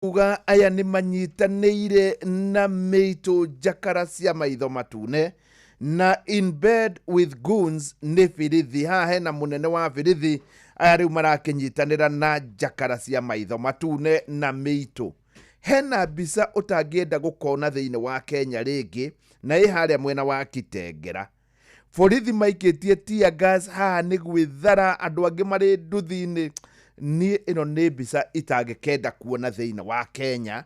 Kuga aya nĩ manyitanĩire na mĩitũ njakara cia maitho matune na in bed with goons nĩ birithi. Haha hena mũnene wa birithi, aya rĩu marakĩnyitanĩra na njakara cia maitho matune na mĩitũ. Hena mbica ũtangĩenda gũkona thĩinĩ wa Kenya rĩngĩ, na ĩ harĩa mwena wa Kitengera. Borithi maikĩtie tear gas haha nĩ gwĩthara, andũ angĩ marĩ nduthi-inĩ. Niĩ ĩno nĩ mbica itangĩkenda kuona thĩinĩ wa Kenya,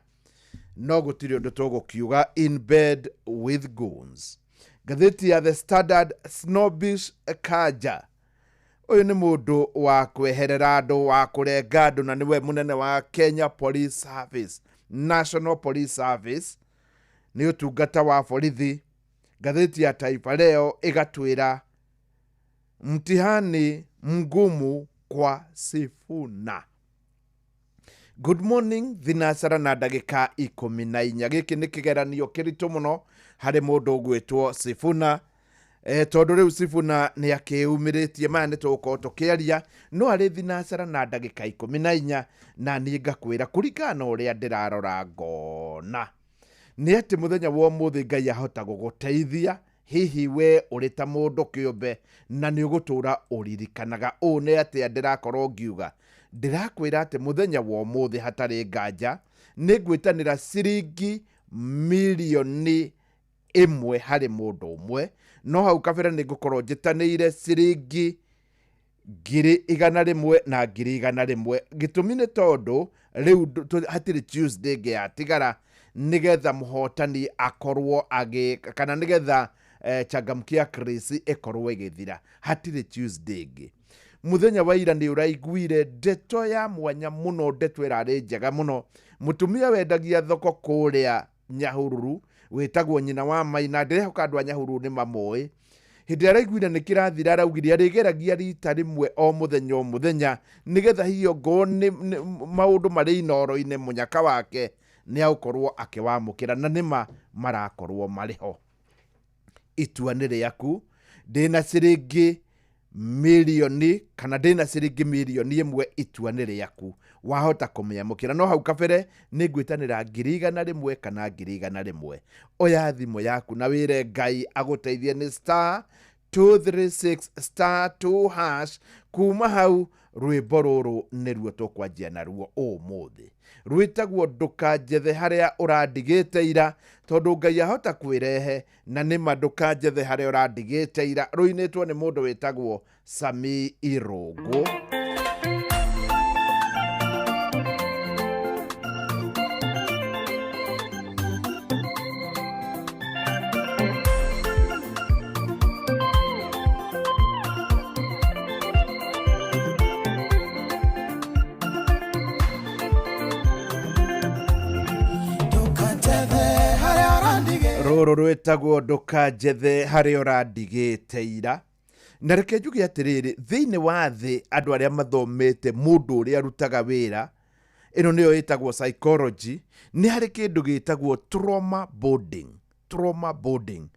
no gũtirĩ ũndũ tũgũkiuga. In bed with goons. Ngathĩti ya The Standard, Snobbish Kanja, ũyũ nĩ mũndũ wa kweherera andũ, wa kũrenga andũ, na nĩwe mũnene wa Kenya Police Service, National Police Service, nĩ ũtungata wa borithi. Ngathĩti ya Taifa Leo ĩgatwĩra mtihani mgumu kwa Sifuna. Good morning, thinacara na ndagĩka 14. Gĩkĩ nĩ kĩgeranio kĩritũ mũno harĩ mũndũ ũgwĩtwo Sifuna, tondũ rĩu Sifuna nĩ akĩumĩrĩtie. Maya nĩ tũgũkorwo tũkĩaria, no arĩ thinacara na ndagĩka 14, na niĩ ngakwĩra kũringana na ũrĩa ndĩrarora ngona nĩ atĩ mũthenya wa ũmũthĩ Ngai ahota gũgũteithia hihi we ũrĩ ta mũndũ kĩũmbe, na nĩ ũgũtũra ũririkanaga ũũ. Nĩ atĩa ndĩrakorwo ngiuga? Ndĩrakwĩra atĩ mũthenya wa ũmũthĩ hatarĩ nganja nĩ ngwĩtanĩra ciringi 1 mirioni harĩ mũndũ ũmwe, no hau kabere nĩ ngũkorwo njĩtanĩire ciringi 100,000 na 100,000. Gĩtũmi nĩ tondũ rĩu hatirĩ Tuesday ĩngĩ yatigara nĩgetha mũhotani akorwo agĩ kana nĩgetha Changamkia Chris ĩkorwo ĩgĩthira. Hatirĩ Tuesday ĩngĩ. Mũthenya wa ira nĩ ũraiguire ndeto ya mwanya mũno, ndeto ĩrarĩ njega mũno. Mũtumia wendagia thoko kũrĩa Nyahururu wĩtagwo Nyina wa Maina, ndĩrehoka andũ a Nyahururu nĩ mamũĩ. Hĩndĩ ĩrĩa araiguire nĩ kĩrathira, araugire arĩgeragia rita rĩmwe o mũthenya o mũthenya, nĩgetha hihi ongorwo nĩ maũndũ marĩ inoro-inĩ, mũnyaka wake nĩ agũkorwo akĩwamũkĩra, na nĩma marakorwo marĩ ho. Itua nĩ rĩaku. Ndĩna ciringi mirioni kana ndĩna ciringi 1 mirioni, itua nĩ rĩaku, wahota kũmĩamũkĩra. No hau kabere nĩ ngwĩtanĩra 100,000 kana 100,000. Oya thimũ yaku na wĩre Ngai agũteithie. Nĩ star 236 star 2 hash. Kuma hau rwĩmbo rũrũ nĩruo tũkwanjia naruo ũmũthĩ, rwĩtagwo "Ndũkanjethe Harĩa Ũrandigĩte Ira", tondũ Ngai ahota kwĩrehe na nĩma. "Ndũkanjethe Harĩa Ũrandigĩte Ira" rũinĩtwo nĩ mũndũ wĩtagwo Sami Irũngũ. Ndũkanjethe harĩa ũrandigĩte. Rũrũ rwĩtagwo "Ndũkanjethe Harĩa Ũrandigĩte Ira". Na reke njuge atĩrĩrĩ, thĩinĩ wa thĩ andũ arĩa mathomete, mũndũ ũrĩa arutaga wĩra ĩno nĩyo ĩtagwo psychology, nĩ harĩ kĩndũ gĩtagwo trauma bonding. Trauma bonding,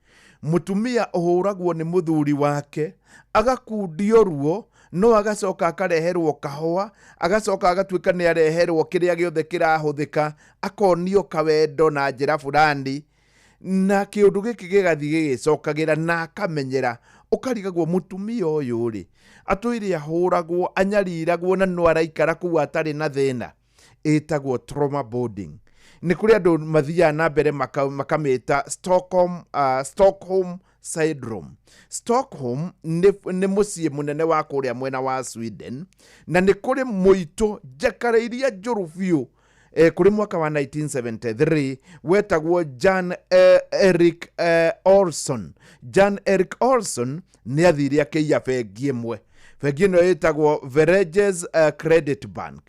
mũtumia ũhũragwo nĩ mũthuri wake agakundio ruo, no agacoka akareherwo kahũa, agacoka agatuĩka nĩ areherwo kĩrĩa gĩothe kĩrahũthĩka, akonio kawendo na njĩra fulani, na kĩũndũ gĩkĩ gĩgathiĩ gĩgĩcokagĩra na akamenyera. Ũkarigagwo mũtumia ũyũ rĩ, atũire ahũragwo, anyariragwo, na no araikara kũu atarĩ na thĩna. Ĩtagwo trauma bonding. Nĩ kũrĩ andũ mathiaga na mbere makamĩta Stockholm syndrome. Stockholm nĩ mũciĩ mũnene wa kũrĩa mwena wa Sweden, na nĩ kũrĩ mũitũ njakara iria njũru biũ, kũrĩ mwaka wa 1973 wetagwo Jan Eric Olson. Jan Eric Olson nĩ athire akĩiya bengi ĩmwe. Bengi ĩno ĩtagwo Vereges Credit Bank.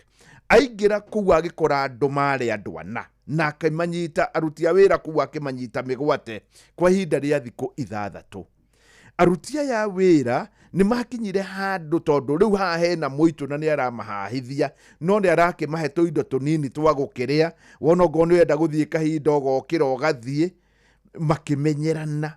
Aingĩra kũu agĩkora andũ marĩ andũ ana, na akĩmanyita, aruti a wĩra kũu akĩmanyita mĩgwate kwa ihinda rĩa thikũ 6. Aruti aya a wĩra nĩ makinyire handũ, tondũ rĩu haha hena mũitũ na nĩ aramahahithia, no nĩ arakĩmahe tũindo tũnini twa gũkĩrĩa. Wona ongorwo nĩ ũrenda gũthiĩ kahinda ũgokĩra ũgathiĩ, makĩmenyerana.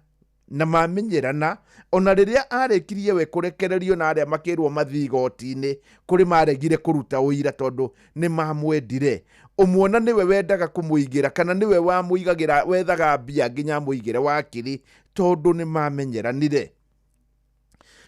Na mamenyerana, ona rĩrĩa arĩkirie we kũrekererio na arĩa makĩrwo mathiĩ igoti-inĩ, kũrĩ maregire kũruta ũira tondũ nĩ mamwendire. Ũmwe ona nĩwe wendaga kũmũigĩra kana nĩwe wamũigagĩra, wethaga mbia nginya amũigĩre wakiri tondũ nĩ mamenyeranire.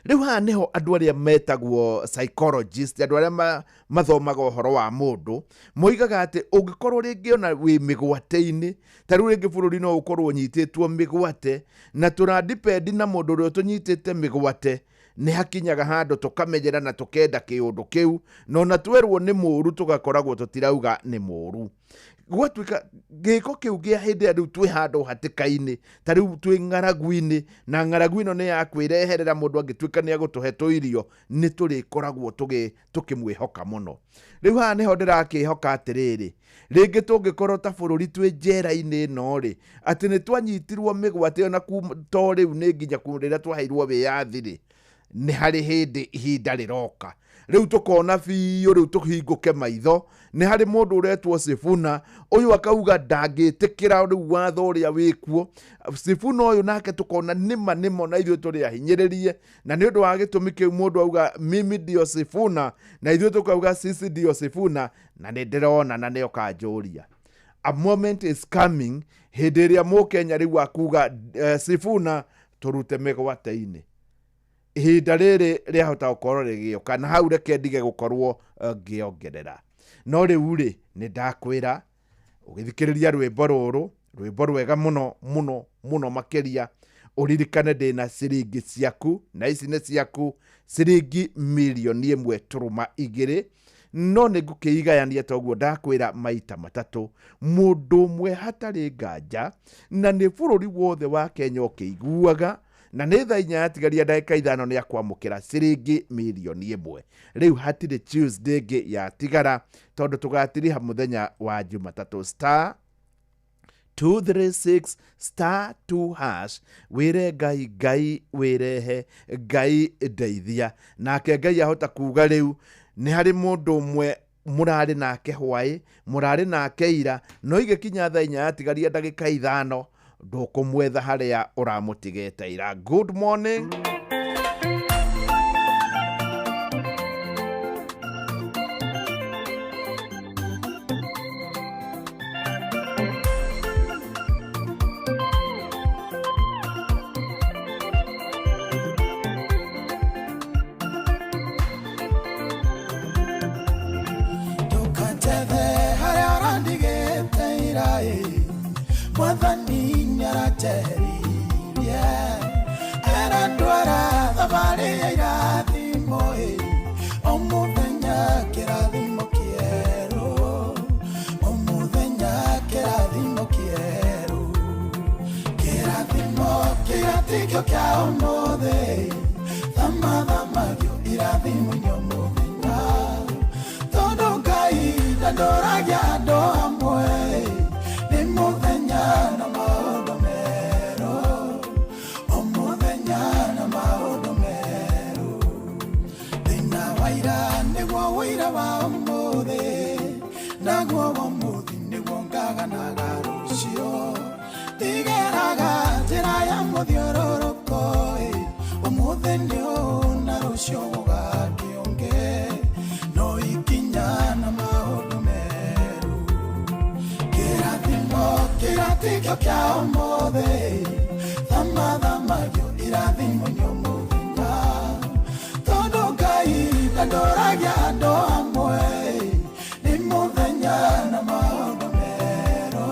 Rĩu haha nĩho andũ arĩa metagwo psychologist, andũ arĩa mathomaga ũhoro wa mũndũ, moigaga atĩ ũngĩkorwo rĩngĩ ona wĩ mĩgwate-inĩ, ta rĩu rĩngĩ bũrũri no ũkorwo ũnyitĩtwo mĩgwate, na tũrandipendi na mũndũ ũrĩa ũtũnyitĩte mĩgwate, nĩ hakinyaga handũ tũkamenyera na tũkenda kĩũndũ kĩu, na ona twerwo nĩ mũru tũgakoragwo tũtirauga nĩ mũru. Gwatuĩka gĩko kĩu kĩa hĩndĩ ĩrĩa rĩu twĩ handũ hatĩka-inĩ, ta rĩu twĩ ng'aragu-inĩ, na ng'aragu ĩno nĩ ya kwĩreherera mũndũ angĩtuĩka nĩ agũtũhe tũirio, nĩ tũrĩkoragwo tũkĩmwĩhoka mũno. Rĩu haha nĩho ndĩrakĩhoka atĩrĩrĩ, rĩngĩ tũngĩkorwo ta bũrũri twĩ njera-inĩ ĩno rĩ, atĩ nĩ twanyitirwo mĩgwate ona to rĩu nĩ nginya rĩrĩa twaheirwo wĩyathi rĩ, nĩ harĩ hĩndĩ ihinda rĩroka rĩu tũkona biũ, rĩu tũhingũke maitho. Nĩ harĩ mũndũ ũretwo Sifuna, ũyũ akauga ndangĩtĩkĩra rĩu watho ũrĩa wĩkuo. Sifuna ũyũ nake tũkona nĩma nĩmo na ithuĩ tũrĩ ahinyĩrĩrie, na nĩ ũndũ wa gĩtũmi kĩu mũndũ auga mimi ndio Sifuna, na ithuĩ tũkauga sisi ndio Sifuna, na nĩ ndĩrona na nĩ ũkanjũria. A moment is coming hĩndĩ ĩrĩa mũkenya rĩu akuga Sifuna tũrute mĩgwate-inĩ. Ihinda rĩrĩ rĩahota gũkorwo rĩgĩũka, na hau reke ndige gũkorwo ngĩongerera. No rĩu rĩ, nĩ ndakwĩra ũgĩthikĩrĩria rwĩmbo rũrũ, rwĩmbo rwega mũno mũno mũno makĩria, ũririkane ndĩna ciringi ciaku, na ici nĩ ciaku, ciringi mirioni ĩmwe turuma igĩrĩ, no nĩ ngũkĩigayania toguo ndakwĩra maita matatũ, mũndũ ũmwe hatarĩ nganja, na nĩ bũrũri wothe wa Kenya ũkĩiguaga, na nĩ thaa inya yatigaria ndagĩka ithano nĩ akwamũkĩra ciringi mirioni ĩmwe. Rĩu hatirĩ Tuesday ĩngĩ yatigara, tondũ tũgatiriha mũthenya wa Jumatatũ. Star 236 star 2 hash, wĩre Ngai, Ngai wĩrehe, Ngai ndeithia. Nake Ngai ahota kuga rĩu nĩ harĩ mũndũ ũmwe mũrarĩ nake hwaĩ, mũrarĩ nake ira, no igĩkinya thaa inya yatigaria ndagĩka ithano, ndũkũmwetha harĩa ũramũtigĩte ira. Good morning. Ndũkanjethe harĩa ũrandigĩte ira, Mwathani nĩaranjeheririe, arandwara thabarĩ ya irathimo, o mũthenya kĩrathimo kĩerũ, o mũthenya kĩrathimo kĩerũ, kĩrathimo kĩratikio kĩa ũmũthĩ, thamathamagio irathimo-inĩ o mũthenya, tondũ Ngai ndandoragia andũ amwe, nĩ mũthenya na maũndũ merũ, o mũthenya na maũndũ merũ. Thĩna wa ira nĩguo ũira wa ũmũthĩ, naguo ũmũthĩ nĩguo ngaganaga rũciũ. Ndigeraga njĩra ya mũthiũrũrũko, ũmũthĩ nĩ ũũ na rũciũ gũgakĩũngĩ, no ikinya na maũndũ merũ. Kĩrathimo kĩratikio kĩa ũmũthĩ, thamathamagio irathimo-inĩ o mũthenya, tondũ Ngai ndandoragia andũ amwe, nĩ mũthenya na maũndũ merũ,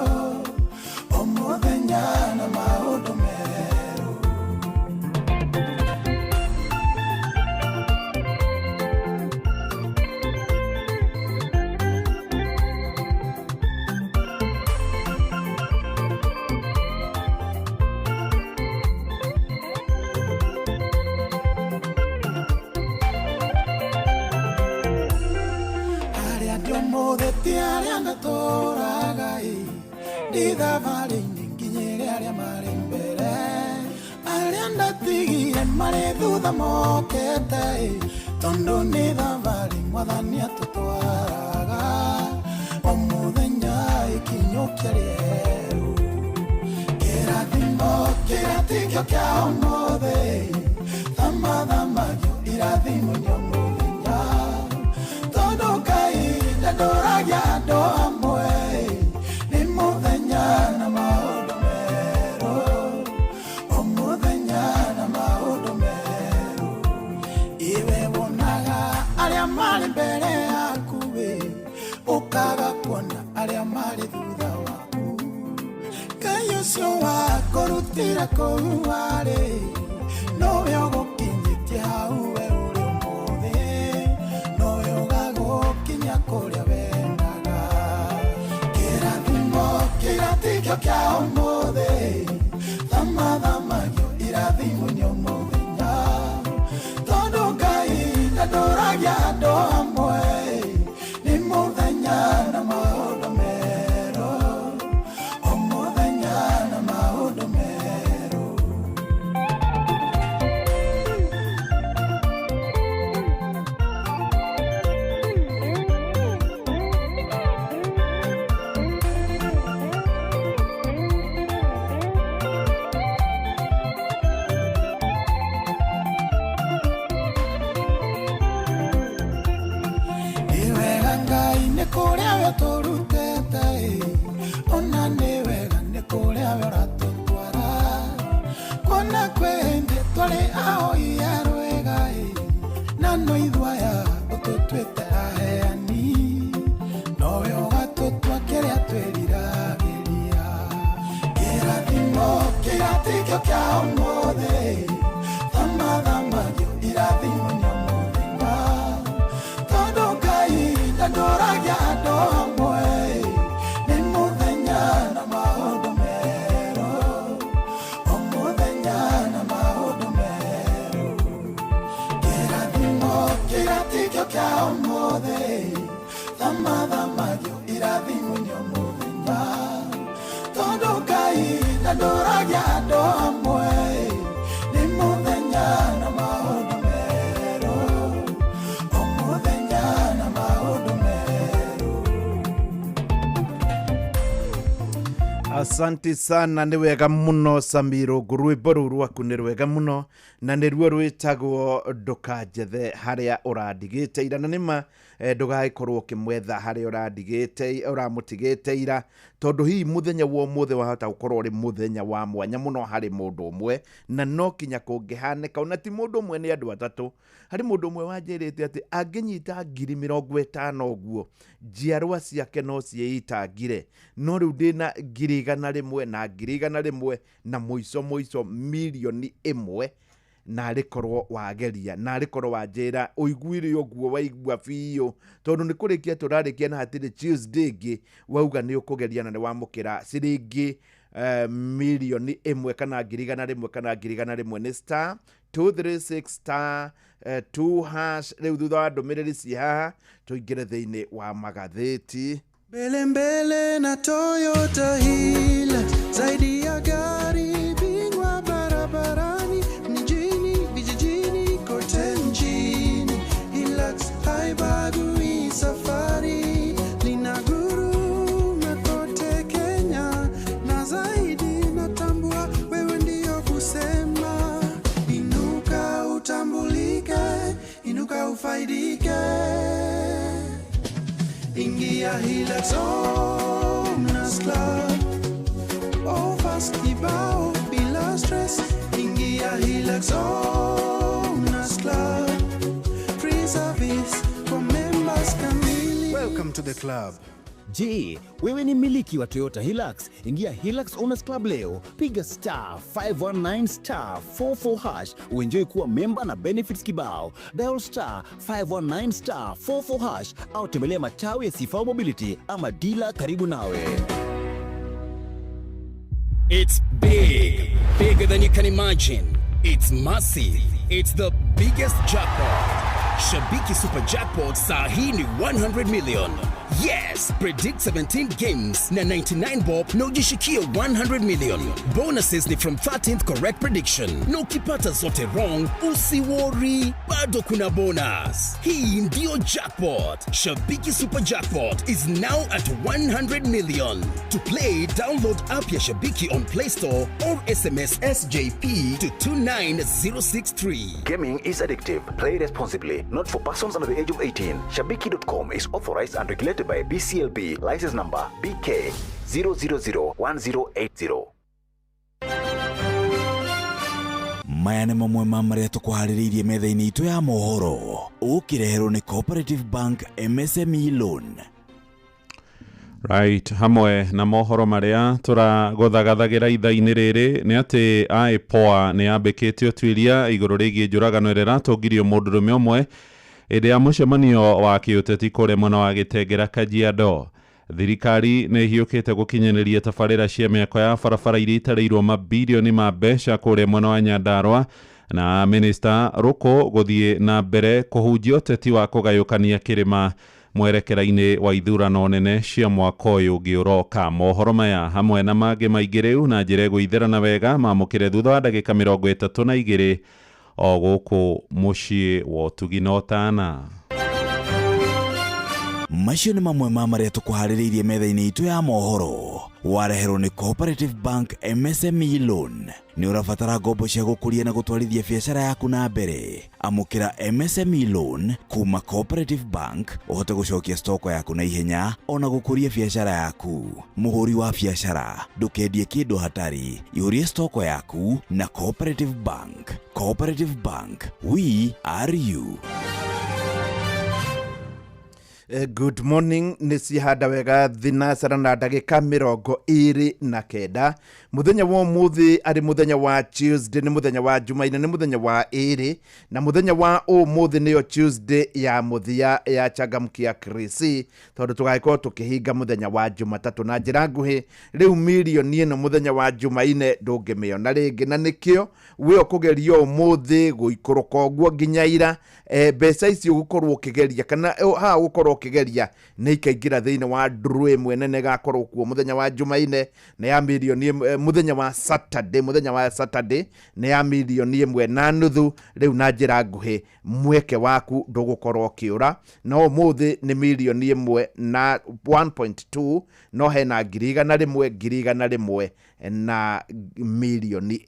o mũthenya na maũndũ merũ. Arĩa ndĩ ũmũthĩ ti arĩa ndatũraga, ndĩ thabarĩ-inĩ nginyĩre arĩa marĩ mbere, arĩa ndatigire marĩ thutha mokete, tondũ nĩ thabarĩ Mwathani atũtwaraga, o mũthenya ikinyũkia rĩerũ. Kĩrathimo kĩratikio tikĩo kĩa ũmũthĩ, thamathamagio irathimo nĩ mũthenya, tondũ Ngai ndandũragia andũ amwe, nĩ mũthenya na maũndũ merũ, o mũthenya na maũndũ merũ. Iwe wonaga arĩa marĩ mbere yaku ĩ, ũkaga kuona arĩa marĩ thutha waku. Ngai ũcio wakũrutire kũu warĩ, nowe ũgũkinyĩtie hau we ũrĩ ũmũthĩ, nowe ũgagũkinyia kũrĩa wendaga. Kĩrathimo kĩrĩa tikĩo kĩa ũmũthĩ, thamathamagio irathimo nĩ mũthenya, tondũ Ngai ndandũragia andũ amwe, nĩ mũthenya na maũndũ merũ, o mũthenya na maũndũ merũ. Nĩ wega Ngai nĩ kũrĩa we ũtũrutĩte ĩ, ona nĩ wega nĩ kũrĩa we ũratũtwara. Kuona kwĩ hĩndĩ twarĩ ahoi a rwĩga ĩ, na no ithuĩ aya ũtũtuĩte aheani, nowe ũgatũtua kĩrĩa twĩriragĩria. Kĩrathimo kĩrĩa tikĩo kĩa ũmũthĩ, thamathamagio irathimo nĩ mũthenya, tondũ Ngai ndandũragia andũ amwe, nĩ mũthenya na maũndũ merũ, o mũthenya na maũndũ merũ. Kĩrathimo kĩrĩa tikĩo kĩa ũmũthĩ, thamathamagio irathimo nĩ mũthenya, tondũ Ngai ndandũragia andũ amwe, nĩ mũthenya na maũndũ merũ, o mũthenya na maũndũ merũ. Asante sana, nĩ wega mũno Samiro, rwĩmbo rũu rwaku nĩ rwega mũno na nĩruo rwĩtagwo ndũkanjethe harĩa ũrandigĩte ira. Na nĩma ndũgagĩkorwo ũkĩmwetha harĩa ũrandigĩte ũramũtigĩte ira, tondũ hihi mũthenya wa ũmũthĩ wahota gũkorwo ũrĩ mũthenya wa mwanya mũno harĩ mũndũ ũmwe, na no kinya kũngĩhanĩka ona ti mũndũ ũmwe, nĩ andũ atatũ. Harĩ mũndũ ũmwe wanjĩrĩte atĩ angĩnyita 50,000 ũguo, njiarwa ciake no ciĩitangire, no rĩu ndĩna 100,000 na 100,000 na mũico mũico 1,000,000, narĩ korwo wageria, narĩ korwo wanjĩra ũiguire ũguo waigua biũ, tondũ nĩ kũrĩkia tũrarĩkia na hatirĩ Tuesday ĩngĩ, wauga nĩ ũkũgeria na nĩ wamũkĩra ciringi 1,000,000 kana 100,000 kana 100,000. Nĩ star 236 star 2 hash. Rĩu thutha wa ndũmĩrĩri ci haha tũingĩre thĩinĩ wa magathĩti. Mbele mbele na Toyota Hilux, zaidi ya gari, bingwa barabarani, mijini, vijijini, kote nchini. Hilux haibagui safari, linaguruma kote Kenya na zaidi. Natambua wewe ndio kusema, inuka utambulike, inuka ufaidike. Ingia Hilux Owners Club, offers kibao bila stress. Ingia Hilux Owners Club, free service for members kamili. Welcome to the club. Je, wewe ni mmiliki wa Toyota Hilux? Ingia Hilux Owners Club leo, piga star 519 star 44 hash uenjoy kuwa memba na benefits kibao. Dial star 519 star 44 hash au tembelea matawi ya Sifao Mobility ama dealer karibu nawe. It's big, bigger than you can imagine. It's massive. It's the biggest jackpot. Shabiki Super Jackpot saa hii ni 100 million. Yes, predict 17 games na 99 bob na ujishikie 100 million. Bonuses ni from 13th correct prediction, na ukipata zote wrong, usiworry, bado kuna bonus. Hii ndiyo jackpot. Shabiki Super Jackpot is now at 100 million. To play, download app ya Shabiki on Play Store or SMS SJP to 29063. Gaming is addictive. Play responsibly. Not for persons under the age of 18. Shabiki.com is authorized and regulated by BCLB. License number BK 0001080. Maya nĩ mamwe ma marĩa tũkũharĩrĩirie metha-inĩ itũ ya mohoro, ũkĩreherwo nĩ Cooperative Bank MSME Loan. Right, hamwe na mohoro marĩa tũragũthagathagĩra ithaa-inĩ rĩrĩ nĩ atĩ IPOA nĩ yambĩkĩte ũtuĩria igũrũ rĩgiĩ njũragano ĩrĩa ĩratũngirio mũndũrũme ũmwe hĩndĩ ya mũcemanio wa kĩũteti kũrĩa mwena wa Gĩtengera, Kajiado. Thirikari nĩ ĩhiũkĩte gũkinyanĩria tabarĩra cia mĩako ya barabara iria itarĩirwo mabirioni ma mbeca kũrĩa mwena wa Nyandarua, na minista Ruku gũthiĩ na mbere kũhunjia ũteti wa kũgayũkania kĩrĩma mwerekera-inĩ wa ithurano nene cia mwaka ũyũ ũngĩ ũroka. Mohoro maya hamwe na mangĩ maingĩ rĩu na njĩra ĩgũithĩrana wega mamũkĩre thutha wa ndagĩka 32 o gũkũ mũciĩ wa ũtugi na ũtana. Macio nĩ mamwe ma marĩa tũkũharĩrĩirie metha-inĩ itũ ya mohoro, wareherwo nĩ Cooperative Bank MSME Loan. Nĩ ũrabatara ngombo cia gũkũria na gũtwarithia biacara yaku na mbere? Amũkĩra MSME Loan kuma Cooperative Bank ũhote gũcokia stoko yaku na ihenya ona gũkũria biacara yaku. Mũhũri wa biacara, ndũkendie kĩndũ hatarĩ, ihũrie stoko yaku na Cooperative Bank. Cooperative Bank, we are you. Good morning, nĩ cihanda wega thinacara na ndagĩka 29 mũthenya wa ũmũthĩ, arĩ mũthenya wa Tuesday, nĩ mũthenya wa Jumaine, nĩ mũthenya wa ĩrĩ, na mũthenya wa ũmũthĩ nĩyo Tuesday ya mũthia ya Changamkia Krisi, tondũ tũgagĩkorwo tũkĩhinga mũthenya wa Jumatatũ. Na njĩra nguhĩ, rĩu mirioni ĩno mũthenya wa Jumaine ndũngĩmĩona rĩngĩ, na nĩkĩo wĩ ũkũgeria ũmũthĩ gũikũrũka ũguo nginya ira. Mbeca ici ũgũkorwo ũkĩgeria kana haha ũgũkorwo ũkĩgeria nĩ ikaingĩra thĩinĩ wa draw ĩmwe nene ĩgakorwo kuo mũthenya wa Jumaine nĩ ya mirioni ĩmwe, mũthenya wa Saturday, mũthenya wa Saturday nĩ ya 1.5 million. Rĩu na njĩra nguhĩ, mweke waku ndũgũkorwo ũkĩũra, no ũmũthĩ nĩ 1.2 million, no hena 100,000, 100,000 na 1 million.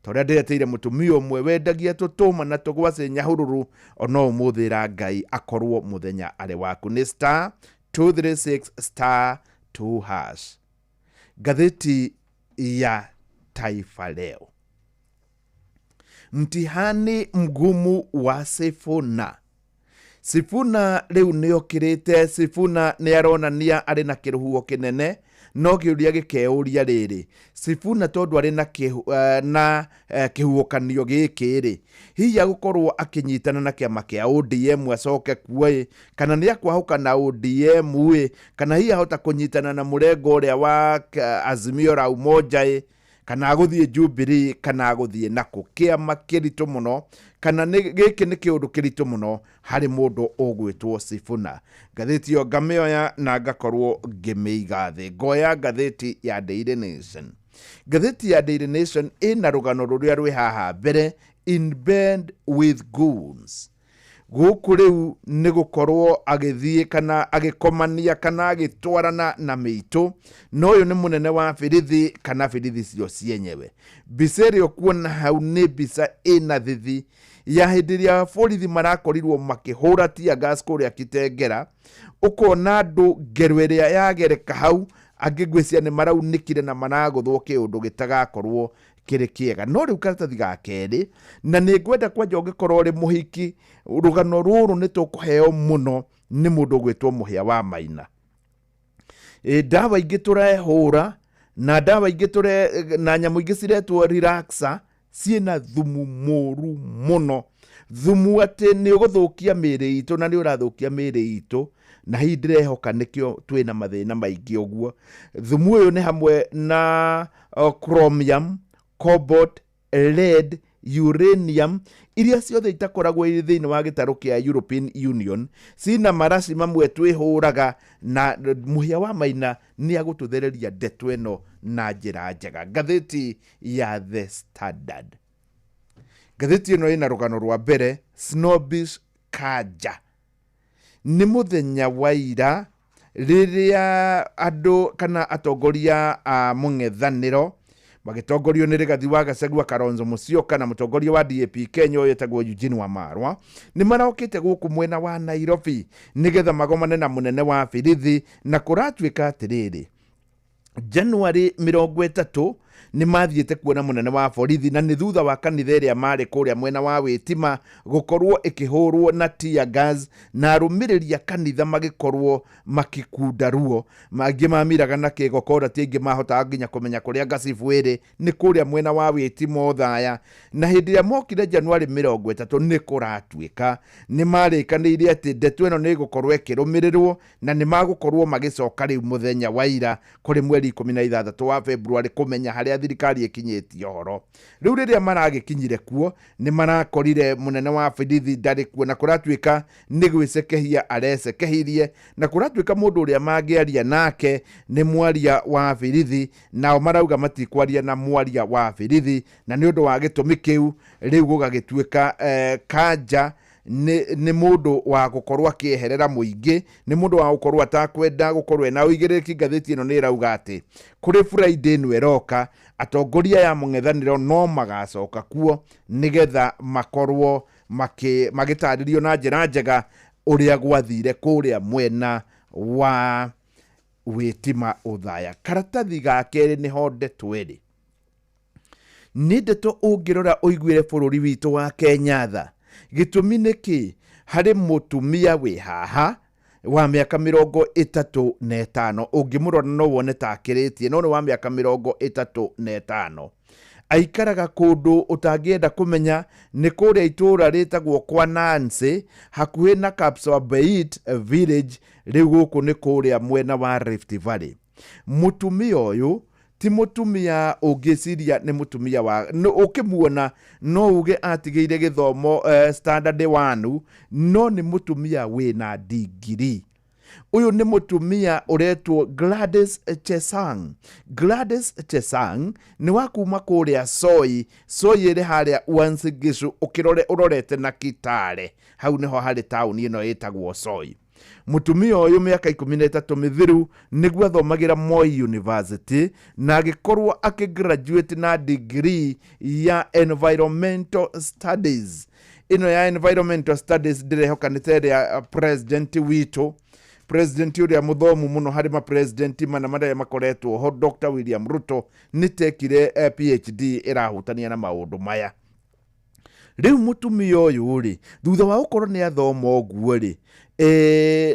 Ta ũrĩa ndĩretĩire mũtumia ũmwe wendagia tũtũma na tũgwacĩ Nyahururu, ona ũmũthĩ ra Ngai akorwo mũthenya arĩ waku. Nĩ *236*2#. Ngathĩti ya Taifa Leo, mtihani mgumu wa Sifuna. Sifuna rĩu nĩ okĩrĩte. Sifuna nĩ aronania arĩ na kĩrũhuho kĩnene, no kĩũria gĩkeuria rĩrĩ, Sifuna tondũ arĩ na kĩhuhũkanio gĩkĩ rĩ, hihi agũkorwo akĩnyitana na kĩama kĩa ODM acoke kuo ĩ, kana nĩ akwahũka na ODM ĩ, kana hihi ahota kũnyitana na mũrengo ũrĩa wa Azimio la Umoja ĩ, kana agũthiĩ Jubilee, kana agũthiĩ nakũ? Kĩama kĩritũ mũno, kana gĩkĩ nĩ kĩũndũ kĩritũ mũno harĩ mũndũ ũgwĩtwo Sifuna. Ngathĩti ĩyo ngamĩoya na ngakorwo ngĩmĩiga thĩ, ngoya ngathĩti ya Daily Nation. Ngathĩti ya Daily Nation ĩna rũgano rũrĩa rwĩ haha mbere, "In Bed with Goons". Gũkũ rĩu nĩ gũkorwo agĩthiĩ kana agĩkomania kana agĩtwarana na mĩitũ, na ũyũ nĩ mũnene wa birithi kana birithi cio cienyewe. Mbica ĩrĩa ũkuona hau nĩ mbica ĩna thithi ya hĩndĩ ĩrĩa borithi marakorirwo makĩhũra tear gas kũrĩa Kitengera. Ũkona andũ ngero ĩrĩa yagereka hau, angĩ ngwĩciria nĩ maraunĩkire na maragũthwo, kĩũndũ gĩtagakorwo kĩrĩ kĩega. No rĩu karatathi ga kerĩ, na nĩ ngwenda kwanja ũngĩkorwo ũrĩ mũhiki, rũgano rũrũ nĩ tũkũheo mũno nĩ mũndũ ũgwĩtwo Mũhĩa wa Maina. Ndawa ingĩ tũrehũra na ndawa ingĩ tũre na nyamũ ingĩ ciretwo relaxer ciĩna thumu mũru mũno, thumu atĩ nĩ ũgũthũkia mĩĩrĩ itũ na nĩ ũrathũkia mĩĩrĩ itũ, na hihi ndĩrehoka nĩkĩo twĩna mathĩna maingĩ ũguo. Thumu ũyũ nĩ hamwe na chromium, cobalt, lead. Uranium iria ciothe itakoragwo irĩ thĩinĩ wa gĩtarũ kĩa European Union, cina maraci mamwe twĩhũraga na Mũhĩa wa Maina nĩ agũtũthereria ndeto ĩno na njĩra njega. Ngathĩti ya The Standard, ngathĩti ĩno ĩna rũgano rwa mbere, Snobbish Kanja. Nĩ mũthenya wa ira rĩrĩa andũ kana atongoria a mũng'ethanĩro magĩtongorio nĩ Rigathi wa Gachagua, Kalonzo Musyoka na mũtongoria wa DAP Kenya ũyũ etagwo Eugene Wamalwa nĩ marokĩte gũkũ mwena wa Nairobi nĩgetha magomane na mũnene wa birithi, na kũratuĩka atĩrĩrĩ, January 30 nĩ mathiĩte kuona mũnene wa borithi, na nĩ thutha wa kanitha ĩrĩa marĩ kũrĩa mwena wa Wĩtima gũkorwo ĩkĩhũrwo na tear gas na arũmĩrĩri a kanitha magĩkorwo makĩkunda ruo, mangĩ mamiraga na kĩgokora, ti aingĩ mahotaga nginya kũmenya kũrĩa ngacibu ĩrĩ, nĩ kũrĩa mwena wa Wĩtima Othaya. Na hĩndĩ ĩrĩa mokire January 30 nĩ kũratuĩka nĩ marĩkanĩire atĩ ndeto ĩno nĩ ĩgũkorwo ĩkĩrũmĩrĩrwo na nĩ magũkorwo magĩcoka rĩu mũthenya wa ira kũrĩ mweri 16 wa February kũmenya harĩa thirikari ĩkinyĩtie ũhoro. Rĩu rĩrĩa maragĩkinyire kuo nĩ marakorire mũnene wa borithi ndarĩ kuo, na kũratuĩka nĩ gwĩcekehia arecekehirie, na kũratuĩka mũndũ ũrĩa mangĩaria nake nĩ mwaria wa borithi, nao marauga matikwaria na mwaria wa borithi, na nĩ ũndũ wa gĩtũmi kĩu rĩu gũgagĩtuĩka Kanja nĩ mũndũ wa gũkorwo akĩeherera mũingĩ, nĩ mũndũ wa gũkorwo atakwenda gũkorwo ena ũigĩrĩrĩki. Ngathĩti ĩno nĩ ĩrauga atĩ kũrĩ Friday ĩno ĩroka atongoria ya mũng'ethanĩro no magacoka kuo nĩgetha makorwo magĩtarĩrio na njĩra njega ũrĩa gwathire kũrĩa mwena wa Wĩtima Othaya. Karatathi ga kerĩ nĩho ndeto ĩrĩ, nĩ ndeto ũngĩrora ũiguĩre bũrũri witũ wa Kenya tha. Gĩtũmi nĩ kĩ? Harĩ mũtumia wĩ haha wa mĩaka 35, ũngĩmũrora no wone ta akĩrĩtie, no nĩ wa mĩaka 35, aikaraga kũndũ ũtangĩenda kũmenya, nĩ kũrĩa itũũra rĩtagwo kwa Nancy hakuhĩ na Kapsabeit village, rĩu gũkũ nĩ kũrĩa mwena wa Rift Valley. Mũtumia ũyũ ti mũtumia ũngĩciria nĩ mũtumia wa ũkĩmuona no uge atigĩire gĩthomo standard 1, no nĩ mũtumia wĩna digiri. Ũyũ nĩ mũtumia ũretwo Gladys Chesang. Gladys Chesang nĩ wa kuma kũrĩa Soi. Soi ĩrĩ harĩa Uasin Gishu ũkĩrore ũrorete na Kitale, hau nĩho harĩ taũni ĩno ĩtagwo Soi. Mũtumia ũyũ mĩaka 13 mĩthiru nĩguo athomagĩra Moi University na agĩkorwo akĩgraduate na degree ya environmental studies. Ĩno ya environmental studies ndĩrehoka nĩ ta ĩrĩa president witũ, president ũrĩa mũthomu mũno harĩ mapresident mana marĩa makoretwo ho, Dr. William Ruto, nĩ tekire PhD ĩrahutania na maũndũ maya. Rĩu mũtumia ũyũ rĩ, thutha wa gũkorwo nĩ athoma ũguo rĩ,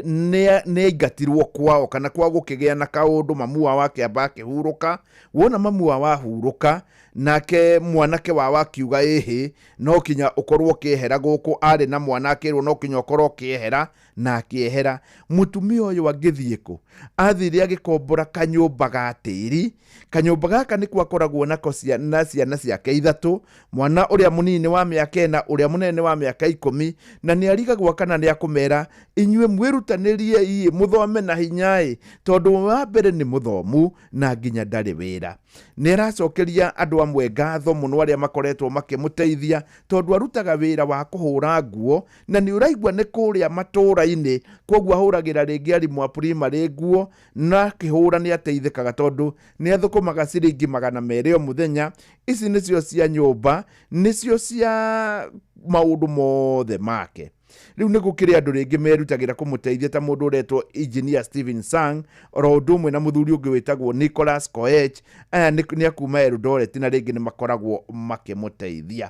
nĩ aingatirwo kwao kana kwao gũkĩgĩa na kaũndũ, mamu wao akĩamba akĩhurũka. Wona mamu wao ahurũka, nake mwanake wao akiuga ĩhĩ, no kinya ũkorwo ũkĩehera gũkũ, arĩ na mwana akĩrwo no kinya ũkorwo ũkĩehera, na akĩehera. Mũtumia ũyũ angĩthiĩ kũ? Athire agĩkombora kanyũmba ga tĩri. Kanyũmba gaka nĩkuo akoragwo nako na ciana ciake 3, mwana ũrĩa mũnini wa mĩaka 4, ũrĩa mũnene wa mĩaka 10, na nĩ arigagwo kana nĩ akũmera inyuĩ mwĩrutanĩrie ĩ mũthome na hinya ĩ, tondũ wa mbere nĩ mũthomu na nginya ndarĩ wĩra. Nĩ aracokeria andũ amwe ngatho mũno arĩa makoretwo makĩmũteithia, tondũ arutaga wĩra wa kũhũra nguo na nĩ ũraigua nĩ kũrĩa matũũra-inĩ, koguo ahũragĩra rĩngĩ arimũ a primary nguo, na akĩhũra nĩ ateithĩkaga tondũ nĩ athũkũmaga ciringi 200 o mũthenya. Ici nĩcio cia nyũmba, nĩcio cia maũndũ mothe make. Rĩu nĩ gũkĩrĩ andũ rĩngĩ merutagĩra kũmũteithia ta mũndũ ũretwo engineer Steven Sang, oro ũndũ ũmwe na mũthuri ũngĩ wĩtagwo Nicholas Koech. Aya nĩ akuma Eldoret na rĩngĩ nĩ makoragwo makĩmũteithia.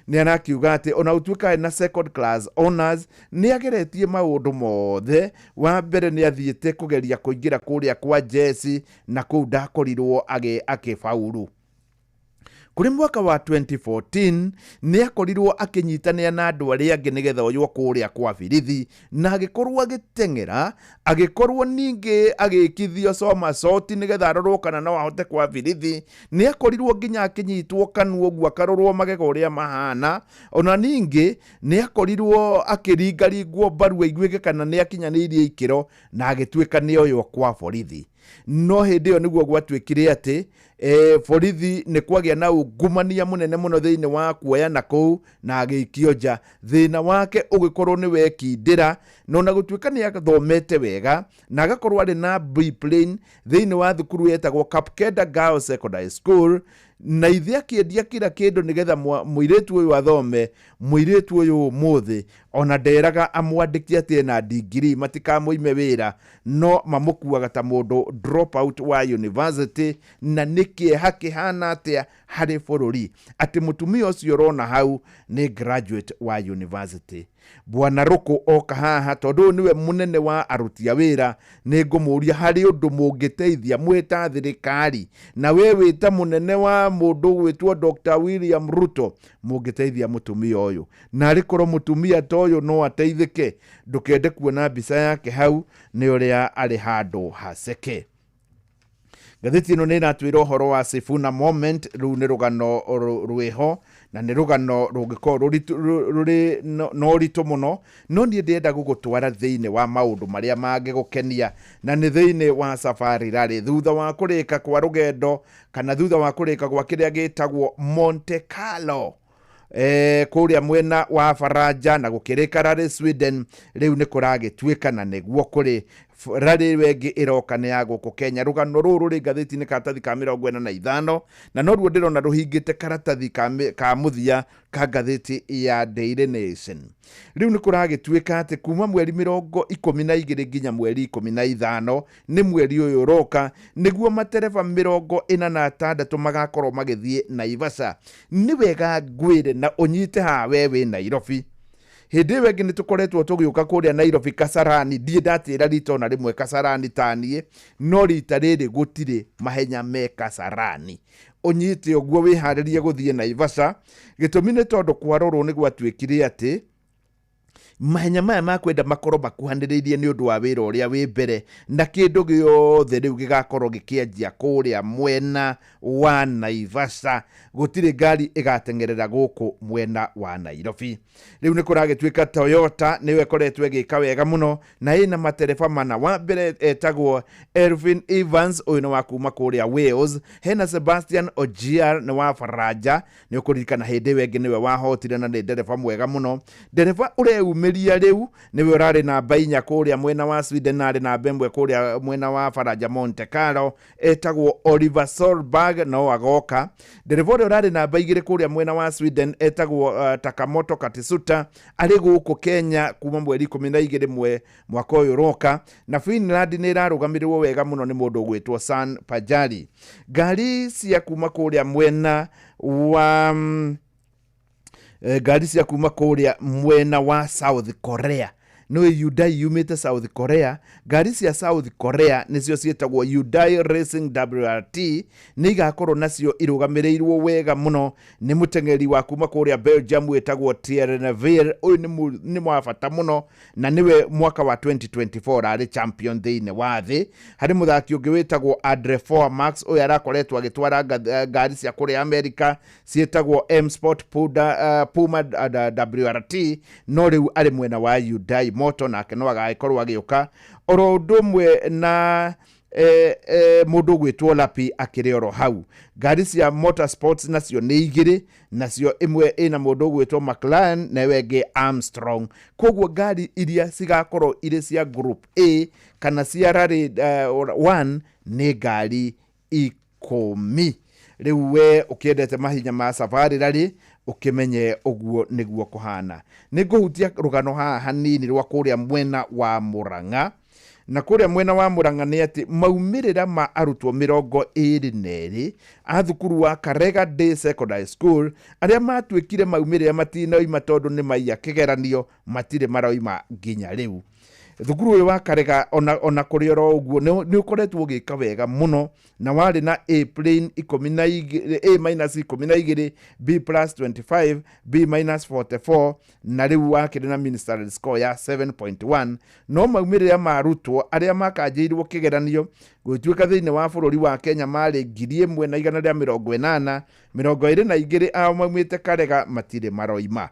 Nĩ arakiuga atĩ ona ũtuĩka ena second class honors, nĩ ageretie maũndũ mothe. Wa mbere nĩ athiĩte kũgeria kũingĩra kũrĩa kwa jeci na kũu ndakorirwo akĩbauru. Kũrĩ mwaka wa 2014 nĩ akorirwo akĩnyitanĩra na andũ arĩa angĩ nĩgetha oywo kũrĩa kwa birithi, na agĩkorwo agĩteng'era, agĩkorwo ningĩ agĩkithio soma soti nĩgetha arorwo kana no ahote kwa birithi. Nĩ akorirwo nginya akĩnyitwo kanua ũguo akarorwo magego ũrĩa mahana. Ona ningĩ nĩ akorirwo akĩringaringwo mbaru aiguĩke kana nĩ akinyanĩirie ikĩro, na agĩtuĩka nĩ oywo kwa borithi. No hĩndĩ ĩyo nĩguo gwatuĩkire atĩ borithi nĩ kwagĩa na ungumania mũnene mũno thĩinĩ wa kuoya na kũu, na agĩikio nja. Thĩna wake ũgĩkorwo nĩ wekindĩra, na ona gũtuĩka nĩ athomete wega na agakorwo arĩ na B plane thĩinĩ wa thukuru yetagwo Kapkenda Girls Secondary School, na ithe akĩendia kila kĩndũ nĩgetha mũirĩtu ũyũ athome. Mũirĩtu ũyũ ũmũthĩ ona nderaga amwandĩki atĩ ena degree, matikamũime wĩra, no mamũkuaga ta mũndũ drop out wa university. Na nĩ kĩeha kĩhana atĩa harĩ bũrũri atĩ mũtumia ũcio ũrona hau nĩ graduate wa university. Bwana Rũkũ oka haha, tondũ ũyũ nĩwe mũnene wa aruti a wĩra, nĩ ngũmũria harĩ ũndũ mũngĩteithia mwĩ ta thirikari, na we wĩ ta mũnene wa mũndũ ũgwĩtwo Dr. William Ruto, mũngĩteithia mũtumia ũyũ. Na arĩ korwo mũtumia ta ũyũ no ateithĩke, ndũkende kuona mbica yake hau nĩ ũrĩa arĩ handũ haceke. Ngathĩti ĩno nĩ ĩratwĩra ũhoro wa Sifuna moment. Rũu nĩ rũgano rwĩho, na nĩ rũgano rũngĩkorwo rũrĩ na ũritũ mũno, no niĩ ndĩrenda gũgũtwara thĩinĩ wa maũndũ marĩa mangĩgũkenia, na nĩ thĩinĩ wa Safari Rally. Thutha wa kũrĩka kwa rũgendo, kana thutha wa kũrĩka gwa kĩrĩa gĩtagwo Monte Carlo kũrĩa mwena wa Faranja, na gũkĩrĩka Rally Sweden, rĩu nĩ kũragĩtuĩka na nĩguo kũrĩ rally ĩyo ĩngĩ ĩroka nĩ ya gũkũ Kenya. Rũgano rũrũ rũrĩ ngathĩti-inĩ karatathi ka 45, na noruo ndĩrona rũhingĩte karatathi ka mũthia ka ngathĩti ya Daily Nation. Rĩu nĩ kũragĩtuĩka atĩ kuma mweri 12 nginya mweri 15 nĩ mweri ũyũ ũroka, nĩguo matereba 46 magakorwo magĩthiĩ Naivasha. Nĩ wega ngwĩre na ũnyite haha we wĩ Nairobi. Hĩndĩ ĩyo ĩngĩ nĩ tũkoretwo tũgĩũka kũrĩa Nairobi Kasarani, ndirĩ ndatĩra rita ona rĩmwe Kasarani taniĩ, no rita rĩrĩ gũtirĩ mahenya me Kasarani. Ũnyite ũguo wĩharĩrie gũthiĩ Naivasha. Gĩtũmi nĩ tondũ kwarorwo nĩ gwatuĩkire atĩ mahenya maya makwenda makorwo makuhanĩrĩirie nĩ ũndũ wa wĩra ũrĩa wĩ mbere, na kĩndũ gĩothe rĩu gĩgakorwo gĩkĩanjia kũrĩa mwena wa Naivasha. Gũtirĩ ngari ĩgateng'erera gũkũ mwena wa Nairobi. Rĩu nĩ kũragĩtuĩka Toyota nĩyo ĩkoretwo ĩgĩka wega mũno, na ĩna matereba mana. Wa mbere etagwo Elfyn Evans, ũyũ nĩ wa kuma kũrĩa Wales. Hena Sebastian Ogier nĩ wa Faranja, nĩ ũkũririkana hĩndĩ ĩyo ĩngĩ nĩwe wahotire na nĩ ndereba mwega mũno. Ndereba ũreumĩria rĩu nĩwe ũrarĩ namba 4 kũrĩa mwena wa Sweden, na arĩ namba 1 kũrĩa mwena wa Faranja Monte Carlo, etagwo Oliver Solberg, no agoka. Ndereba ũrĩa ũrarĩ namba 2 kũrĩa mwena wa Sweden etagwo Takamoto Katsuta, arĩ gũkũ Kenya kuma mweri 12 mwaka ũyũ ũroka. Na Finland nĩ ĩrarũgamĩrĩrwo wega mũno nĩ mũndũ ũgwĩtwo San Pajari. Ngari cia kuma kũrĩa mwena wa ngari cia kuma kũrĩa mwena wa South Korea, no Hyundai yumĩte South Korea. Ngari cia South Korea nĩcio ciĩtagwo Hyundai Racing WRT, nĩ igakorwo nacio irũgamĩrĩirwo wega mũno nĩ mũteng'eri wa kuma kũrĩa Belgium wĩtagwo Thierry Neuville. Ũyũ nĩ wa bata mũno, na nĩwe mwaka wa 2024 arĩ champion thĩinĩ wa thĩ. Harĩ mũthaki ũngĩ wĩtagwo Andre Max, ũyũ arakoretwo agĩtwara ngari cia kũrĩa America ciĩtagwo M Sport Puma WRT, no rĩu arĩ mwena wa Hyundai Moto, nake no agagĩkorwo agĩũka oro ũndũ ũmwe na mũndũ ũgwĩtwo Lapi akĩrĩ oro hau. Ngari cia motorsports nacio nĩ igĩrĩ, nacio ĩmwe ĩna mũndũ ũgwĩtwo McLaren na ĩyo ĩngĩ Armstrong. Koguo ngari iria cigakorwo irĩ cia group A kana cia rally 1 nĩ ngari 10. Rĩu we ũkĩendete mahinya ma Safari Rally ũkĩmenye ũguo nĩguo kũhana. Nĩ ngũhutia rũgano haha hanini rwa kũrĩa mwena wa Murang'a. Na kũrĩa mwena wa Murang'a nĩ atĩ maumĩrĩra ma arutwo 22 a thukuru wa Karega Day Secondary School arĩa matuĩkire maumĩrĩra matinoima tondũ nĩ maiya kĩgeranio, matirĩ maroima nginya rĩu. Thukuru ũyũ wa Karega ona kũrĩ oro ũguo nĩ ũkoretwo ũgĩka wega mũno, na warĩ na A plain 12, A minus 12, B plus 25, B minus 44, na rĩu wakĩrĩ na ministerial score ya 7.1. No maumĩrĩra ma arutwo arĩa makanjĩirwo kĩgeranio gũtuĩka thĩinĩ wa bũrũri wa Kenya marĩ 1180, 22 ao maumĩte Karega matirĩ maroima.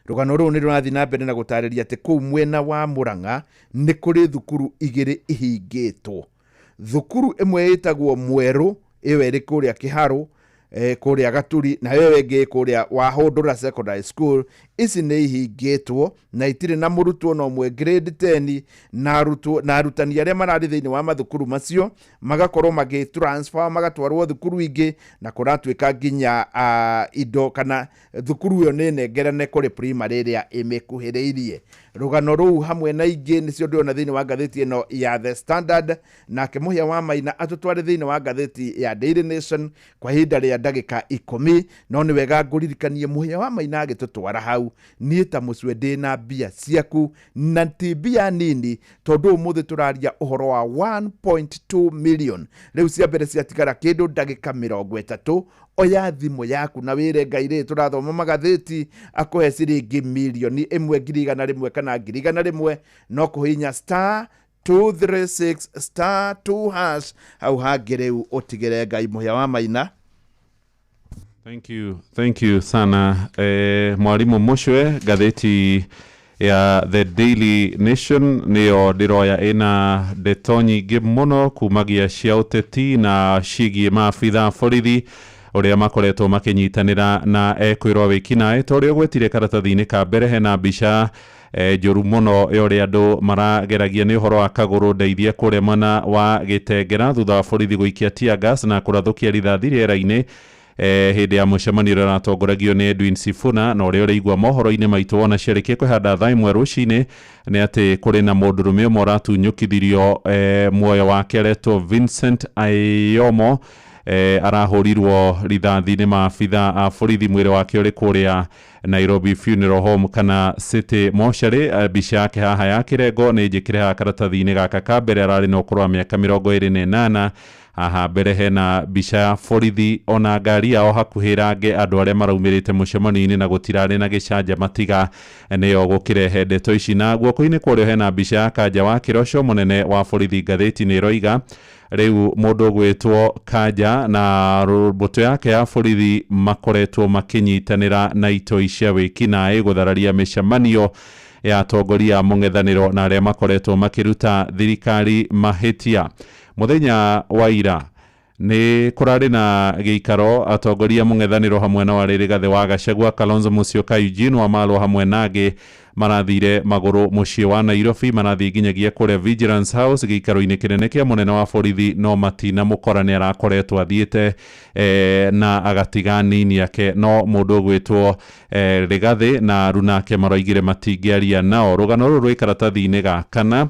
Rũgano rũu nĩ rũrathiĩ na mbere na gũtarĩria atĩ kũu mwena wa Murang'a nĩ kũrĩ thukuru igĩrĩ ihingĩtwo. Thukuru ĩmwe ĩtagwo Mwerũ, ĩyo ĩrĩ kũrĩa Kĩharũ, kũrĩa Gaturi, na ĩyo ĩngĩ kũrĩa Wahũndũra Secondary School. Ici nĩ ihingĩtwo na itirĩ na mũrutwo na ũmwe grade 10, na arutwo na arutani arĩa mararĩ thĩinĩ wa mathukuru macio magakorwo magĩ transfer magatwarwo thukuru ingĩ, na kũratuĩka nginya indo kana thukuru ĩyo nĩ nengerane kũrĩ primary ĩrĩa ĩmĩkuhĩrĩirie. Rũgano rũu hamwe na ingĩ nĩcio ndĩrona thĩinĩ wa ngathĩti ĩno ya The Standard, nake Mũhĩa wa Maina atũtware thĩinĩ wa ngathĩti ya Daily Nation kwa ihinda rĩa ndagĩka 10. No nĩ wega ngũririkanie Mũhĩa wa Maina agĩtũtwara hau, niĩ ta mũcwe ndĩ na mbia ciaku, na ti mbia nini, tondũ ũmũthĩ tũraria ũhoro wa 1.2 million. Rĩu cia mbere ciatigara kĩndũ ndagĩka 30. Oya thimũ yaku na wĩre Ngai rĩ tũrathoma magathĩti akũhe ciringi mirioni 1, 100,000 kana 100,000, no kũhihinya star 236 star 2 hash hau hangĩ rĩu ũtigĩre Ngai. Mũhĩa wa Maina. Thank you, thank you sana mwalimu Mucwe. Ngathĩti ya The Daily Nation nĩyo ndĩroya ĩna ndeto nyingĩ mũno kumagia cia ũteti na ciĩgiĩ maabitha a borithi ũrĩa makoretwo makĩnyitanĩra na ekwĩrwo wĩkinaĩ. Ta ũrĩa ũgwetire karatathi-inĩ ka mbere, hena mbica njũru mũno ya ũrĩa andũ marageragia nĩ ũhoro wa kagũrũ ndeithia kũrĩa mwena wa Gĩtengera thutha wa borithi gũikia tear gas na kũrathũkia rithathi rĩera-inĩ hĩndĩ ya mũcemanio ũrĩa ũratongoragio nĩ Edwin Sifuna. Na ũrĩa ũraigua mohoro-inĩ maitũ wona ciarĩkia kwĩhanda thaa 1 rũcinĩ nĩ atĩ kũrĩ na mũndũrũme ũmwe ũratunyũkithirio muoyo wake aretwo Vincent Ayomo, arahũrirwo rithathi nĩ maabitha a borithi, mwĩrĩ wake ũrĩ kũrĩa Nairobi Funeral Home kana City Mortuary. Mbica yake haha ya kĩrengo nĩ njĩkĩre haha karatathi-inĩ gaka ka mbere, ararĩ na ũkũrũ wa mĩaka 28. Haha mbere hena mbica ya borithi ona ngari yao hakuhĩ range andũ arĩa maraumĩrĩte mũcemanio-inĩ na gũtirarĩ na gĩcanja tiga nĩyo gũkĩrehe ndeto ici. Na guoko-inĩ kwa ũrĩo hena mbica ya Kanja wa Kĩroco mũnene wa borithi. Ngathĩti nĩ ĩroiga rĩu mũndũ ũgwĩtwo Kanja na mbũtũ yake ya borithi makoretwo makĩnyitanĩra na itoi cia wĩkinaĩ gũthararia mĩcemanio ya atongoria a mũng'ethanĩro na arĩa makoretwo makĩruta thirikari mahĩtia. Mũthenya wa ira nĩ kũrarĩ na gĩikaro atongoria mũng'ethanĩro hamwe na warĩ Rigathĩ wa Gachagua, Kalonzo Musyoka, Eugene Wamalwa hamwe na angĩ marathire magũrũ mũciĩ wa Nairobi, marathiĩ nginyagia kũrĩa Vigilance House gĩikaro-inĩ kĩnene kĩa mũnene wa borithi, no matina mũkora nĩ arakoretwo athiĩte na agatiga nini yake, no mũndũ ũgwĩtwo Rigathĩ na aruna ake maroigire matingĩaria nao. Rũgano rũrũ rwĩ karatathi-inĩ ga kana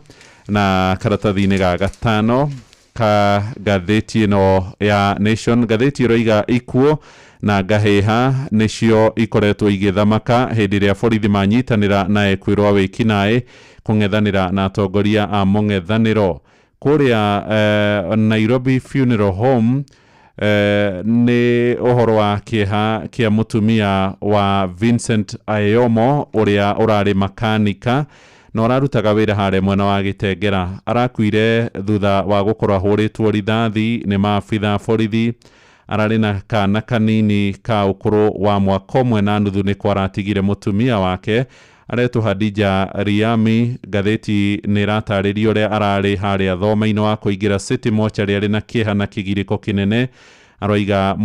na karatathi-inĩ ga gatano ka ngathĩti ĩno ya Nation. Ngathĩti ĩroiga ikuũ na ngahĩha nĩcio ikoretwo igĩthamaka hĩndĩ ĩrĩa borithi manyitanĩra na ekwĩrwo wĩkinaĩ kũng'ethanĩra na atongoria a mũng'ethanĩro. Kũrĩa Nairobi Funeral Home nĩ ũhoro wa kĩeha kĩa mũtumia wa Vincent Ayomo ũrĩa ũrarĩ makanika na ũrarutaga wĩra harĩa mwena wa Gĩtengera. Arakuire thutha wa gũkorwo ahũrĩtwo rithathi nĩ maabitha a borithi. Ararĩ na kana kanini ka ũkũrũ wa mwaka 1.5 nĩko aratigire mũtumia wake aretwo Hadija Riami. Ngathĩti nĩ ĩratarĩria ũrĩa ararĩ harĩa thome-inĩ wa kũingĩra City Mortuary arĩ na kĩeha na kĩgirĩko kĩnene. Aroiga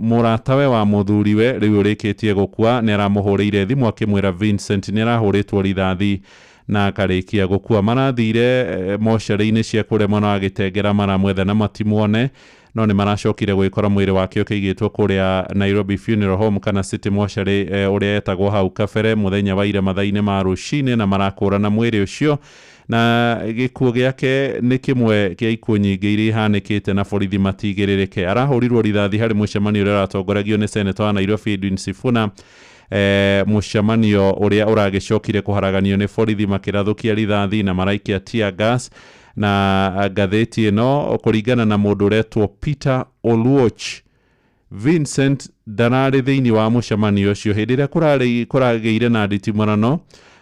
mũratawe wa mũthuriwe rĩu ũrĩkĩtie gũkua nĩ aramũhũrĩire thimũ akĩmwĩra Vincent nĩ arahũrĩtwo rithathi na akarĩkia gũkua. Marathire mocarĩ-inĩ cia kũrĩa mwena wa Gĩtengera maramwetha na matimuone, no nĩ maracokire gwĩkora mwĩrĩ wake ũkĩigĩtwo kũrĩa Nairobi Funeral Home kana City Mortuary ũrĩa etagwo hau kabere mũthenya wa ira mathaa-inĩ ma rũcinĩ, na marakũrana mwĩrĩ ũcio. Na gĩkuũ gĩake nĩ kĩmwe kĩa ikuũ nyingĩ iria ihanĩkĩte na borithi matigĩrĩrĩke. Arahũrirwo rithathi harĩ mũcemanio ũrĩa ũratongoragio nĩ seneta wa Nairobi Edwin Sifuna. Mũcemanio ũrĩa ũragĩcokire kũharaganio nĩ borithi makĩrathũkia rithathi na maraikia tear gas. Na ngathĩti ĩno, kũringana na mũndũ ũretwo Peter Oluoch, Vincent ndararĩ thĩinĩ wa mũcemanio ũcio hĩndĩ ĩrĩa kũragĩire na nditimũrano.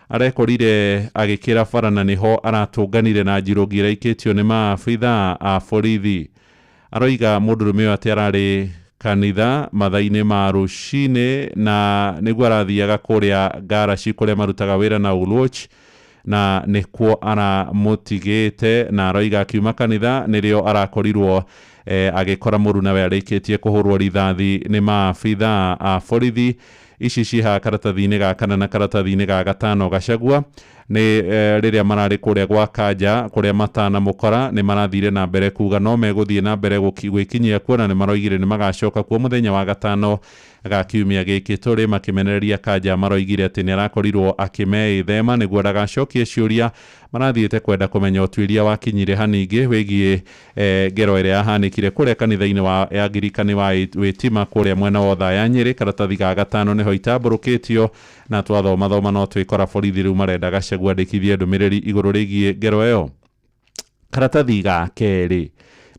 Arekorire agĩkĩra bara na nĩho aratũnganire na njirũngi ĩraikĩtio nĩ maabitha a borithi. Aroiga mũndũrũme ũyũ atĩ ararĩ kanitha mathaa-inĩ ma rũcinĩ na nĩguo arathiaga kũrĩa ngaraci kũrĩa marutaga wĩra na Oluoch, na nĩkuo aramũtigĩte. Na aroiga akiuma kanitha nĩrĩo arakorirwo agĩkora mũrunawe arĩkĩtie kũhũrwo rithathi nĩ maabitha a borithi. Ici cihaha karatathi-inĩ ga kana na karatathi-inĩ ga gatano. Gachagua nĩ rĩrĩa mararĩ kũrĩa gwa Kanja kũrĩa matanamũkora, nĩ marathire na mbere kuga no megũthiĩ na mbere gwĩkinyia kuo, na nĩ maroigire nĩ magacoka kuo mũthenya wa gatano ga kiumia gĩkĩ tũrĩ. Makĩmenereria Kanja, maroigire atĩ nĩ arakorirwo akĩmeĩthema nĩguo ndagacokie ciũria marathiĩte kwenda kũmenya ũtuĩria wakinyire haningĩ wĩgiĩ ngero ĩrĩa yahanĩkire kũrĩa kanitha-inĩ wa Angirikani wa Wĩtima kũrĩa mwena wa Othaya, Nyĩrĩ. Karatathi ga gatano nĩho itambũrũkĩtio, na twathoma thoma no twĩkora borithi rĩu marenda Gachagua andĩkithie ndũmĩrĩri igũrũ rĩgiĩ ngero ĩyo. Karatathi ga kerĩ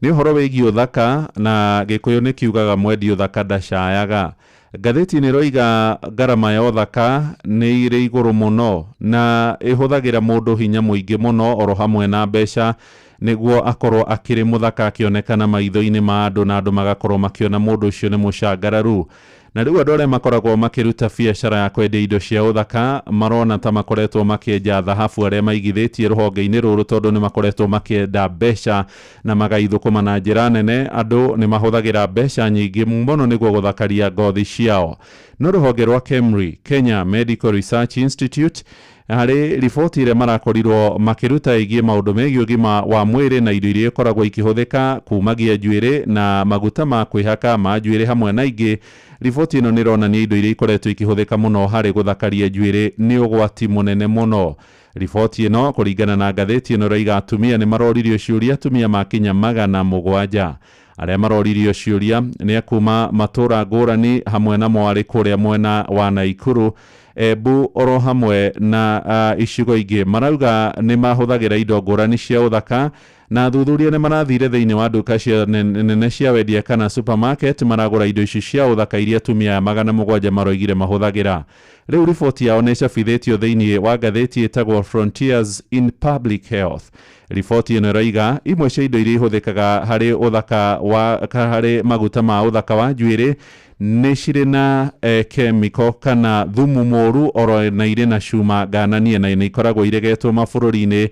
nĩ ũhoro wĩgiĩ ũthaka, na Gĩkũyũ nĩ kiugaga mwendi ũthaka ndacayaga. Ngathĩti nĩ ĩroiga ngarama ya ũthaka nĩ irĩ igũrũ mũno na ĩhũthagĩra mũndũ hinya mũingĩ mũno oro hamwe na mbeca nĩguo akorwo akĩrĩ mũthaka, akĩonekana maitho-inĩ ma andũ, na andũ magakorwo makĩona mũndũ ũcio nĩ mũcangararu. Na rĩu andũ arĩa makoragwo makĩruta biacara ya kwendia indo cia ũthaka marona ta makoretwo makĩenja thahabu arĩa maigithĩtie rũhonge-inĩ rũrũ, tondũ nĩ makoretwo makĩenda mbeca na magaithũkũma na njĩra nene. Andũ nĩ mahũthagĩra mbeca nyingĩ mũno nĩguo gũthakaria ngothi ciao. No rũhonge rwa KEMRI, Kenya Medical Research Institute, harĩ riboti ĩrĩa marakorirwo makĩruta ĩgiĩ maũndũ megiĩ ũgima wa mwĩrĩ na indo iria ikoragwo ikĩhũthĩka kumagia njuĩrĩ na maguta ma kwĩhaka ma njuĩrĩ hamwe na ingĩ, riboti ĩno nĩ ĩronania indo iria ikoretwo ikĩhũthĩka mũno harĩ gũthakaria njuĩrĩ nĩ ũgwati mũnene mũno. Riboti ĩno, kũringana na ngathĩti ĩno, ĩroiga atumia nĩ maroririo ciũria, atumia makinya 700. Arĩa maroririo ciũria nĩ akuma matũra ngũrani, hamwe na mwarĩ kũrĩa mwena wa Naikuru, Embu, oro hamwe na icigo ingĩ. Marauga nĩ mahũthagĩra indo ngũrani cia ũthaka, na athuthuria nĩ marathire thĩinĩ wa nduka cia nene cia wendia kana supermarket maragũra indo ici cia ũthaka iria atumia aya 700 maroigire mahũthagĩra. Rĩu riboti yao nĩ ĩcabithĩtio thĩinĩ wa ngathĩti ĩtagwo Frontiers in Public Health. Riboti ĩno ĩroiga imwe cia indo iria ihũthĩkaga harĩ ũthaka wa harĩ maguta ma ũthaka wa njuĩrĩ nĩ cirĩ na chemical kana thumu mũru, oro na irĩ na cuma ngananie, na nĩ ikoragwo iregetwo mabũrũri-inĩ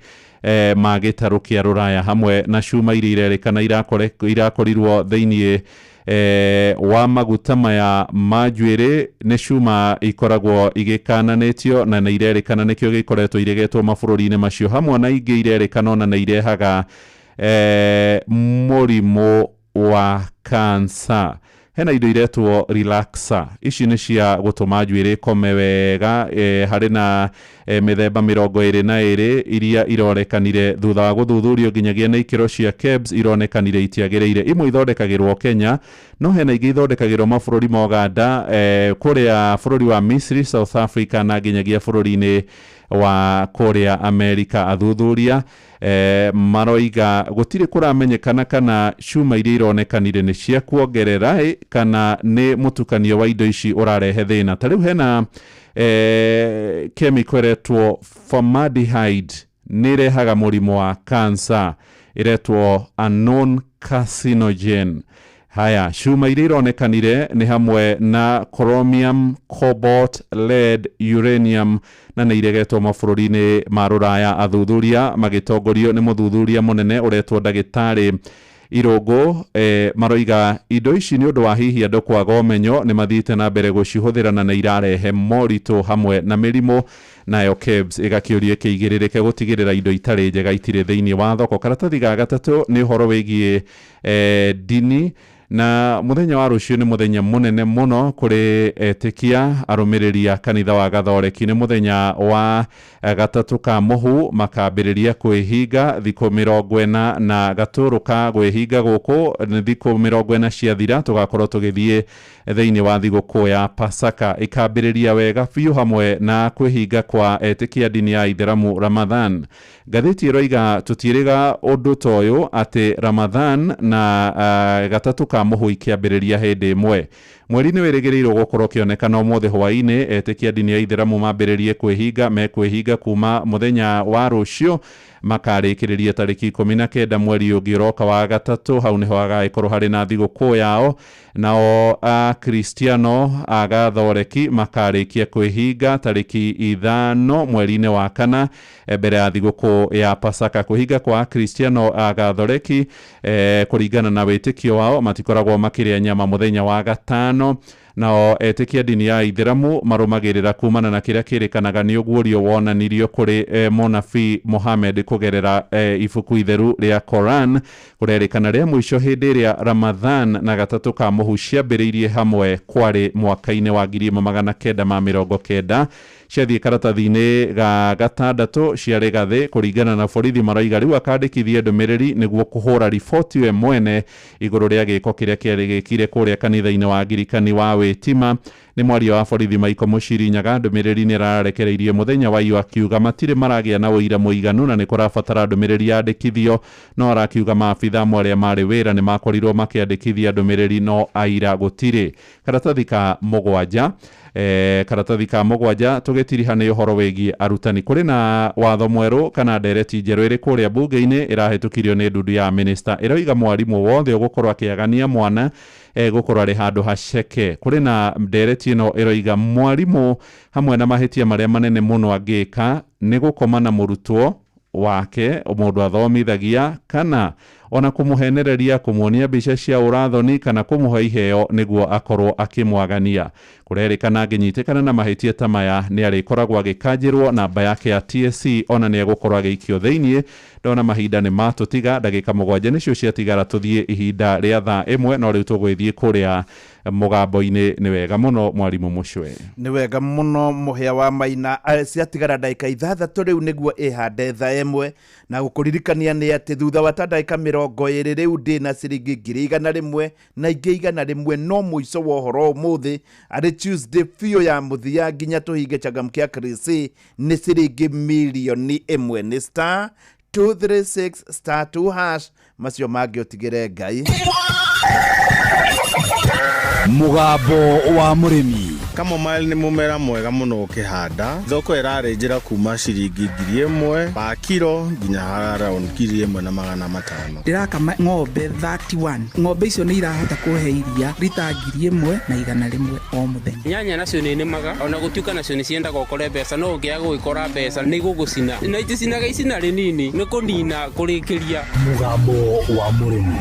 ma gĩtarũ kĩa rũraya, hamwe na cuma iria irerĩkana irakorirwo thĩinĩ wa maguta maya ma njuĩrĩ nĩ cuma ikoragwo igĩkananĩtio, na nĩ irerĩkana nĩkĩo gĩkoretwo iregetwo mabũrũri-inĩ macio, hamwe na ingĩ irerĩkana ona nĩ irehaga mũrimũ wa cancer. Hena indo iretwo relaxer, ici nĩ cia gũtũma njuĩrĩ ĩkome wega. Harĩ na mĩthemba 22 iria irorekanire thutha wa gũthuthurio nginyagia na ikĩro cia KEBS ironekanire itiagĩrĩire. Imwe ithondekagĩrwo Kenya, no hena ingĩ ithondekagĩrwo mabũrũri ma Uganda, kũrĩa bũrũri wa Misri, South Africa, na nginyagia bũrũri-inĩ wa kũrĩa Amerika. Athuthuria maroiga gũtirĩ kũramenyekana kana cuma iria ironekanire nĩ cia kuongerera kana nĩ mũtukanio wa indo ici ũrarehe thĩna. Ta rĩu hena chemical ĩretwo formaldehyde, nĩ ĩrehaga mũrimũ wa cancer, ĩretwo a known carcinogen. Haya, cuma iria ironekanire nĩ hamwe na chromium, cobalt, lead, uranium, na nĩ iregetwo mabũrũri-inĩ ma rũraya. Athuthuria magĩtongorio nĩ mũthuthuria mũnene ũretwo ndagĩtarĩ Irũngũ maroiga indo ici nĩ ũndũ wa hihi andũ kwaga ũmenyo nĩ mathiĩte na mbere gũcihũthĩra na nĩ irarehe moritũ hamwe na mĩrimũ. Nayo KEBS ĩgakĩũrio ĩkĩigĩrĩrĩke gũtigĩrĩra indo itarĩ njega itirĩ thĩinĩ wa thoko. Karatathi ga gatatũ nĩ ũhoro wĩgiĩ ndini. Na muthenya wa rucio ni muthenya munene muno kuri etikia arumiriri a kanitha wa Gathoreki. Ni muthenya wa gatatu ka muhu makambiriria kwihinga thiku 40 na gaturu ka gwihinga guku ni thiku 40 ciathira tugakorwo tugithie thiini wa thiguku ya Pasaka ikambiriria wega biũ hamwe na kwihinga kwa etikia dini ya Ithiramu Ramadhan. Ngathĩti ĩroiga tũtiĩrĩga ũndũ ta ũyũ atĩ Ramadhan na gatatu ka mũhu ikĩambĩrĩria hĩndĩ ĩmwe. Mweri nĩ wĩrĩgĩrĩirwo gũkorwo ũkĩonekana ũmũthĩ hwaĩ-inĩ. Etĩkia ndini ya Ithiramu mambĩrĩrie kwĩhinga mekwĩhinga kuma mũthenya wa rũciũ makarĩkĩrĩria tarĩki 19 mweri ũngĩ ũroka wa gatatũ. Hau nĩho hagagĩkorwo harĩ na thigũkũ yao. Nao Akristiano a Gathoreki makarĩkia kwĩhinga tarĩki 5 mweri-inĩ wa kana mbere ya thigũkũ ya Pasaka. Kwĩhinga kwa Akristiano a Gathoreki kũringana na wĩtĩkio wao matikoragwo makĩrĩa nyama mũthenya wa gatano. Nao etĩkia ndini ya Ithiramu marũmagĩrĩra kumana na kĩrĩa kĩrĩkanaga nĩ ũguũrio wonanirio kũrĩ mũnabii Muhammad kũgerera ibuku itheru rĩa Koran. Kũrerĩkana rĩa mũico hĩndĩ ĩrĩa Ramadhan na gatatũ ka mũhu ciambĩrĩirie hamwe kwarĩ mwaka-inĩ wa 1990. Ciathiĩ karatathi-inĩ ga gatandatũ ciarĩ gathĩ kũringana na borithi maroiga rĩu akandĩkithie ndũmĩrĩri nĩguo kũhũra riboti we mwene igũrũ rĩa gĩko kĩrĩa kĩarĩ gĩkire kũrĩa kanitha-inĩ wa Angirikani wa Wĩtima. Nĩ mwaria wa borithi Michael Mũciri Nyaga ndũmĩrĩri nĩ ĩrarekereirie mũthenya wa iyo akiuga matirĩ maragĩa na ũira mũiganu na nĩ kũrabatara ndũmĩrĩri yandĩkithio. No arakiuga maabitha amwe arĩa marĩ wĩra nĩ makorirwo makĩandĩkithia ndũmĩrĩri no aira gũtirĩ. Karatathi ka mũgwanja karatathi ka mũgwanja tũgĩtiriha nĩ ũhoro wĩgiĩ arutani. Kũrĩ na watho mwerũ kana ndereti njerũ ĩrĩ kũrĩa bunge-inĩ ĩrahĩtũkirio nĩ ndundu ya minista ĩroiga mwarimũ wothe ũgũkorwo akĩagania mwana gũkorwo arĩ handũ haceke. Kũrĩ na ndereti ĩno ĩroiga mwarimũ hamwe na mahĩtia marĩa manene mũno angĩka nĩ gũkoma na mũrutwo wake mũndũ athomithagia kana ona kũmũhenereria kũmuonia mbica cia ũrathoni kana kũmũhe iheo nĩguo akorwo akĩmwagania. Kũrerĩkana angĩnyitĩkana na mahĩtia ta maya nĩ arĩkoragwo agĩkanjĩrwo namba yake ya TSC ona nĩ egũkorwo agĩikio thĩiniĩ. Ndona mahinda nĩ matũtiga, ndagĩka 7 nĩcio ciatigara tũthiĩ ihinda rĩa thaa 1, no rĩu tũgwĩthiĩ kũrĩa mũgambo-inĩ. Nĩ wega mũno mwarimũ Mũcwe. Nĩ wega mũno mũhĩa wa maina. Ciatigara ndagĩka 6 rĩu nĩguo ĩhande thaa 1 na gũkũririkania nĩ atĩ thutha wa ta ndagĩka 20 rĩu ndĩ na ciringi 100,000 na ingĩ 100 no mũico wa ũhoro ũmũthĩ arĩ Tuesday biũ ya mũthia nginya tũhinge changamkia Krisi nĩ ciringi 1,000,000 nĩ star 236 star 2 hash. Macio mangĩ ũtigĩre Ngai. Mũgambo wa mũrĩmi. Chamomile nĩ mũmera mwega mũno ũkĩhanda. Thoko ĩrarĩ njĩra kuma ciringi 1,000 pa kiro nginya around 1,500. Ndĩrakama ng'ombe 31. Ng'ombe icio nĩ irahota kũhe iria rita 1,100 o mũthenya. Nyanya nacio nĩ nĩmaga ona gũtuĩka nacio nĩ ciendaga ũkore mbeca no ũngĩaga gũgĩkora mbeca nĩ igũgũcina na iticinaga icina rĩnini nĩ kũnina kũrĩkĩria. Mũgambo wa mũrĩmi.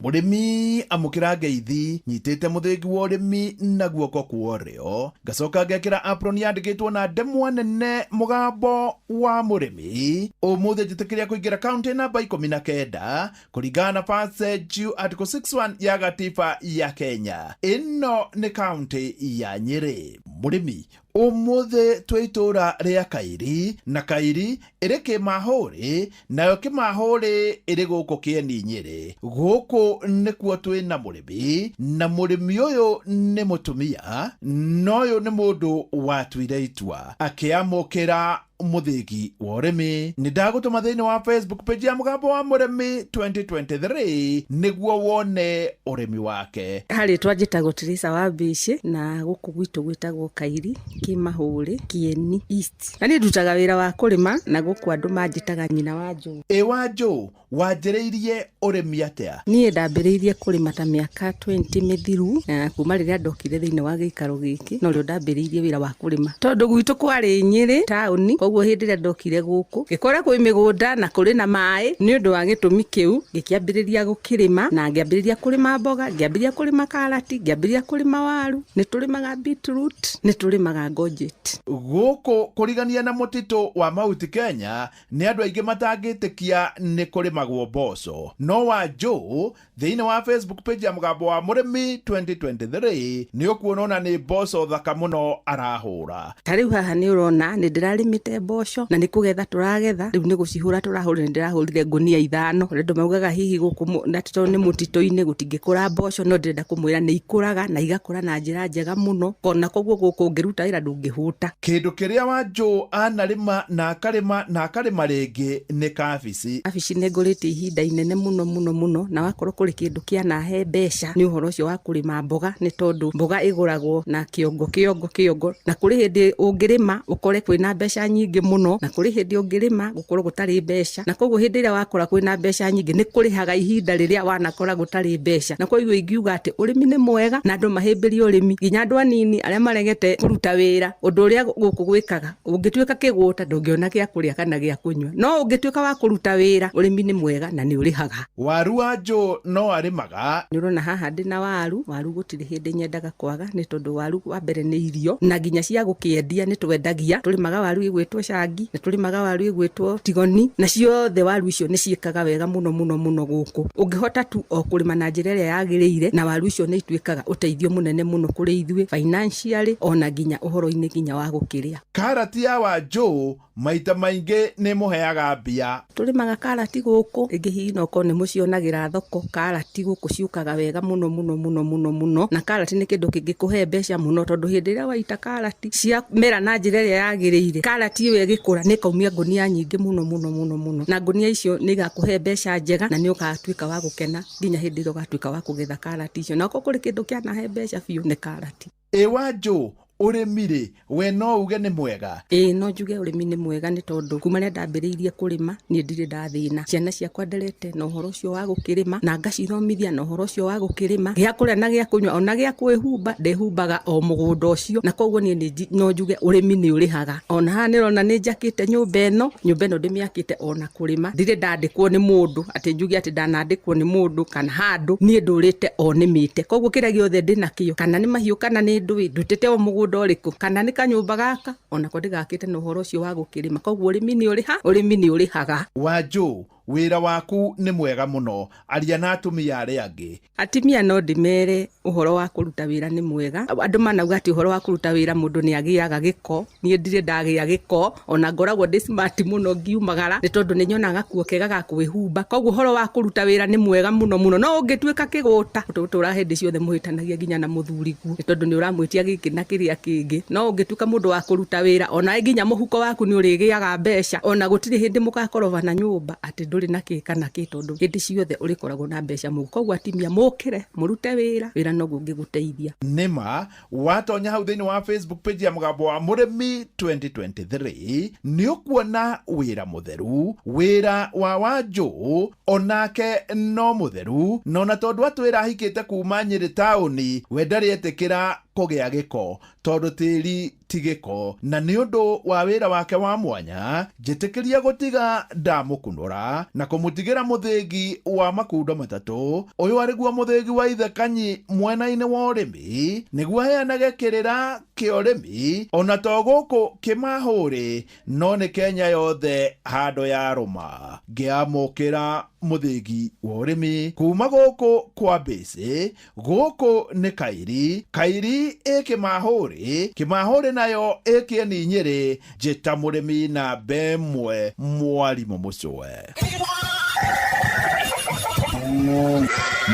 Mũrĩmi amũkĩra ngeithi nyitĩte mũthĩgi wa ũrĩmi na guoko kwa ũrĩo ngacoka ngekĩra apron yandĩkĩtwo na ndemwa nene mũgambo wa mũrĩmi. Ũmũthĩ njĩtĩkĩria kũingĩra kaunti namba 19 kũringana na Passage Article 61 ya gatiba ya Kenya. Ĩno nĩ kaunti ya Nyĩrĩ. Mũrĩmi ũmũthĩ twĩ itũũra rĩa Kairi na Kairi ĩrĩ Kĩmahũrĩ nayo Kĩmahũrĩ ĩrĩ gũkũ Kĩeni Nyĩrĩ. Gũkũ nĩkuo twĩ na mũrĩmi na mũrĩmi ũyũ nĩ mũtumia na ũyũ nĩ mũndũ watuire itua akĩamũkĩra mũthĩgi wa ũrĩmi. Nĩ ndagũtũma thĩinĩ wa Facebook page ya mũgambo wa mũrĩmi 2023 nĩguo wone ũrĩmi wake. Harĩ twanjĩtagwo Teresa wa Mbici na gũkũ gwitũ gwĩtagwo Kairi Kĩmahũrĩ Kĩeni East. Na niĩ ndutaga wĩra wa kũrĩma na gũkũ andũ manjĩtaga nyina wa Njũ. Ĩ wa Njũ, wanjĩrĩirie ũrĩmi atĩa? Niĩ ndambĩrĩirie kũrĩma ta mĩaka 20 mĩthiru na kuma rĩrĩa ndokire thĩinĩ wa gĩikaro gĩkĩ norĩo ndambĩrĩirie wĩra wa kũrĩma tondũ gwitũ kwarĩ Nyĩrĩ taũni. Koguo hĩndĩ ĩrĩa ndokire gũkũ ngĩkora kwĩ mĩgũnda na kũrĩ na maĩ, nĩ ũndũ wa gĩtũmi kĩu ngĩkĩambĩrĩria gũkĩrĩma, na ngĩambĩrĩria kũrĩma mboga, ngĩambĩrĩria kũrĩma karati, ngĩambĩrĩria kũrĩma waru, nĩ tũrĩmaga beetroot, nĩ tũrĩmaga courgette. Gũkũ kũrigania na mũtitũ wa Mount Kenya nĩ andũ aingĩ matangĩtĩkia nĩ kũrĩmagwo mboco. No Wanjũ thĩinĩ wa Facebook page ya Mũgambo wa Mũrĩmi 2023 nĩ ũkuona ona nĩ mboco thaka mũno arahũra. Ta rĩu haha nĩ ũrona nĩ ndĩrarĩmĩte mboco na nĩ kũgetha tũragetha, rĩu nĩ gũcihũra tũrahũra, nĩ ndĩrahũrire ngũnia 5. Andũ maugaga hihi gũkũ na tondũ nĩ mũtitũ-inĩ gũtingĩkũra mboco, no ndĩrenda kũmwĩra nĩ ikũraga na igakũra na njĩra njega mũno, ona koguo gũkũ ũngĩruta wĩra ndũngĩhũta. Kĩndũ kĩrĩa Wanjũ anarĩma na akarĩma na akarĩma rĩngĩ nĩ kabici. Kabici nĩ ngũrĩte ihinda inene mũno mũno mũno, na wakorwo kũrĩ kĩndũ kĩanahe mbeca nĩ ũhoro ũcio wa kũrĩma mboga, nĩ tondũ mboga ĩgũragwo na kĩongo kĩongo kĩongo, na kũrĩ hĩndĩ ũngĩrĩma ũkore kwĩna mbeca nyingĩ mũno, na kũrĩ hĩndĩ ũngĩrĩma gũkorwo gũtarĩ mbeca, na koguo hĩndĩ ĩrĩa wakora kwĩna mbeca nyingĩ nĩ kũrĩhaga ihinda rĩrĩa wanakora gũtarĩ mbeca. Na koguo ingiuga atĩ ũrĩmi nĩ mwega na andũ mahĩmbĩrie ũrĩmi, nginya andũ anini arĩa maregete kũruta wĩra. Ũndũ ũrĩa gũkũ gwĩkaga, ũngĩtuĩka kĩgũta ndũngĩona gĩa kũrĩa kana gĩa kũnyua, no ũngĩtuĩka wa kũruta wĩra, ũrĩmi nĩ mwega na nĩ ũrĩhaga. Waru Wanjũ no arĩmaga. Nĩ ũrona haha ndĩna waru, waru gũtirĩ hĩndĩ nyendaga kwaga, nĩ tondũ waru wa mbere nĩ irio na nginya cia gũkĩendia nĩ twendagia. Tũrĩmaga waru ĩgwĩtwo cangi, nĩ tũrĩmaga waru ĩgwĩtwo tigoni, na ciothe waru icio nĩ ciĩkaga wega mũno mũno mũno gũkũ. Ũngĩhota tu o kũrĩma na njĩra ĩrĩa yagĩrĩire, na waru icio nĩ ituĩkaga ũteithio mũnene mũno kũrĩ ithuĩ financially, ona nginya ũhoro-inĩ nginya wa gũkĩrĩa. Karati ya Wanjũ maita maingĩ nĩ mũheaga mbia. Tũrĩmaga karati gũkũ, rĩngĩ hihi no korwo nĩ mũcionagĩra thoko, karati gũkũ ciũkaga wega mũno mũno mũno mũno mũno, na karati nĩ kĩndũ kĩngĩkũhe mbeca mũno, tondũ hĩndĩ ĩrĩa waita karati ciamera na njĩra ĩrĩa yagĩrĩire, karati ĩyo ĩgĩkũra nĩ ĩkaumia ngũnia nyingĩ mũno mũno mũno mũno, na ngũnia icio nĩ igakũhe mbeca njega na nĩ ũgatuĩka wa gũkena nginya hĩndĩ ĩrĩa ũgatuĩka wa kũgetha karati icio. Na okorwo kũrĩ kĩndũ kĩanahe mbeca biũ nĩ karati. Ĩ Wanjũ, ũrĩmi rĩ, we no uge nĩ mwega? Ĩĩ no njuge ũrĩmi nĩ mwega, nĩ tondũ kuma rĩrĩa ndambĩrĩirie kũrĩma niĩ ndirĩ ndathĩna. Ciana ciakwa nderete na ũhoro ũcio wa gũkĩrĩma, na ngacithomithia na ũhoro ũcio wa gũkĩrĩma, gĩa kũrĩa na gĩa kũnyua ona gĩa kwĩhumba ndĩhumbaga o mũgũnda ũcio, na koguo niĩ no njuge ũrĩmi nĩ ũrĩhaga. Ona haha nĩũrona nĩ njakĩte nyũmba ĩno, nyũmba ĩno ndĩmĩakĩte ona kũrĩma, ndirĩ ndandĩkwo nĩ mũndũ atĩ njuge atĩ ndanandĩkwo nĩ mũndũ kana handũ, niĩ ndũrĩte o nĩmĩte. Koguo kĩrĩa gĩothe ndĩnakĩo, kana nĩ mahiũ kana nĩ ndũĩ, ndutĩte o mũgũnda ũrĩkũ, kana nĩ kanyũmba gaka, onako ndĩgakĩte na ũhoro ũcio wa gũkĩrĩma. Koguo ũrĩmi nĩ ũrĩha, ũrĩmi nĩ ũrĩhaga. Wanjũ, wĩra waku nĩ mwega mũno, aria na atumia arĩa angĩ. Atumia no ndĩmere ũhoro wa kũruta wĩra nĩ mwega. Andũ manauga atĩ ũhoro wa kũruta wĩra mũndũ nĩ agĩaga gĩko, niĩ ndirĩ ndagĩa gĩko, ona ngoragwo ndĩ smart mũno ngiumagara, nĩ tondũ nĩ nyonaga gakuo kega ga kwĩhumba. Koguo ũhoro wa kũruta wĩra nĩ mwega mũno mũno, no ũngĩtuĩka kĩgũta ũtũra hĩndĩ ciothe mũhĩtanagia nginya na mũthuriguo, nĩ tondũ nĩ ũramwĩtia gĩkĩ na kĩrĩa kĩngĩ. No ũngĩtuĩka mũndũ wa kũruta wĩra, ona nginya mũhuko waku nĩ ũrĩgĩaga mbeca, ona gũtirĩ hĩndĩ mũgakorobana nyũmba atĩ ndũrĩ na kĩ kana kĩ, tondũ hĩndĩ ciothe ũrĩkoragwo na mbeca mũhuko. Koguo atumia mũkĩre mũrute wĩra, wĩra noguo ũngĩgũteithia. Nĩma watonya hau thĩinĩ wa Facebook page ya Mũgambo wa Mũrĩmi 2023 nĩ ũkuona wĩra mũtheru, wĩra wa Wanjũ onake no mũtheru, na ona tondũ atwĩra ahikĩte kuma Nyĩrĩ taũni, we ndarĩ etĩkĩra kũgĩa gĩko, tondũ tĩri ti gĩko, na nĩ ũndũ wa wĩra wake wa mwanya njĩtĩkĩria gũtiga ndamũkunũra na kũmũtigĩra mũthĩgi wa makundo matatũ. Ũyũ arĩguo mũthĩgi wa ithe Kanyi mwena-inĩ wa ũrĩmi, nĩguo aheanage kĩrĩra kĩa ũrĩmi, ona to gũkũ kĩmahũrĩ, no nĩ Kenya yothe handũ ya rũma. Ngĩamũkĩra mũthĩgi wa ũrĩmi kuma gũkũ kwa Mbĩcĩ, gũkũ nĩ Kairi, Kairi ĩ kĩmahũrĩ, kĩmahũrĩ nayo ĩ kĩeni Nyĩrĩ, njĩta mũrĩmi na mbemwe mwarimũ mũcwe.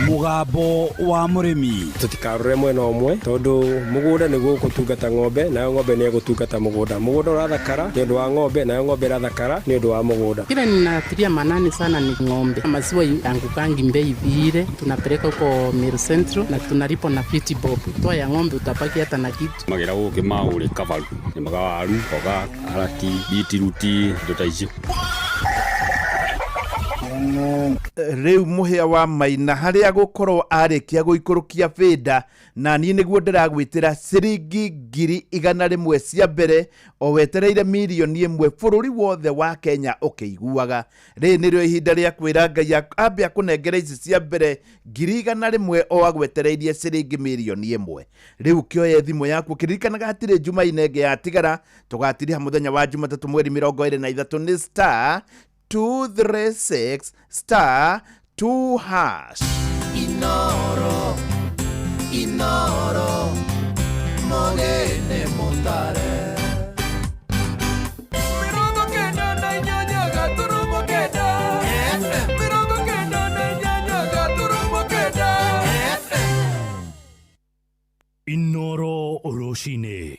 Mũgambo wa mũrĩmi. Tũtikarore mwena ũmwe, tondũ mũgũnda nĩguo ũgũtungata ng'ombe, nayo ng'ombe nĩ ĩgũtungata mũgũnda. Mũgũnda ũrathakara nĩ ũndũ wa ng'ombe, nayo ng'ombe ĩrathakara nĩ ũndũ wa mũgũnda. Kile ninatilia manani sana ni ng'ombe. Maziwa yangukangi mbei vile, tunapeleka huko Meru Central na tunalipa na 50 bob. Toa ya ng'ombe utapaki hata na kitu. Magera gũkĩ maũrĩ kabaru, nĩmaga waru, mboga, karati, beetroot, indo ta icio. Rĩu Mũhĩa wa Maina harĩa gũkorwo arĩkia gũikũrũkia bĩnda, na niĩ nĩguo ndĩragwĩtĩra ciringi 100,000 cia mbere o wetereire 1,000,000 bũrũri wothe wa Kenya ũkĩiguaga. Rĩrĩ nĩrĩo ihinda rĩa kwĩra Ngai ambe akũnengere ici cia mbere 100,000 o agwetereirie ciringi 1,000,000. Rĩu kĩoye thimũ yaku ũkĩririkanaga hatirĩ Jumaine ĩngĩ yatigara, tũgatiriha mũthenya wa Jumatatũ mweri 23 nĩ star 236 star 2 hash. Inoro, inoro, mogene motare. 98.9 FM. 98.9 FM. Inoro Oroshine.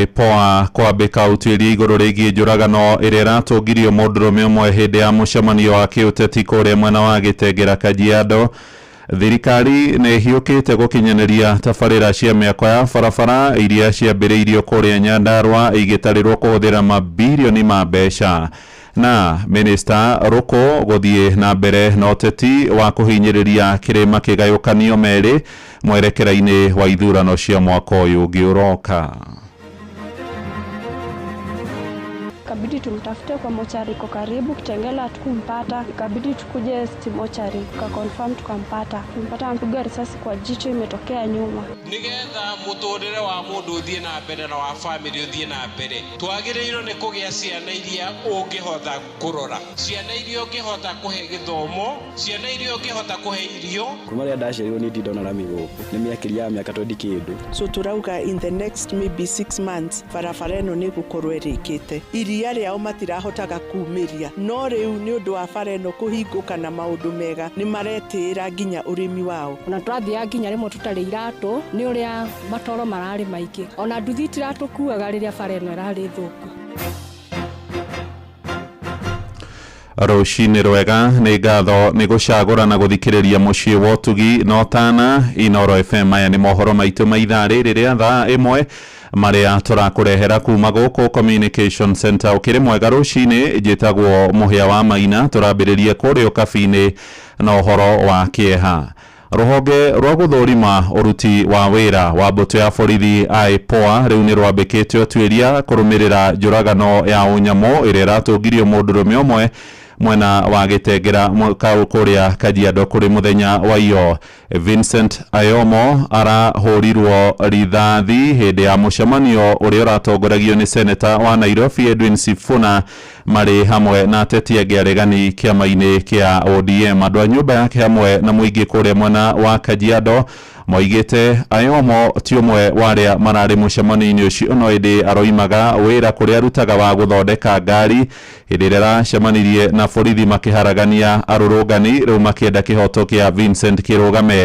IPOA kwambĩka ũtuĩria igũrũ rĩgiĩ njũragano ĩrĩa ĩratũngirio mũndũrũme ũmwe hĩndĩ ya mũcemanio wa kĩũteti kũrĩa mwena wa Gĩtengera Kajiado. Thirikari nĩ ĩhiũkĩte gũkinyanĩria tabarĩra cia mĩako ya barabara iria ciambĩrĩirio kũrĩa Nyandarua igĩtarĩrwo kũhũthĩra mabirioni ma mbeca. Na Minista Ruku gũthiĩ na mbere na ũteti wa kũhinyĩrĩria kĩrĩma kĩgayũkanio merĩ mwerekera-inĩ wa ithurano cia mwaka ũyũ ũngĩ ũroka. Ikabidi tumtafute kwa mochari iko karibu Kitengela, hatukumpata. Ikabidi tukuje City mochari, tukaconfirm tukampata. Tumpata amepigwa risasi kwa jicho imetokea nyuma. Nigetha muturire wa mundu uthie na mbere na wa family uthie na mbere, twagiriirwo ni kugia ciana iria ungihota kurora, ciana iria ungihota kuhe githomo, ciana iria ungihota kuhe irio. Kuma rĩrĩa ndaciarirwo niĩ ndindona rami gũkũ nĩ mĩakĩria ya mĩaka 20 kĩndũ. So turauga in the next maybe 6 months barabara ĩno nĩ ĩgũkorwo ĩrĩkĩte. Iria rĩao matirahotaga kumĩria, no rĩu nĩ ũndũ wa bara ĩno kũhingũka na maũndũ mega nĩ maretĩĩra nginya ũrĩmi wao. Ona tũrathiaga nginya rĩmwe tũtarĩ iratũ nĩ ũrĩa matoro mararĩ maingĩ, ona nduthi itiratũkuaga rĩrĩa bara ĩno ĩrarĩ thũku. Rũcinĩ rwega, nĩ ngatho nĩ gũcagũra na gũthikĩrĩria mũciĩ wa ũtugi na ũtana Inoro FM. Maya nĩ mohoro maitũ ma ithaa rĩrĩ rĩa thaa 1 marĩa tũrakũrehera kuma gũkũ Communication Center. Ũkĩrĩ mwega rũcinĩ, njĩtagwo Mũhĩa wa Maina. Tũrambĩrĩria kũrĩa ũkabi-inĩ na ũhoro wa kĩeha. Rũhonge rwa gũthũrima ũruti wa wĩra wa mbũtũ ya borithi IPOA rĩu nĩ rwambĩkĩte ũtuĩria kũrũmĩrĩra njũragano ya ũnyamũ ĩrĩa ĩratũngirio mũndũrũme ũmwe mwena wa Gĩtengera kũrĩa Kajiado kũrĩ mũthenya wa iyo. Vincent Ayomo arahũrirwo rithathi hĩndĩ ya mũcemanio ũrĩa ũratongoragio nĩ seneta wa Nairobi Edwin Sifuna marĩ hamwe na ateti angĩ aregani kĩama-inĩ kĩa ODM. Andũ a nyũmba yake hamwe na mũingĩ kũrĩa mwena wa Kajiado moigĩte Ayomo ti ũmwe wa arĩa mararĩ mũcemanio-inĩ ũcio, no ĩndĩ aroimaga wĩra kũrĩa arutaga wa gũthondeka ngari hĩndĩ ĩrĩa aracemanirie na borithi makĩharagania arũrũngani rĩu makĩenda kĩhoto kĩa Vincent kĩrũgame.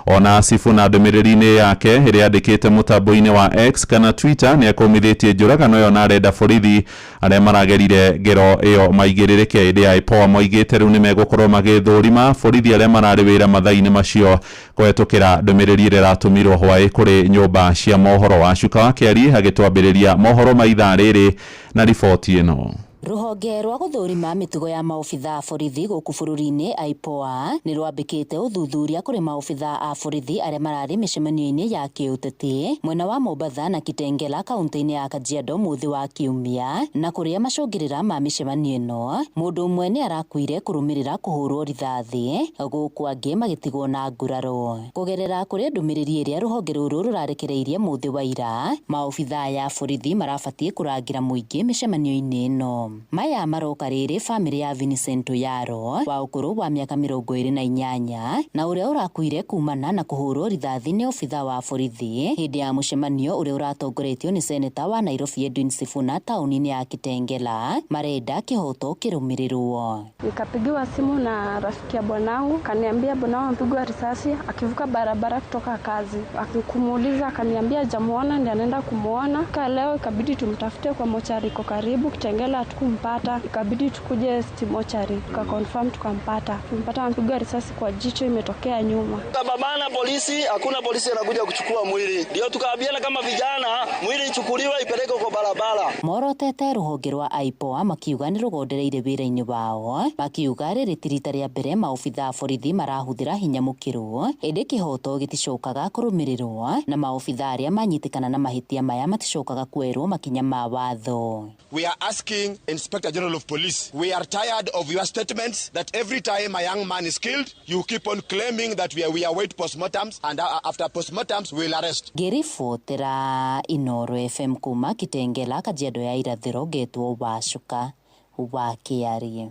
Ona Sifuna ndũmĩrĩri-inĩ yake ĩrĩa yandĩkĩte mũtambo-inĩ wa X kana Twitter nĩ akũmithĩtie njũragano ĩyo na arenda borithi arĩa maragerire ngero ĩyo maigĩrĩrĩke. Ĩndĩ IPOA moigĩte rĩu nĩ megũkorwo magĩthũrima borithi arĩa mararĩ wĩra mathaa-inĩ macio kũhetũkĩra ndũmĩrĩri ĩrĩa ĩratũmirwo hwaĩ kũrĩ nyũmba cia mohoro. Wacuka wa Kĩari agĩtwambĩrĩria mohoro ma ithaa rĩrĩ na riboti ĩno. Rũhonge rwa gũthũrima mĩtugo ya maobitha a borithi gũkũ bũrũri-inĩ IPOA nĩ rwambĩkĩte ũthuthuria kũrĩ maobitha a borithi arĩa mararĩ mĩcemanio-inĩ ya kĩũteti mwena wa Mombatha na Kitengela kaunti-inĩ ya Kajiado mũthĩ wa Kiumia, na kũrĩa macũngĩrĩra ma mĩcemanio ĩno mũndũ ũmwe nĩ arakuire kũrũmĩrĩra kũhũrwo rithathi gũkũ angĩ magĩtigwo na nguraro. Kũgerera kũrĩ ndũmĩrĩri ĩrĩa rũhonge rũrũ rũrarekereirie mũthĩ wa ira, maobitha ya borithi marabatiĩ kũrangĩra mũingĩ mĩcemanio-inĩ ĩno. Maya maroka rĩrĩ famĩlĩ ya Vincent Oyaro wa ũkũrũ wa mĩaka 28 na ũrĩa ũrakuire kumana na kũhũrwo rithathi nĩ obitha wa borithi hĩndĩ ya mũcemanio ũrĩa ũratongoretio nĩ seneta wa Nairobi Edwin Sifuna taũni-inĩ ya Kitengela marenda kĩhoto kĩrũmĩrĩrwo. Nikapigiwa simu na rafiki ya bwanangu, kaniambia bwanangu amepigwa risasi akivuka barabara kutoka kazi. Akikumuuliza akaniambia hajamuona, ndiye anaenda kumuona. Ka leo ikabidi tumtafute kwa mochari iko karibu Kitengela, hatukumpata. Hatukumpata, ikabidi tukuje City Mortuary tukaconfirm, tukampata. Tumpata amepigwa risasi kwa jicho, imetokea nyuma. Tukababana polisi, hakuna polisi anakuja kuchukua mwili, ndio tukaambiana kama vijana, mwili ichukuliwe ipelekwe kwa barabara. Morotete rũhonge rwa IPOA makiuga nĩ rũgondereire wĩra-inĩ wao, makiuga rĩrĩ ti rita rĩa mbere maobithaa a borithi marahũthĩra hinya mũkĩru, ĩndĩ kĩhoto gĩticokaga kũrũmĩrĩrwo na maobithaa arĩa manyitĩkana na mahĩtia maya maticokaga kuoerwo makinya ma watho. We are asking Inspector General of Police, we are tired of your statements that every time a young man is killed, you keep on claiming that we await postmortems, and after postmortems we will arrest. Ngĩribotera Inooro FM kuma Kitengela, Kajiado ya Irathĩro, ngetwo Wacuka wa Kĩarie.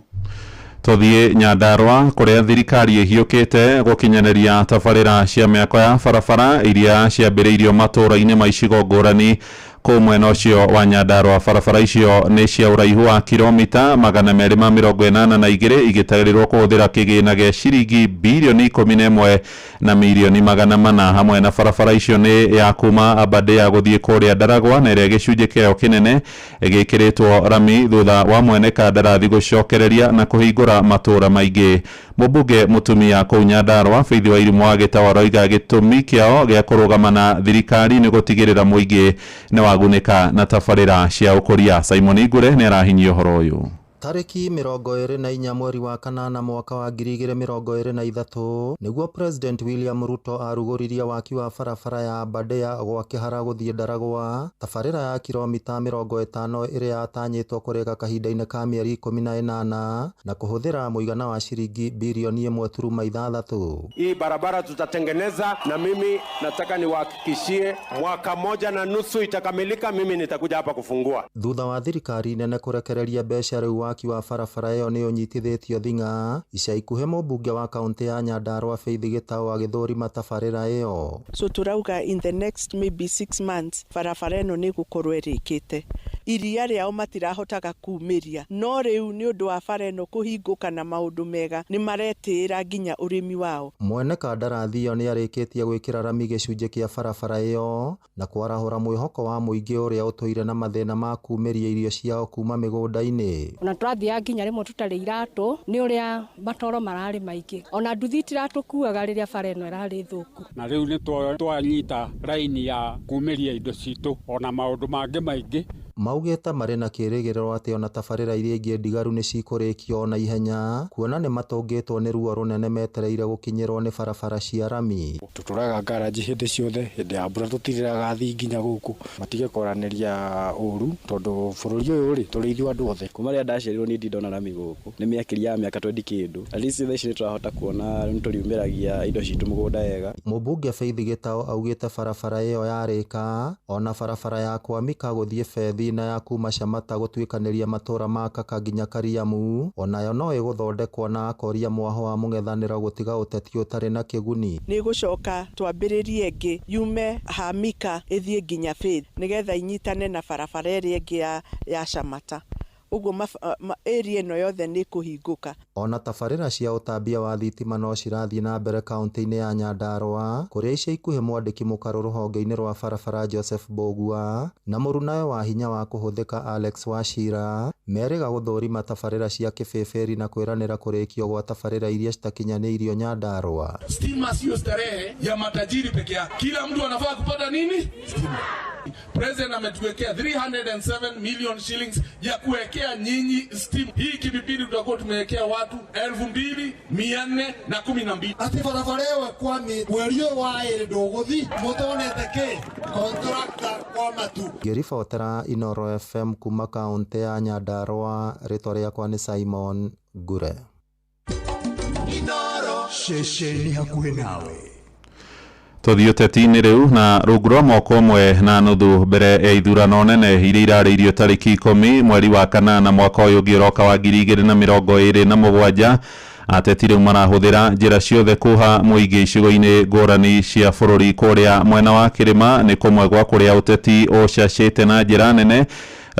Tũthiĩ Nyandarua kũrĩa thirikari ĩhiũkĩte gũkinyanĩria tabarĩra cia mĩako ya barabara iria ciambĩrĩirio matũũra-inĩ ma icigo ngũrani kũu mwena ũcio wa Nyandarua. Barabara icio nĩ cia ũraihu wa kilomita 282 igĩtarĩrwo kũhũthĩra kĩgĩna gĩa ciringi birioni 11 na mirioni 400. Hamwe na barabara icio nĩ ya kuma Aberdare gũthiĩ kũrĩa Ndaragwa, na ĩrĩa gĩcunjĩ kĩayo kĩnene gĩkĩrĩtwo rami thutha wa mwene kandarathi gũcokereria na kũhingũra matũũra maingĩ. Mũmbunge mũtumia kũu Nyandarua Faith Wairimu wa Gĩtaũ aroiga gĩtũmi kĩao gĩa kũrũgama na thirikari nĩ gũtigĩrĩra mũingĩ nĩ wagunĩka na tabarĩra cia ũkũria. Simon Ngure nĩ arahinyia ũhoro ũyũ. Tarĩki 24 mweri wa kanana mwaka wa 2023 nĩguo President William Ruto arugũririe waki wa barabara ya Aberdare gwa Kĩhara gũthiĩ Ndaragwa, tabarĩra ya kilomita 50 ĩrĩa yatanyĩtwo kũrĩka kahinda-inĩ ka mĩeri 18 na kũhũthĩra mũigana wa ciringi birioni 1.6. Hii barabara tutatengeneza, na mimi nataka niwahakikishie mwaka 1.5 itakamilika, mimi nitakuja hapa kufungua. Thutha wa thirikari nene kũrekereria mbeca rĩu waki wa barabara ĩyo nĩ ũnyitithĩtio thing'a. Ica ikuhĩ mũmbunge wa kaũntĩ ya Nyandarua Faith Gĩtaũ agĩthũrima tabarĩra ĩyo. So turauga in the next maybe 6 months barabara ĩno nĩ ĩgũkorwo ĩrĩkĩte. Iria rĩao matirahotaga kumĩria, no rĩu nĩ ũndũ wa bara ĩno kũhingũka na maũndũ mega nĩ maretĩĩra nginya ũrĩmi wao. Mwene kandarathi ĩyo nĩ arĩkĩtie gwĩkĩra rami gĩcunjĩ kĩa barabara ĩyo na kwarahũra mwĩhoko wa mũingĩ ũrĩa ũtũire na mathĩna ma kumĩria irio ciao kuma mĩgũnda-inĩ. Ona tũrathiaga nginya rĩmwe tũtarĩ iratũ nĩ ũrĩa matoro mararĩ maingĩ, ona nduthi itiratũkuaga rĩrĩa bara ĩno ĩrarĩ thũku. Na rĩu nĩ twanyita raini ya kumĩria indo citũ ona maũndũ mangĩ maingĩ. Maugĩte marĩ na kĩrĩgĩrĩro atĩ ona tabarĩra iria ingĩ ndigaru nĩ cikũrĩkio na ihenya, kuona nĩ matũngĩtwo nĩ ruo rũnene metereire gũkinyĩrwo nĩ barabara cia rami. Tũtũraga ngaraji hĩndĩ ciothe, hĩndĩ ya mbura tũtirĩraga thiĩ nginya gũkũ, matige kwaranĩria ũru tondũ bũrũri ũyũ rĩ tũrĩ ithuĩ andũ othe. Kuma rĩrĩa ndaciarirwo niĩ ndirĩ ndona rami gũkũ, nĩ mĩakĩria ya mĩaka 20 kĩndũ. At least thaa ici nĩ tũrahota kuona nĩ tũriumĩragia indo citũ mũgũnda wega. Mũmbunge Faith Gĩtaũ augĩte barabara ĩyo yarĩka ona barabara ya Kwamika gũthiĩ Bethi na ya kuma Shamata gũtuĩkanĩria matũũra ma Kaka nginya Kariamu onayo no ĩgũthondekwo, na akoria mwaho wa mũng'ethanĩro gũtiga ũteti ũtarĩ na kĩguni. Nĩ gũcoka twambĩrĩrie ĩngĩ yume Hamika ĩthiĩ nginya Faith nĩgetha inyitane na barabara ĩrĩa ĩngĩ ya Shamata. Ũguo area ĩno yothe nĩ kũhingũka. Ona tabarĩra cia ũtambia wa thitima no cirathiĩ na mbere kaũntĩ-inĩ ya Nyandarua kũrĩa ica ikuhĩ mwandĩki mũkarũ rũhonge-inĩ rwa barabara Joseph Mbũgua na mũrunawe wa hinya wa kũhũthĩka Alex Wachira merĩga gũthũrima tabarĩra cia kĩbĩbĩri na kwĩranĩra kũrĩkio gwa tabarĩra iria citakinyanĩirio Nyandarua. Stima sio starehe ya matajiri peke yake, kila mtu anafaa kupata nini? Stima. President ametuwekea 307 million shillings ya kuwekea nyinyi stima. Hii kipindi tutakuwa tumewekea watu 2412. Ati barabara ĩyo kwami mweri ũyũ wa ĩrĩ ndũgũthi mũtonete kĩ contractor kwa matu. Ngĩribotera Inooro FM kuma kaũntĩ ya Nyandarua, rĩtwa rĩakwa nĩ Simon Ngure. Inooro ceceni hakuhĩ nawe. Tũthiĩ ũteti-inĩ rĩu na rungu rwa mwaka 1.5 mbere ya ithurano nene iria irarĩirio tarĩki 10 mweri wa kanana mwaka ũyũ ũngĩ ũroka wa 2027. Ateti rĩu marahũthĩra njĩra ciothe kũha mũingĩ icigo-inĩ ngũrani cia bũrũri. Kũrĩa mwena wa kĩrĩma nĩ kũmwe gwa kũrĩa ũteti ũcacĩte na njĩra nene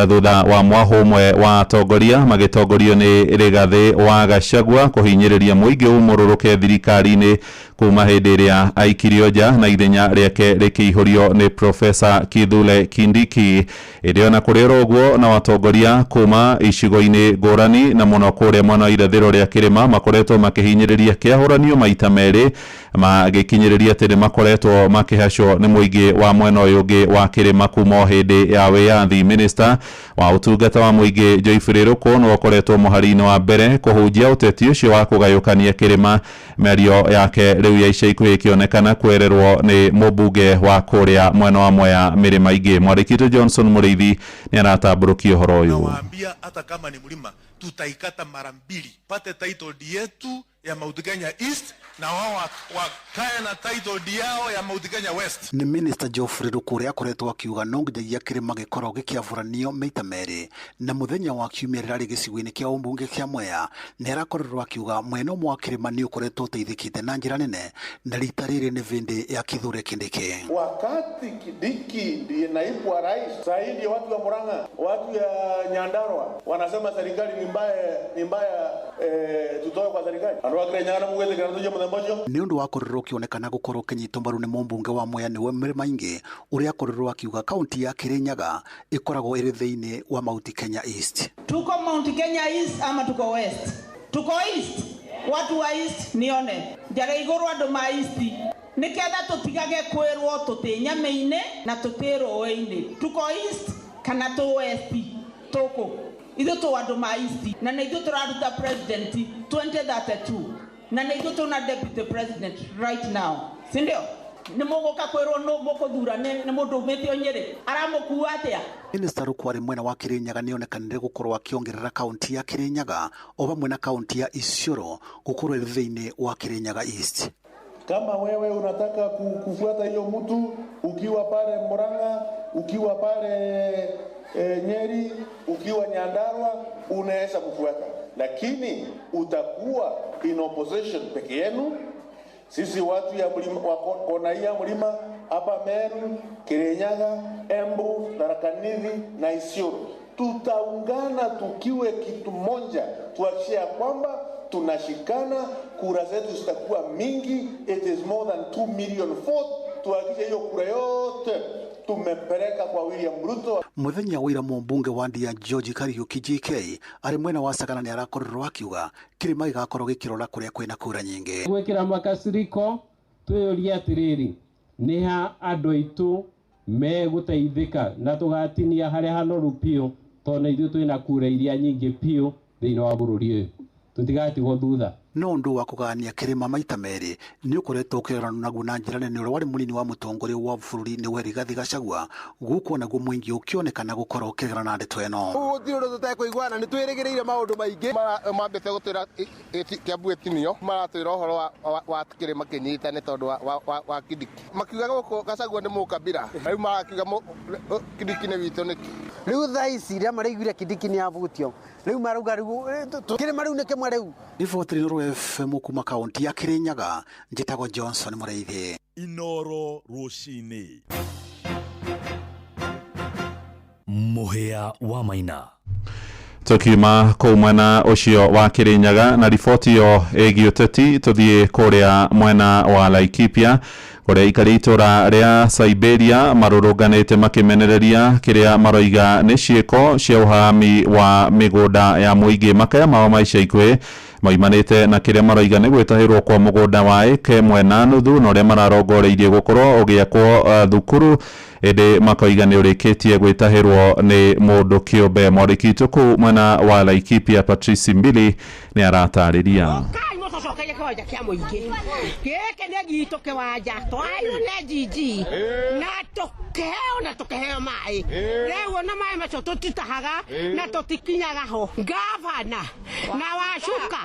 thutha wa mwaho ũmwe wa atongoria magĩtongorio nĩ Rigathĩ wa Gachagua kũhinyĩrĩria mũingĩ ũmũrũrũke thirikari-inĩ kuma hĩndĩ ĩrĩa aikirio nja na ithenya rĩake rĩkĩihũrio nĩ Profesa Kithure Kindiki. Ĩndĩ ona kũrĩ oro ũguo na watongoria kuma icigo-inĩ ngũrani na mũno kũrĩa mwena wa irathĩro rĩa kĩrĩma makoretwo makĩhinyĩrĩria kĩahũranio maita merĩ magĩkinyĩrĩria atĩ nĩ makoretwo makĩhacwo nĩ mũingĩ wa mwena ũyũ ũngĩ wa kĩrĩma kuma o hĩndĩ ya wĩyathi. Minister wa ũtungata wa mũingĩ Geoffrey Ruku nĩwe ũkoretwo mũhari-inĩ wa mbere kũhunjia ũteti ũcio wa kũgayũkania kĩrĩma, mĩario yake rĩu ya ica ikuhĩ ĩkĩonekana kwererwo nĩ mũmbunge wa kũrĩa mwena wa Mwea mĩrĩma ingĩ. Mwandĩki witũ Johnson Mũrĩithi nĩ aratambũrũkia ũhoro ũyũ. Nawaambia hata kama ni mlima tutaikata mara mbili, pate title deed yetu ya Mount Kenya East na wao wakae na title deed yao ya Mount Kenya West. Ni Minister Geoffrey Ruku ũrĩa akoretwo akiuga no nginyagia kĩrĩma gĩkorwo gĩkĩaburanio maita merĩ, na mũthenya wa kiumia rĩrarĩ gĩcigo-inĩ kĩa ũmbunge kĩa Mwea nĩ arakorirwo akiuga mwena ũmwe wa kĩrĩma nĩ ũkoretwo ũteithĩkĩte na njĩra nene, na rita rĩrĩ nĩ vĩndĩ ya Kithure Kindiki. Wakati Kindiki ndiye naibu wa rais, sasa ndio watu wa Murang'a, watu ya Nyandarua wanasema serikali ni mbaya, tutoe kwa serikali. Nĩ ũndũ wa korirwo ũkĩonekana gũkorwo ũkĩnyitwo mbaru nĩ mũmbunge wa Mwea nĩwe Mĩrĩma Ingĩ ũrĩa akorirwo akiuga kaunti ya Kirinyaga ĩkoragwo ĩrĩ thĩinĩ wa Mount Kenya East. Tuko Mount Kenya East ama tuko West? Tuko East. Watu wa East nione njara igũrũ andũ ma East nĩketha tũtigage kwĩrwo tũtĩ nyama-inĩ na tũtĩ rũĩ-inĩ. Tuko East kana tũ West? Tũkũ ithuĩ tũ andũ ma East na nĩ ithuĩ tũraruta president 2032 na nĩ ithuĩ tũna deputy president right now, si ndio? Nĩ mũgũka kwĩrwo nũ mũkũthura nĩ mũndũ umĩte o Nyĩrĩ aramũkua atĩa? Minister Ruku arĩ mwena wa Kirinyaga nĩonekanire gũkorwo akĩongerera kaunti ya Kirinyaga o vamwe na kaunti ya Isiolo gũkorwo ĩrĩ thĩinĩ wa Kirinyaga East. Kama wewe unataka kufuata hiyo mtu ukiwa pale Murang'a, ukiwa pale Nyeri, ukiwa Nyandarua, unaweza kufuata, lakini utakuwa in opposition peke yenu. Sisi watu ya mlima, kona ya mlima hapa Meru, Kirinyaga, Embu, Tharaka Nithi na Isiolo, tutaungana tukiwe kitu moja, tuhakikishe ya kwamba tunashikana, kura zetu zitakuwa mingi. It is more than 2 million votes. Tuhakikishe hiyo kura yote tumepeleka kwa William Ruto. Muthenya wa ira mũmbunge wa Ndia George Kariuki JK arĩ mwena wa Sagana nĩ arakorirwo akiuga kĩrĩma gĩgakorwo gĩkĩrora kũrĩa kwĩna kura nyingĩ. Gwĩkĩra makasiriko twĩyũrie atĩrĩrĩ, nĩ ha andũ aitũ megũteithĩka na tũgatinia harĩa hanoru biũ, tondũ na ithuĩ twĩna kura iria nyingĩ biũ thĩinĩ wa bũrũri ũyũ, tũtigatigwo thutha. No ũndũ wa kũgania kĩrĩma maita merĩ nĩ ũkoretwo ũkĩrorano naguo na njĩra nene ũrĩa warĩ mũnini wa mũtongoria wa bũrũri nĩwe Rigathi Gachagua, gũkũ naguo mũingĩ ũkĩonekana gũkorwo ũkĩregana na ndeto ĩno. Gũtirĩ ũndũ tũtekũiguana, nĩ twĩrĩgĩrĩire maũndũ maingĩ. Mambĩte gũtwĩra Kĩambu gĩtinio, maratwĩra ũhoro wa kĩrĩma kĩnyitane tondũ wa Kindiki. Makiuga gũkũ Gachagua nĩ mũkabira, rĩu marakiuga Kindiki nĩ witũ nĩkĩ? Rĩu thaa ici rĩrĩa maraiguire Kindiki nĩ avutio, rĩu marauga rĩu kĩrĩma rĩu nĩ kĩmwe rĩu. Riboti Inooro FM kuma kaunti ya Kirinyaga, njĩtagwo Johnson Mũrĩithi. Inooro rũcinĩ. Mũhĩa wa Maina. Tukiuma kũu mwena ũcio wa Kirinyaga na riboti ĩyo ĩgiĩ ũteti, tũthiĩ kũrĩa mwena wa Laikipia kũrĩa aikari itũra rĩa Siberia marũrũnganĩte makĩmenereria kĩrĩa maroiga nĩ ciĩko cia ũhami wa mĩgũnda ya mũingĩ. Makaya mao ma ica ikuhĩ maumanĩte na kĩrĩa maroiga nĩ gwĩtahĩrwo kwa mũgũnda wa ĩka ĩmwe na nuthu na ũrĩa mararongoreirie gũkorwo ũgĩakwo thukuru, ĩndĩ makoiga nĩ ũrĩkĩtie gwĩtahĩrwo nĩ mũndũ kĩũmbe. Mwandĩki witũ kũu mwena wa Laikipia Patrice Mbili nĩ aratarĩria. Tũcokerie kĩwanja kĩa mũingĩ gĩkĩ nĩ gitũ kĩwanja twairwo nĩ GG na tũkĩheo na tũkĩheo maĩ, rĩu ona maĩ macio tũtitahaga na tũtikinyaga ho. Gavana na wacuka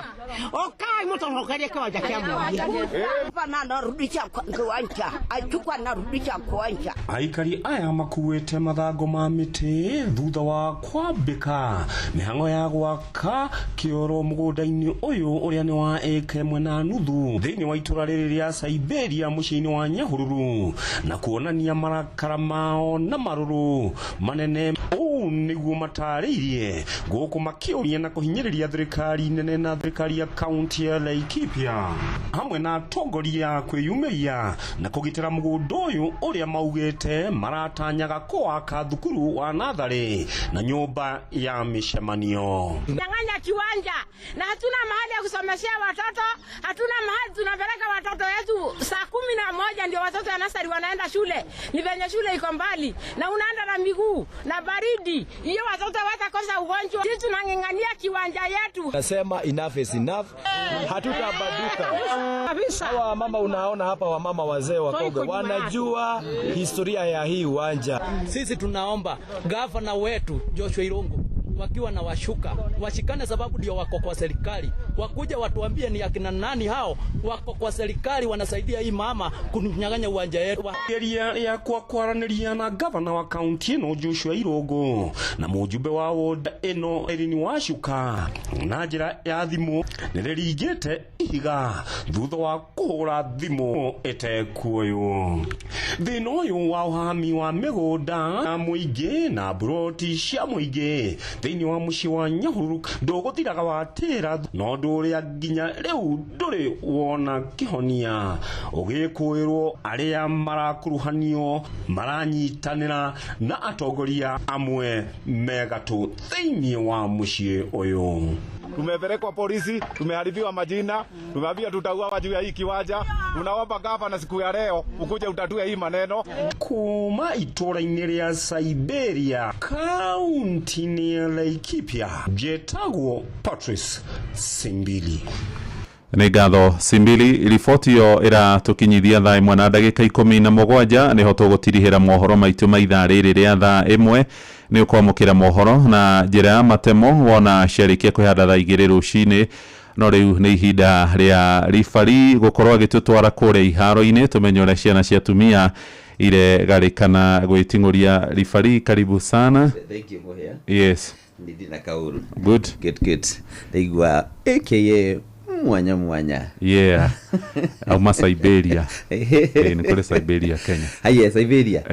ũkai mũtũcokerie kĩwanja kĩa mũingĩ. Gavana anarudisha kiwanja, achukua anarudisha kiwanja. Aikari aya makuĩte mathango ma mĩtĩ thutha wa kwambĩka mĩhang'o ya gwaka kĩoro mũgũnda-inĩ ũyũ ũrĩa nĩ wa ĩka ĩmwe na nuthu thĩinĩ wa itũra rĩrĩ rĩa Siberia mũciĩ-inĩ wa Nyahururu, na kuonania marakara mao na marũrũ manene. Ũũ Ũũ nĩguo matarĩirie gũkũ makĩũria na kũhinyĩrĩria thirikari nene na thirikari ya kaunti ya Laikipia hamwe na atongoria kwĩyumĩria na kũgitĩra mũgũnda ũyũ ũrĩa maugĩte maratanyaga kũwaka thukuru wa natharĩ na nyũmba ya mĩcemanio. Nyang'anya kiwanja na hatuna mahali ya kusomeshea watoto, hatuna mahali tunapeleka watoto wetu. Saa 11 ndio watoto ya nasari wanaenda shule, ni venye shule iko mbali na unaenda na miguu na baridi, hiyo watoto watakosa ugonjwa. Sisi tunang'ang'ania kiwanja yetu. Nasema enough is enough, hatutabaduka. Hawa mama unaona hapa, wamama wazee wakongwe wanajua historia ya hii uwanja. Sisi tunaomba gavana wetu Joshua Irungu wakiwa na washuka washikane, sababu ndio wako kwa serikali, wakuja watuambie ni akina nani hao wako kwa serikali wanasaidia hii mama kunyang'anya uwanja yetu. Geria ya kwa kwaranĩria na gavana wa kaunti ĩno Joshua Irungu na mũjumbe wa ward ĩno Irene Wacuka na njĩra ya thimũ nĩrĩringĩte ihiga thutha wa kũhũra thimũ ĩtekuoywo. Thĩna ũyũ wa ũhami wa mĩgũnda ya mũingĩ na mburoti cia mũingĩ thĩinĩ wa mũciĩ wa Nyahururu ndũgũthiraga watĩra no ũndũ ũrĩa nginya rĩu ndũrĩ wona kĩhonia ũgĩkũĩrwo arĩa marakuruhanio maranyitanĩra na atongoria amwe megatũ thĩinĩ wa mũciĩ ũyũ. Tumepelekwa polisi, tumeharibiwa majina, tumeambiwa tutauawa juu ya hii kiwanja. Tunaomba gavana siku ya leo ukuje utatue hii maneno. Kuma itũũra-inĩ rĩa Siberia kaunti-inĩ ya Laikipia njetagwo Patrice Simbili. Nĩ ngatho Simbili. Riboti ĩyo ĩratũkinyithia thaa 1 na ndagĩka 17 nĩho tũgũtirihĩra mohoro maitũ ma ithaa rĩrĩ rĩa thaa 1. Nĩ ũkwamũkĩra mohoro na njĩra ya matemo wona ciarĩkia kwĩhanda thaa 2 rũcinĩ. No rĩu nĩ ihinda rĩa ribari gũkorwo agĩtũtwara kũrĩa iharo-inĩ tũmenye ũrĩa ciana cia atumia iregarĩkana gwĩting'ũria. Ribari, karibu sana. Thank you, Muhia. Yes. Ndina kauru. Good. Good, good. Ndaigua aka mwanya mwanya. Yeah. Auma Siberia. Nĩ kũrĩ Siberia Kenya. Haya Siberia.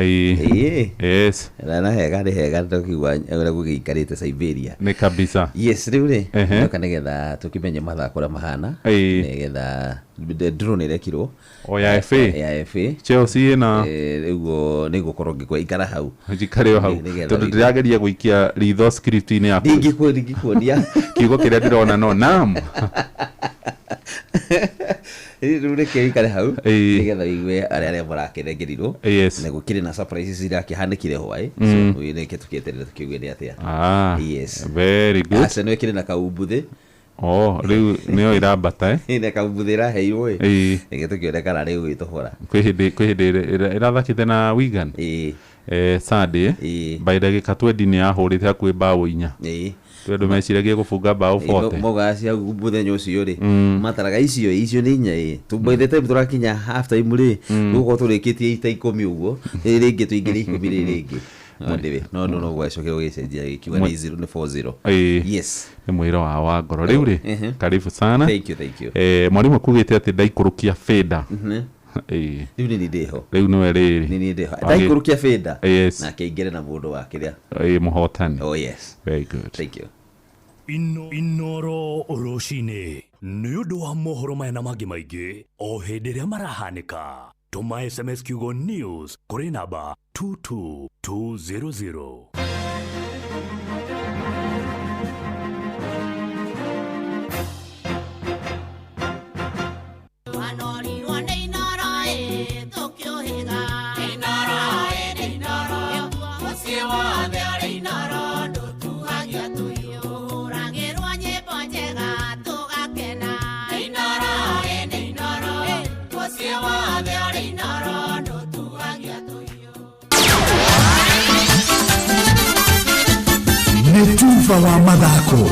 Yes. Na hega nĩ hega tũkigua ũrĩa gũgĩikarĩte Siberia. Nĩ kabisa. Yes, rĩu rĩ ndoka nĩgetha tũkĩmenye mathako ũrĩa mahana nĩgetha draw nĩ ĩrekirwo o ya FA. Ya FA. Chelsea ĩna rĩu nĩ ngũkorwo ngĩkwa ikara hau. Njikare o hau. Tondũ ndĩrageria gũikia ritho script-inĩ yaku. Ndingĩkuonia. Kiugo kĩrĩa ndĩrona no nam. Rĩu reke ikare hau nĩgetha wĩigue arĩa mũrakĩrengerirwo na gũkĩrĩ na surprises irakĩhanĩkire hwaĩ, so reke tũkĩeterere tũkĩigue nĩ atĩa. Yes. Very good. Arsenal ĩkĩrĩ na kaumbuthĩ. Oh, rĩu nĩyo ĩrambata Ĩna kaumbuthĩ ĩraheirwo ĩ. Reke tũkĩone kana rĩu ĩtũhora. Kwĩ hĩndĩ ĩrathakĩte na Wigan. Sunday by ndagĩka 20 nĩ yahũrĩte hakuhĩ mbaũ 4. Tondũ meciragia gũbunga mbaũ 40. Moga cia mũthenya ũcio rĩ mataraga icio nĩ inya ĩ. By the time tũrakinya half time rĩ gũkorwo tũrĩkĩtie ita 10 ũguo rĩngĩ tũingĩre 10 rĩ rĩngĩ. No ndĩwe no no no gwacokera ũgĩcenjia gĩkiuga nĩ 0 nĩ 4-0. Yes. Nĩ mwĩra wa ngoro rĩu rĩ. Karibu sana. Thank you, thank you. Mwarimũ akugĩte atĩ ndaikũrũkia bĩnda. Rĩu nĩ ndĩho. Rĩu nĩwe rĩrĩ. Nĩ ndĩho. Ndaikũrũkia bĩnda. Yes. Nake aingĩre na mũndũ wa kĩrĩa. Mũhotani. Oh yes. Very good. Thank you. Inoro rũcinĩ nĩ ũndũ wa mohoro maya na mangĩ maingĩ o hĩndĩ ĩrĩa marahanĩka. Tũma SMS kiugo news kũrĩ namba 22200. Nĩ tuba wa mathako.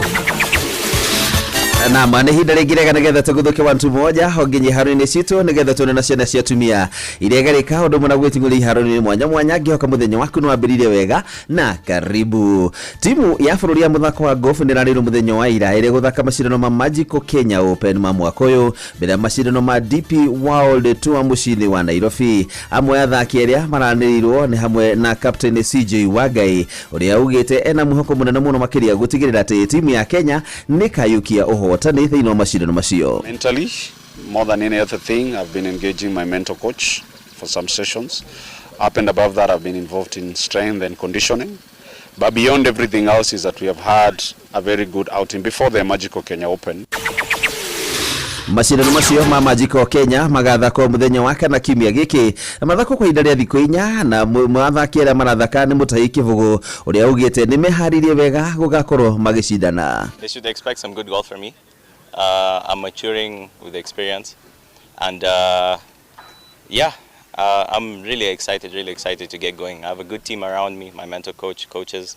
Naam, nĩ ihinda rĩngĩ rĩega nĩgetha tũgũthũke wantu moja o nginya iharo-inĩ citũ nĩgetha tuone na ciana cia atumia iria igarĩka ũndũ ũmwe na gwĩting'ũria iharo-inĩ mwanya mwanya. Ngĩhoka mũthenya waku nĩ wambĩrĩirie wega na karibu. Timu ya bũrũri ya mũthako wa golf nĩ ĩrarĩirwo mũthenya wa ira ĩrĩ gũthaka macindano ma Magical Kenya Open ma mwaka ũyũ mbere ya macindano ma DP World Tour mũciĩ-inĩ wa Nairobi. Amwe a athaki arĩa maranĩrĩirwo nĩ hamwe na Captain CJ Wangai ũrĩa augĩte ena mwĩhoko mũnene mũno makĩria gũtigĩrĩra atĩ timu ya Kenya nĩ kayũkia ũhotani thĩinĩ wa macindano macio. Mentally, more than any other thing, I've been engaging my mental coach for some sessions. Up and above that, I've been involved in strength and conditioning. But beyond everything else is that we have had a very good outing before the Magical Kenya Open. Macindano macio ma Magical Kenya magathakwo muthenya wa kana kiumia giki na mathako kwa ihinda rĩa thikũ 4 na mathaki arĩa marathaka nĩ Mũtahi Kĩbũgũ ũrĩa augĩte nĩ meharĩirie wega gũgakorwo magĩcindana. They should expect some good golf from me. I'm maturing with experience, and I'm really excited to get going. I have a good team around me, my mental coach, coaches,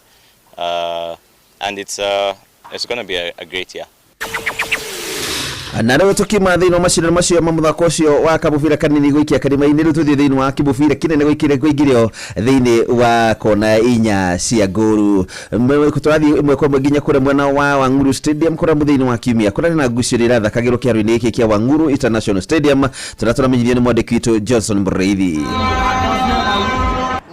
and it's going to be a great year. Na rĩu tũkiuma thĩinĩ wa macindano macio ma mũthako ũcio wa kamũbira kanini gũikia karima-inĩ, rĩu tũthiĩ thĩinĩ wa kĩmũbira kĩnene kũingĩrio thĩinĩ wa kona 4 cia ngũru. Tũrathiĩ ĩmwe kwa ĩmwe nginya kũrĩa mwena wa Wang'uru Stadium kũrĩa mũthenya wa kiumia kũrĩa na ngucio ĩrĩa ĩrathakagĩrwo kĩharo-inĩ gĩkĩ kĩa Wang'uru International Stadium. Tũrĩa tũramenyithio nĩ mwandĩki witũ Johnson Mũrĩithi.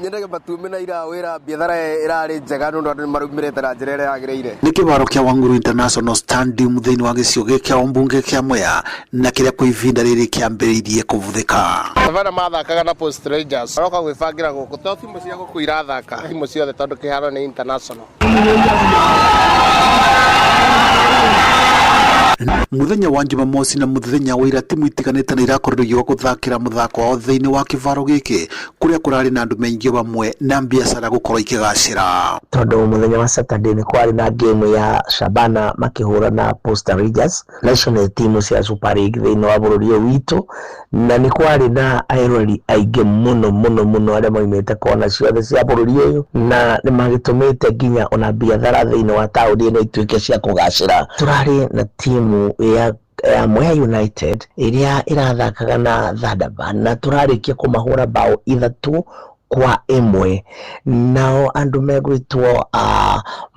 Nyendage matume na ira wira biathara irari njega nundu andu nimarumirite na njira iria yagiriire. Nĩ kĩharo kĩa Wang'uru International Stadium thĩinĩ wa gĩcigo gĩkĩ kĩa ũmbunge kĩa Mwea na kĩrĩa kwa ihinda rĩrĩ kĩambĩrĩirie kũvuthĩka. Savana mathakaga na Post Rangers maroka gwĩbangĩra gũkũ to timu cia gũkũ irathaka timu ciothe tondũ kĩharo nĩ international. Muthenya wa Jumamosi na muthenya wa ira timu itiganĩte nĩ irakorirwo igĩũka gũthakĩra mũthako wao thĩinĩ wa kĩvaro gĩkĩ kũrĩa kũrarĩ na andũ maingĩ bamwe na biacara gũkorwo ikĩgacĩra. Tondũ mũthenya wa Saturday nĩ kwarĩ na game ya Shabana makĩhũra na Posta Rangers national team cia Super League thĩinĩ wa bũrũri ũyũ witũ, na nĩ kwarĩ na airori aingĩ mũno mũno mũno arĩa maumĩte kona ciothe cia bũrũri ũyũ, na nĩ magĩtũmĩte nginya ona biathara thĩinĩ wa taũni ĩno ituĩke cia kũgacĩra. Tũrarĩ na timu ya Mwea United ĩrĩa ĩrathakaga na Thadaba na tũrarĩkia kũmahũra bao 3-1. Nao andũ megwĩtwo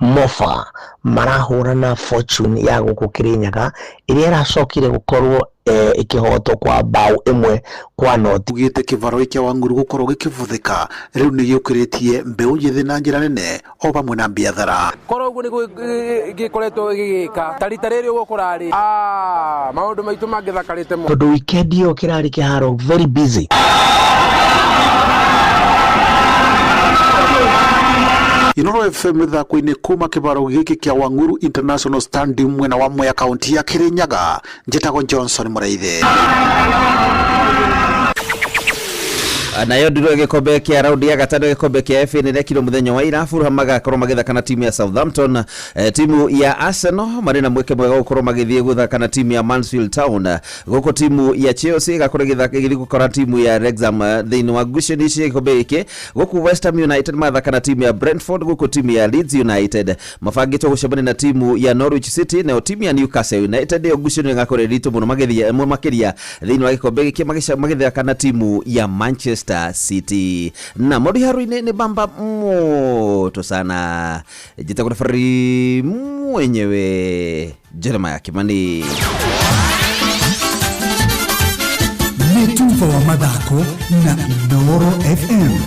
Mofa marahũra na Fortune ya gũkũ Kĩrĩnyaga ĩrĩa ĩracokire gũkorwo ĩkĩhotwo kwa bao 1-0. Ugĩte kĩvaro gĩkĩ Wang'uru gũkorwo gĩkĩvuthĩka rĩu nĩ gĩũkĩrĩtie mbeũ njĩthĩ na njĩra nene o vamwe na biathara. Korwo ũguo nĩguo gĩkoretwo gĩgĩka ta rita rĩrĩ ũguo kũrarĩ maũndũ maitũ mangĩthakarĩte mũno tondũ weekend ĩyo kĩrarĩ kĩharo very busy. Inoro FM mĩthako-inĩ kuma kĩvaro gĩkĩ kĩa Wang'uru International Stadium mwena wa Mwea kaunti ya Kĩrĩnyaga. Njĩtagwo Johnson Mũrĩithi. Nayo ndiro gĩkombe kĩa raundi ya gatano gĩkombe kĩa FA nĩrekirwo mũthenya wa ira. Fulham magakorwo magĩthaka na timu ya Southampton. Timu ya Arsenal marĩ na mweke mwega gũkorwo magĩthiĩ gũthaka na timu ya Mansfield Town. Gũkũ timu ya Chelsea ĩgakorwo ĩgĩthiĩ gũkora timu ya Wrexham thĩinĩ wa ngucanio cia gĩkombe gĩkĩ. Gũkũ West Ham United mathaka na timu ya Brentford. Gũkũ timu ya Leeds United mabangĩtwo gũcemania na timu ya Norwich City. Nayo timu ya Newcastle United ĩyo ngucanio ĩgakorwo ĩritũ mũno magĩthiĩ makĩria thĩinĩ wa gĩkombe gĩkĩ magĩthaka na timu ya Manchester City. Na modi haruine ni bamba moto sana. Jita kwa fari mwenyewe Jeremiah Kimani. Mituva wa mathako na Inooro FM.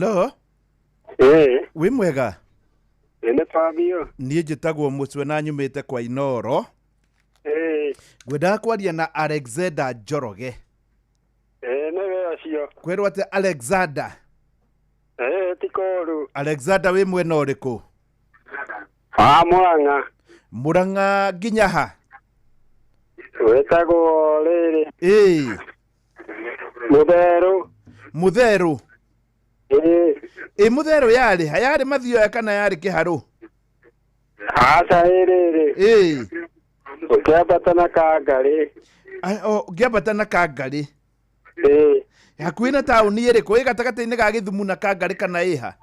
Halo. Ĩĩ. Wĩ mwega? Ĩ nĩ Fabio. Niĩ njĩtagwo Mũcwe na nyumĩte kwa Inoro. Ĩĩ. Ngwendaga kwaria na Alexander Njoroge. Ĩĩ nĩwe ũcio. Kwĩrwo atĩ Alexander. Ĩĩ ti kũũru. Alexander, wĩ mwena ũrĩkũ? Wa Mũrang'a. Mũrang'a nginya ha? Wĩtagwo rĩrĩ. Ĩĩ. Mũtherũ. Mũtherũ. Ĩĩ. Ĩ Mũtherũ yarĩ ha? Yarĩ Mathioya kana yarĩ Kĩharũ? Aca, ĩ rĩrĩ. Ĩĩ. Ũkĩambata na Kangarĩ. Ũngĩambata na Kangarĩ. Ĩĩ. Hakuhĩ na taũni ĩrĩkũ? Ĩ gatagatĩ-inĩ ga Gĩthumu na Kangarĩ kana ĩha?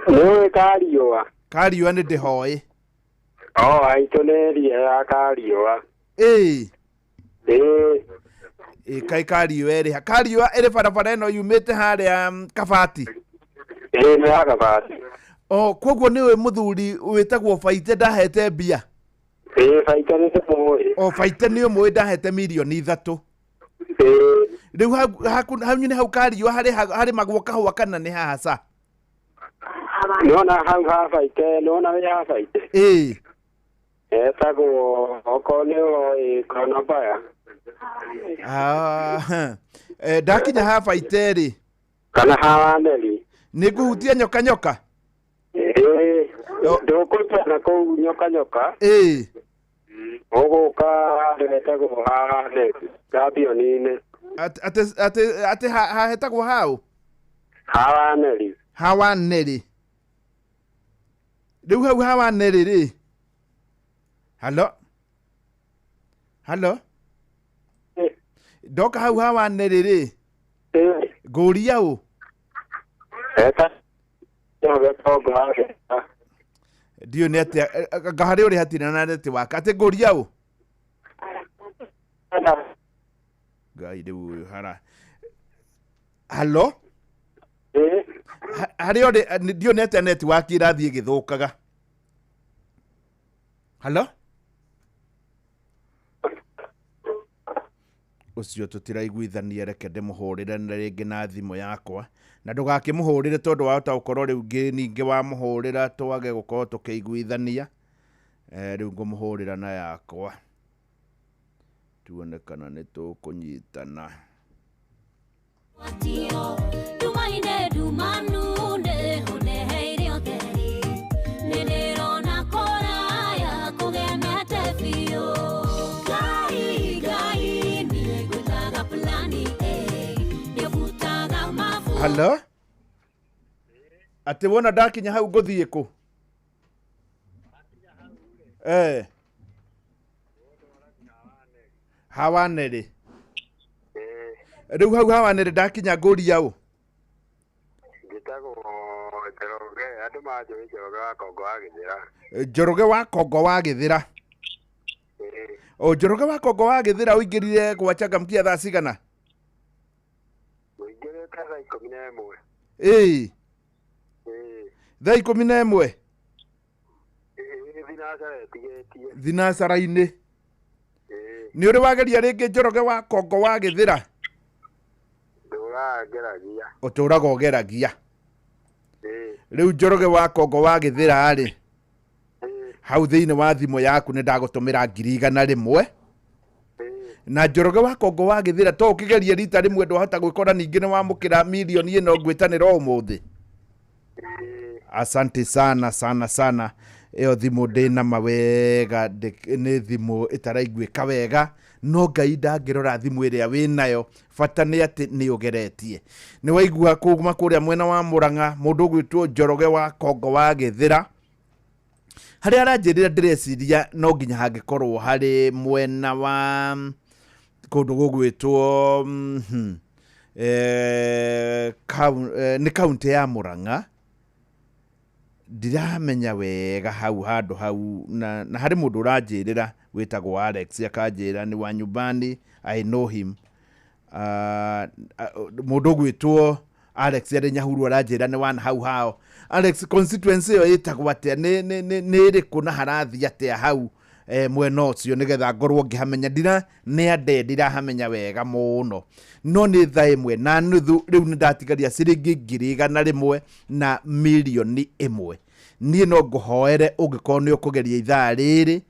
Nĩũĩ Kariũa? Kariũa nĩ ndĩhoĩ. O haitũ nĩ area ya Kariũa. Ĩĩ. Ĩĩ. Ĩ kaĩ Kariũa ĩrĩ ha? Kariũa ĩrĩ barabara ĩno yumĩte harĩa Kabati. Ĩĩ nĩ ya Kabati. O koguo nĩ ũĩ mũthuri wĩtagwo Baite ndahete mbia? Ĩĩ, Baite nĩ ndĩmũĩ. O Baite nĩ ũmũĩ, ndahete mirioni 3. Ĩĩ. Rĩu hanyu nĩ hau Kariũa harĩ harĩmagwo kahũa kana nĩ haha ca? Nĩwona hau ha Baite, nĩwona wĩ ha Baite? Ĩĩ. Etagwo okorwo nĩ ũroĩ Kona Mbaya. Ah, ndakinya ha Baite rĩ? Kana ha Waneri. Nĩ ngũhutia nyoka nyoka? Ĩĩ. Ndũkũruta na kũu nyoka nyoka. Ĩĩ. Ũgũka handũ hetagwo ha Waneri, Gambioni-inĩ. Atĩ hahetagwo hau? Ha Waneri. Ha Waneri. Rĩu hau ha Waneri rĩ? Halo? Halo? Ndoka hau ha Waneri rĩ? Ngũria ũ? Eta Njoroge Kongo wa Gĩthĩra. Ndiũĩ nĩ atĩa, anga harĩa ũrĩ hatirĩ na network. Atĩ ngũria ũ? Ngai, rĩu ũyũ hara. Halo? Harĩa ũrĩ ndiũĩ nĩ atĩa network ĩrathiĩ ĩgĩthũkaga. Halo? Ũcio tũtiraiguithania, reke ndĩmũhũrĩre na rĩngĩ na thimũ yakwa, na ndũgakĩmũhũrĩre tondũ wahota gũkorwo rĩu ningĩ wamũhũrĩra twage gũkorwo tũkĩiguithania. Rĩu ngũmũhũrĩra na yakwa tuone kana nĩ tũkũnyitana. Halo? Atĩ wona ndakinya hau ngũthiĩ kũ? Hawaneri. Rĩu hau Hawaneri ndakinya ngũria ũ? Njĩtagwo Njoroge, andũ manjũĩ Njoroge wa Kongo wa Gĩthĩra. Njoroge wa Kongo wa Gĩthĩra. O Njoroge wa Kongo wa Gĩthĩra, ũingĩrire gwa Changamkia thaa cigana? Mũingĩrĩte thaa 11. Ĩĩ. Thaa 11? Ĩĩ, thinacara ĩtigĩtie. Thinacara-inĩ. Nĩ ũrĩ wageria rĩngĩ, Njoroge wa Kongo wa Gĩthĩra? Ndũraga ngeragia. Ũtũraga ũgeragia. Rĩu Njoroge wa Kongo wa Gĩthĩra rĩ, hau thĩinĩ wa thimũ yaku nĩ ndagũtũmĩra 100,000. Na Njoroge wa Kongo wa Gĩthĩra, to ũkĩgerie rita rĩmwe, ndwahota gwĩkora ningĩ nĩ wamũkĩra mirioni ĩno ngwĩtanĩra ũmũthĩ. Asante sana sana sana. Ĩyo thimũ ndĩna mawega, nĩ thimũ ĩtaraiguĩka wega, no Ngai ndangĩrora thimũ ĩrĩa wĩnayo, bata nĩ atĩ nĩ ũgeretie. Nĩ waigua kuma kũrĩa mwena wa Mũrang'a, mũndũ ũgwĩtwo Njoroge wa Kongo wa Gĩthĩra, harĩa aranjĩrĩra ndĩreciria no nginya hangĩkorwo harĩ mwena wa kũndũ gũgwĩtwo nĩ kaũntĩ ya Mũrang'a. Ndiramenya wega hau handũ hau, na harĩ mũndũ ũranjĩrĩra wĩtagwo Alex, akanjĩra nĩ wa nyumbani, I know him. Mũndũ ũgwĩtwo Alex arĩ Nyahuru aranjĩra nĩ wana hau hao. Alex, constituency ĩyo ĩtagwo atĩa? Nĩ ĩrĩkũ na harathiĩ atĩa hau? Mwena ũcio nĩgetha ngorwo ngĩhamenya ndira nĩ ande ndirahamenya wega mũno, no nĩ 1:30. Rĩu nĩ ndatigaria ciringi 100,000 na 1,000,000. Niĩ no ngũhoere ũngĩkorwo nĩ ũkũgeria ithaa rĩrĩ,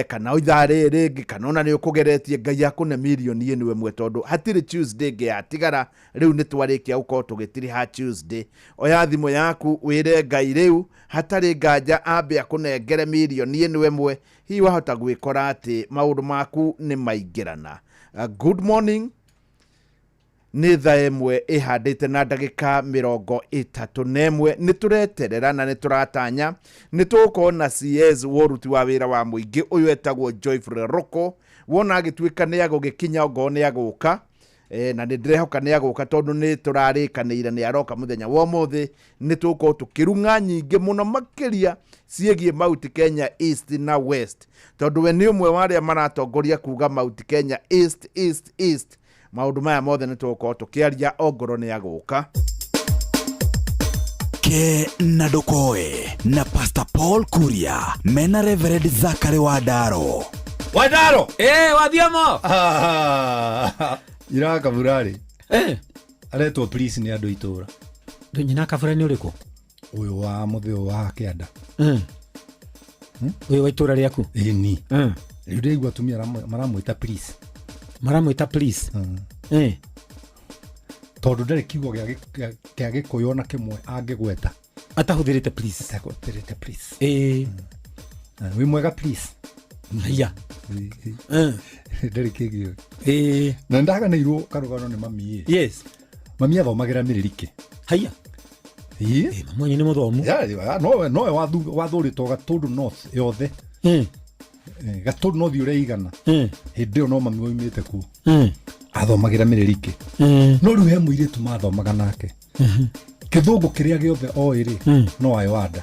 kana ithaa rĩrĩ rĩngĩ, kana ona nĩ ũkũgeretie, Ngai akũne 1,100,000, tondũ hatirĩ Tuesday ĩngĩ yatigara. Rĩu nĩ twarĩkia gũkorwo tũgĩtiriha Tuesday. Oya thimũ yaku wĩre Ngai rĩu hatarĩ nganja ambe akũnengere 1,100,000. Hihi wahota gwĩkora atĩ maũndũ maku nĩ maingĩrana. Good morning. Nĩ 1:31. Nĩ tũreterera na nĩ tũratanya nĩ tũgũkorwo na CS wa ũruti wa wĩra wa mũingĩ ũyũ etagwo Joyful Roko. Wona agĩtuĩka nĩ agũgĩkinya ongorwo nĩ agũka, na nĩ ndĩrehoka nĩ agũka tondũ nĩ tũrarĩkanĩire nĩ aroka mũthenya wa ũmũthĩ. Nĩ tũgũkorwo tũkĩrung'a nyingĩ mũno makĩria ciĩgiĩ Mount Kenya East na West, tondũ we nĩ ũmwe wa arĩa maratongoria kuga Mount Kenya East, East, East. Maũndũ maya mothe nĩ tũgũkorwo tũkĩaria ongorwo nĩ agũka. Ke na Ndũkoe na Pastor Paul Kuria mena Reverend Zachary Wandaro. Wandaro! Wathiamo! Ira Kabura rĩ. Aretwo please nĩ andũ itũra. Nyina Kabura nĩ ũrĩkũ? Ũyũ wa mũthĩ wa kĩanda. Ũyũ wa itũra rĩaku? Ĩni. Rĩu ndĩraigua atumia maramwĩta please. Maramwĩta please? Tondũ ndarĩ kiugo kĩa Gĩkũyũ ona kĩmwe angĩgweta atahũthĩrĩte please. Atahũthĩrĩte please. Wĩ mwega please. Haya. Ndarĩ kĩngĩ. Na ndaganĩirwo karũgano nĩ mami. Yes. Mami athomagĩra Mĩrĩrĩkĩ. Haya. Mami wanyu nĩ mũthomu. Nowe wathũrĩtwo Gatũndũ North yothe. Gatũndũ North ũrĩa igana. Hĩndĩ ĩyo no mami waumĩte kuo. Athomagĩra Mĩrĩrĩkĩ. No rĩu he mũirĩtu mathomaga nake. Kĩthũngũ kĩrĩa gĩothe oĩ rĩ, no Aywanda.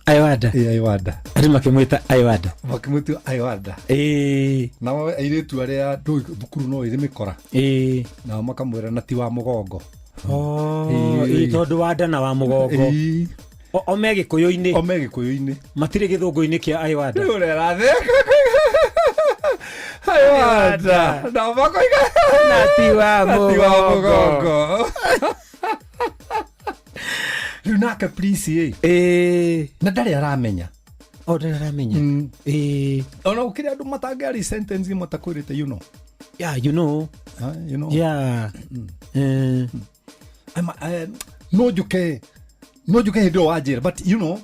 Aywanda? Aywanda. Andũ makĩmwĩta Aywanda. Makĩmwĩta Aywanda. Nao airĩtu arĩa ndũĩ thukuru no ĩrĩ mĩkora. Nao makamwĩra na ti wa mũgongo. Tondũ wa nda na wa mũgongo. O me Gĩkũyũ-inĩ. O me Gĩkũyũ-inĩ. Matirĩ gĩthũngũ-inĩ kĩa Aywanda. Rĩu ũrĩa aratheka. Aywanda. Nao makoiga na ti wa mũgongo. Rĩu nake please ĩ. Na ndarĩ aramenya. O ndarĩ aramenya. Ona gũkĩrĩ andũ matangĩaria sentence ĩmwe takwĩrĩte you know. Yeah, you know. You know. Yeah. No njuke hĩndĩ ĩyo wanjĩra, but you know.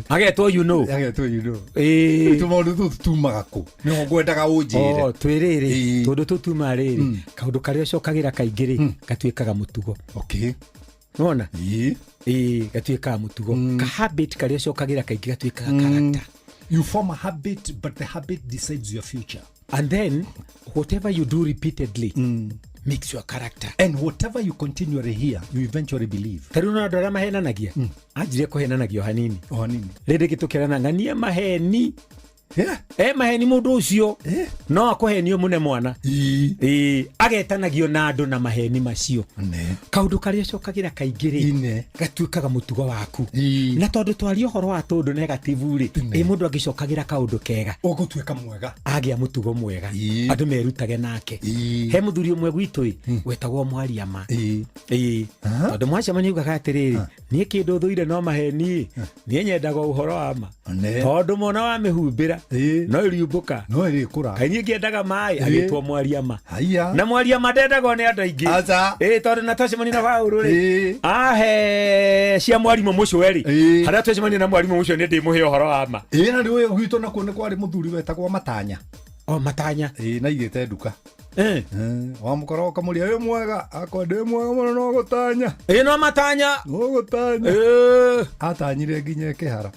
Agetwo you know. Agetwo you know. Tũmaũndũ tũtũ tumaga kũ? Nĩho ngwendaga ũnjĩre. Twĩrĩrĩ, tondũ tũtuma rĩrĩ, kaũndũ karĩa ũcokagĩra kaingĩ rĩ, gatuĩkaga mũtugo. Okay. Nĩwona? Gatuĩkaga mũtugo. Ka habit karĩa ũcokagĩra kaingĩ gatuĩkaga character. You form a habit, but the habit decides your future. And then whatever you do repeatedly makes your character. And whatever you continually hear, you eventually believe. Tarĩu no andũ arĩa mahenanagia, anjirie kũhenanagio hanini. O hanini. Rĩrĩ gĩtũkĩrana ng'ania maheni. Maheni mũndũ ũcio no akũhenio mũne mwana. Agetanagio na andũ na maheni macio. Kaũndũ karĩa ũcokagĩra kaingĩ rĩ, gatuĩkaga mũtugo waku. Na tondũ twaria ũhoro wa tũndũ negative rĩ, mũndũ angĩcokagĩra kaũndũ kega, ũgũtuĩka mwega. Agĩa mũtugo mwega. Andũ merutage nake. He mũthuri ũmwe gwitũ wetagwo Mwariama. Tondũ mwacemania augaga atĩrĩrĩ, niĩ kĩndũ thũire no maheni, niĩ nyendaga ũhoro wa ma. Tondũ mwana wa mĩhumbĩra no ĩriumbũka. No ĩrĩkũra. Kaĩ niĩ ngĩendaga maĩ, agĩtwo Mwariama. Na Mwariama ndendagwo nĩ andũ aingĩ. Tondũ na twacemania na Paũlũ rĩ, ahe cia mwarimũ mũcwe rĩ, harĩa twacemania na mwarimũ mũcwe nĩ ndĩmũhe ũhoro wa ma. Na rĩu gwitũ nakuo nĩ kwarĩ mũthuri wetagwo Matanya. O Matanya. Na aigĩte nduka. Wamũkora ũkamũria wĩ mwega, akwa ndĩ mwega mũno no gũtanya. No Matanya. No gũtanya. Atanyire nginya ĩkĩhara.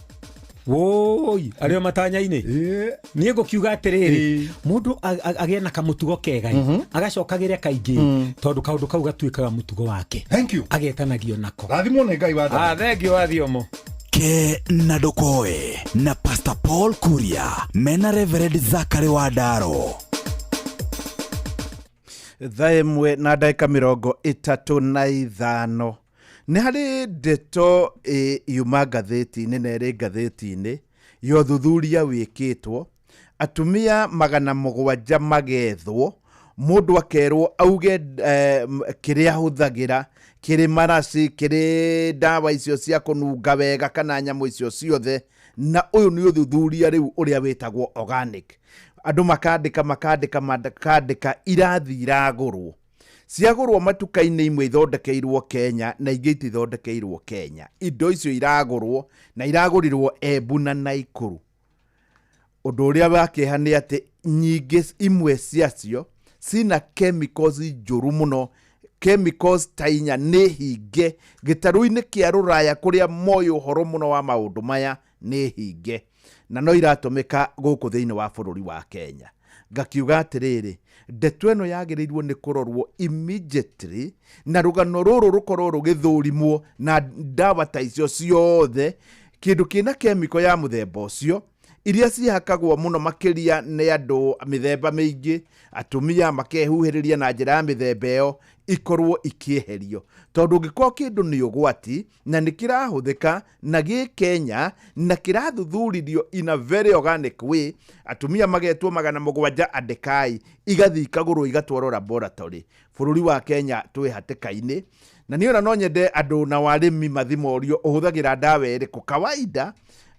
Woi, arĩo matanya-inĩ. Niĩ ngũkiuga atĩrĩrĩ, mũndũ agĩe na kamũtugo kega, agacokagĩre kaingĩ, tondũ kaũndũ kau gatuĩkaga mũtugo wake. Thank you. Agetanagio nako. Rathimwo nĩ Ngai wa Thank you, Wathiomo. Ke na Ndũkoe na Pastor Paul Kuria mena Reverend Zachary Wandaro. 1:35. Nĩ harĩ ndeto yuma ngathĩti-inĩ na ĩrĩ ngathĩti-inĩ Ya ũthuthuria wĩkĩtwo, atumia 700 magethwo, mũndũ akerwo auge kĩrĩa ahũthagĩra, kĩrĩ maraci, kĩrĩ ndawa icio cia kũnunga wega kana nyamũ icio ciothe. Na ũyũ nĩ ũthuthuria rĩu ũrĩa wĩtagwo organic. Andũ makandĩka, makandĩka, makandĩka, irathi iragũrwo, ciagũrwo matuka-inĩ, imwe ithondekeirwo Kenya na ingĩ itithondekeirwo Kenya. Indo icio iragũrwo na iragũrirwo Embu na Naikuru. Ũndũ ũrĩa wa kĩeha nĩ atĩ nyingĩ, imwe ciacio cina chemicals njũru mũno, chemicals ta inya nĩ hinge gĩtarũ-inĩ kĩa rũraya kũrĩa moĩ ũhoro mũno wa maũndũ maya, nĩ hinge na no iratũmĩka gũkũ thĩinĩ wa bũrũri wa Kenya. Ngakiuga atĩrĩrĩ, ndeto ĩno yagĩrĩirwo nĩ kũrorwo immediately na rũgano rũrũ rũkorwo rũgĩthũrimwo, na ndawa ta icio ciothe, kĩndũ kĩna kemiko ya mũthemba ũcio, iria cihakagwo mũno makĩria nĩ andũ mĩthemba mĩingĩ, atumia makehuhĩrĩria na njĩra ya mĩthemba ĩyo, ikorwo ikĩeherio, tondũ ũngĩkorwo kĩndũ nĩ ũgwati na nĩ kĩrahũthĩka na gĩ Kenya na kĩrathuthuririo in a very organic way, atumia magetwo 700, andĩkai, igathiĩ ikagũrwo, igatwarwo laboratory. Bũrũri wa Kenya twĩ hatĩka-inĩ. Na niĩ ona no nyende andũ na warĩmi mathimorio, ũhũthagĩra ndawa ĩrĩkũ kawaida,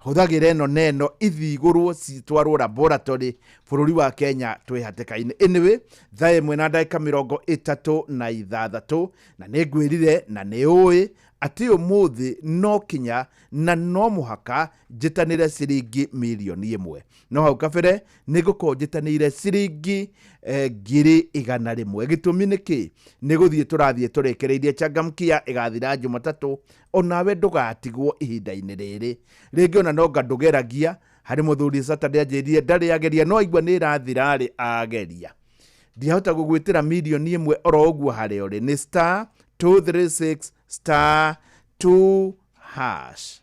hũthagĩra ĩno na ĩno, ithiĩ igũrwo citwarwo laboratory. Bũrũri wa Kenya twĩ hatĩka-inĩ. Anyway, thaa 1:36, na nĩ ngwĩrire na nĩ ũĩ atĩ ũmũthĩ no kinya na no mũhaka njĩtanĩre ciringi 1,000,000. No hau kabere nĩ ngũkorwo njĩtanĩire ciringi 100,000. Gĩtũmi nĩ kĩ? Nĩ gũthiĩ tũrathiĩ tũrĩkĩrĩirie Changamkia, ĩgathira Jumatatũ. Onawe ndũgatigwo ihinda-inĩ rĩrĩ rĩngĩ, ona nonga ndũgeragia. Harĩ mũthuri Saturday anjĩrire ndarĩ ageria, no aigua nĩ ĩrathira rĩ ageria. Ndiahota gũgwĩtĩra 1,000,000 oro ũguo. Harĩa ũrĩ nĩ star 236 star 2 hash.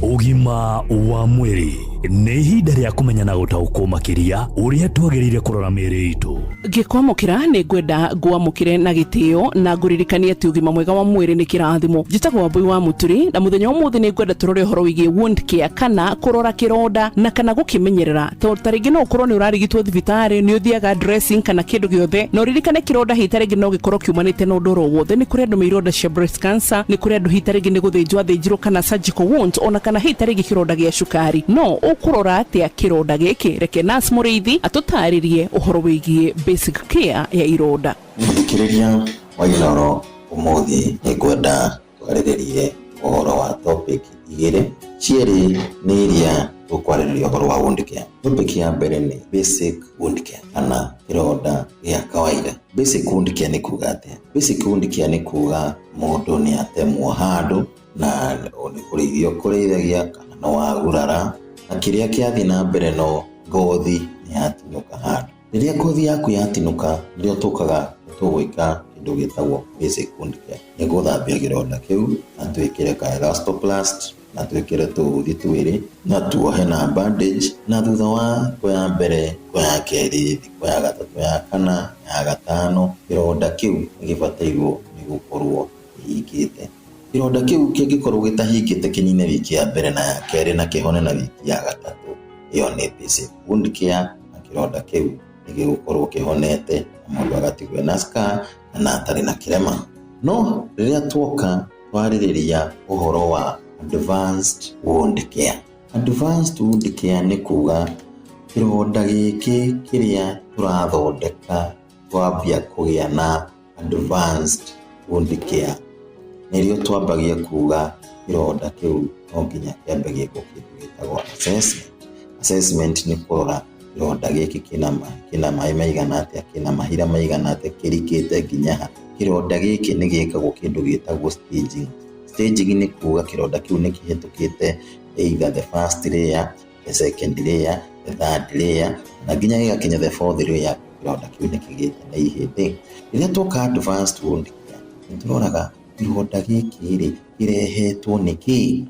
Ũgima wa mwĩrĩ nĩ ihinda rĩa kũmenya na gũtaũkwo makĩria ũrĩa twagĩrĩire kũrora mĩĩrĩ itũ. Ngĩkwamũkĩra nĩ ngwenda ngwamũkĩre na gĩtĩo na ngũririkanie atĩ ũgima mwega wa mwĩrĩ nĩ kĩrathimo. Njĩtagwo Wambui wa Mũturi, na mũthenya wa ũmũthĩ nĩ ngwenda tũrore ũhoro wĩgiĩ wound care, kana kũrora kĩronda na kana gũkĩmenyerera, tondũ ta rĩngĩ no ũkorwo nĩ ũrarigitwo thibitarĩ, nĩ ũthiaga dressing kana kĩndũ gĩothe, na ũririkane kĩronda hihi ta rĩngĩ no gĩkorwo kiumanĩte na ũndũ oro wothe. Nĩ kũrĩ andũ me ironda cia breast cancer, nĩ kũrĩ andũ hihi ta rĩngĩ nĩ gũthĩnjwo athĩnjirwo kana surgical wounds, ona kana hihi ta rĩngĩ kĩronda gĩa cukari. No ũkũrora atĩa kĩronda gĩkĩ? Reke Nurse Mũrĩithi atũtarĩrie ũhoro wĩgiĩ basic care ya ironda. Mũthikĩrĩria wa Inooro, ũmũthĩ nĩngwenda twarĩrĩrie ũhoro wa topic igĩrĩ, cierĩ nĩ iria tũkwarĩrĩria ũhoro wa wound care. Topic ya mbere nĩ basic wound care kana kĩronda gĩa kawaida. Basic wound care nĩ kuga atĩa? Basic wound care nĩ kuga mũndũ nĩ atemwo handũ na nĩ kũrĩithio kũrĩithagia kana no wagurara, na kĩrĩa kĩathiĩ na mbere no ngothi nĩ yatinũka handũ. Rĩrĩa ngothi yaku yatinũka, nĩrĩo tũkaga tũgwĩka kĩndũ gĩtagwo basic wound care. Nĩ gũthambia kĩronda kĩu na twĩkĩre ka elastoplast na twĩkĩre tũuthi twĩrĩ na tuohe na bandage, na thutha wa thikũ ya mbere, thikũ ya kerĩ, thikũ ya gatatũ, ya kana, ya gatano, kĩronda kĩu nĩ gĩbatairwo nĩ gũkorwo kĩhingĩte. Kĩronda kĩu kĩngĩkorwo gĩtahingĩte kĩnine wiki ya mbere na ya kerĩ na kĩhone na wiki ya gatatũ, ĩyo nĩ basic wound care, na kĩronda kĩu nĩ gĩgũkorwo kĩhonete na mũndũ agatigwo ena scar kana atarĩ na kĩrema. No rĩrĩa tuoka twarĩrĩria ũhoro wa advanced wound care, advanced wound care nĩ kuga kĩronda gĩkĩ kĩrĩa tũrathondeka twambia kũgĩa na advanced wound care, nĩrĩo twambagia kuga kĩronda kĩu no nginya kĩambe gĩkwo kĩndũ gĩtagwo assessment. Assessment nĩ kũrora kĩronda gĩkĩ kĩna maĩ maigana atĩa, kĩna mahira maigana atĩa, kĩrikĩte nginya ha. Kĩronda gĩkĩ nĩ gĩkagwo kĩndũ gĩtagwo staging. Staging nĩ kuga kĩronda kĩu nĩ kĩhĩtũkĩte either the first layer, the second layer, the third layer, na nginya gĩgakinya the fourth layer. Kĩronda kĩu nĩ kĩgĩte na ihĩndĩ. Rĩrĩa tuoka advanced wound care, nĩ tũroraga kĩronda gĩkĩ rĩ kĩrehetwo nĩ kĩĩ,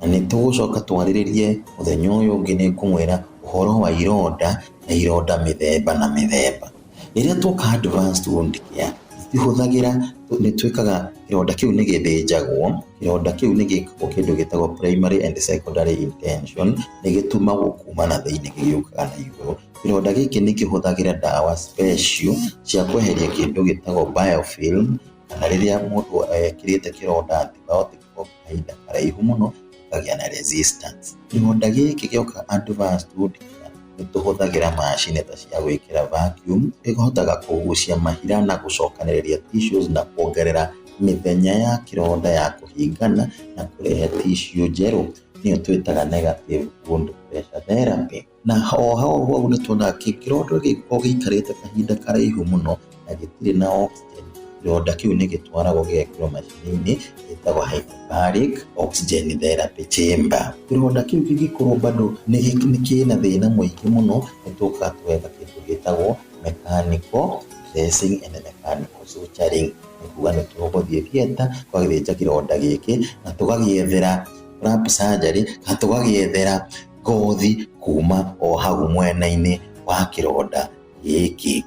na nĩ tũgũcoka twarĩrĩrie mũthenya ũyũ ũngĩ. Nĩ ngũmwĩra ũhoro wa ironda na ironda mĩthemba na mĩthemba. Rĩrĩa tuoka advanced wound care, tũtihũthagĩra, nĩ twĩkaga Kĩronda kĩu nĩ gĩthĩnjagwo. Kĩronda kĩu nĩ gĩkagwo kĩndũ gĩtagwo primary and secondary intention, nĩ gĩtumagwo kuma na thĩinĩ gĩgĩũkaga na igũrũ. Kĩronda gĩkĩ nĩ kĩhũthagĩra ndawa special cia kweheria kĩndũ gĩtagwo biofilm, kana rĩrĩa mũndũ ekĩrĩte kĩronda antibiotic kwa kahinda karaihu mũno, gĩkagĩa na resistance. Kĩronda gĩkĩ gĩoka advanced wound care, nĩ tũhũthagĩra macini ta cia gwĩkĩra vacuum, ĩhotaga kũgucia mahira na gũcokanĩrĩria tissues na kuongerera mĩthenya ya kĩronda ya kũhingana na kũrehe tissue njerũ, nĩyo twĩtaga negative wound pressure therapy. Na o hau hau nĩ tuonaga kĩronda gĩgĩkorwo gĩikarĩte kahinda karaihu mũno na gĩtirĩ na oxygen, kĩronda kĩu nĩ gĩtwaragwo gĩgekĩrwo macini-inĩ ĩtagwo hyperbaric oxygen therapy chamber. Kĩronda kĩu kĩngĩkorwo bado nĩ kĩna thĩna mũingĩ mũno, nĩ tũkaga tũgeka kĩndũ gĩtagwo mechanical dressing and mechanical suturing, nĩ kuga nĩ tũgũthiĩ theatre tũgagĩthĩnja kĩronda gĩkĩ na tũgagĩethera flap surgery, kana tũgagĩethera ngothi kuma o hau mwena-inĩ wa kĩronda gĩkĩ.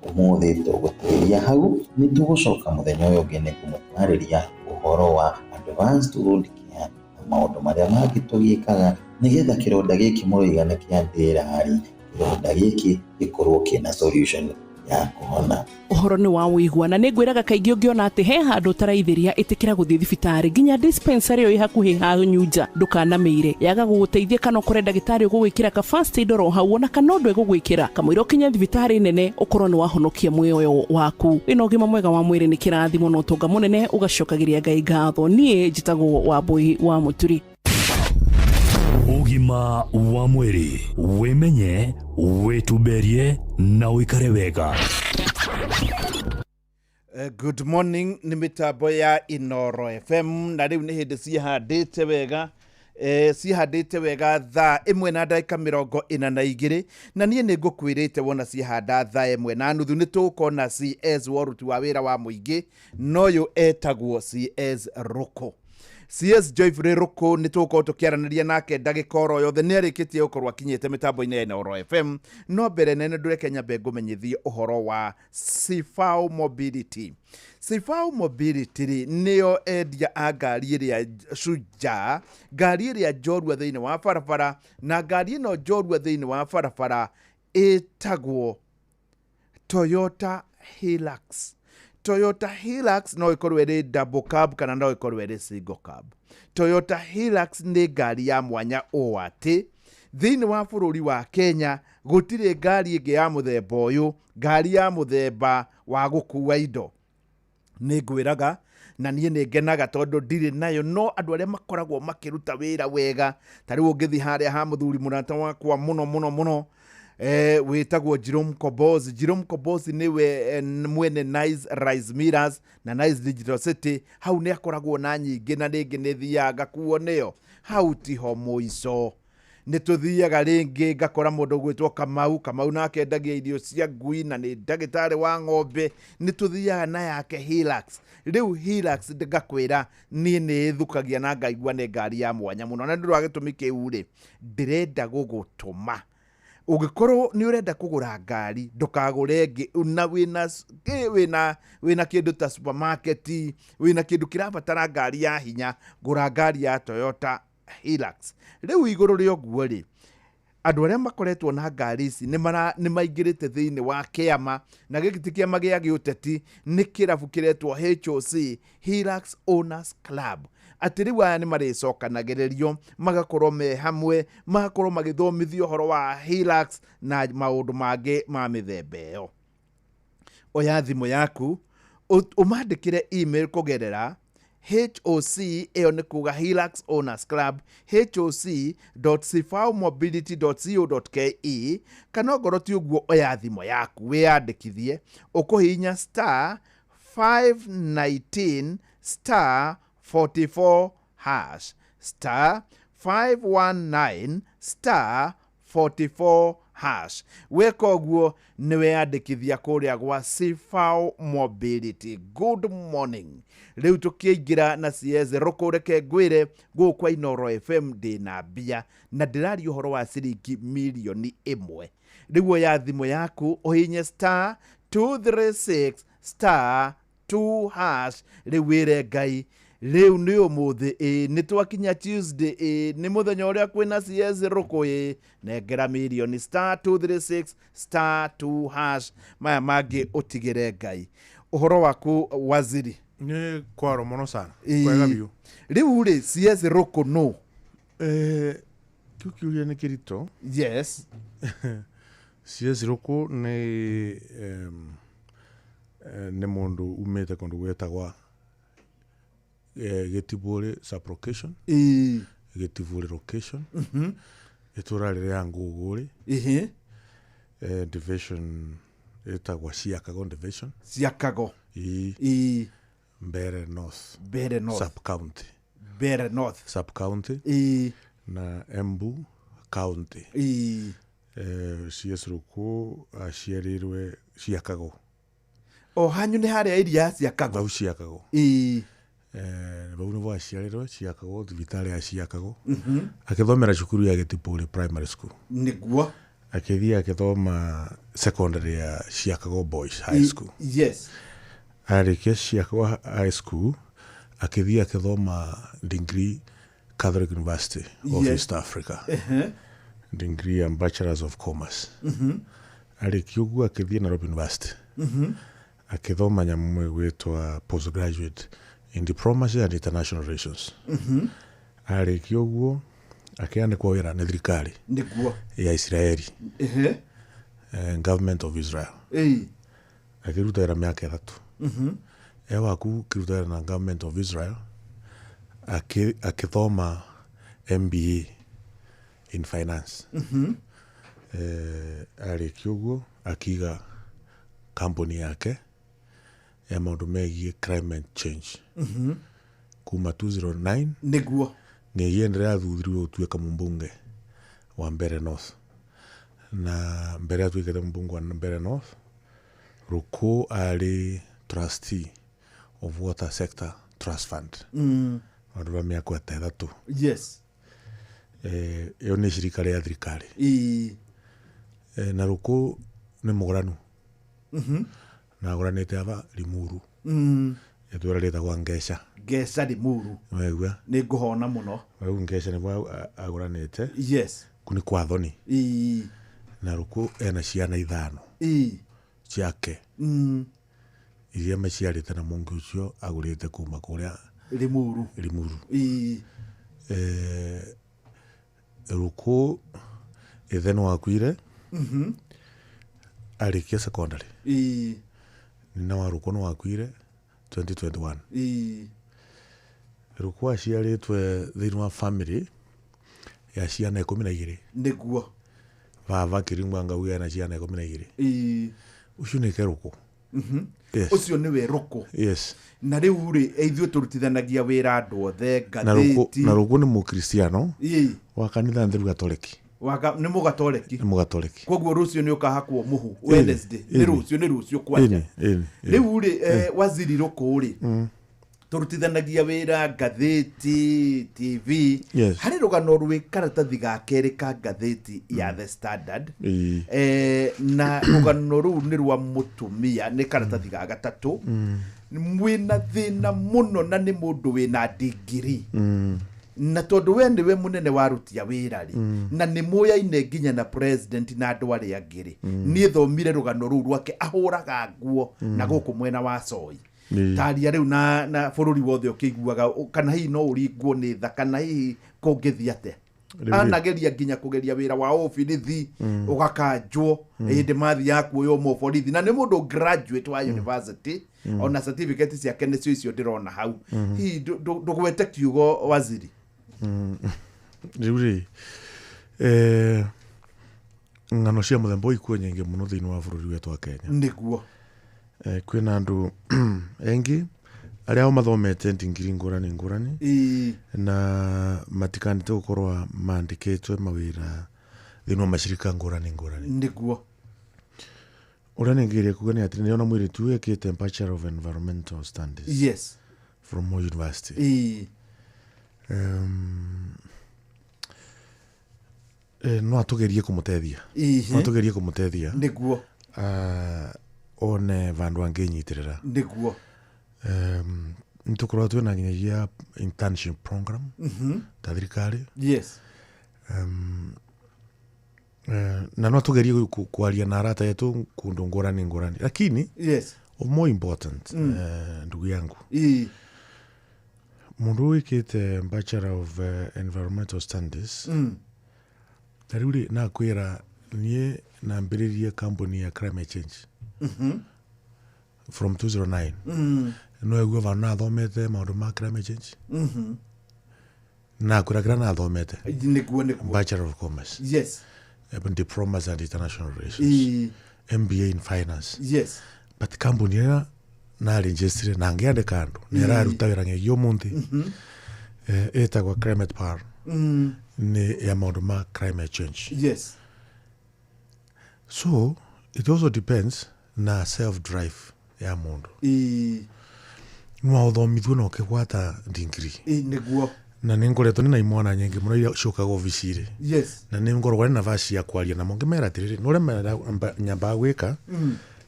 Ũmũthĩ tũgũtĩrĩria hau, nĩ tũgũcoka mũthenya ũyũ ũngĩ nĩ kũmũtarĩria ũhoro wa advanced wound care na maũndũ marĩa mangĩ tũgĩkaga nĩgetha kĩronda gĩkĩ mũroiga nĩ kĩa ndĩrari, kĩronda gĩkĩ gĩkorwo kĩna solution ya kũhona. Ũhoro nĩ wa wĩigua, na nĩ ngwĩraga kaingĩ ũngĩona atĩ he handũ ũtaraithĩria, ĩtĩkĩra gũthiĩ thibitarĩ nginya dispensary ĩyo ĩ hakuhĩ hanyu nja, ndũkanamĩire yaga gũgũteithia, kana ũkore ndagĩtarĩ ũgũgwĩkĩra ka first aid oro hau, ona kana ũndũ ĩgũgwĩkĩra kamũira ũkinye thibitarĩ nene, ũkorwo nĩ wahonokia muoyo waku. Wĩna ũgima mwega wa mwĩrĩ nĩ kĩrathimo na ũtonga mũnene, ũgacokagĩria Ngai ngatho. Niĩ njĩtagwo Wambũi wa Mũturi. Ũgima wa mwĩrĩ, wĩmenye, wĩtumberie na ũikare wega. Good morning, nĩ mĩtambo ya Inoro FM, na rĩu nĩ hĩndĩ ciĩhandĩte wega, ciĩhandĩte wega 1:42, na niĩ nĩ ngũkwĩrĩte wona ciĩhanda 1:30 nĩ tũgũkona CS wa ũruti wa wĩra wa mũingĩ, na ũyũ etagwo CS Rũkũ, CS Joyfrey Rũkũ. Nĩ tũgũkorwo tũkĩaranĩria nake ndagĩka oro yothe, nĩ arĩkĩtie gũkorwo akinyĩte mĩtambo-inĩ ya Inooro FM. No mbere nene, ndũreke nyambe ngũmenyithie ũhoro wa Sifao Mobility. Sifao Mobility rĩ, nĩo endia a ngari ĩrĩa Shujaa, ngari ĩrĩa njorua thĩinĩ wa barabara, na ngari ĩno njorua thĩinĩ wa barabara ĩtagwo Toyota Hilux. Toyota Hilux no ĩkorwo ĩrĩ double cab kana no ĩkorwo ĩrĩ single cab. Toyota Hilux nĩ ngari ya mwanya ũũ atĩ thĩinĩ wa bũrũri wa Kenya gũtirĩ ngari ĩngĩ ya mũthemba ũyũ, ngari ya mũthemba wa gũkua indo. Nĩ ngwĩraga na niĩ nĩ ngenaga tondũ ndirĩ nayo, no andũ arĩa makoragwo makĩruta wĩra wega, ta rĩu ũngĩthiĩ harĩa ha mũthuri mũrata wakwa mũno mũno mũno, wĩtagwo Jerome Kobozi. Jerome Kobozi nĩwe mwene Nice Rice Millers na Nice Digital City. Hau nĩ akoragwo na nyingĩ, na rĩngĩ nĩ thiaga ngakuo nĩyo. Hau tiho mũico, nĩ tũthiaga rĩngĩ ngakora mũndũ ũgwĩtwo Kamau. Kamau nake endagia irio cia ngui na nĩ ndagĩtarĩ wa ng'ombe. Nĩ tũthiaga na yake Hilux. Rĩu Hilux, ngakwĩra niĩ nĩ ĩthukagia na ngaigua nĩ ngari ya mwanya mũno, na nĩ ũndũ wa gĩtũmi kĩu rĩ, ndĩrenda gũgũtũma ũngĩkorwo nĩ ũrenda kũgũra ngari, ndũkagũre ĩngĩ, na wĩna kĩndũ ta supermarket, wĩna kĩndũ kĩrabatara ngari ya hinya, gũra ngari ya Toyota Hilux. Rĩu igũrũ rĩa ũguo rĩ, andũ arĩa makoretwo na ngari ici nĩ maingĩrĩte thĩinĩ wa kĩama, na gĩkĩ ti kĩama gĩa gĩũteti, nĩ kĩrabu kĩretwo HOC, Hilux Owners Club, atĩ rĩu aya nĩ marĩcokanagĩrĩrio, magakorwo me hamwe, magakorwo magĩthomithio ũhoro wa Hilux na maũndũ mangĩ ma mĩthemba ĩyo. Oya thimũ yaku, ũmandĩkĩre email kũgerera HOC, ĩyo nĩ kuga Hilux Owners Club, hoc.cfamobility.co.ke, kana ongorwo ti ũguo, oya thimũ yaku wĩyandĩkithie ũkũhihinya *519*44#, *519*44#. Weka ũguo nĩ weyandĩkithia kũrĩa gwa Cifao Mobility. Good morning. Rĩu tũkĩingĩra na CS Rũkũ, reke ngwĩre gũkũ kwa Inooro FM ndĩna mbia, na ndĩraria ũhoro wa ciringi 1 mirioni. Rĩu oya thimũ yaku ũhinye *236*2. 2 hash. Rĩu wĩre Ngai rĩu nĩ ũmũthĩ, ĩ nĩ twakinya Tuesday, ĩ nĩ mũthenya ũrĩa kwĩna CS Rũkũ, ĩ nengera mirioni star 236 star 2 hash. Maya mangĩ ũtigĩre Ngai. Ũhoro waku waziri? Nĩ kwaro mũno sana. Kwega biũ. Rĩu rĩ, CS Rũkũ no Kĩu kĩũria nĩ kĩritũ. Yes. CS Rũkũ nĩ nĩ mũndũ umĩte kũndũ gwĩtagwa Gĩtibũrĩ sublocation, Gĩtibũrĩ location, itũra rĩrĩa Ngũgũrĩ, division ĩtagwa Ciakago division. Ciakago. Ĩĩ. Mbere North. Mbere North. Sub county. Mbere North. Sub county. Ĩĩ. Na Embu county. Ĩĩ. CS Rũkũ aciarĩirwe Ciakago. O hanyu nĩ harĩa iria ya Ciakago. Vau Ciakago. Ĩĩ. Vau nĩvo aciarĩirwe Ciakago, thibitarĩ ya Ciakago. Akĩthomera cukuru ya Gĩtibũrĩ Primary School. Nĩguo. Akĩthiĩ akĩthoma secondary ya Ciakago Boys High School. Yes. Arĩkia Ciakago High School akĩthiĩ akĩthoma degree Catholic University of East Africa. Degree ya Bachelors of Commerce. Arĩkia ũguo akĩthiĩ Nairobi University. Akĩthoma nyamũ ĩgwĩtwa postgraduate in diplomacy and international relations. Arĩkia ũguo akĩandĩkwo wĩra nĩ thirikari Nĩguo. ya Israeli. Government of Israel. Ĩĩ. Akĩruta wĩra mĩaka 3. Ewaku kĩruta wĩra na government of Israel akĩthoma MBA in finance. Arĩkia ũguo akiiga company yake ya maũndũ megiĩ climate change. Kuma 2009 Nĩguo. nĩgienderea athuthiriwe gũtuĩka mũmbunge wa Mbere North. Na mbere atuĩkĩte mũmbunge wa Mbere North, Rũkũ arĩ trustee of Water Sector Trust Fund. Handũ va mĩaka ta 3. Yes. Ĩyo nĩ shirika rĩa thirikari. Ĩĩ. Na Rũkũ nĩ mũgũranu. Na agũranĩte aba Limuru. Itũra rĩtagwa Ngeca. Ngeca Limuru. Waigua? Nĩ ngũhona mũno. Rĩu Ngeca nĩguo agũranĩte. Yes. Kũ nĩ kwa thoni. Ĩĩ. Na Rũkũ ena ciana 5. Ĩĩ. Ciake. Iria maciarĩte na mũngĩ ũcio agũrĩte kuma kũrĩa Limuru. Limuru. Ĩĩ. Rũkũ ithe nĩ wakuire. Arĩkia secondary. Ĩĩ. Nina wa Rũkũ nĩ wakuire 2021. Ĩĩ. Rũkũ aciarĩtwe thĩinĩ wa family ya ciana 12. Nĩguo. Baba Kiringwa ngauga ena ciana 12. Ĩĩ. Ũcio nĩ ke Rũkũ. Yes. Ũcio nĩwe Rũkũ. Yes. Na rĩu rĩ, ithuĩ tũrutithanagia wĩra andũ othe, Na Rũkũ, ngathĩti. na Rũkũ nĩ mũkristiano Ĩĩ. wa kanitha Ntheru Gatoleki. Nĩ mũgatoleki. Nĩ mũgatoleki. Koguo rũciũ nĩ ũkahakwo mũhu Wednesday. Nĩ rũciũ, nĩ rũciũ kwanja. Ĩni. Rĩu rĩ, waziri Rũkũ rĩ, tũrutithanagia wĩra ngathĩti, TV. Yes. Harĩ rũgano rwĩ karatathi ga kerĩ ka ngathĩti ya The Standard. Na rũgano rũu nĩ rwa mũtumia, nĩ karatathi ga gatatũ. Mwĩna thĩna mũno na nĩ mũndũ wĩna degree. Na tondũ we nĩwe mũnene wa aruti a wĩra rĩ, na nĩ mũyaine nginya na president na andũ arĩa angĩ rĩ, niĩ thomire rũgano rũu rwake ahũraga nguo na gũkũ mwena wa Soy. Taria rĩu na bũrũri wothe ũkĩiguaga, kana hihi no ũringwo nĩ tha, kana hihi kũngĩthiĩ atĩa. Anageria nginya kũgeria wĩra wa obirithi, ũgakanjwo, hĩndĩ mathiaga kuoywo mũborithi, na nĩ mũndũ graduate wa university, ona certificate ciake nĩcio icio ndĩrona hau. Hihi ndũgwete kiugo waziri? Rĩu rĩ, ng'ano cia mũthemba ũyũ ikuo nyingĩ mũno thĩinĩ wa bũrũri wetũ wa Kenya. Nĩguo. Kwĩna andũ engĩ arĩa o mathomete ndingiri ngũrani ngũrani. Ĩĩ. Na matikanĩte gũkorwo mandĩkĩtwe mawĩra thĩinĩ wa macirika ngũrani ngũrani. Nĩguo. Ũrĩa nĩngĩgeria kuga nĩ atĩ nĩona mũirĩtu ũyũ ekĩte Bachelor of Environmental Studies. Yes. From Moi University. Ĩĩ. No atũgerie kũmũteithia. Ĩĩ. No atũgerie kũmũteithia. Nĩguo. One vandu angĩnyitĩrĩra. Nĩguo. Nitukoragwo twina nginyagia internship program ta thirikari. Na no tugerie kwaria na arata yetu kundu ngurani ngurani, lakini of more important, ndugu yangu, mundu wikite Bachelor of Environmental Studies, ta riu nakwira nie nambiririe company ya climate change from 2009. No eguo vandu nathomete maundu ma climate change. Nakwira kira nathomete. Niguo niguo. Bachelor of Commerce, diplomas and international relations, MBA in finance. But company ĩrĩa naregistrire na ngĩandĩka andũ na ĩraruta wĩra nginyagia ũmũthĩ, ĩtagwo Climate Power, nĩ ya maũndũ ma climate change. So it also depends na self drive ya mũndũ. No ũthomithio na ũkĩgwata degree. Niguo. Na nĩ ngoretwo nĩ na imwana nyingĩ mũno iria ciũkaga obici-rĩ, na nĩ ngoragwo nĩ nafasi ya kwaria namo ngĩmera atĩrĩrĩ, nĩ ũrĩa nyambaga gwĩka,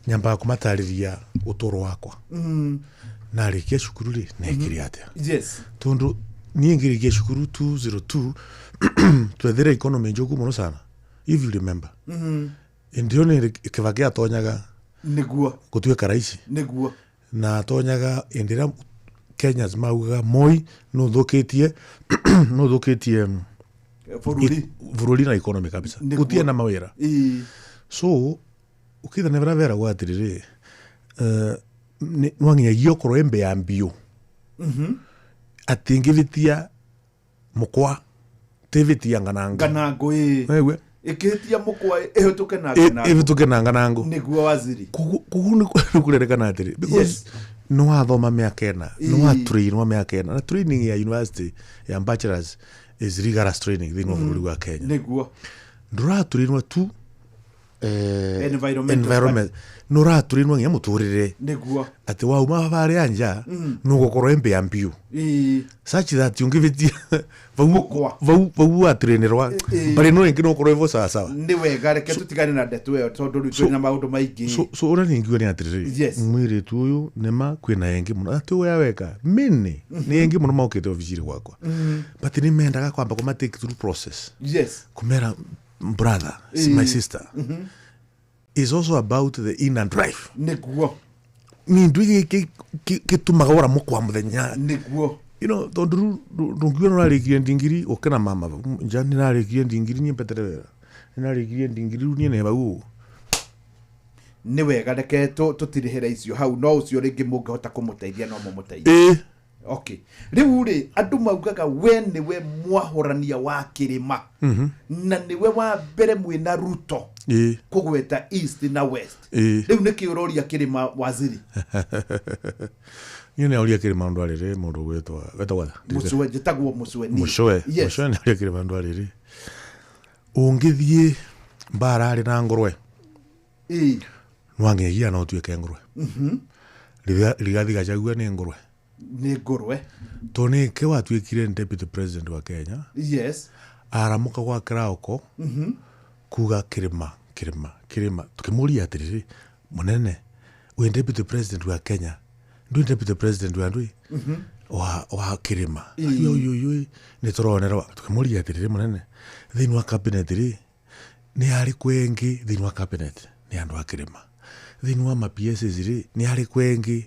nyambaga kũmatarĩria ũtũro wakwa. Narĩkia cukuru rĩ, nekire atĩa? Tondũ niĩ ngĩrĩkia cukuru 202 twethire economy njũku mũno sana, if you remember. Ĩndĩ ĩyo nĩ Kibaki atonyaga gũtuĩka raici. Na atonyaga ĩndĩ ĩrĩa Kenyans maugaga Moi nũthũkĩtie nũthũkĩtie bũrũri. Bũrũri na economy kabisa. Gũtirĩ na mawĩra. So ukitha nĩ barĩa beragwo atĩrĩrĩ, nwanginyagia ũkorwo ĩ mbĩa mbiũ, atĩ ngĩbĩtia mũkwa tĩbĩtia nganango. Nganango ĩ. Wewe. Ĩkĩhĩtia mũkwa ĩhĩtũke na nganango. Ĩhĩtũke na nganango. Nĩguo waziri. Koguo nĩ kũrerĩkana atĩrĩ, because nĩ wathoma mĩaka ĩna, nĩ watrainwo mĩaka ĩna, na training ya university ya bachelors is rigorous training thĩinĩ wa bũrũri wa Kenya. Ndũratrainwo tu environmental environment, nĩ ũratrainwo nginya mũtũrĩre. Atĩ wauma harĩa nja, nĩ ũgũkorwo ĩ mbĩa mbiũ, such that ũngĩbĩtia vau vau vau watrainĩrwa barĩ no ĩngĩ no ũkorwo ĩvo sawasawa. Nĩ wega, reke tũtigane na ndeto ĩyo tondũ rĩu twĩna maũndũ maingĩ. So ũrĩa ningiuga nĩ atĩrĩrĩ, mwĩrĩtu ũyũ nĩma kwĩna engĩ mũno atĩ ũyũ weka mĩnĩ nĩ engĩ mũno maũkĩte obici-inĩ gwakwa, but nĩ mendaga kwamba kũma take through process, kũmera brother, my sister, is also about the inner drive. Ni ndu gĩkĩ gĩtũmaga ũramũkwa mũthenya. Tondũ rĩu ndũngiuga nĩ ũrarĩkirie ndingiri ũke na mama vau nja, nĩ narĩkirie ndingiri niĩ mbetere wĩra, nĩ narĩkirie ndingiri rĩu niĩ nĩ vau ũũ. Nĩ wega, reke tũtirĩhĩre icio hau, no ũcio rĩngĩ mũngĩhota kũmũteithia no mũmũteithie. Okay, rĩu rĩ andũ maugaga we nĩwe mwahũrania wa kĩrĩma, na nĩwe wa mbere mwĩna Ruto kũgweta East na West. Rĩu nĩkĩ ũroria kĩrĩma, waziri? Niĩ nĩauria kĩrĩma ũndũ arĩrĩ mũndũ gwĩtwa wetagwo atĩa? Mũcwe, njĩtagwo Mũcwe niĩ. Mũcwe. Mũcwe nĩauria kĩrĩma ũndũ arĩrĩ ũngĩthiĩ mbara arĩ na ngũrwe, nĩwanginyagia no ũtuĩke ngũrwe. Rigathi Gachagua nĩ ngũrwe. Nĩ ngũrwe. Tondũ nĩkĩ watuĩkire deputy president wa Kenya, aramuka gwa kĩraoko kuga kĩrĩma kĩrĩma kĩrĩma, tũkĩmũria atĩrĩrĩ, mũnene, wĩ deputy president wa Kenya, ndwĩ deputy president wa ndwĩ wa kĩrĩma. Ũyũ nĩ tũronerwa. Tũkĩmũria atĩrĩrĩ, mũnene, thĩinĩ wa cabinet rĩ nĩ arĩ kwengĩ, thĩinĩ wa cabinet nĩ andũ a kĩrĩma, thĩinĩ wa ma PSs rĩ nĩ arĩ kwengĩ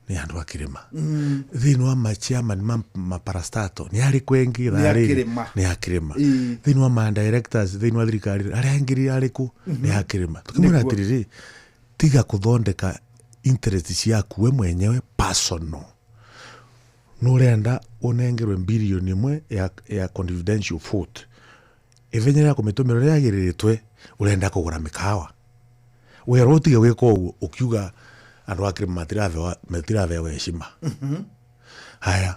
nĩ andũ a kĩrĩma, thĩinĩ wa ma chairman ma parastato nĩ arĩ kwengĩ Nĩ a kĩrĩma. Nĩ a kĩrĩma, thĩinĩ wa ma directors thĩinĩ wa thirikari arĩa angĩ arĩkũ nĩ a kĩrĩma. Tũkĩmwĩra atĩrĩrĩ, tiga kũthondeka interest ciaku we mwenyewe personal, nũrenda ũnengerwe bilioni ĩmwe ya confidential vote, ithenya rĩa kũmĩtũmĩra ũrĩa yagĩrĩrĩtwe ũrenda kũgũra mĩkawa, werwo ũtige gwĩka ũguo ũkiuga andũ a kĩrĩma matirabewa heshima. Haya,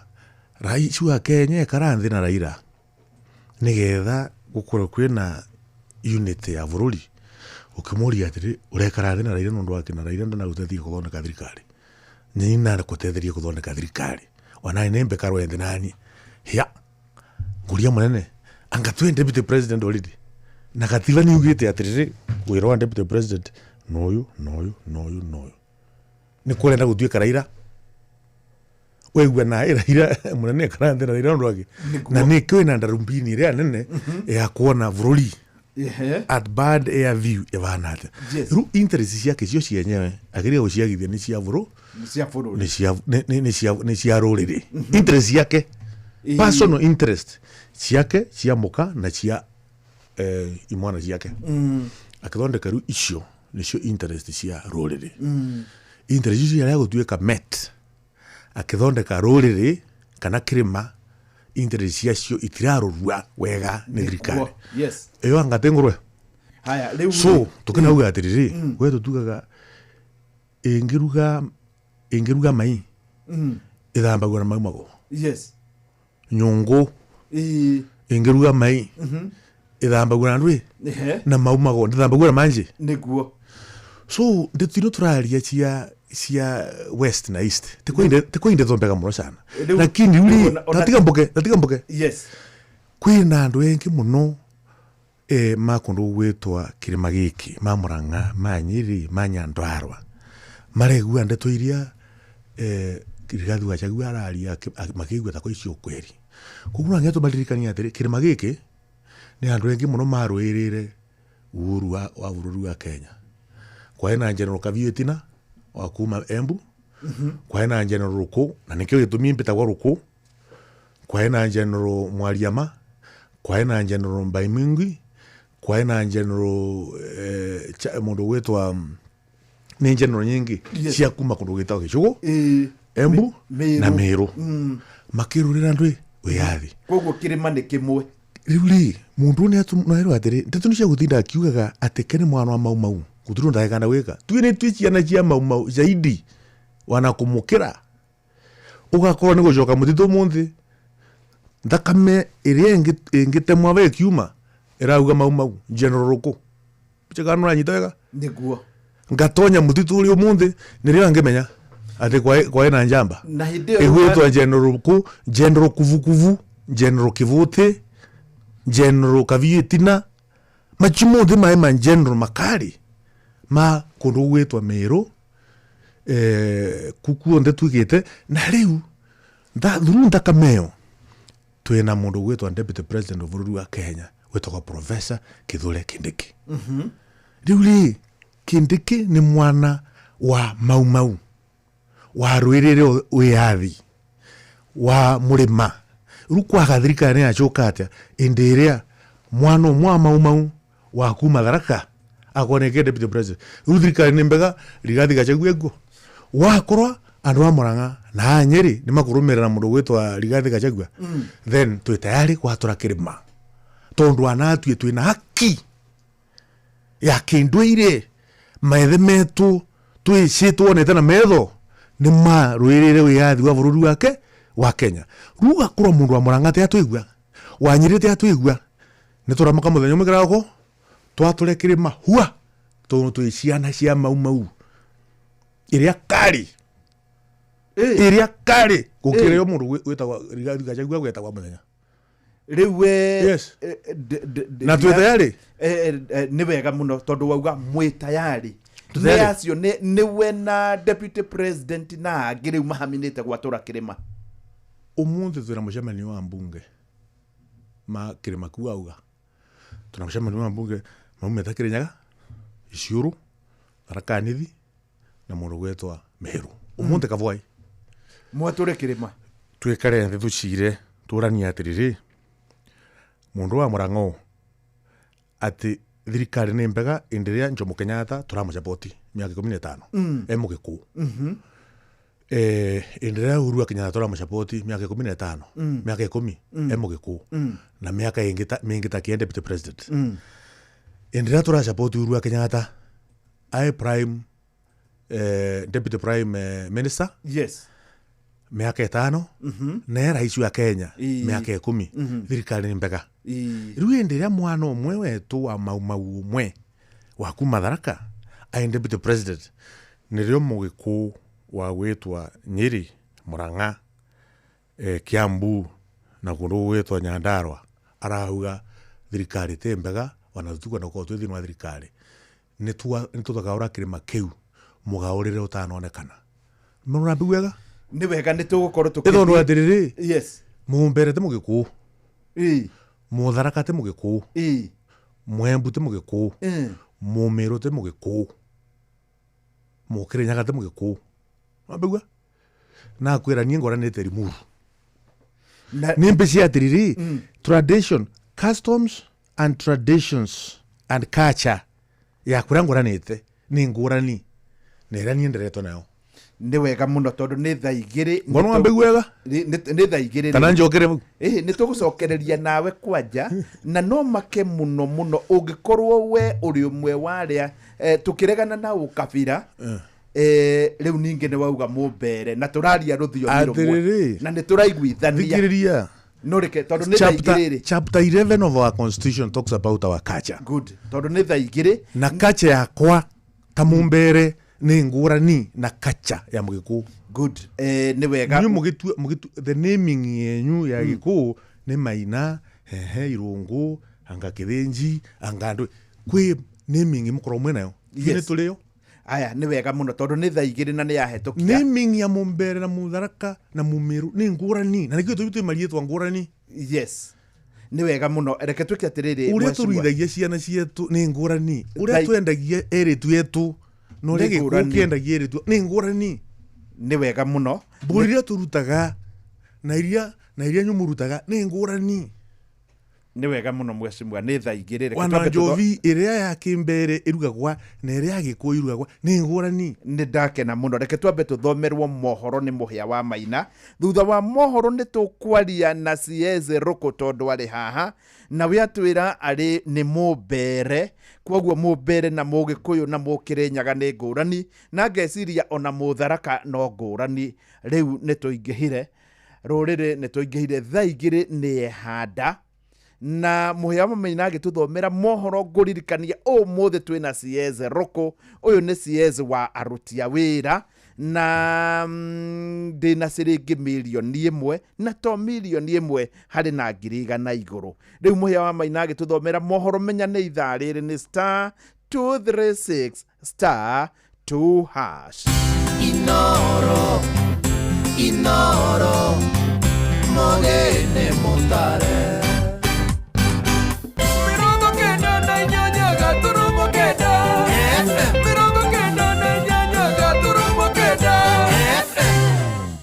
rais wa Kenya ekara nthĩ na Raila nĩgetha gũkorwo kwĩna unity ya bũrũri, ũkĩmũria atĩrĩ, ũrekara thĩ na Raila nĩ ũndũ wa kĩ? Na Raila ndanagũteithia gũthondeka thirikari, nyinyi nagũteithĩria gũthondeka thirikari, ona nĩ mbekarwo thĩ nani hia nguria mũnene anga twĩ deputy president already, na katiba nĩ yugĩte atĩrĩrĩ, wĩra wa deputy president noyũ noyũ noyũ noyũ, nĩ kũrenda gũtuĩka Raila. Waigua na ira munene ekara nthi na Raila undu angi na nikio ina ndarumbini iria nene ya kuona bururi at bad air view ivana atia. Riu interest ciake cio cienyewe ageria guciagithia ni cia buru ni cia ruriri. Interest ciake, personal interest ciake cia muka na cia imwana ciake, akithondeka riu icio nicio interest cia ruriri. Interest icio aria gutuika met akithondeka ruriri kana kirima interest ciacio itirarorua wega ni thirikari. Yes. Iyo angate ngurwe. Haya, riu so tukinauga atiriri, we tutugaga ingiruga mai ithambagwo na mau mago. Yes. Nyungu ingiruga mai ithambagwo na ndwi na mau mago, ndithambagwo na manji. Niguo. So nditino turaria cia west na east tikoinde thombega muno sana, lakini uri tatiga mboke. Yes. Kwina andu engi muno ma kundu gwitwa kirima giki ma Murang'a ma Nyeri ma Nyandarua maregua ndeto iria Rigathi Gachagua araria makigua ta icio kweri. Koguo no ngeto maririkania atiri kirima giki ni andu engi muno marwirire uhuru wa bururi wa Kenya. Kwaina General Kavietina wa kuma Embu, kwaina General Ruku na nikio gitumi mbitagwa Ruku, kwaina General Mwariama, kwaina General Mbaimingi, kwaina General mundu gwitwa ni general nyingi cia kuma kundu gwitagwo Gicugu, Embu na Meru. Makirurira ndwi wiyathi. Koguo kirima ni kimwe. Riu ri mundu ni atunairwo atiri ndeto ni cia gutinda akiugaga ati ke ni mwana wa Mau Mau guturu ndagekana gwika twi ni twi ciana cia Mau Mau zaidi wanakumukira ugakorwo ni gucoka mutitu munthi thakame iria ingitemwa we kiuma irauga Mau Mau General Ruku chekano uranyita wega niguo ngatonya mutitu uri umuthi nirio angimenya ati kwae na njamba na hindi iyo igwitwa General Ruku, General Kuvukuvu, General Kivuti, General Kavietina, machimuthi mae ma General Makari ma kundu gwitwa Meru kukuo nde na riu thuru nthakameo twina mundu gwitwa Deputy President wa bururi wa Kenya witagwo Professor Kithure Kindiki. Riu ri Kindiki ni mwana wa Mau Mau wa rwirire wiyathi wa murima. Riu kwaga thirikari yacoka atia indi iria mwana umwe wa Mau Mau wa kuma Tharaka akoneke Deputy President. Riu thirikari ni mbega Rigathi Gachagua nguo wakorwa andu a Murang'a na Nyeri ni makurumirira mundu gwitwa Rigathi Gachagua, then twi tayari gwatura kirima tondu anatue twina haki ya kinduire maithe metu twicitwonete na metho ni marwirire wiyathi wa bururi wake wa Kenya. Riu gakorwo mundu wa Murang'a ti atwigua wa Nyeri ti atwigua ni turamaka muthenya umwe kirako twature kirima hua tondu twi ciana cia Mau Mau iria kari iria kari gukire mundu witagwa Rigathi Gachagua gwetagwa muthenya riu we. Yes. Na twi tayari ni wega muno tondu wauga mwi tayari ni acio ni we na Deputy President na angi riu mahaminite gwatura kirima. Umuthi twina mucemanio wa mbunge ma kirima ku auga tuna mucemanio wa mbunge maumite Kirinyaga, Isiuru, Tharaka Nithi na mundu gwetwa Meru. Umuthi Kavwai mwature kirima twikare nthi tucire turanie atiriri mundu wa Murang'a ati thirikari ni mbega indi iria Jomo Kenyatta turamucapoti miaka 15 e mugikuyu. Indi iria Uhuru wa Kenyatta turamucapoti miaka 15 miaka 10 e mugikuyu na miaka mingi ta Deputy President. Indi iria turacapoti Uhuru wa Kenyatta ae prime Deputy Prime Minister. Yes. Miaka 5 na rais wa Kenya miaka 10 thirikari ni mbega. Riu indi iria mwana umwe wetu wa Mau Mau umwe wa kuma Tharaka ae Deputy President nirio mugikuyu wa gwitwa Nyeri, Murang'a, Kiambu na kundu gwitwa Nyandarua arauga thirikari ti mbega ona tutigwa na twi thiini wa thirikari ni tutagaura kirima kiu mugaurire utanonekana. Murambiguaga Nĩ wega nĩ tũgũkorwo Nĩ tondũ atĩrĩrĩ, yes, Mũmbere ti mũgĩkũyũ, ĩĩ, Mũtharaka ti mũgĩkũyũ, ĩĩ, Mwembu ti mũgĩkũyũ, Mũmĩrũ ti mũgĩkũyũ, Mũkĩrĩnyaga ti mũgĩkũyũ. Wambigua? Nakwĩra niĩ ngoranĩte Limuru. Nĩ mbici atĩrĩrĩ, tradition, customs and traditions and culture ya kũrĩa ngoranĩte nĩ ngũrani na ĩrĩa niĩ nderetwo nayo. Nĩ wega mũno tondũ nĩ thaa igĩrĩ. Ngona wambigua wega? Nĩ thaa igĩrĩ. Kana njokere hau? Ĩhĩ, nĩ tũgũcokereria nawe kwanja, na no make mũno mũno ũngĩkorwo we ũrĩ ũmwe wa arĩa tũkĩregana na ũkabira. Rĩu ningĩ nĩ wauga mũmbere na tũraria rũthiomi rũmwe Atĩrĩrĩ. na nĩ tũraiguithania. Thikĩrĩria. No reke tondũ nĩ thaa igĩrĩ rĩ. Chapter 11 of our constitution talks about our culture. Good. Tondũ nĩ thaa igĩrĩ. Na culture yakwa ta mumbere nĩ ngũrani na culture ya mũgĩkũyũ. Good. Nĩ wega. Inyuĩ mũgĩtua the naming yenyu ya gĩkũyũ nĩ Maina, hehe, Irũngũ, anga Kĩthĩnji, anga ndũ. Kwĩ naming mũkoragwo mwĩnayo. Ithuĩ nĩ tũrĩo. Aya, nĩ wega mũno tondũ nĩ thaa igĩrĩ na nĩ yahetũkia. Naming ya mumbere na mutharaka na mumiru nĩ ngũrani na nĩkĩo tũthiĩ twĩ mariĩtwa ngũrani. Yes, nĩ wega mũno. Reke twĩke atĩrĩrĩ, Ũrĩa mheshimiwa. tũruithagia ciana cietũ nĩ ngũrani, ũrĩa twendagia erĩtu etũ na ũrĩa Nĩ gĩkũyũ ngũrani. kĩendagia erĩtu nĩ ngũrani. Nĩ wega mũno. Mbũri iria tũrutaga na iria nyũmũrutaga nĩ ngũrani. Nĩ wega mũno mheshimiwa, nĩ thaa igĩrĩ. Reke Wana twambe njovi ĩrĩa ya kĩmbere ĩrugagwa na ĩrĩa ya gĩkũyũ ĩrugagwa nĩ ngũrani. Nĩ ndakena mũno. Reke twambe tũthomerwo mohoro nĩ Mũhĩa wa Maina. Thutha wa mohoro nĩ tũkwaria na Sieze Rũkũ tondũ arĩ haha na we atwĩra arĩ nĩ mũmbere, koguo mũmbere na mũgĩkũyũ na mũkĩrĩnyaga nĩ ngũrani, na ngeciria ona mũtharaka no ngũrani. Rĩu nĩ tũingĩhire rũrĩrĩ, nĩ tũingĩhire thaa igĩrĩ nĩ ehanda na Mũhĩa wa Maina agĩtũthomera mohoro. Ngũririkania ũmũthĩ twĩna Sieze Rũkũ. Ũyũ nĩ Sieze wa aruti a wĩra na ndĩna ciringi mirioni 1 na to mirioni 1 harĩ na 100,000 igũrũ. Rĩu Mũhĩa wa Maina agĩtũthomera mohoro, menya nĩ ithaa rĩrĩ nĩ star 236 star 2 hash. Inoro, Inoro, mogene mutare. 98 gaturumo kenda. FM 98 gaturumo kenda. FM.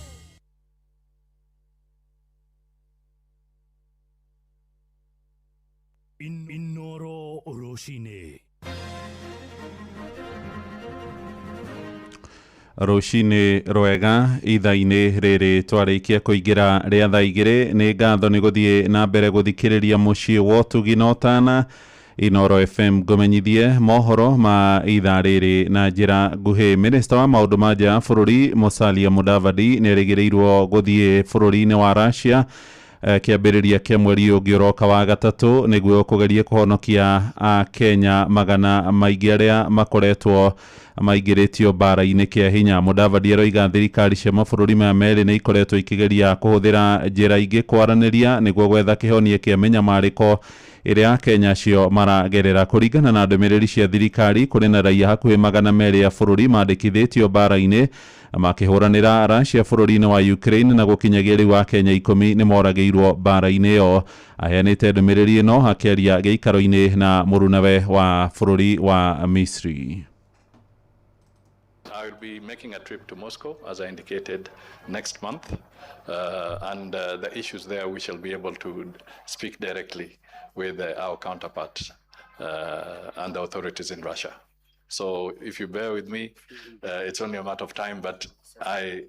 Inoro rũcinĩ. Rũcinĩ rwega ithaa-inĩ rĩrĩ twarĩkia kũingĩra rĩa thaa igĩrĩ. Nĩ ngatho nĩ gũthiĩ na mbere gũthikĩrĩria mũciĩ wa ũtugi na ũtana Inoro FM. Ngũmenyithie mohoro ma ithaa rĩrĩ na njĩra nguhĩ. Minista wa maũndũ ma nja ya bũrũri Musalia Mudavadi nĩ erĩgĩrĩirwo gũthiĩ bũrũri-inĩ wa Russia kĩambĩrĩria kĩa mweri ũngĩ ũroka wa gatatũ nĩguo kũgeria kũhonokia Akenya magana maingĩ arĩa makoretwo maingĩrĩtio mbara-inĩ kĩa hinya. Mudavadi aroiga thirikari cia mabũrũri maya merĩ nĩ ikoretwo ikĩgeria kũhũthĩra njĩra ingĩ kwaranĩria nĩguo gwetha kĩhonia kĩa mĩnyamarĩko ĩrĩa Akenya acio maragerera. Kũringana na ndũmĩrĩri cia thirikari, kũrĩ na raia hakuhĩ 200 a bũrũri mandĩkithĩtio mbara-inĩ makĩhũranĩra Russia bũrũri-inĩ wa Ukraine, na gũkinyagia rĩu Akenya 10 nĩ moragĩirwo mbara-inĩ ĩyo. Aheanĩte ndũmĩrĩri ĩno akĩaria gĩikaro-inĩ na mũrunawe wa bũrũri wa Misri. I will be making a trip to Moscow, as I indicated, next month, and the issues there we shall be able to speak directly with our counterparts and the authorities in Russia. So if you bear with me, it's only a matter of time, but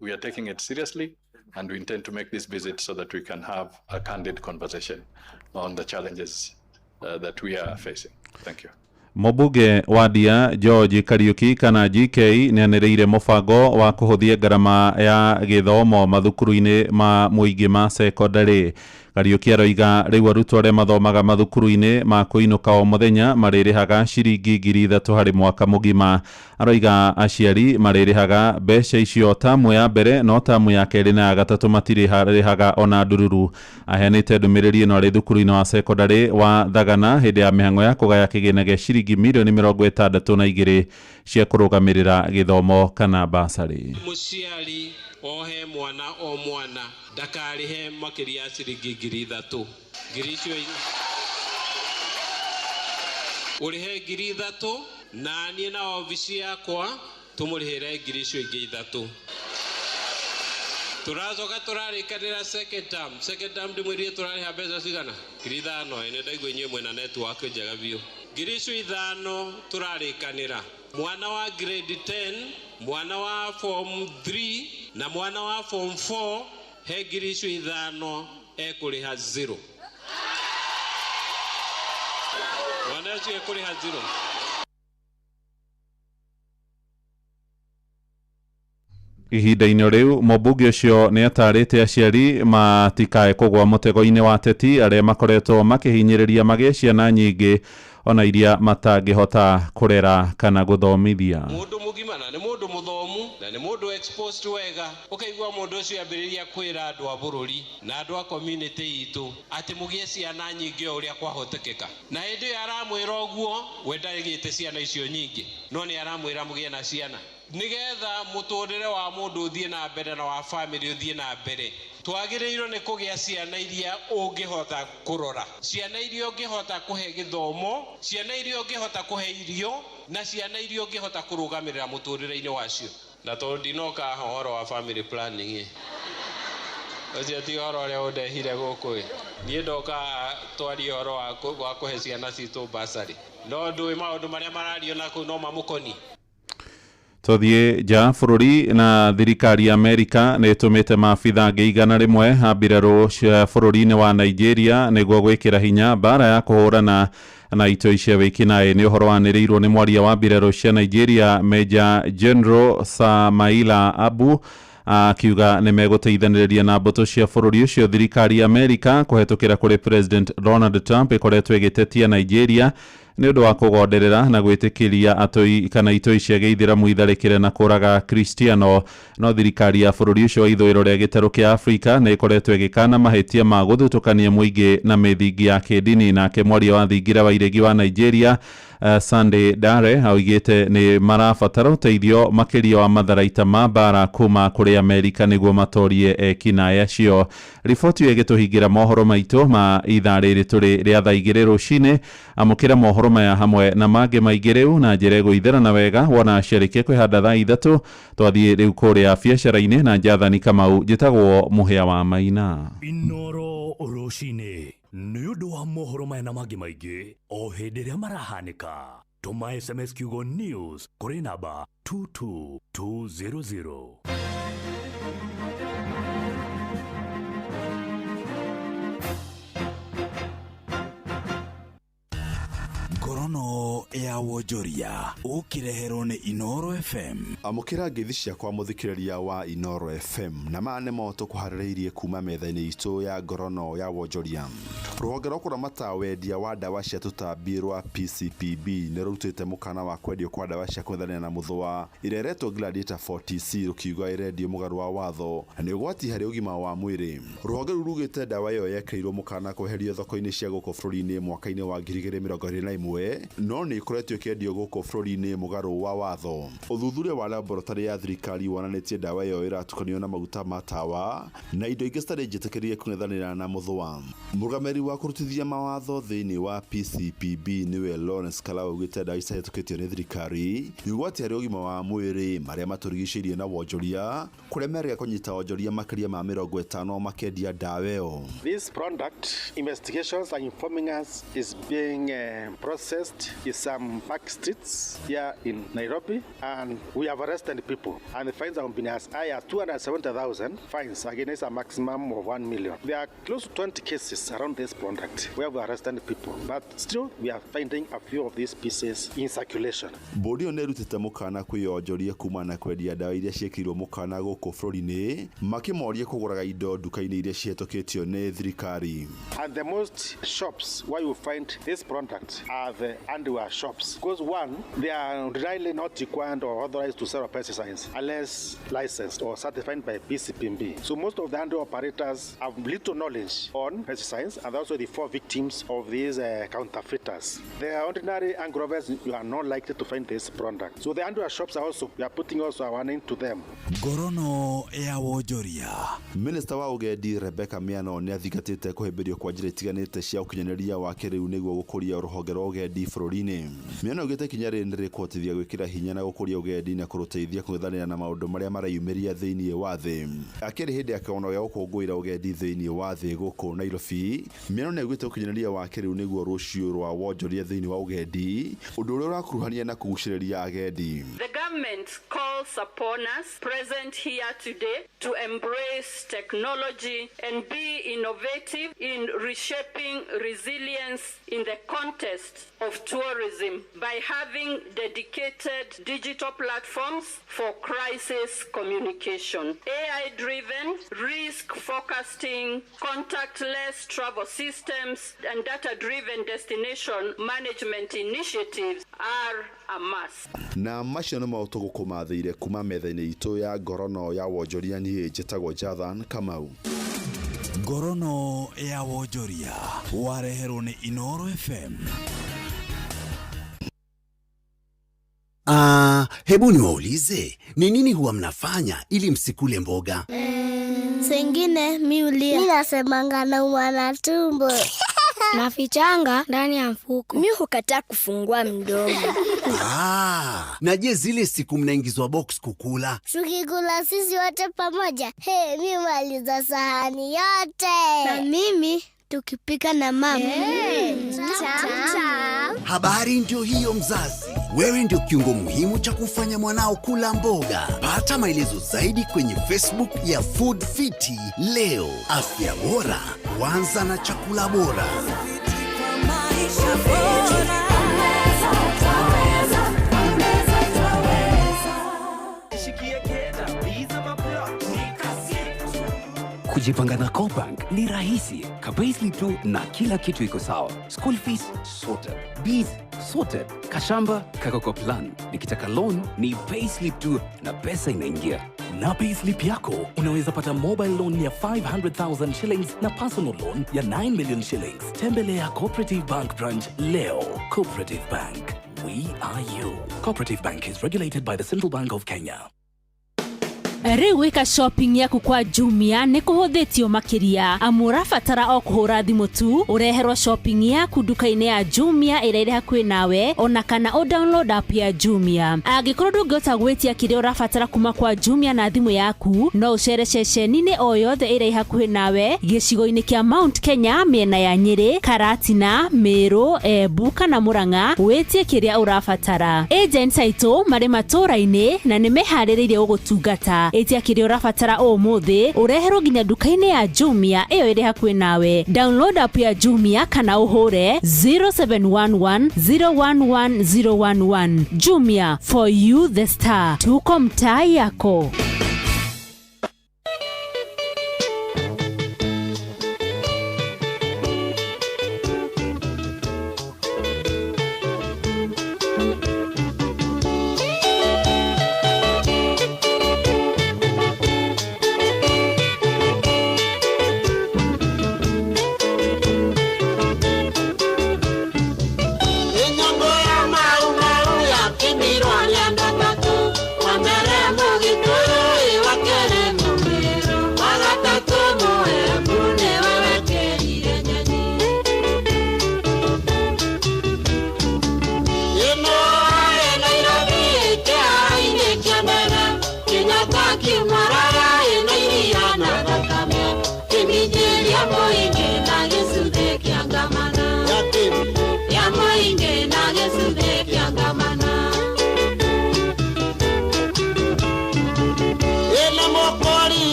we are taking it seriously, and we intend to make this visit so that we can have a candid conversation on the challenges that we are facing. Thank you. Mũmbunge wa Ndia George Kariuki kana GK nĩ anĩrĩire mũbango wa kũhũthia ngarama ya gĩthomo mathukuru-inĩ ma mũingĩ ma sekondarĩ. Kariuki aroiga rĩu arutwo arĩa mathomaga mathukuru-inĩ ma kũinũka o mũthenya marĩrĩhaga ciringi 3,000 harĩ mwaka mũgima. Aroiga aciari marĩrĩhaga mbeca icio tamu ya mbere no tamu ya kerĩ na ya gatatũ matirĩhaga ona ndururu. Aheanĩte ndũmĩrĩri ĩno arĩ thukuru-inĩ wa sekondarĩ wa Thagana hĩndĩ ya mĩhang'o ya kũgaya kĩgĩna gĩa ciringi mirioni 62 cia kũrũgamĩrĩra gĩthomo kana basarĩ. Mũciari Ohe mwana o mwana ndakarĩhe makĩria ya ciringi 3,000. Ngiri icio ũrĩhe 3,000 na niĩ na obici yakwa tũmũrĩhĩre ngiri icio ingĩ 3. Tũracoka tũrarĩkanĩra second term. Second term ndĩmwĩrire tũrarĩha mbeca cigana? 5,000. Nĩ ndaigua inyuĩ mwĩna network njega biũ. Ngiri icio 5 tũrarĩkanĩra mwana wa grade 10, mwana wa form 3 na mwana wa form 4 he ngiri icio 5 ekũrĩha 0. Mwana ũcio ekũrĩha 0. Ihinda-inĩ rĩu mũmbunge ũcio nĩ atarĩte aciari matikae kũgwa mũtego-inĩ wa ateti arĩa makoretwo makĩhinyĩrĩria magĩe ciana nyingĩ ona iria matangĩhota kũrera kana gũthomithia. Mũndũ mũgima na nĩ mũndũ mũthomu na nĩ mũndũ exposed wega, ũkaigua mũndũ ũcio ambĩrĩria kwĩra andũ a bũrũri na andũ a community itũ atĩ mũgĩe ciana nyingĩ o ũrĩa kwahotekeka. Na hĩndĩ ĩyo aramwĩra ũguo, we ndagĩte ciana icio nyingĩ, no nĩ aramwĩra mũgĩe na ciana nigetha mũtũrĩre wa mũndũ ũthiĩ na mbere na wa famĩlĩ ũthiĩ na mbere. Twagĩrĩirwo nĩ kũgĩa ciana iria ũngĩhota kũrora, ciana iria ũngĩhota kũhe gĩthomo, ciana iria ũngĩhota kũhe irio, na ciana iria ũngĩhota kũrũgamĩrĩra mũtũrĩre-inĩ wacio. Na tondũ ndinoka haha ũhoro wa family planning ĩ, ũcio ti ũhoro ũrĩa ũndehire gũkũ ĩ, niĩ ndoka haha twarie ũhoro wa kũhe ciana citũ bursary, no ndũĩ maũndũ marĩa marario na kũu no mamũkoni. Tũthiĩ nja bũrũri na thirikari ya Amerika nĩ ĩtũmĩte maabitha angĩ 100 a mbirarũ cia bũrũri-inĩ wa Nigeria nĩguo gwĩkĩra hinya mbara ya kũhũrana na itoi cia wĩkinaĩ. Nĩ ũhoro wanĩrĩirwo nĩ mwaria wa mbirarũ cia Nigeria Major General Samaila Abu akiuga nĩ megũteithanĩrĩria na mbũtũ cia bũrũri ũcio. Thirikari ya Amerika kũhetũkĩra kũrĩ President Donald Trump ĩkoretwo ĩgĩtetia Nigeria nĩ ũndũ wa kũgonderera na gwĩtĩkĩria atoi kana itoi cia gĩithĩramu itharĩkĩre na kũraga Kristiano. No thirikari ya bũrũri ũcio wa ithũĩro rĩa gĩtarũ kĩa Afrika nĩ ĩkoretwo ĩgĩkana mahĩtia ma gũthutũkania mũingĩ na mĩthingi ya kĩndini. Nake mwaria wa thingira wa iregi wa Nigeria Sunday Dare augĩte nĩ marabatara ũteithio makĩria wa matharaita ma mbara kuma kũrĩ Amerika nĩguo matorie ekinaĩ acio. Riboti ĩyo ĩgĩtũhingĩra mohoro maitũ ma ithaa rĩrĩ tũrĩ rĩa thaa 2 rũcinĩ. Amũkĩra mohoro maya hamwe na mangĩ maingĩ rĩu na njĩra ĩgũitherana wega wona ciarĩkia kwĩhanda thaa 3. Twathiĩ rĩu kũrĩa biacara-inĩ na Njathani Kamau. Njĩtagwo Mũhĩa wa Maina. Inoro rũcinĩ nĩ ũndũ wa mohoro maya na mangĩ maingĩ o hĩndĩ ĩrĩa marahanĩka. Tũma SMS kiugo news kũrĩ namba 22200. Ngorono ya wonjoria ũkĩreherwo nĩ Inoro FM. Amũkĩra ngeithi ciakwa mũthikĩrĩria wa Inoro FM na maya nĩmo tũkũharĩrĩirie kuma metha-inĩ itũ ya ngorono ya wonjoria. Rũhonge rwa kũramata wendia wa ndawa cia tũtambi rwa PCPB nĩ rũrutĩte mũkana wa kwendio kwa ndawa cia kũng'ethanĩra na mũthũa ĩrĩa ĩretwo Gladiator 40C rũkiuga ĩrendio mũgarũ wa watho na nĩ ũgwati harĩ ũgima wa mwĩrĩ. Rũhonge rũu rugĩte ndawa ĩyo yekĩrirwo mũkana kweherio thoko-inĩ cia gũkũ bũrũri-inĩ mwaka-inĩ wa 2021 no nĩ ĩkoretwo ĩkĩendio gũkũ bũrũri-inĩ mũgarũ wa watho. Ũthuthuria wa laboratory ya thirikari wonanĩtie ndawa ĩyo ĩratukanio na maguta ma tawa na indo ingĩ citarĩ njĩtĩkĩrie kũng'ethanĩra na mũthũa. Mũrũgamĩrĩri wa kũrutithia mawatho thĩinĩ wa PCPB nĩwe Lawrence Kalau augĩte ndawa ici citahĩtũkĩtio nĩ thirikari nĩ ũgwati harĩ ũgima wa mwĩrĩ marĩa matũrigicĩirie na wonjoria kũrĩa merĩga kũnyita wonjoria makĩria ma 50 makĩendia ndawa ĩyo. This product, investigations are informing us, is being processed in some back streets here in Nairobi, and we have arrested people, and the fines have been as high as 270,000 fines against a maximum of 1 million. There are close to 20 cases around this product where we arrested people, but still we are finding a few of these pieces in circulation. Bodi ĩyo nĩĩrutĩte mũkana kwĩ onjoria kumana na kwendia ndawa iria ciĩkĩrirwo mũkana gũkũ bũrũri-inĩ makĩmoria kũgũraga indo nduka-inĩ iria cihetũkĩtio nĩ thirikari. And the most shops where you find this product are at the hardware shops. Because one, they are really not required or authorized to sell pesticides unless licensed or certified by PCPMB. So most of the hardware operators have little knowledge on pesticides and also the four victims of these counterfeiters. The ordinary agrovets, you are not likely to find this product. So the hardware shops are also, we are putting also a warning to them. Ngorono ya wonjoria. Minista wa Ugendi Rebecca Miano nĩ athingatĩte kũhĩmbĩrio kwa njĩra itiganĩte cia ũkinyanĩria wa kĩrĩu nĩguo gũkũria rũhonge rwa ũgendi bũrũri-inĩ. Miano augĩte ikinya rĩrĩ nĩ rĩkũhotithia gwĩkĩra hinya na gũkũria ũgendi na kũrũteithia kũng'ethanĩra na maũndũ marĩa mareyumĩria thĩinĩ wa thĩ. Akĩrĩ hĩndĩ ya kĩgongona gĩa gũkũngũĩra ũgendi thĩinĩ wa thĩ gũkũ Nairobi, Miano nĩ augĩte ũkinyanĩria wa kĩrĩu nĩguo rũciũ rwa wonjoria thĩinĩ wa ũgendi, ũndũ ũrĩa ũrakuruhania na kũgucĩrĩria agendi. The government calls upon us present here today to embrace technology and be innovative in reshaping resilience in the context of tourism by having dedicated digital platforms for crisis communication, AI-driven, risk forecasting, contactless travel systems, and data-driven destination management initiatives are a must. Na macio nĩ maũndũ tũgũkũmathĩire kuma metha-inĩ itũ ya ngorono ya wonjoria. Niĩ njĩtagwo Jathan Kamau. Ngorono ya wonjoria wareherwo nĩ Inoro FM. Hebu niwaulize, ni nini huwa mnafanya ili msikule mboga? Sengine mi ulia. Mi nasemanga naumwa na tumbo. Nafichanga ndani ya mfuko. Mi hukataa kufungua mdomo. Na je, zile siku mnaingizwa box kukula? Tukikula sisi wote pamoja. Hey, mi maliza sahani yote. Na mimi tukipika na mama. Hey, tam. Habari ndio hiyo mzazi. Wewe ndio kiungo muhimu cha kufanya mwanao kula mboga. Pata maelezo zaidi kwenye Facebook ya Food Fiti leo. Afya bora, huanza na chakula bora. Kujipanga na CoBank ni rahisi. Ka-payslip tu na kila kitu iko sawa. School fees sorted, bills sorted, kashamba kako kwa plan. Nikitaka loan ni payslip tu na pesa inaingia. Na payslip yako unaweza pata mobile loan ya 500,000 shillings na personal loan ya 9 million shillings. Tembelea Cooperative Bank branch leo. Cooperative Bank, we are you. Cooperative Bank is regulated by the Central Bank of Kenya. Rĩu gwĩka shopping yaku kwa Jumia nĩ kũhũthĩtio makĩria, amu ũrabatara o kũhũra thimũ tu ũreherwo shopping yaku nduka-inĩ ya Jumia ĩrĩa ĩrĩ hakuhĩ nawe, ona kana ũ download app ya Jumia. Angĩkorwo ndũngĩhota gwĩtia kĩrĩa ũrabatara kuma kwa Jumia na thimũ yaku, no ũcere ceceni-inĩ o yothe ĩrĩa ĩ hakuhĩ nawe gĩcigo-inĩ kĩa Mount Kenya, mĩena ya Nyĩrĩ, Karatina, Meru, Embu kana Murang'a wĩtie kĩrĩa ũrabatara. Agents aitũ marĩ matũũra-inĩ na nĩ meharĩrĩirie gũgũtungata. Ĩtia kĩrĩa ũrabatara ũmũthĩ ũreherwo nginya nduka-inĩ ya Jumia ĩyo ĩrĩ hakuhĩ nawe. Download app ya Jumia kana ũhũre 0711 011 011. Jumia, for you the star. Tuko mtaa yako.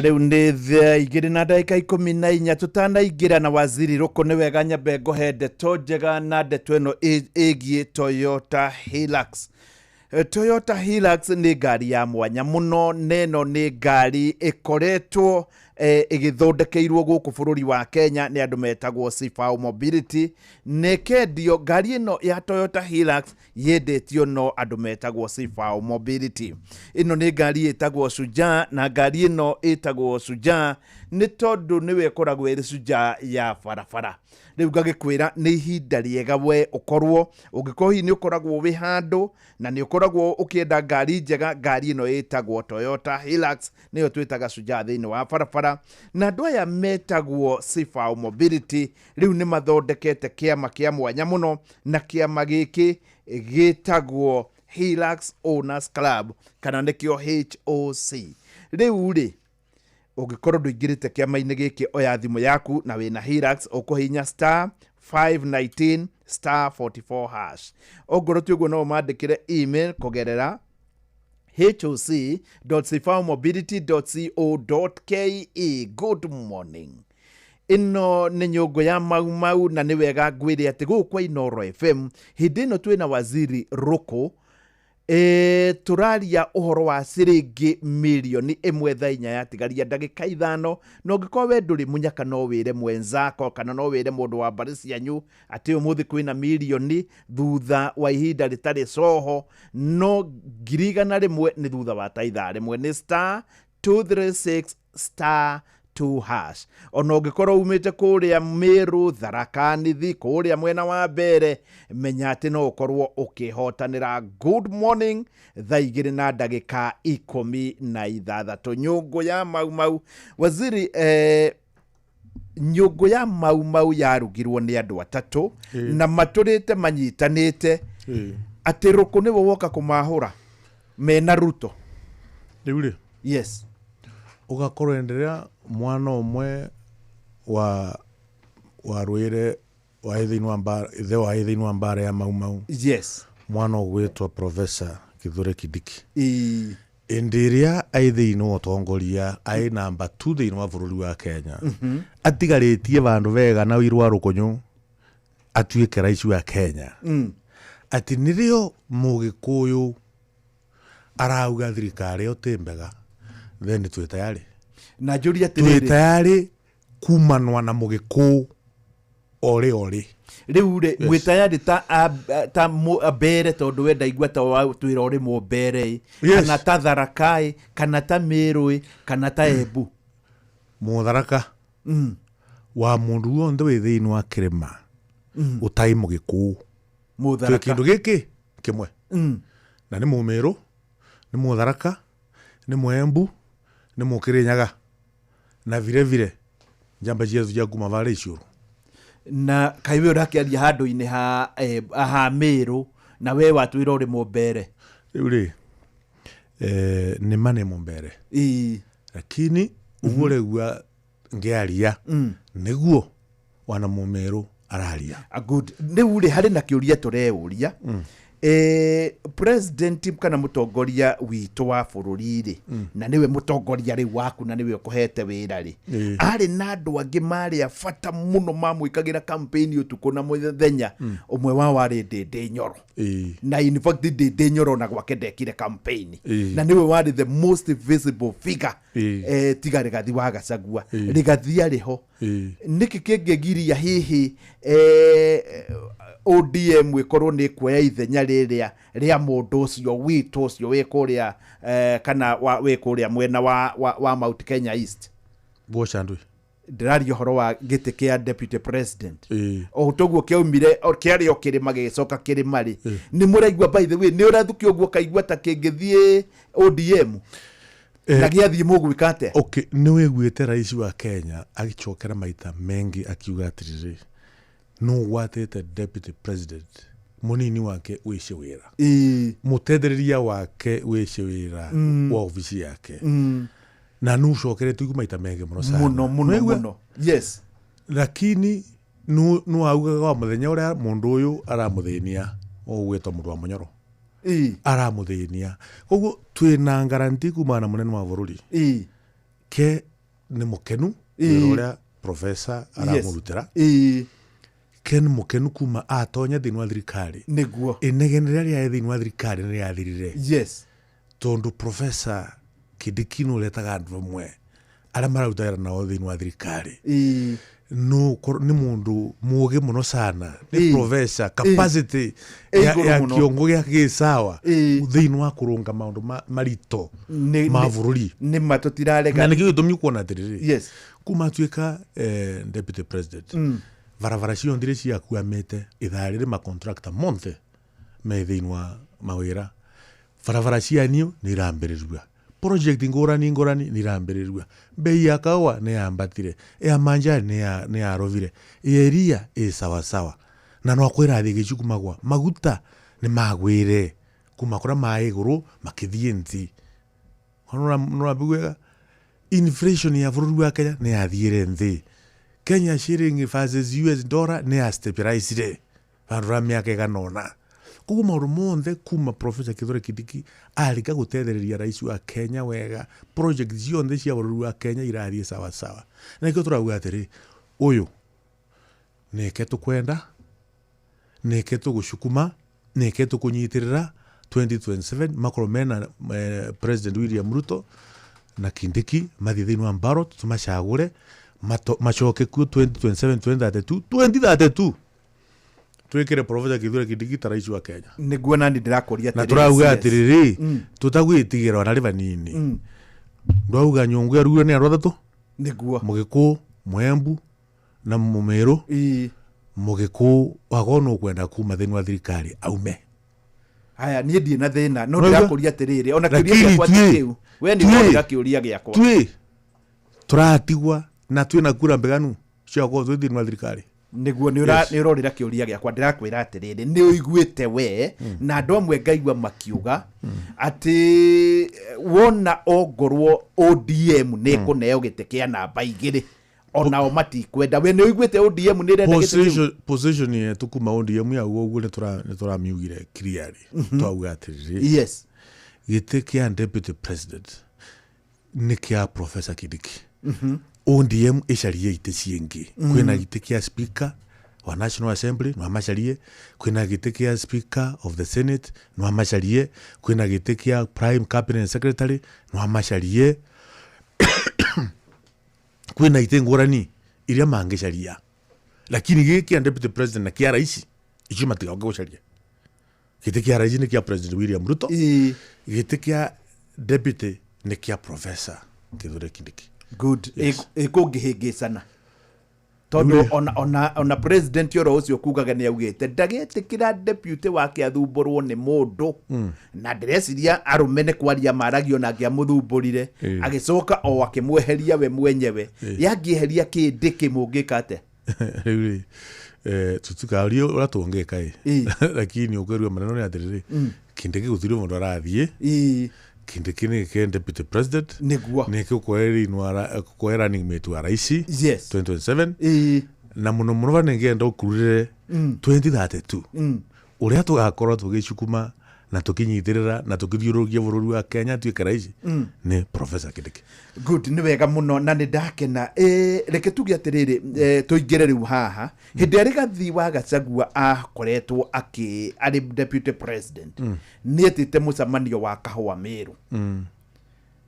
Rĩu nĩ thaa igĩrĩ na ndagĩka 14 tũtanaingĩra na waziri Rũkũ, nĩ wega nyambe ngũhe ndeto njega na ndeto ĩno ĩgiĩ Toyota Hilux. Toyota Hilux nĩ ngari ya mwanya mũno, na ĩno nĩ ngari ĩkoretwo Ĩgĩthondekeirwo gũkũ bũrũri wa Kenya nĩ andũ metagwo Sifao Mobility, na ĩkendio ngari ĩno ya Toyota Hilux yendetio no andũ metagwo Sifao Mobility. Ĩno nĩ ngari ĩtagwo Shujaa, na ngari ĩno ĩtagwo Shujaa nĩ tondũ nĩwe ĩkoragwo ĩrĩ shujaa ya barabara. Rĩu ngagĩkwĩra nĩ ihinda rĩega we ũkorwo ũngĩkorwo hihi nĩ ũkoragwo wĩ handũ na nĩ ũkoragwo ũkĩenda ngari njega, ngari ĩno ĩtagwo Toyota Hilux nĩyo twĩtaga Shujaa thĩinĩ wa barabara. Na andũ aya metagwo Sifao Mobility rĩu nĩ mathondekete kĩama kĩa mwanya mũno, na kĩama gĩkĩ gĩtagwo Hilux Owners Club, kana nĩkĩo HOC. Rĩu rĩ, ũngĩkorwo ndũingĩrĩte kĩama-inĩ gĩkĩ, oya thimũ yaku na wĩna Hilux, ũkũhihinya star 519 star 44 hash. Ongorwo ti ũguo no ũmandĩkĩre email kũgerera hoc.sifaomobility.co.ke. Good morning. Ĩno nĩ nyũngũ ya Mau Mau, na nĩ wega ngwĩre atĩ gũkũ kwa Inooro FM hĩndĩ ĩno twĩna Waziri Rũkũ. Tũraria ũhoro wa ciringi mirioni 1 thaa 4 yatigaria ndagĩka 5. Na ũngĩkorwo we ndũrĩ mũnyaka, no wĩre mwenzako kana no wĩre mũndũ wa mbarĩ cianyu atĩ ũmũthĩ kwĩna mirioni thutha wa ihinda rĩtarĩ coho, no 100,000 nĩ thutha wa ta ithaa rĩmwe, nĩ star 236 star 2 hash. Ona ũngĩkorwo umĩte kũrĩa Meru, Tharaka Nithi, kũrĩa mwena wa mbere, menya atĩ no ũkorwo ũkĩhotanĩra. Good morning. Thaa 2 na ndagĩka 16, nyũngũ ya Mau Mau. Waziri, nyũngũ ya Mau Mau yarugirwo nĩ andũ atatũ na matũrĩte manyitanĩte atĩ Rũkũ nĩwe woka kũmahũra mena Ruto. Rĩu rĩ, yes, ũgakorwo enderea mwana ũmwe wa warũĩre warĩ thĩinĩ wa mbara, ithe warĩ thĩinĩ wa mbara ya Mau Mau, mwana ũgwĩtwo Professor Kithure Kindiki, ĩndĩ ĩrĩa aĩ thĩinĩ wa ũtongoria, aĩ namba 2 thĩinĩ wa bũrũri wa Kenya, atigarĩtie vandũ vega na ũiru wa rũkũnyũ atuĩke rais wa Kenya, atĩ nĩrĩo mũgĩkũyũ arauga thirikari ĩyo ti mbega, then twĩ tayari. Na njũrie twĩ atĩrĩrĩ, tayari kumanwa na mũgĩkũyũ orĩ orĩ. Rĩu rĩ, mwĩ tayari ta mbere, tondũ we ndaigua ta twĩra ũrĩ mũmbere ĩ, kana ta Tharaka ĩ, kana ta Mĩrũ ĩ, kana ta Embu? Mũtharaka wa mũndũ wonthe wĩ thĩinĩ wa kĩrĩma ũtarĩ mũgĩkũyũ, twĩ Mũtharaka. kĩndũ gĩkĩ kĩmwe, na nĩ mũmĩrũ, nĩ mũtharaka, nĩ mũembu, nĩ mũkĩrĩnyaga, na vile vile njamba ciethu cia kuma varĩa iciũrũ. Na kaĩ we ũrakĩaria handũ-inĩ ha Mĩrũ, na we watwĩra ũrĩ mũmbere? Rĩu rĩ, nĩ ma nĩ mũmbere, lakini ũguo ũraigua ngĩaria nĩguo wana mũmĩrũ araria. Good. Rĩu rĩ, harĩ na kĩũria tũreũria. President kana mũtongoria witũ wa bũrũri rĩ, na nĩwe mũtongoria rĩu waku na nĩwe ũkũhete wĩra rĩ, arĩ na andũ angĩ marĩ a bata mũno mamwĩkagĩra campaign ũtukũ na mũthenya. Ũmwe wao warĩ Ndĩndĩ Nyoro, na in fact Ndĩndĩ Nyoro na gwake ndekire campaign, na nĩwe warĩ the most visible figure, tiga Rigathi wa Gachagua. Rigathi arĩ ho, nĩkĩ kĩngĩgiria hihi ODM ĩkorwo nĩ ĩkuoya ithenya rĩrĩa rĩa mũndũ ũcio witũ ũcio wĩ kũrĩa, kana wĩ kũrĩa mwena wa Mount Kenya East? Bochandwe. Ndĩraria ũhoro wa gĩtĩ kĩa deputy president. O toguo kĩaumire kĩarĩ o kĩrĩma gĩgĩcoka kĩrĩma rĩ, nĩ mũraigua, by the way, nĩ ũrathukia ũguo kaigua ta kĩngĩthiĩ ODM na gĩathiĩ mũgwĩka atĩa? Okay, nĩ wĩguĩte rais wa Kenya agĩcokera maita mengi akiuga atĩrĩrĩ, nũ ũgwatĩte deputy president, mũnini wake wĩce wĩra, mũtethereria wake wĩce wĩra wa obici yake, na nũ ũcokerete igu maita mengi mũno sana. Mũno mũno. Nĩwaigua? Mũno, yes. Lakini nũ augaga wa mũthenya ũrĩa mũndũ ũyũ aramũthĩnia, ũgwĩtwo mũndũ wa mũnyoro, aramũthĩnia. Koguo twĩna ngaranti kumana na mũnene wa bũrũri ke nĩ mũkenu wĩra ũrĩa professor aramũrutĩra, ke nĩ mũkenu kuma atonya thĩinĩ wa thirikari. Inegene rĩrĩa rĩarĩ thĩinĩ wa thirikari nĩ rĩathirire, tondũ Professor Kindiki nĩ ũretaga andũ amwe Arĩa mararuta wĩra nao thĩinĩ wa thirikari no nĩ mũndũ mũgĩ mũno sana, nĩ professor, capacity Ĩ ya igũrũ ya mũno. kĩongo gĩake gĩ sawa thĩinĩ wa kũrũnga maũndũ maritũ ma bũrũri. Nĩ ma tũtirarega. Na nĩkĩo gĩtũmi kuona atĩrĩrĩ, Yes. kuma atuĩka deputy president, barabara cionthi iria ciakuamĩte ithaa rĩrĩ, macontractor monthe me thĩinĩ wa mawĩra, barabara cia niũ nĩ irambĩrĩrua, project ngũrani ngũrani nĩ irambĩrĩrua, bei ya kahũa nĩ yambatire, ya manjani nĩ yarovire, ya iria ĩ sawasawa, na no kwĩrathiĩ gĩcukumagwa maguta nĩ magwĩre kuma kũrĩa ma igũrũ makĩthiĩ nthi. Nĩũrambiguaga? Inflation ya bũrũri wa Kenya nĩ yathiĩre nthĩ, Kenya shilling versus US dollar nĩ ya stabilizire vandũ ra mĩaka ĩgana ũna. Koguo maũndũ monthe kuma Professor Kithure Kindiki arĩka gũtethereria rais wa Kenya wega, project cionthe cia bũrũri wa Kenya irathiĩ sawasawa, na nĩkĩo tũrauga atĩrĩ, ũyũ nĩke tũkwenda, nĩke tũgũcukuma, nĩke tũkũnyitĩrĩra 2027 makorwo mena President William Ruto na Kindiki mathiĩ thĩinĩ wa ballot, tũmacagũre macoke kuo 2027, 2032, 2032 twĩkĩre Professor Kithure Kindiki ta rais wa Kenya. Nĩguo nani ndĩrakũria Na atĩrĩrĩ, tũrauga CS. atĩrĩrĩ, tũtagwĩtigĩra ona rĩ vanini. Ndwauga nyũngũ yarugire nĩ andũ atatũ. Nĩguo. Mũgĩkũyũ, Mũembu na Mũmĩrũ. Mũgĩkũyũ wakorwo nĩ ũkwenda kuma thĩinĩ wa thirikari aume. Haya, niĩ ndirĩ na thĩna, no Ũraigua? ndĩrakũria atĩrĩrĩ, ona kĩũria Lakini gĩakwa ti kĩu, we nĩ ũrorĩra kĩũria gĩakwa. Twĩ tũratigwa na twĩna kura mbeganu cia gũkorwo twĩ thĩinĩ wa thirikari. Nĩguo nĩ ũrorĩra kĩũria gĩakwa. Ndĩrakwĩra atĩrĩrĩ, nĩ ũiguĩte we na andũ amwe ngaigua makiuga atĩ wona ongorwo ODM nĩ ĩkũneo gĩtĩ kĩa namba 2, onao matikwenda. We nĩ ũiguĩte ODM nĩ ĩrenda gĩtĩ kĩu? Position yetu kuma ODM yauga ũguo nĩ tũramiugire clearly. Twauga atĩrĩrĩ, gĩtĩ kĩa deputy president nĩ kĩa Professor Kindiki. ODM ĩcarie itĩ ciĩngĩ. Kwĩna gĩtĩ kĩa speaker wa National Assembly, no amacarie, kwĩna gĩtĩ kĩa speaker of the Senate, no amacarie, kwĩna gĩtĩ kĩa prime cabinet secretary, no amacarie, kwĩna itĩ ngũrani iria mangĩcaria, lakini gĩkĩ kĩa deputy president na kĩa rais icio matigoke gũcaria. Gĩtĩ kĩa rais nĩ kĩa President William Ruto, gĩtĩ kĩa deputy nĩ kĩa Professor Kithure Kindiki. Good. Yes. Ĩkũngĩhĩngĩcana tondũ ona president oro ũcio kugaga nĩ augĩte ndagetĩkĩra deputy wake athumbũrwo nĩ mũndũ. Na ndĩreciria arũme nĩ kwaria maragio na angĩamũthumbũrire, agĩcoka o akĩmweheria we mwenyewe. Yangĩeheria kĩndĩkĩ mũngĩka atĩa? Rĩu rĩ, tutikarie ũrĩa tũngĩka ĩ, lakini ũkwĩrua maneno nĩ atĩrĩrĩ, Kindiki gũtirĩ mũndũ arathiĩ. Kindiki nĩ kĩ deputy president. Nĩguo. Nĩ kĩũkũe running mate wa rais 2027, na mũno mũno vanĩngĩenda ũkururĩre 2032 ũrĩa tũgakorwo tũgĩcukuma na tũkĩnyitĩrĩra na tũkĩthiũrũrũkia bũrũri wa Kenya tuĩke rais nĩ Professor Kindiki. Good, nĩ wega mũno na nĩ ndakena. Reke tuge atĩrĩrĩ, tũingĩre rĩu haha hĩndĩ ĩrĩa Rigathi wa Gachagua akoretwo akĩ arĩ deputy president, nĩ etĩte mũcemanio wa kahũa Mĩrũ,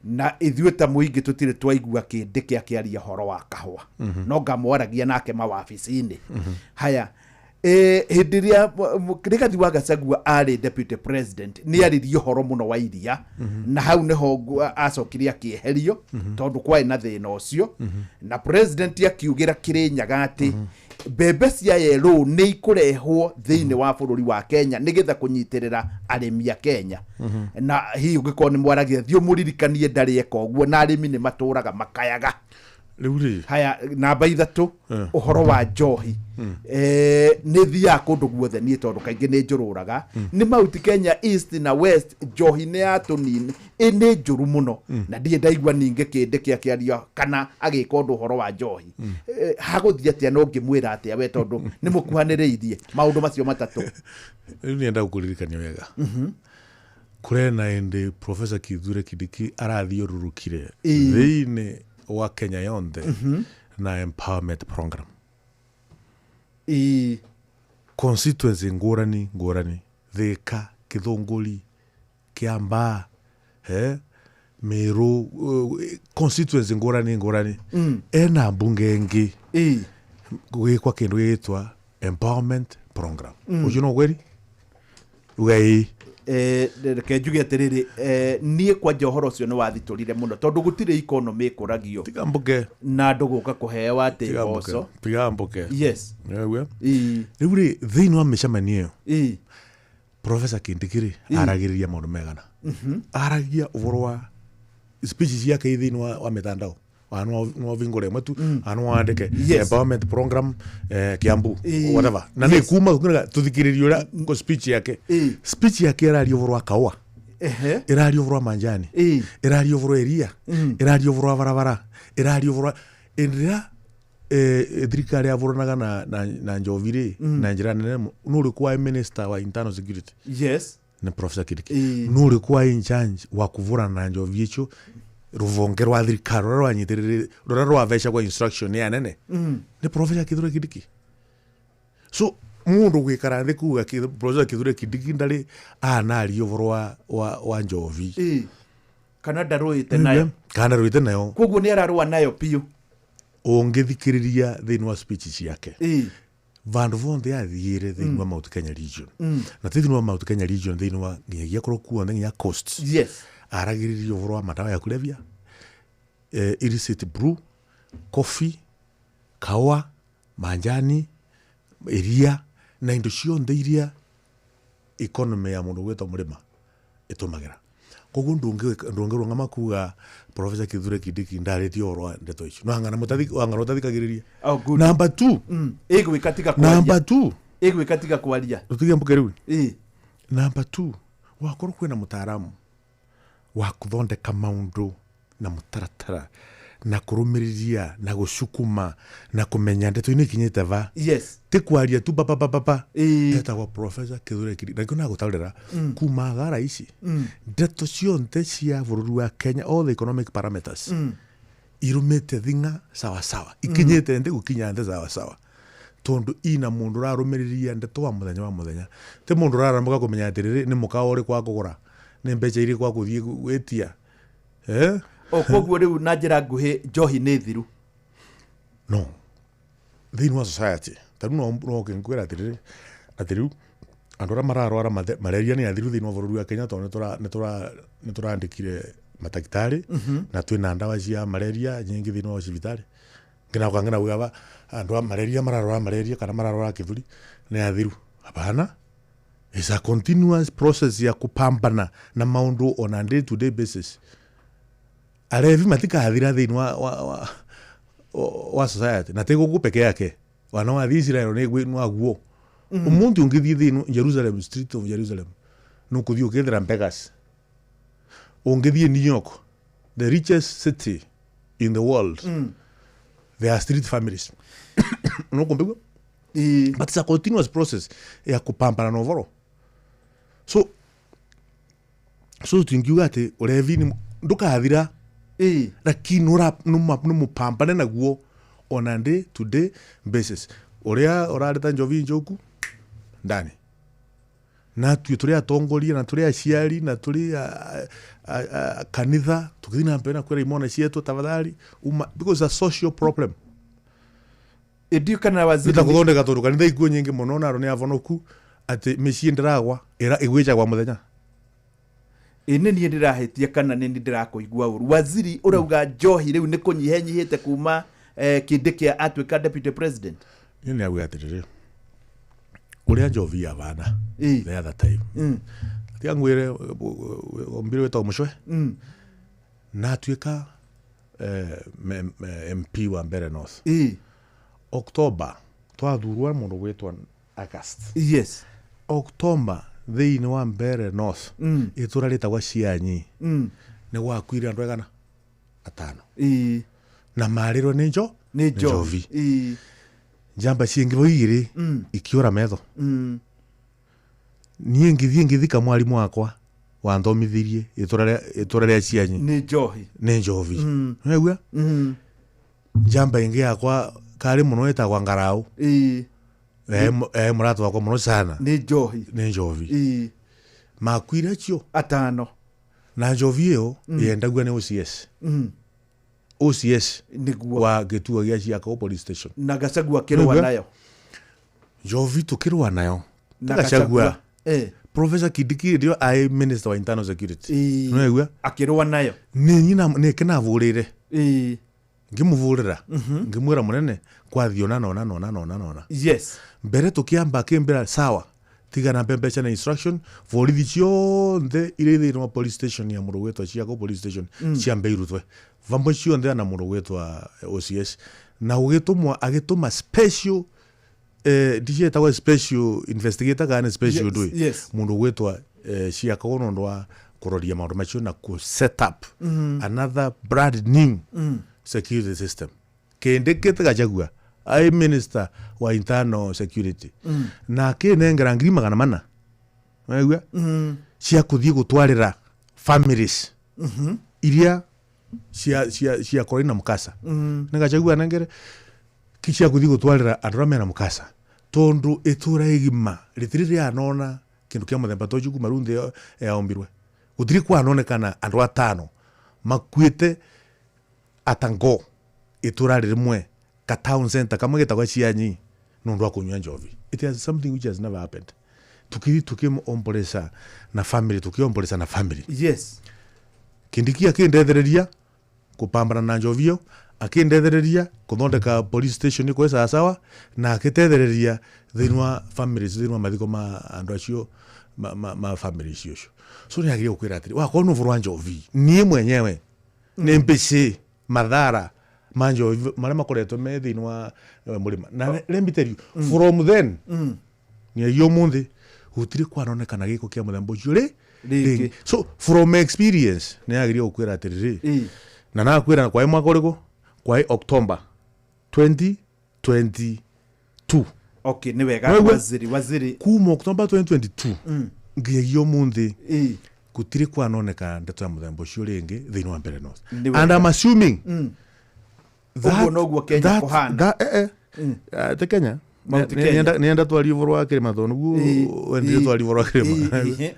na ithuĩ ta mũingĩ tũtirĩ twaigua kĩndĩkĩ akĩaria ũhoro wa kahũa. No ngamwaragia nake mawabici-inĩ. Haya, hĩndĩ ĩrĩa Rigathi wa Gachagua arĩ deputy president nĩ aririe ũhoro mũno wa iria, na hau nĩho acokire akĩeherio tondũ kwarĩ na thĩna ũcio, na president akiugĩra Kĩrĩnyaga atĩ mbembe cia yellow nĩ ikũrehwo thĩinĩ wa bũrũri wa Kenya nĩgetha kũnyitĩrĩra arĩmi a Kenya. Na hihi ũngĩkorwo nĩ mwaragia, thiĩ ũmũririkanie ndarĩ eka ũguo, na arĩmi nĩ matũraga makayaga. Rĩu rĩ, Haya, namba 3, ũhoro wa njohi. Nĩ thiaga kũndũ guothe niĩ tondũ kaingĩ nĩ njũrũraga nĩ Mount Kenya East na West, njohi nĩ ya tũnini nĩ njũru mũno. Na ndirĩ ndaigua ningĩ kĩndĩ kĩa kĩaria kana agĩka ũndũ ũhoro wa njohi. Hagũthiĩ atĩa na ũngĩmwĩra atĩa we tondũ nĩ mũkuhanĩrĩirie maũndũ macio matatũ? Rĩu nĩenda gũkũririkania wega, kũrena ĩndĩ Professor Kithure Kindiki arathiũrũrũkire thĩinĩ wa Kenya yonthe na empowerment program. Constituency ngũrani ngũrani, Thika, Gĩthũngũri, Kiambaa, Meru constituency ngũrani ngũrani ena mbunge ĩngĩ gwĩkwa kĩndũ gĩgĩtwa empowerment program. Ũcio no kweri uga ĩĩ. Reke njuge atĩrĩrĩ, niĩ kwanja ũhoro ũcio nĩ wathitũrire mũno tondũ gũtirĩ economy ĩkũragio tiga mbuke na andũ gũka kũheo atĩ mboco. Tiga mbuke. Yes. Rĩu rĩ, thĩinĩ wa mĩcemanio ĩyo Professor Kindiki rĩ aragĩrĩria maũndũ megana, aragia ũhoro wa speech ciake thĩinĩ wa mitandao no vingore ĩmwe tu ano wandĩke empowerment program, Kiambu, whatever, na nĩ kuma tũthikĩrĩrie ũrĩa speech yake, speech yake ĩraria ũhoro wa kaũa, ĩraria ũhoro wa manjani, ĩraria ũhoro wa iria, ĩraria ũhoro wa barabara, ĩraria ũhoro wa ĩrĩa thirikari yavũranaga na njovi rĩ na njĩra nene. Nũ ũrĩkũ wa minister wa internal security? Yes. Nĩ Professor Kindiki. Nũ ũrĩkũ wa in charge wa kũvũrana na njovi icio ruvonge rwa thirikari rũrĩa rwanyitĩrĩire rũrĩa rwavecagwo instruction ya nene? Nĩ Professor Kithure Kindiki. So mundu gwikara nthi kuga Professor Kithure Kindiki ndari anaria ũhoro wa njovi kana ndarũĩte nayo, kana ndarũĩte nayo, koguo nĩ ararũa nayo biũ. Ũngĩthikĩrĩria thĩinĩ wa speech ciake vandu vonthe athiire thĩinĩ wa Mount Kenya region, na ti thĩinĩ wa Mount Kenya region, thĩinĩ wa nginyagia kũrĩa kuothe nginya coast. Yes. Aragĩrĩria ũhoro wa madawa ya kulevya, illicit brew, coffee, kawa, manjani, iria na indo cionthe iria economy ya mũndũ gwĩtwo mũrĩma ĩtũmagĩra. Koguo ndũngĩrũngama kuga Professor Kithure Kindiki ndarĩtie ũhoro wa ndeto icio, no angana ũtathikagĩrĩria. Number 2, ĩgwĩka tiga kwaria. Number 2, ĩgwĩka tiga kwaria. Tũtige mbuke rĩu. Number 2, wakorwo kwĩna mũtaaramu wa kuthondeka maundu na mutaratara na kurumiriria na gucukuma na kumenya ndeto ini ikinyite va. Yes. Ti kwaria tu pa pa pa pa. Etagwo Professor Kithure Kindiki na ngona gutaurira kuma gara ici ndeto cionthe cia bururi wa Kenya, all the economic parameters irumite thinga sawa sawa, ikinyite nthi gukinya nthi sawa sawa, tondu ina mundu urarumiriria ndeto wa muthenya wa muthenya, ti mundu uraramuka kumenya atiriri ni mukawa uri kwa kugura, ni mbeca iria kwa kuthie gwitia. O koguo riu na njira nguhi njohi ni thiru? No, thiini wa society ta riu no ngikwira atiriri ati riu andu aria mararwara malaria ni athiru thiini wa bururi wa Kenya, tondu ni turandikire matagitari na twina ndawa cia malaria nyingi thiini wa cibitari, ngina ukangina uga andu a malaria mararwara malaria kana mararwara kithuri ni athiru. Hapana, it's a continuous process ya kupambana na maundu on a day to day basis. Arevi matikathira thiini wa society na ti guku peke yake, wana wa Israel ni gwe no umuntu ungithii thiini Jerusalem, street of Jerusalem, no kuthii ukithira beggars. Ungithii New York, the richest city in the world, there are street families. No kumbigwa. But it's a continuous process ya kupambana na ũhoro. So tingiuga ati urevi ni ndukathira, lakini numupambane naguo on a day to day basis. Uria urareta njovi njoku ndani, na tuĩ tũrĩ atongoria na tũrĩ aciari na tũrĩ kanitha tũgĩthiĩ na mbere na kwĩra imwana cietu tafadhali uma, because it's a social problem. Ndiũ kana waziri nĩ ta gũthondeka tondũ kanitha ikuo nyingĩ mũno na andũ nĩ avonoku atĩ mĩciĩ ndĩragwa ĩgwĩchagwa mũthenya. Ĩ nĩ niĩ ndĩrahĩtia kana nĩ niĩ ndĩrakũigua ũru? Waziri ũrauga njohi rĩu nĩ kũnyihenyihĩte kuma Kindiki atuĩka deputy president. Niĩ nĩ auga atĩrĩrĩ, ũrĩa njovi yabana the other time, tiga ngwĩre ombire wĩtagwo Mũcwe na atuĩka MP wa Mbeere North October twathurwa mũndũ gwĩtwo August. Yes. October thĩinĩ wa Mbeere North itũra rĩtagwa Cianyi nĩ gwakuire andũ aigana 5 na marĩrwo nĩ njovi. Njamba ciĩngĩ bo igĩrĩ ikiũra metho. Niĩ ngĩthiĩ ngĩthika mwarimũ wakwa wanthomithirie itũra rĩa Cianyi nĩ njohi, nĩ njovi. Nĩwaigua? Njamba ĩngĩ yakwa karĩ mũno ĩtagwa Ngarau, mũrata wakwa mũno sana, nĩ njohi, nĩ njovi. Makuire acio 5. Na njovi ĩyo yendagua nĩ OCS. OCS nĩguo wa gĩtuo gĩa Ciakaũ police station. Na Gachagua akĩrũa Nĩguo? nayo. Njovi tũkĩrũa nayo. Na Gachagua. Gachagua. Professor Kindiki ndio ai minister wa internal security. Nĩwaigua? Akĩrũa nayo. Nĩ nyina nĩ kĩnavũrĩre. Ngĩmũvũrĩra. Ngĩmwĩra mũnene kwathiĩ ona na ona na ona na ona na ona. Yes. Mbere tũkĩamba akĩmbĩra sawa tigana mbe mbeca na instruction borithi ciothe iria thĩinĩ wa police station ya mũndũ gwĩtwa Ciako police station ciambe irutwe vamwe ciothe na mũndũ gwĩtwa OCS na gũgĩtũmwo agĩtũma special ndicietagwo special investigator kana special Yes, ndũĩ mũndũ gwĩtwa Ciako nĩ ũndũ wa kũroria maũndũ macio na kũ set up another brand new security system kĩndĩ kĩte Gachagua ai minister wa internal security na akĩnengera 400,000 waigua cia kũthiĩ gũtwarĩra families iria cia cia cia korwo ina mukasa nĩ Gachagua anengere ki cia kũthiĩ gũtwarĩra andũ arĩa mena mukasa tondũ itũra igima rĩtirĩ rĩanona kĩndũ kĩa mũthemba ta ũcio kuma rĩu nthĩ yaombirwe gũtirĩ kwanonekana andũ atano makuĩte atango itũra rĩmwe ka town center kamwe getagwo Cianyi nĩ ũndũ wa kũnyua njovi. It is something which has never happened. Tukithi tukiombolesa na family, tukiombolesa na family. Yes. Kindiki akindethereria kupambana na njovi ĩyo, akindethereria kuthondeka police station ĩkwe sawasawa na akitethereria thĩinĩ wa families thĩinĩ wa mathiko ma andũ acio ma family icio cio. So nĩ agĩrĩire gũkwĩra atĩrĩ wakorwo nĩ ũboro wa njovi niĩ mwenyewe nĩ mbĩcĩ mathara ma njovi marĩa makoretwo me thĩinĩ wa mũrĩma na let me tell you from then nginya ũmũthĩ gũtirĩ kwanonekana gĩko kĩa mũthemba ũcio rĩ Rĩngĩ. So from experience nĩ agĩrĩire gũkwĩra atĩrĩrĩ na nakwĩra kwaĩ mwaka ũrĩkũ kwaĩ October 2022. Okay, nĩ wega. Waigua? Waziri, waziri. Kuma October 2022 nginyagia ũmũthĩ gũtirĩ kwanoneka ndeto ya mũthemba ũcio rĩngĩ thĩinĩ wa Mbeere North. Nĩ wega. And I'm assuming Ũguo noguo Kenya kũhana. Te Kenya. Mount Kenya. Nĩenda twarie ũhoro wa kĩrĩma tondũ nĩguo wendire twarie ũhoro wa kĩrĩma.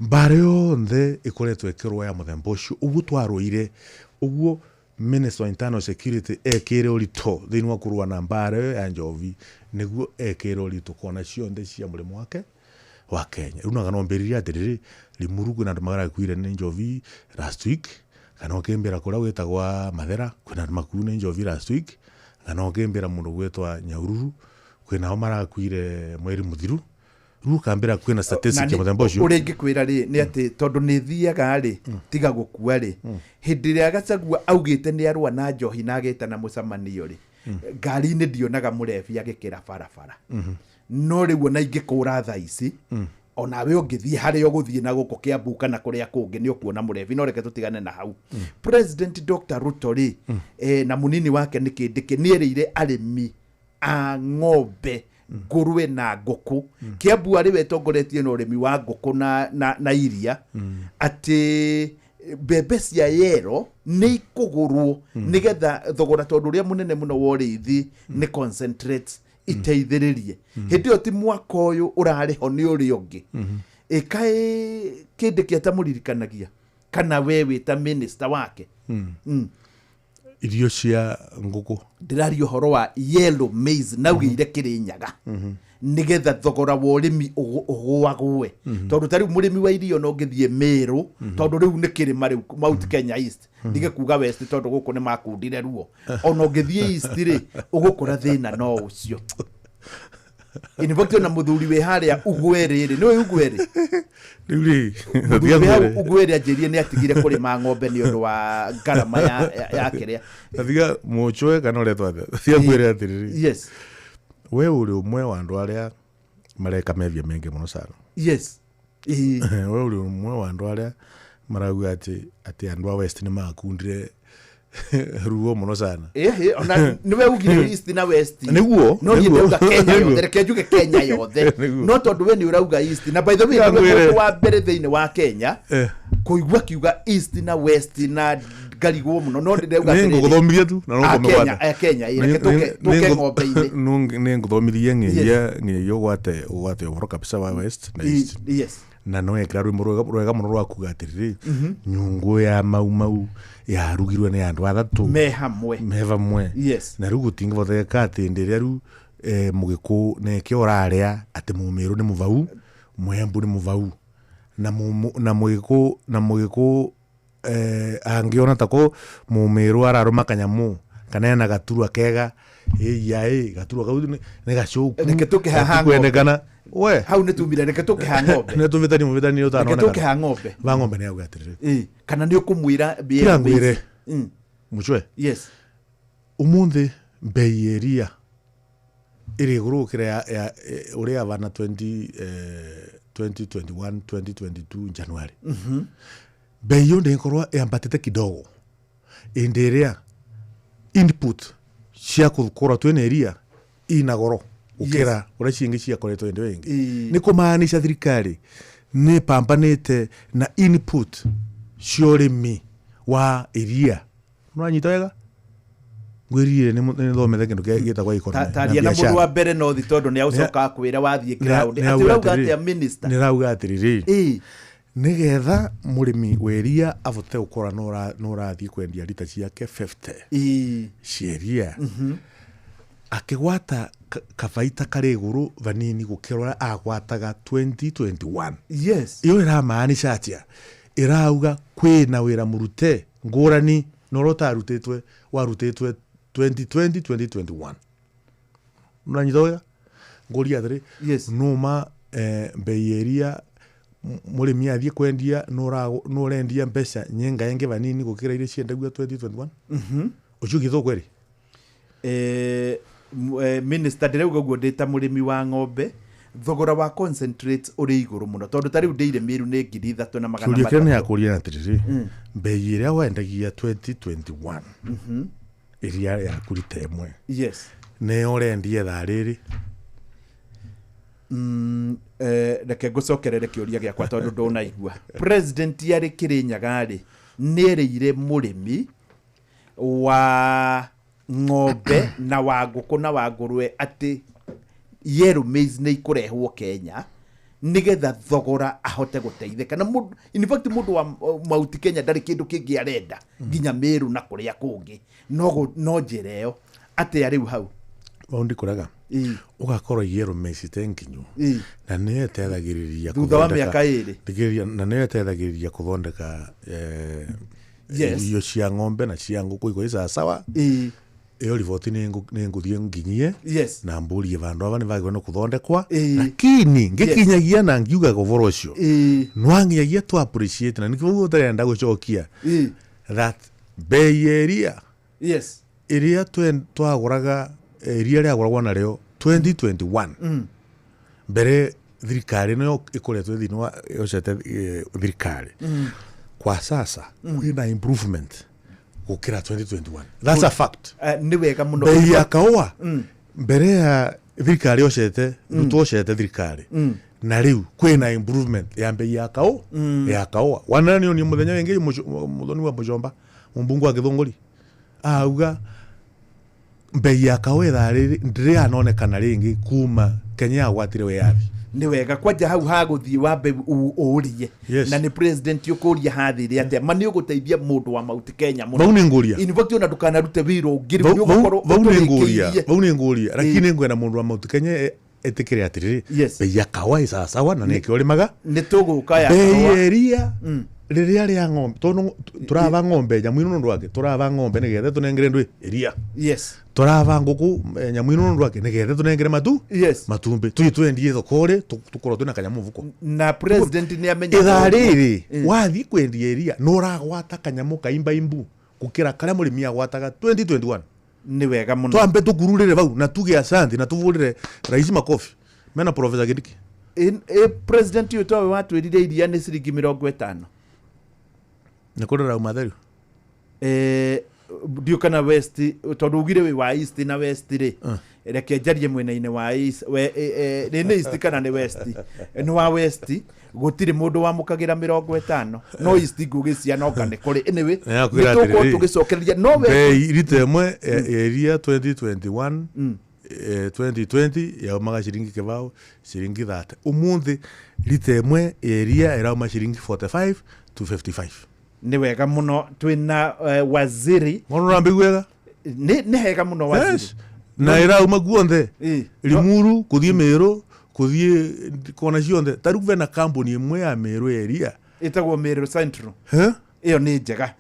Mbara yonthe ĩkoretwo ĩkĩrũa ya mũthemba ũcio ũguo twarũire ũguo Minister wa Internal Security ekĩre ũritũ thĩinĩ wa kũrũa na mbara ĩyo ya njovi nĩguo ekĩre ũritũ kona cionthe cia mũrĩmo wake wa Kenya. Rĩu naga no mbĩrĩrie atĩrĩrĩ Limuru kwĩna andũ marakuire nĩ njovi last week kana ũkĩmbĩra kũrĩa gwĩtagwa Mathera kwĩna andũ makuire nĩ njovi last week kana ũkĩmbĩra mũndũ gwĩtwa Nyahururu kwĩna ao marakuire mweri mũthiru rĩu ũkambĩra kwĩna statistic ya mũthemba ũcio. Ũrĩa ingĩkwĩra rĩ nĩ atĩ tondũ nĩ thiaga rĩ tiga gũkua rĩ hĩndĩ ĩrĩa Gachagua augĩte nĩ arũa na njohi na agetana mũcemanio rĩ ngari-inĩ ndionaga mũrebi agĩkĩra barabara no rĩu ona ingĩkũra thaa ici onawe ũngĩthiĩ harĩa ũgũthiĩ na gũkũ Kiambu kana kũrĩa kũngĩ nĩ ũkuona mũrebi no reke tũtigane na hau. President Dr. Ruto rĩ na mũnini wake nĩ Kindiki nĩ erĩire arĩmi a ng'ombe ngũrwe na ngũkũ Kiambu arĩ we tongoretie na ũrĩmi wa ngũkũ na iria atĩ mbembe cia yero nĩ ikũgũrwo nĩgetha thogora tondũ ũrĩa mũnene mũno wa ũrĩithi nĩ concentrate iteithĩrĩrie hĩndĩ ĩyo ti mwaka ũyũ ũrarĩ ho nĩ ũrĩa ũngĩ ĩkaĩ Kindiki atamũririkanagia kana we wĩ ta minister wake. Irio cia ngũkũ ndĩraria ũhoro wa yellow maize naugĩire Kĩrĩnyaga nĩgetha thogora wa ũrĩmi ũgũagũe tondũ ta rĩu mũrĩmi wa irio no ũngĩthiĩ Meru tondũ rĩu nĩ kĩrĩma rĩu Mount Kenya East ndige kuga West tondũ gũkũ nĩ makundire ruo ona ũngĩthiĩ East rĩ ũgũkora thĩna no ũcio. In fact ona mũthuri wĩ harĩa Ugweri rĩ nĩũĩ Ugweri? Rĩu rĩ Mũthuri wĩ hau Ugweri anjĩrire nĩ atigire kũrĩma ng'ombe nĩ ũndũ wa ngarama ya kĩrĩa. Tiga mũchwe kana ũretwo atĩa tiga ngwĩre atĩrĩrĩ. Yes. We ũrĩ ũmwe wa andũ arĩa mareka methia mengĩ mũno sana. Yes. We ũrĩ ũmwe wa andũ arĩa marauga atĩ andũ a West nĩ makundire ruo mũno sana. Ona nĩwe ugire East na West. Nĩguo, No niĩ nĩguo. ndauga Kenya Nĩguo. yothe, reke njuge Kenya yothe. Nĩguo. No tondũ we nĩ ũrauga East na by the way Tiga nĩwe ngwĩre. mũndũ wa mbere thĩinĩ wa Kenya kũigua kiuga East na West na ngarigwo mũno no ndĩrauga Nĩ atĩrĩrĩ. ngũgũthomithia tu na no A ngũmĩgwata. Kenya, a Kenya, reke tũke ng'ombe-inĩ. Nĩ ngũthomithia nginyagia ũgwate ũhoro kabisa wa West na East. Yes. Na no ekira rwimbo rwega muno rwa kuga atiriri nyungu ya mau mau yarugirwe ni andu athatu me hamwe me hamwe. Yes. Na riu gutingivoteka ati ndiria riu mugiku neke uraria ati mumiru ni muvau muembu ni muvau na na mugiku na mugiku angiona tako mumiru araruma kanyamu kana ena gaturwa kega iya gaturwa kau ni gacuku reke tukihaha kwendekana we hau ni tumire reke tukiha ng'ombe ni tuvitani muvitani utano reke tukiha ng'ombe ba ng'ombe ni auga atiriri kana ni ukumwira bia ngwire mucwe. Yes. Umuthi mbei iria iri iguru gukira ya uria bana 2021 2022 January. Bei yo ndinkorwa yambatite kidogo indi iria input cia kukorwa twina iria ina goro gukira uria cingi ciakoretwo indi ingi. Ni kumaanisha thirikari ni pambanite na input cia urimi wa iria. Nuranyita wega ngwirire ni thomethe kindu gitagwo economy. Taria na mundu wa mbere no thi tondu ni aucoka akwira wathie ground ati urauga atia minister ni rauga atiriri nigetha murimi weria avote gukora no urathie kwendia lita ciake 50 cia iria akigwata kabaita kari iguru vanini gukira agwataga 2021. Yes. Iyo iramaanisha atia irauga kwina wira murute ngurani no rotarutetwe warutetwe 2020 2021. Muranyita wega nguria atiri. Yes. Numa mbei iria murimi athie kwendia no urendia mbeca nyingaingi vanini gukira iria ciendagua 2021. Ucio githo kweri minister ndirauga guo ndi ta murimi wa ng'ombe thogora wa concentrate uri iguru muno tondu ta riu ndeire miru ni 3300. Kiuria kiria ni akuria atiriri mbei iria wendagia 2021 iria yaku rita imwe. Yes. Ni urendia thaa riri reke ngucokerere kiuria giakwa tondu ndunaigua. President ari Kirinyaga ri nierĩire mũrĩmi wa ng'ombe na wa ngũkũ na wa ngũrwe atĩ yellow maize nĩ ikũrehwo Kenya nigetha thogora ahote gũteithĩka na in fact mũndũ wa Mount Kenya ndarĩ kĩndũ kĩngĩ arenda nginya Meru na kũrĩa kũngĩ no njĩra ĩyo atĩa rĩu hau vau ndikũraga ugakorwo yellow maize te nginyu na nĩyo ĩteithagĩrĩria thutha wa mĩaka ĩrĩ thikĩrĩria na nĩyo ĩteithagĩrĩria kũthondeka irio cia ng'ombe na cia ngũkũ iko sawa. Iyo riboti ni nguthie nginyie na mburie vandu ava ni vagirwo ni kuthondekwa lakini ngikinyagia na ngiugaga uvoro ucio nwanginyagia tu appreciate na nikio utarenda gucokia that mbei ya iria. Yes. Iria twaguraga iria riaguragwo nario 2021 mbere thirikari niyo ikoretwo thiini wa yocete thirikari kwa sasa kwina improvement gukira 2021. That's a fact. Ni wega muno mbei ya kaua mbere ya thirikari yocete Ruto ocete thirikari na riu kwina improvement ya mbei ya kaua ya kaua wanani ni muthenya wingi muthoni wa Mujomba mumbungu wa Githunguri auga mbei ya kaua ithaa riri ndiri anonekana ringi kuma Kenya yagwatire wiyathi. Ni wega kwanja hau haguthie wambe urie na ni president ukuria hathire atia ma ni uguteithia mundu wa Mount Kenya muno vau ni nguria in fact ona ndukanarute wira ungi ni ugukorwo vau ni nguria vau ni nguria lakini ngwenda mundu wa Mount Kenya etikire atiriri bei ya kawa isa sawa na nikio urimaga ni tuguka ya kawa bei iria riria ria ng'ombe tondu turava ng'ombe nyamu ino nundu wake turava ng'ombe nigetha tunengere ndui iria. Yes. Turava nguku nyamu ino nundu wake nigetha tunengere matu. Yes. Matumbi tuyi twendie thoko-ri tukorwo twina kanyamu mvuko na president ni amenya ithaa riri wathi kwendia iria nuragwata kanyamu kaimbaimbu gukira karia murimi agwataga 2021. Ni wega muno twambe tukururire vau na tuge asante na tuvurire rais makofi mena Professor Kindiki president uyu towe watwirire iria ni ciringi 50 nikurira umatheru ndiũ kana west tondu ugire wi wa east na west ri reke njarie mwena-inĩ wa east nĩ east kana nĩ west nĩ wa west gutire mundu wamukagira 50 no east ngũgĩcia no kana kũrĩ anyway nĩ tũgũkorwo tũgĩcokereria no we rita ĩmwe iria 2021 2020 yaumaga ciringi kibao ciringi 30 umuthi lita ĩmwe ya iria ĩrauma ciringi 45 to 55. Nĩ wega mũno twĩna waziri. Mwana ũrambiguaga? Nĩ hega mũno waziri. Yes. Na ĩrauma guonthe Limuru kuthie Meru kuthie kona cionthe. Ta rĩu bena kambuni ĩmwe ya Meru ya iria ĩtagwo Meru Central. Ĩyo nĩ njega.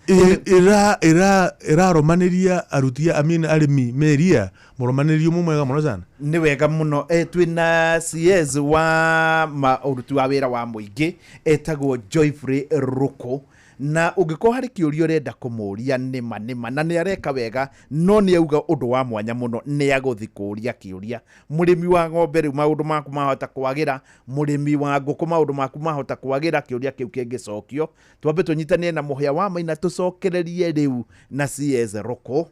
Ĩraromanĩria aruti I mean arĩmi me iria mũromanĩrio mũ mwega mũno sana. Nĩ wega mũno. Twĩna CS wa ũruti wa wĩra wa mũingĩ etagwo Joyfrey Ruku, na ũngĩkorwo harĩ kĩũria ũrenda kũmũria nĩma nĩma na nĩ areka wega, no nĩ auga ũndũ wa mwanya mũno, nĩ agũthi kũũria kĩũria. Mũrĩmi wa ng'ombe rĩu maũndũ maku mahota kwagĩra, mũrĩmi wa ngũkũ maũndũ maku mahota kwagĩra, kĩũria kĩu kĩngĩcokio. Twambe tũnyitanĩre na Mũhĩa wa Maina tũcokererie rĩu na CS Ruku.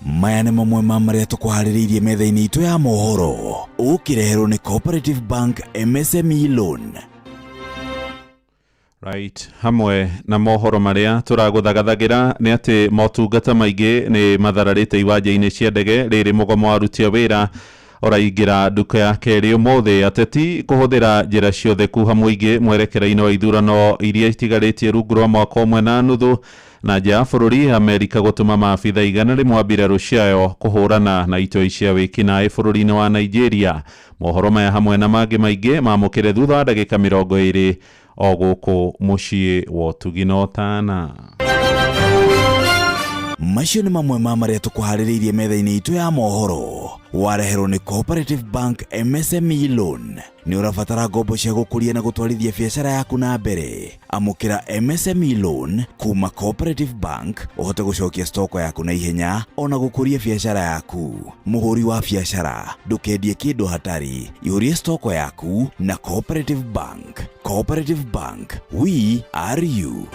Maya nĩ mamwe ma marĩa tũkũharĩrĩirie metha-inĩ itũ ya mohoro, ũkĩreherwo nĩ Cooperative Bank MSME Loan. Right, hamwe na mohoro maria tũragũthagathagira nĩ atĩ motungata maingĩ nĩ mathararĩte iwanja-inĩ cia ndege rĩrĩ mũgomo wa aruti a wĩra ũraingĩra nduka ya kerĩ ũmũthĩ. Ateti kũhũthĩra njĩra ciothe kuha mũingĩ mwerekera-inĩ wa ithurano iria itigarĩtie rungu rwa mwaka ũmwe na nuthu. Na nja ya bũrũri, Amerika gũtũma maabitha 100 a mbirarũ ciayo kũhũrana na itoi cia wĩkinaĩ bũrũri-inĩ wa Nigeria. Mohoro maya hamwe na mangĩ maingĩ mamũkĩre thutha wa ndagĩka 20 o gũkũ mũciĩ wa ũtugi na ũtana. Macio nĩ mamwe ma marĩa tũkũharĩrĩirie metha-inĩ itũ ya mohoro, wareherwo nĩ Cooperative Bank MSME Loan. Nĩ ũrabatara ngombo cia gũkũria na gũtwarithia biacara yaku na mbere. Amũkĩra MSME Loan kuma Cooperative Bank ũhote gũcokia stoko yaku na ihenya ona gũkũria biacara yaku. Mũhũri wa biacara, ndũkendie kĩndũ hatari, ihũrie stoko yaku na Cooperative Bank. Cooperative Bank, we are you.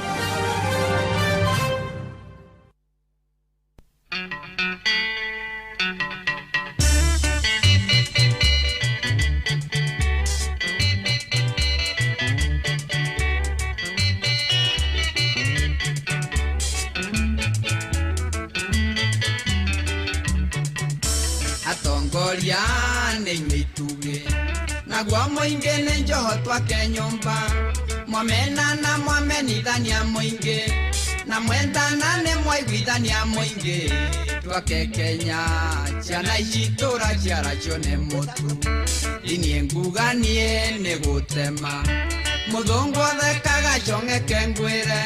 Atongoria nĩ inyuĩ itugĩ naguo mũingĩ nĩ njoho twake nyũmba, mwamena na mwamenithania mũingĩ na mwendana nĩ mwaiguithania mũingĩ. Twake Kenya ciana ici tũraciara cione mũtu, niĩ nguga niĩ nĩ gũtema mũthũngũ athekaga cong'eke ngwĩre,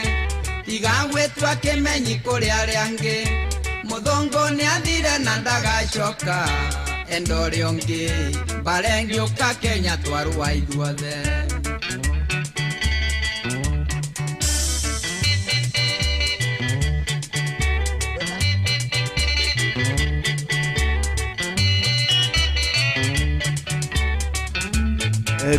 tiga gwĩtua kĩmenyi kũrĩ arĩa angĩ. Mũthũngũ nĩ athire na ndagacoka, enda ũrĩa ũngĩ mbara ĩngĩũka Kenya twarũa ithuothe.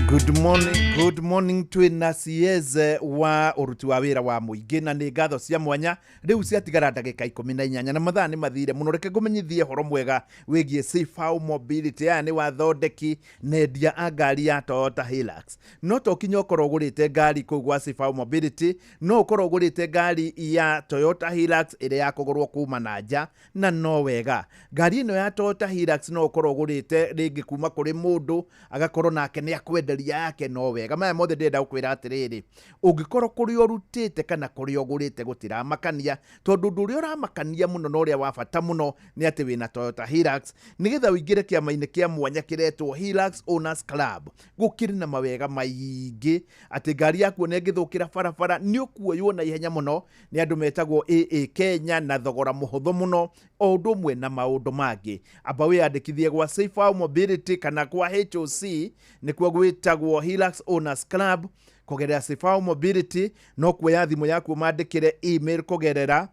Good morning, good morning twĩna CS wa ũruti wa wĩra wa mũingĩ, na nĩ ngatho cia mwanya rĩu ciatigara ndagĩka 18 na mathaa nĩ mathire mũno. Reke ngũmenyithie ũhoro mwega wĩgiĩ Safehow Mobility. Aya nĩ wathondeki na endia a ngari ya Toyota Hilux. No to kinya ũkorwo ũgũrĩte ngari kũu gwa Safehow Mobility, no ũkorwo ũgũrĩte ngari ya Toyota Hilux ĩrĩa ya kũgũrwo kuma na nja, na no wega ngari ĩno ya Toyota Hilux no ũkorwo ũgũrĩte rĩngĩ kuma kũrĩ mũndũ agakorwo nake nĩ akwenderia yake, no wega. Maya mothe ndĩrenda gũkwĩra atĩrĩrĩ, ũngĩkorwo kũrĩa ũrutĩte kana kũrĩa ũgũrĩte gũtiramakania, tondũ ũndũ ũrĩa ũramakania mũno na ũrĩa wa bata mũno nĩ atĩ wĩna Toyota Hilux, nĩgetha ũingĩre kĩama-inĩ kĩa mwanya kĩretwo Hilux Owners Club. Gũkĩrĩ na mawega maingĩ atĩ ngari yaku ona ĩngĩthũkĩra barabara nĩ ũkuoywo na ihenya mũno nĩ andũ metagwo AA Kenya na thogora mũhũthũ mũno, o ũndũ ũmwe na maũndũ mangĩ. Amba wĩyandĩkithie gwa Safehow Mobility kana kwa HOC, nĩkuo gwĩtagwo Hilux Owners Club, kũgerera Safehow Mobility. No kuoya thimũ yaku ũmandĩkĩre email kũgerera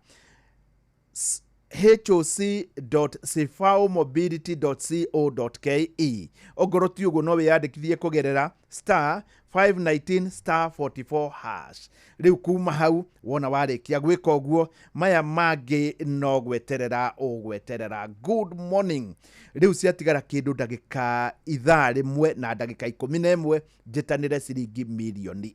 hoc.safehowmobility.co.ke. Ongorwo ti ũguo no wĩyandĩkithie kũgerera star 519 star 44 hash. Rĩu kuma hau wona warĩkia gwĩka ũguo, maya mangĩ no gweterera ũgweterera. Good morning. Rĩu ciatigara kĩndũ ndagĩka 1 na ndagĩka 11, njĩtanĩre ciringi 1 million.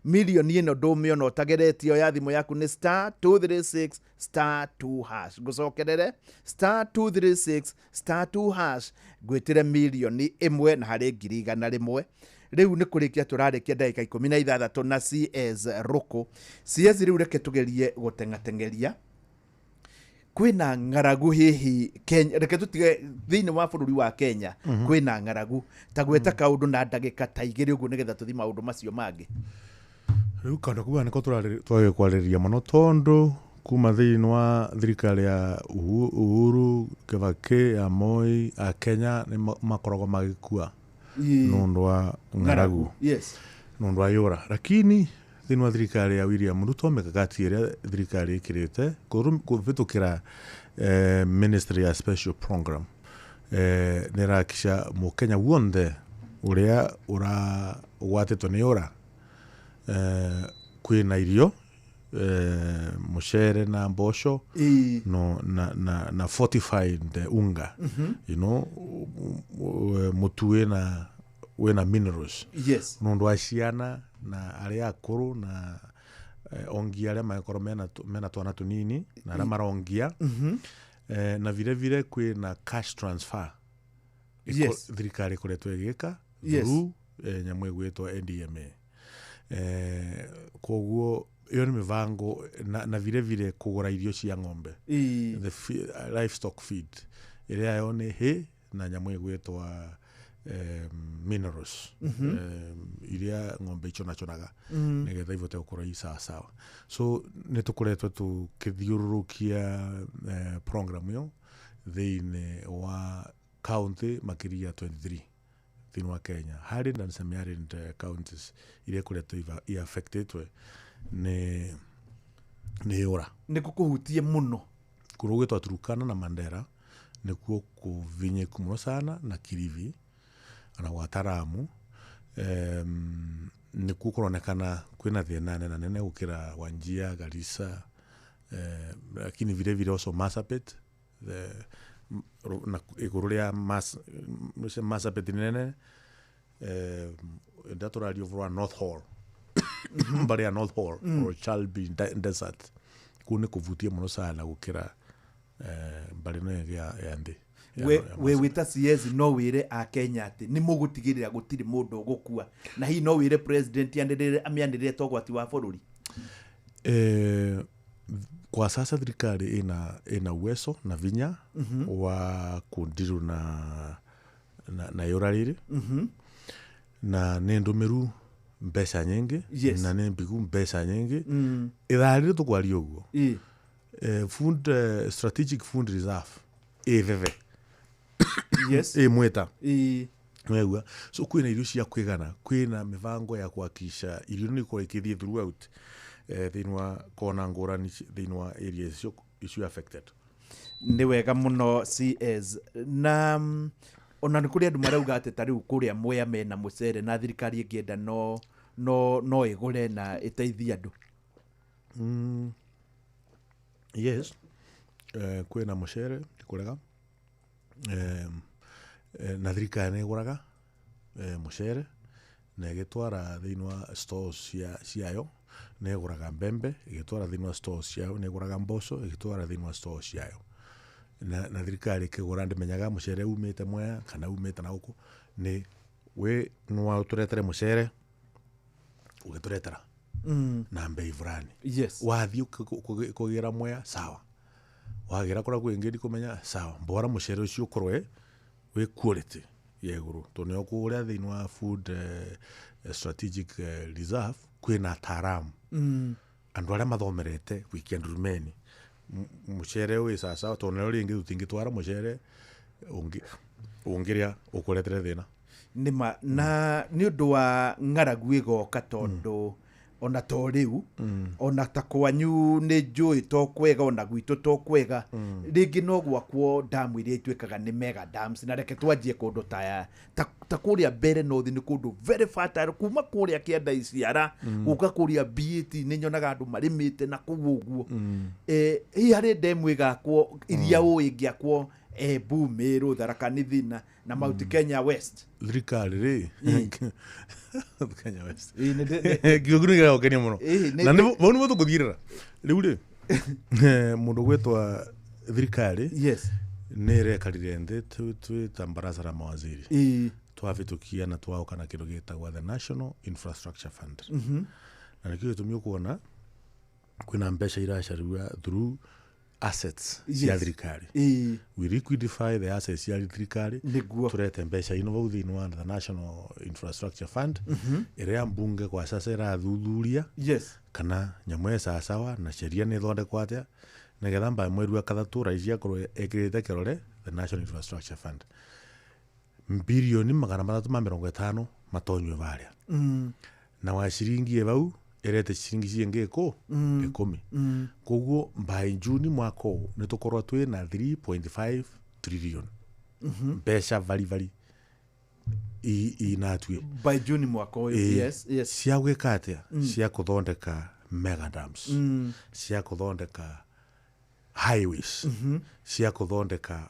Mirioni ĩno ndũmĩona ũtageretio ya thimũ yaku nĩ star 236 star 2 hash. Ngũcokerere, star 236 star 2 hash, ngwĩtĩre 1 million na harĩ 100,000. Rĩu nĩ kũrĩkia tũrarĩkia ndagĩka 16 na CS Rũkũ. CS, rĩu reke tũgerie gũteng'ateng'eria. Kwĩna ng'aragu hihi Kenya? Reke tũtige thĩinĩ wa bũrũri wa Kenya. Kwĩna ng'aragu ta gweta kaũndũ na ndagĩka ta 2 ũguo, nĩgetha tũthi maũndũ macio mangĩ. Rĩu kaũndũ kau nĩko twagä kwarĩrĩria mũno, tondũ kuma thĩinĩ wa thirikari ya Uhuru, Kibaki, ya Moi, a Kenya nĩ makoragwo magĩkua nĩ ũndũ wa ng'aragu, nĩ ũndũ wa yũra. Lakini thĩinĩ wa thirikari ya William Ruto, mikakati ĩrĩa thirikari ĩkĩrĩte kũhĩtũkĩra ministry ya special program nĩ ĩrakisha mũkenya wonthe ũrĩa ũragwatĩtwo nĩ yũra kwĩna irio, mucere na mboco, no na fortified unga, mutu wĩna minerals, nĩ ũndũ wa ciana na arĩa akũrũ na ongi arĩa mangĩkorwo mena twana tũnini na arĩa marongia. Na vile vile kwĩna cash transfer thirikari ĩkoretwo ĩgĩka through nyamũ ĩgwĩtwo NDMA. Koguo ĩyo nĩ mĩbango na vile vile kũgũra irio cia ng'ombe, the livestock feed ĩrĩa yo nĩ hay na nyamũ ĩgwĩtwo minerals, iria ng'ombe iconaconaga nĩgetha ivote gũkorwo i sawa sawa. So nĩ tũkoretwo tũkĩthiũrũrũkia program ĩyo thĩinĩ wa county makĩria 23 thĩinĩ wa Kenya, arid and semi-arid counties iria ikoretwo i-affectetwe nĩ yũra. Nĩ kũkũhutie mũno. Kũrĩa gwĩtwo Turkana na Mandera nĩkuo kũvinyĩku mũno sana, na Kilifi ona gwata Lamu, nĩkuo kũronekana kwĩna thĩna nene nene gũkĩra Wajir, Garissa, lakini vile vile also Marsabit, na igũrũ rĩa Marsabit nene nda tũraria ũhoro wa North Horr, mbarĩ ya North Horr or Chalbi Desert, kũu nĩ kũvutie mũno sana gũkĩra mbarĩ ĩno ĩngĩ ya nthĩ We wĩta CS, no wĩre a Kenya atĩ nĩ mũgũtigĩrĩra gũtirĩ mũndũ ũgũkua, na hihi no wĩre president anĩrĩre, amĩanĩrĩre ta ũgwati wa bũrũri? Kwa sasa thirikari ina uwezo na vinya wa kundiru na yũra rĩrĩ, na nĩ ndũmĩru mbeca nyingĩ, na nĩ mbigu mbeca nyingĩ. Ithaa rĩrĩ tũkwaria ũguo, food, strategic food reserve ĩ veve ĩ mwĩta wegua. So kwĩna irio cia kwĩgana, kwĩna mĩbango ya kuhakikisha irio nĩ ikorwo ikĩthiĩ throughout thĩinĩ wa kona ngũrani thĩinĩ wa area icio affected. Nĩ wega mũno, CS. Na ona nĩ kũrĩ andũ marauga atĩ ta rĩu kũrĩa Mwea mena mũcere, na thirikari ĩngĩenda no ĩgũre na ĩteithie andũ. Yes, kwĩna mũcere ndikũrega, na thirikari nĩ ĩgũraga mũcere na ĩgĩtwara thĩinĩ wa stores ciayo, nĩ ĩgũraga mbembe ĩgĩtwara thĩinĩ wa stores ciayo, nĩ ĩgũraga mboco ĩgĩtwara thĩinĩ wa stores ciayo. Na thirikari ĩkĩgũra ndĩmenyaga mũcere umĩte Mwea kana umĩte na gũkũ. Nĩ we no ũtũretere mũcere, ũgĩtũretera na mbei fulani. Wathiĩ kũgĩra Mwea, sawa, wagĩra kũrĩa kwĩngĩ ndikũmenya, sawa, mbora mũcere ũcio ũkorwo wĩ quality ya igũrũ, tondũ nĩ ũkũrĩa thĩinĩ wa food strategic reserve kwĩna ataaramu, andũ arĩa mathomerete gũikia ndurumeni mũcere wĩ sawasawa, tondũ nayo rĩngĩ tũtingĩtwara mũcere ũngĩrĩa ũkũretere thĩna. Nĩma, na nĩ ũndũ wa ng'aragu ĩgoka, tondũ Ona to rĩu, ona ta kwanyu nĩ njũĩ to kwega, ona gwitũ to kwega, rĩngĩ no gwakwo damu iria ituĩkaga nĩ mega dams. Na reke twanjie kũndũ ta kũrĩa mbere north, nĩ kũndũ very fertile, kuma kũrĩa kĩanda Iciara gũka kũrĩa BAT, nĩ nyonaga andũ marĩmĩte na kũu ũguo. Hihi harĩ ndemu ĩgakwo iria ũĩ ĩngĩakwo Embu, Meru, Tharaka Nithi na Mount Kenya West? Thirikari rĩ, Kenya West. Ĩĩ, Kiugo kĩu nĩ gĩgũkenia mũno. Ĩĩ, Na vau nĩvo tũkũthiĩrĩra rĩu rĩ, mũndũ gwĩtwa thirikari nĩ ĩrekarire nthĩ twĩ ta baraza la mawaziri, twavĩtũkia na twaũka na kĩndũ gĩtagwo the National Infrastructure Fund. Na nĩkĩo gĩtũmi ũkuona kwĩna mbeca iracariwa through assets cia thirikari. We liquidify the assets cia thirikari. Turete mbeca ino vau thĩinĩ wa the National Infrastructure Fund, ĩrĩa mbunge kwa sasa ĩrathuthuria kana nyamũ ĩ sawasawa na sheria nĩ ĩthondekwo atĩa, nĩgetha mbae mweri wa kathatũ raici akorwo ekĩrĩte kĩrore the National Infrastructure Fund, 350 bilioni matonywe varia, na wa ciringi ĩ vau ĩrete ciringi ciĩngĩ ĩkũ 10. Koguo by June mwaka ũyũ nĩ tũkorwo twĩ na 3.5 trillion mbeca varibari inatue. By June mwaka ũyũ. Ĩĩ. Yes. Cia gwĩka atĩa? Cia kũthondeka mega dams, cia kũthondeka highways, cia kũthondeka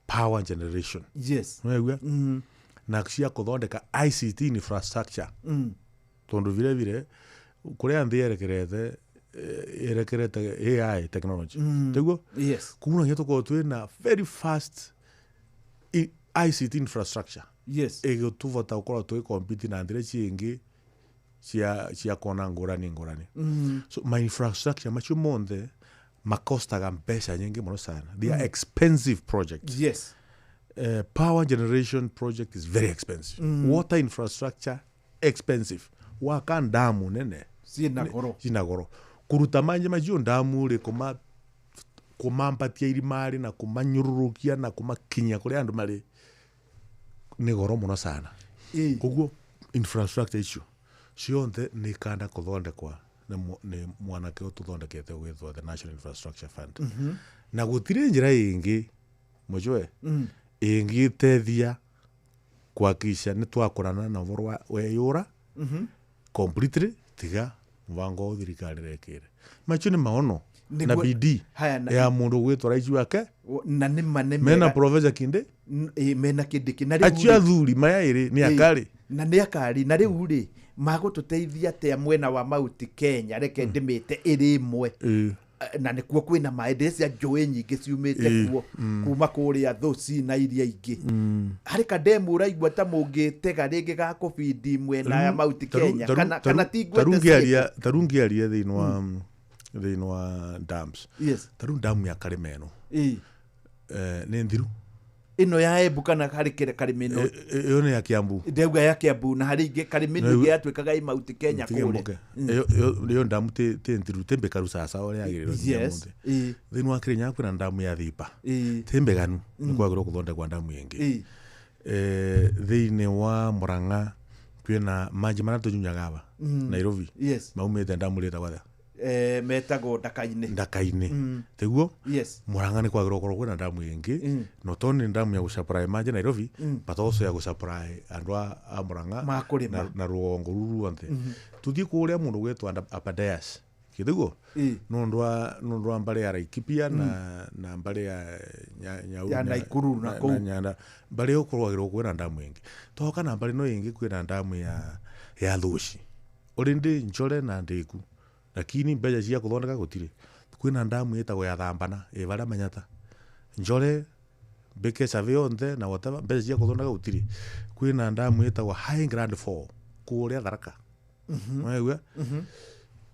power generation. Nĩwaigua? Na cia kũthondeka ICT infrastructure, tondũ vile vile kũrĩa nthĩ yerekerete, yerekerete AI technology. Tiguo? Yes. Koguo no nginya tũkorwo twĩ very fast ICT infrastructure ĩgĩtũvota gũkorwo tũgĩcompete na nthĩra ciĩngĩ cia kona ngũrani ngũrani. So ma infrastructure macio monthe makostaga mbeca nyingĩ mũno sana. They are expensive projects. Power generation project is very expensive. Water infrastructure expensive. Waka ndamu nene ciĩna goro. Cina goro kuruta manje macio ndamu rĩ, kũmambatia irima-rĩ na kũmanyũrũrũkia na kũmakinyia kũrĩa andũ marĩ nĩ goro mũno sana. Koguo infrastructure icio cionthe nĩ ikanda kũthondekwa nĩ mwanake ũyũ tũthondekete gwĩtwo the National Infrastructure Fund. Na gũtirĩ njĩra ĩngĩ mũcwe ĩngĩteithia kuhakikisha nĩ twakũrana na ũhoro wa weyũra completely tiga mũbango wa thirikari rekire. Macio nĩ maono na bidii Haya, ya mũndũ gwĩtwo raici wake. Na nĩ ma nĩ mena mega. Professor Kinde. Ĩĩ, mena Kindiki na rĩu acio rĩ- athuri maya ĩrĩ nĩ akarĩ. Na nĩ akari. Na rĩu rĩ, magũtũteithia atĩa mwena wa Mount Kenya? Reke ndĩmĩte ĩrĩ ĩmwe. Na nĩkuo kwĩna maĩ, ndĩrecia njũĩ nyingĩ ciumĩte kuo, kuma kũrĩa Thũci na iria ingĩ. Harĩ kandemu ũraigua ta mũngĩtega rĩngĩ ga kũbindi mwena ya Mount Kenya, kana ti ngwete ciĩko? Taru ngĩaria thĩinĩ wa dams, taru ndamu ya Karĩma ĩno, nĩ nthiru. Ĩno ya Embu kana harĩ kĩrĩ Karĩma ĩno? Ĩyo nĩ ya Kiambu. Ndauga ya Kiambu, na harĩ ingĩ Karĩma ĩno ĩngĩ yatuĩkaga ĩ Mount Kenya Tige kũrĩa. mboke. Ĩyo ndamu ti nthiru, ti mbĩkaru sasa ũrĩa yagĩrĩirwo nginya mũthĩ. Thĩinĩ wa Kĩrĩnyaga kwĩna ndamu ya Thiba, ti mbeganu, nĩ kwagĩrĩirwo gũthondekwa ndamu ĩngĩ. Thĩinĩ wa Murang'a kwĩna manji marĩa tũnyunyaga aba Nairobi, maumĩte ndamu rĩtagwo atĩa? Metagwo Ndaka-inĩ. Ndaka-inĩ. Tiguo? Yes. Murang'a nĩ kwagĩrĩirwo gũkorwo kwĩna ndamu ĩngĩ, not only ndamu ya gũsupply maji Nairobi, but also ya gũsupply andũ a Murang'a Makũrĩma. na rũgongo rũu ruothe. Tuthiĩ kũrĩa mũndũ gwĩtwo Aberdares, kĩthiguo? Nũndũ wa mbarĩ ya Laikipia na mbarĩ ya Ya Naikuru na kũu. Nyanda, mbarĩ ĩyo kũrwagĩrwo kwĩna ndamu ĩngĩ. Toka na mbarĩ ĩno ĩngĩ kwĩna ndamu ya Thũci, already nchore na ndĩku, lakini mbeca cia kũthondeka gũtirĩ. Kwĩna ndamu ĩtagwo ya Thambana ĩ varĩa Manyata, njore mbĩke survey yonthe na whatever, mbeca cia kũthondeka gũtirĩ. Kwĩna ndamu ĩtagwo High Grand 4 kũrĩa Tharaka. Waigua?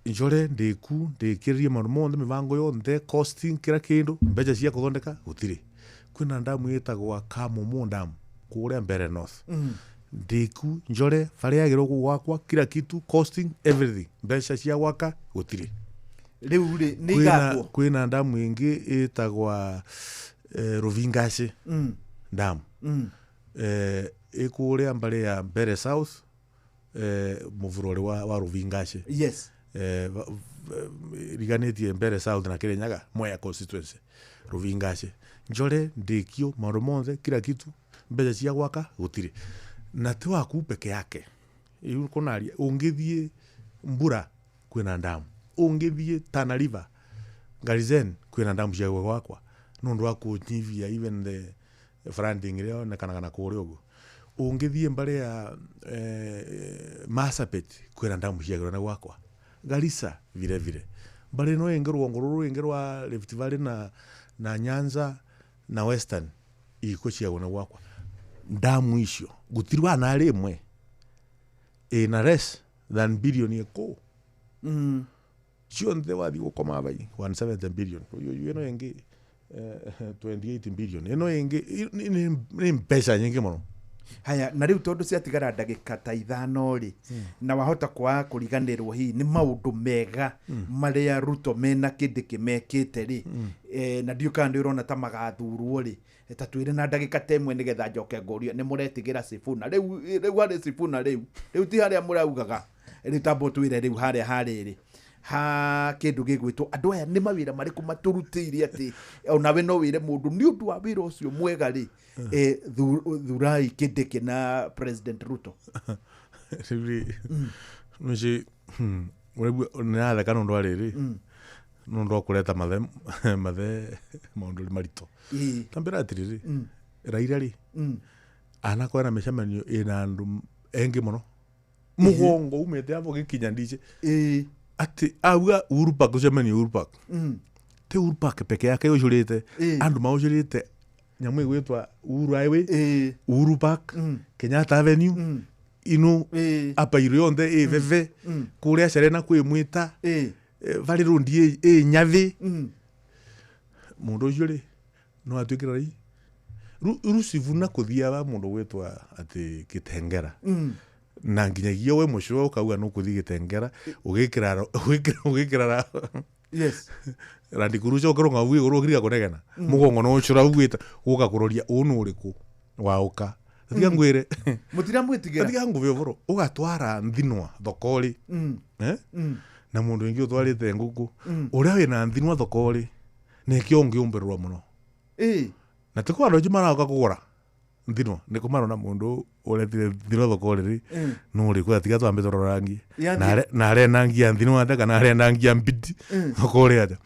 Njore ndĩku ndĩkĩrĩrie maũndũ monthe, mĩbango yonthe, costing, kĩra kĩndũ, mbeca cia kũthondeka gũtirĩ. Kwĩna ndamu ĩtagwa Kamumu Dam kũrĩa Mbere North, ndĩku njore barĩa yagĩrĩirwo gwakwa, kila kitu, costing, everything, mbeca cia gwaka gũtirĩ. Rĩu rĩ, nĩ Kwĩna igakwo? Kwĩna ndamu ĩngĩ ĩtagwa Ruvingaci Dam, ĩkũrĩa mbarĩ ya Mbere South, mũvuro ũrĩ wa Ruvingaci. Riganĩtie Mbere South na Kirinyaga Mwea constituency Ruvingace Njore ndĩkio maũndũ monthe kila kitu mbeca cia gwaka gũtirĩ na ti waku peke yake iu kunaria ũngĩthiĩ Mbura kwĩna ndamu ũngĩthiĩ Tana River Garisen kwĩna ndamu cia gwakwa nĩ ũndũ wa kũnyivia even the flooding ĩrĩa yonekanaga na kũrĩa ũguo ũngĩthiĩ mbarĩ ya Marsabit kwĩna ndamu ciagĩrwo na gwakwa Garissa vile vile mbarĩ ĩno ĩngĩ rũgongo rũrũ rũngĩ rwa Rift Valley na Nyanza na Western iko ciagwo na gwakwa ndamu icio gũtirĩ wana rĩmwe ĩna less than billion ĩkũ cionthe wathiĩ gũkoma vai 170 billion ĩno ĩngĩ 28 billion ĩno ĩngĩ nĩ mbeca nyingĩ mũno. Haya na rĩu tondũ ciatigara ndagĩka ta 5 rĩ na wahota kwaga kũriganĩrwo hihi nĩ maũndũ mega marĩa Ruto mena Kindiki mekĩte rĩ na ndiũ kana nĩ ũrona ta magathurwo rĩ ta twĩre na ndagĩka ta 1 nĩgetha njoke ngũrie nĩ mũretigĩra Sifuna rĩu harĩ Sifuna rĩu ti harĩa mũraugaga rĩu tambo twĩre rĩu harĩa harĩrĩ ha kĩndũ gĩgwĩtwo andũ aya nĩ mawĩra marĩkũ matũrutĩire atĩ onawe no wĩre mũndũ nĩ ũndũ wa wĩra ũcio mwega rĩ thurai Kindiki na President Ruto. Rĩu nĩci nĩratheka nĩ ũndũ wa rĩrĩ nĩ ũndũ wa kũreta mathe maũndũ maritũ tambĩra atĩrĩrĩ Raila rĩ anakorwo na mĩcemanio ĩna andũ engĩ mũno mũgongo umĩte abo gĩkinya ndici ati auga Uhuru Park ucemani Uhuru Park ti Uhuru Park peke yake ucurite andu maucurite nyamu igwitwa Uhuru Highway Uhuru Park Kenyatta Avenue ino apa irio yonthe iveve kuria Serena kwi mwita Valley Road i nyathi mundu ucio ri no atuikira ri Rusivuna kuthia mundu gwitwa ati Kitengera na nginyagia we mucio ukauga no kuthi Gitengera ugikira yes Land Cruiser ukironga u iguru ukiriga kunegena mugongo no ucura ugwita guka kuroria unu uriku wauka tiga ngwire mutira mwitigira tiga nguve uvoro ugatwara nthinwa thokori na mundu wingi utwarite nguku uria wina nthinwa thokori nikio ungiumbirwa muno na tiko andu aingi marauka kugura nthinwa niko marona mundu uretire nthinwa thokori ri no uri tiga twambe turorangie na arenda ngia nthinwa atia kana arenda ngia mbiti thokori atia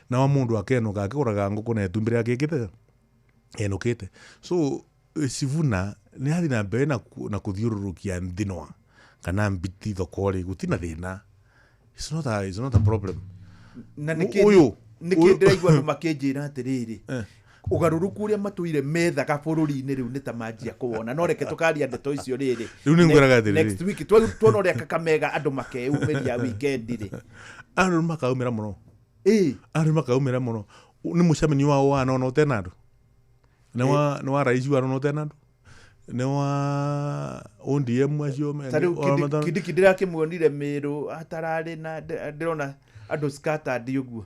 na wa mundu akenuka akiguraga nguku na itumbĩ rĩake ĩkĩte enukite so Sifuna ni athi na mbere na kuthiũrũrũkia nthinwa kana mbiti thokori gutina thina. It's not a problem. Na niki ndĩraigua andũ makĩnjĩra atĩrĩrĩ ugaruruku uria matuire methaga bũrũri-inĩ rĩu nĩ ta manjia kũwona no reke tũkaria ndeto icio rĩrĩ rĩu nĩ ngwĩraga atĩrĩrĩ next week tuona ũrĩa Kakamega andũ makeyumĩria weekend rĩ andũ makaumĩra mũno andũ makaumĩra mũno nĩ mũcemanio wao wanona ũtena andũ nĩ wa raici wanona ũtena andũ nĩ wa ODM acio ta rĩu Kindiki ndĩrakĩmuonire Mĩrũ atararĩ na ndĩrona andũ scattered ũguo.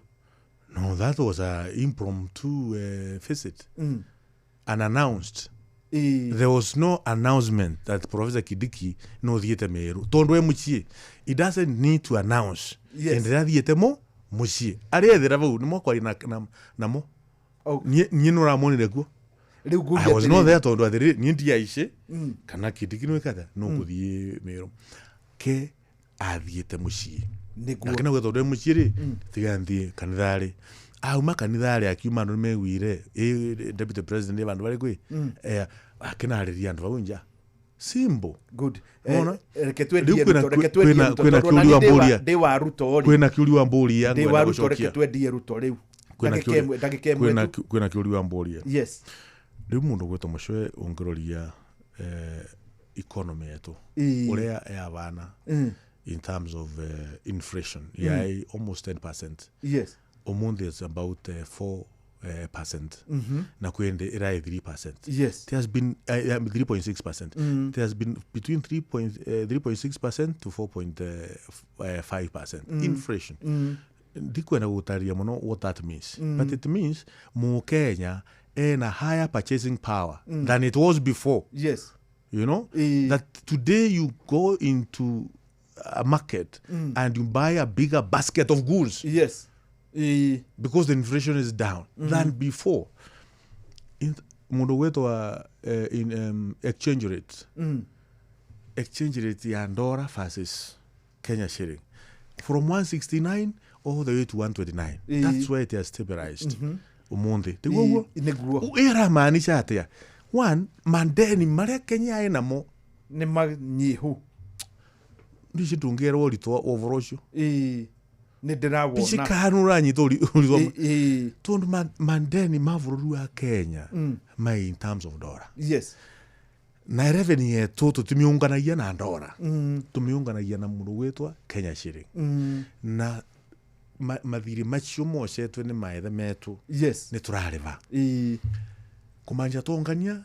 No, that was an impromptu visit. Unannounced. There was no announcement that Professor Kindiki no thiete Meru. Tondu e muciĩ. He doesn't need to announce. Yes. And thiete mo muciĩ. Arethera vau ni mwakwaria namo. Niĩ no ramonire kuo. I was not there tondu athiri niĩ ndiaice kana Kindiki no ikata no kuthie Meru. Ke athiete muciĩ. Nakina gwetha undu muciĩ rĩ tiga nthie kanitha rĩ auma kanitha rĩ akiuma andu nĩmeguire deputy president vandu vari kwi akinarĩria andu vau nja simple good. Mona Reke twendie Ruto, reke twendie Ruto tondũ ona niĩ ndĩ wa Ruto rĩ kwĩna kĩũria mbũria ndĩ wa Ruto, reke twendie Ruto rĩu ndagĩka ĩmwe tu kwĩna kĩũria mbũria. Yes, rĩu mũndũ gwĩtwo Mũcwe ũngĩroria economy yetu ũrĩa yavana in terms of inflation, almost 10%. Yes. Omundi is about 4%. Na kwende ira 3%. Yes. There has been 3.6%. There has been between 3.6% to 4.5% inflation. Ndikwenda gutaria muno what that means. But it means mu Kenya ena higher purchasing power than it was before. Yes. You know that today you go into a market and you buy a bigger basket of goods. Yes. Because the inflation is down than before. Mundu gwetwa in exchange rate. Exchange rate ya dollar versus Kenya shilling from 169 all the way to 129. That's where it has stabilized. Umuthi tiguo niguo iramaanisha atia? One, mandeni maria Kenya ĩnamo nĩ manyihu. Ndici tungĩerwo ũritũ wa ũhoro ũcio. Nĩ ndĩrawona. Ndici kana ũranyita ũritũ tondũ mandeni ma bũrũri wa Kenya mai in terms of dollar. Yes. Na revenue yetu tũtimiũnganagia na dollar. Tũmiũnganagia na mũndũ gwĩtwa Kenya shilling. Na mathirĩ macio mocetwe nĩ maethe metu. Yes. Nĩ tũrarĩba. Kũmaanisha tũngania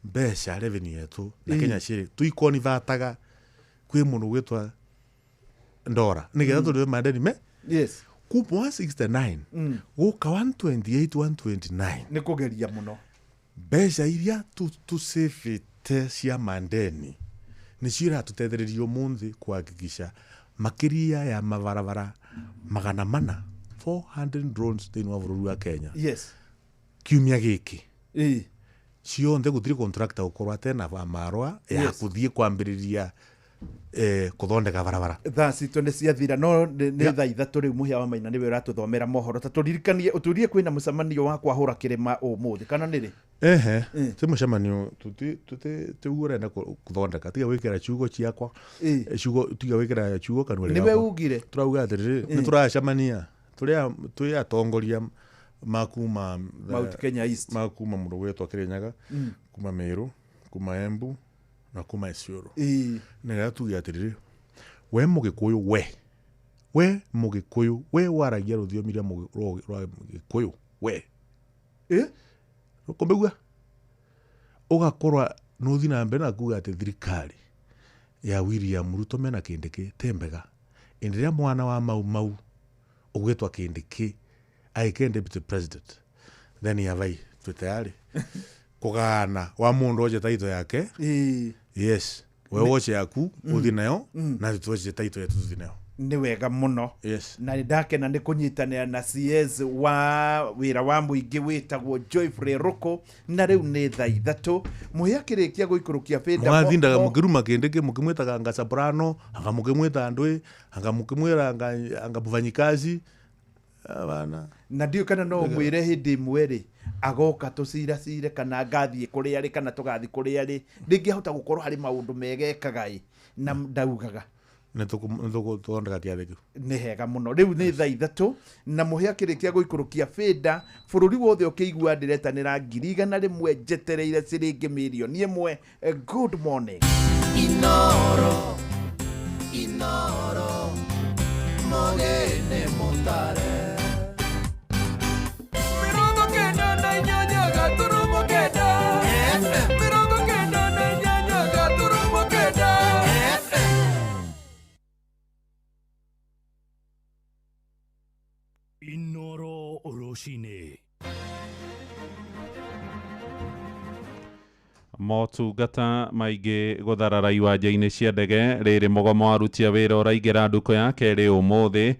mbeca revenue yetu na Kenya shilling tuikonivataga kwĩ mũndũ gwĩtwa ndora nĩgetha tũrĩbe mandeni me. Yes. Kuma 169 gũka 128 129 nĩ kũgeria mũno. Mbeca iria tũcĩbĩte cia mandeni nĩcio iratũtethereria ũmũthĩ kuhakikisha makĩria ya mabarabara 400 400 drones thĩinĩ wa bũrũri wa Kenya. Yes. Kiumia gĩkĩ cionthe gũtirĩ contractor gũkorwo atena marũa ya kũthiĩ kwambĩrĩria kũthondeka barabara. Thaa citũ nĩ ciathira no nĩ thaa 3 rĩu. Mũhĩa wa Maina nĩwe ũratũthomera mohoro. Ta tũririkanie ũtũrie kwĩna mũcemanio wa kwahũra kĩrĩma ũmũthĩ kana nĩ rĩ? Ehe, ti mũcemanio tiguo ũrenda kũthondeka. Tiga gwĩkĩra ciugo ciakwa, ciugo tiga gwĩkĩra ciugo kanua nĩwe ugire. Tũrauga atĩrĩrĩ, nĩ tũracemania twĩ atongoria makuma Mount Kenya East, makuma mũndũ gwĩtwo Kirinyaga, kuma Meru, kuma Embu na kuma Isiolo. Nĩgetha tuge atĩrĩrĩ, we mũgĩkũyũ, we mũgĩkũyũ, we waragia rũthiomi rwa Gĩkũyũ, we ũkũmĩigua ũgakorwa nũthi na mbere na kuga atĩ thirikari ya William Ruto mena kĩndĩ kĩ ti mbega. Ĩndĩ rĩrĩa mwana wa Mau Mau ũgwĩtwa kĩndĩ kĩ aike deputy president, then yavai twĩ tayari kũgana wa mũndũ oje taito yake. Yes, we woce yaku uthi nayo na tuoce taito yetu tuthi nayo. Nĩ wega mũno. Yes. Na nĩ ndakena nĩ kũnyitanĩra na CS wa wĩra wa mũingĩ wĩtagwo Joyfrey Ruku. Na rĩu nĩ thaa 3 mũhĩa kĩrĩkia gũikũrũkia bĩnda. Mwathindaga mũkĩruma kĩndĩ kĩ mũkĩmwĩtaga anga soprano, anga mũkĩmwĩta ndũĩ, anga mũkĩmwĩra anga mũfanyikazi abana. Na ndiũ kana no mwĩre hĩndĩ ĩmwe rĩ agoka tũciracire kana ngathiĩ kũrĩa rĩ kana tũgathiĩ kũrĩa rĩ, ndĩngĩahota gũkorwo harĩ maũndũ mega ekaga ĩ na ndaugaga. Nĩ tũgũthondeka kĩathĩ kĩu. Nĩ hega mũno. Rĩu nĩ thaa 3 na mũhĩa kĩrĩkia gũikũrũkia bĩnda bũrũri wothe ũkĩigua ndĩretanĩra 100,000 njetereire ciringi mirioni 1. Good morning. Inoro, Inoro, mogene montare. Inoro Oroshine. Motungata maingĩ gũtharara iwanja-inĩ cia ndege rĩrĩ mũgomo wa aruti a wĩra ũraingĩra ndukũ ya kerĩ ũmũthĩ.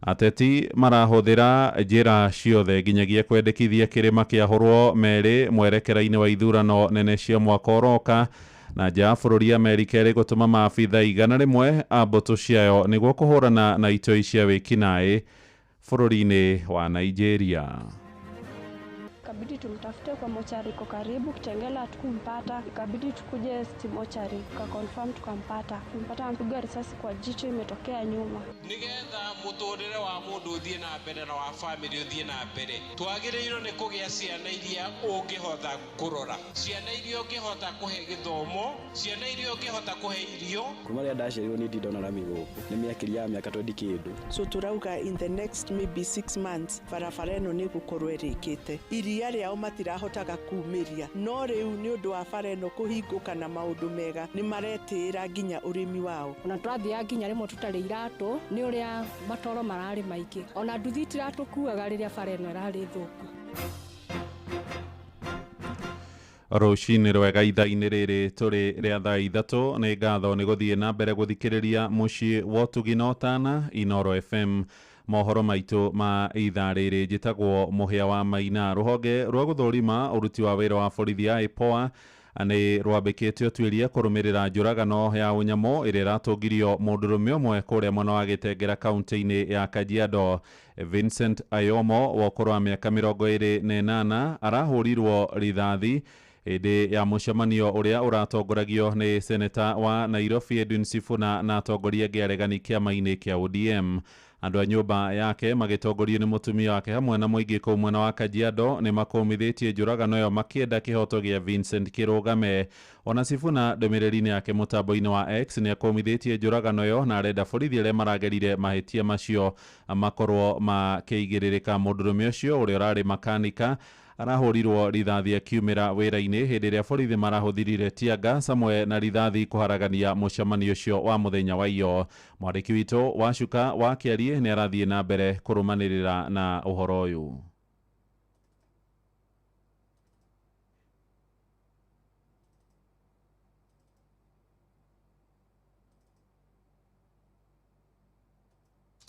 Ateti marahũthĩra njĩra ciothe nginyagia kwendekithia kĩrĩma kĩahũrwo merĩ mwerekera-inĩ wa ithurano nene cia mwaka ũroka. Na nja ya bũrũri Amerika ĩrĩ gũtũma maabitha 100 a mbũtũ ciayo nĩguo kũhũrana na itoi cia wĩkinaĩ bũrũri-inĩ wa Nigeria. Ikabidi tumtafute kwa mochari iko karibu Kitengela, hatukumpata. Ikabidi tukuje City mochari, tukaconfirm tukampata. Tumpata amepigwa risasi kwa jicho imetokea nyuma. Nigetha muturire wa mundu uthie na mbere na wa family uthie na mbere, twagiriirwo ni kugia ciana iria ungihota kurora, ciana iria ungihota kuhe githomo, ciana iria ungihota kuhe irio. Kuma rĩrĩa ndaciarirwo niĩ ndindona rami gũkũ nĩ mĩakĩria ya mĩaka 20 kĩndũ. So turauga in the next maybe 6 months barabara ĩno nĩ gũkorwo ĩrĩkĩte. Iria rĩao matirahotaga kumĩria, no rĩu nĩ ũndũ wa bara ĩno kũhingũka na maũndũ mega nĩ maretĩĩra nginya ũrĩmi wao. Ona tũrathiaga nginya rĩmwe tũtarĩ iratũ nĩ ũrĩa matoro mararĩ maingĩ, ona nduthi itiratũkuaga rĩrĩa bara ĩno ĩrarĩ thũku. Rũcinĩ rwega ithaa-inĩ rĩrĩ tũrĩ rĩa thaa 3 nĩ ngatho nĩ gũthiĩ na mbere gũthikĩrĩria mũciĩ wa ũtugi na ũtana Inoro FM. Mohoro maitũ ma ithaa rĩrĩ njĩtagwo Mũhĩa wa Maina. Rũhonge rwa gũthũrima ũruti wa wĩra wa borithi ya IPOA nĩ rwambĩkĩte ũtuĩria kũrũmĩrĩra njũragano ya ũnyamũ ĩrĩa ĩratũngirio mũndũrũme ũmwe kũrĩa mwena wa Gĩtengera kaunti-inĩ ya Kajiado. Vincent Ayomo wa ũkũrũ wa mĩaka 28 arahũrirwo rithathi hĩndĩ ya mũcemanio ũrĩa ũratongoragio nĩ seneta wa Nairobi Edwin Sifuna na atongoria angĩ aregani kĩama-inĩ kĩa ODM. Andũ a nyũmba yake magĩtongorio nĩ mũtumia wake hamwe na mũingĩ kũu mwena wa Kajiado nĩ makũmithĩtie njũragano ĩyo makĩenda kĩhoto gĩa Vincent kĩrũgame. Ona Sifuna ndũmĩrĩri-inĩ yake mũtambo-inĩ wa X nĩ akũmithĩtie njũragano ĩyo na arenda borithi arĩa maragerire mahĩtia macio makorwo makĩigĩrĩrĩka. Mũndũrũme ũcio ũrĩa ũrarĩ makanika arahũrirwo rithathi akiumĩra wĩra-inĩ hĩndĩ ĩrĩa borithi marahũthĩrire tear gas hamwe na rithathi kũharagania mũcemanio ũcio wa mũthenya wa iyo. Mwandĩki witũ Wacuka wa Kĩariĩ nĩ arathiĩ na mbere kũrũmanĩrĩra na ũhoro ũyũ.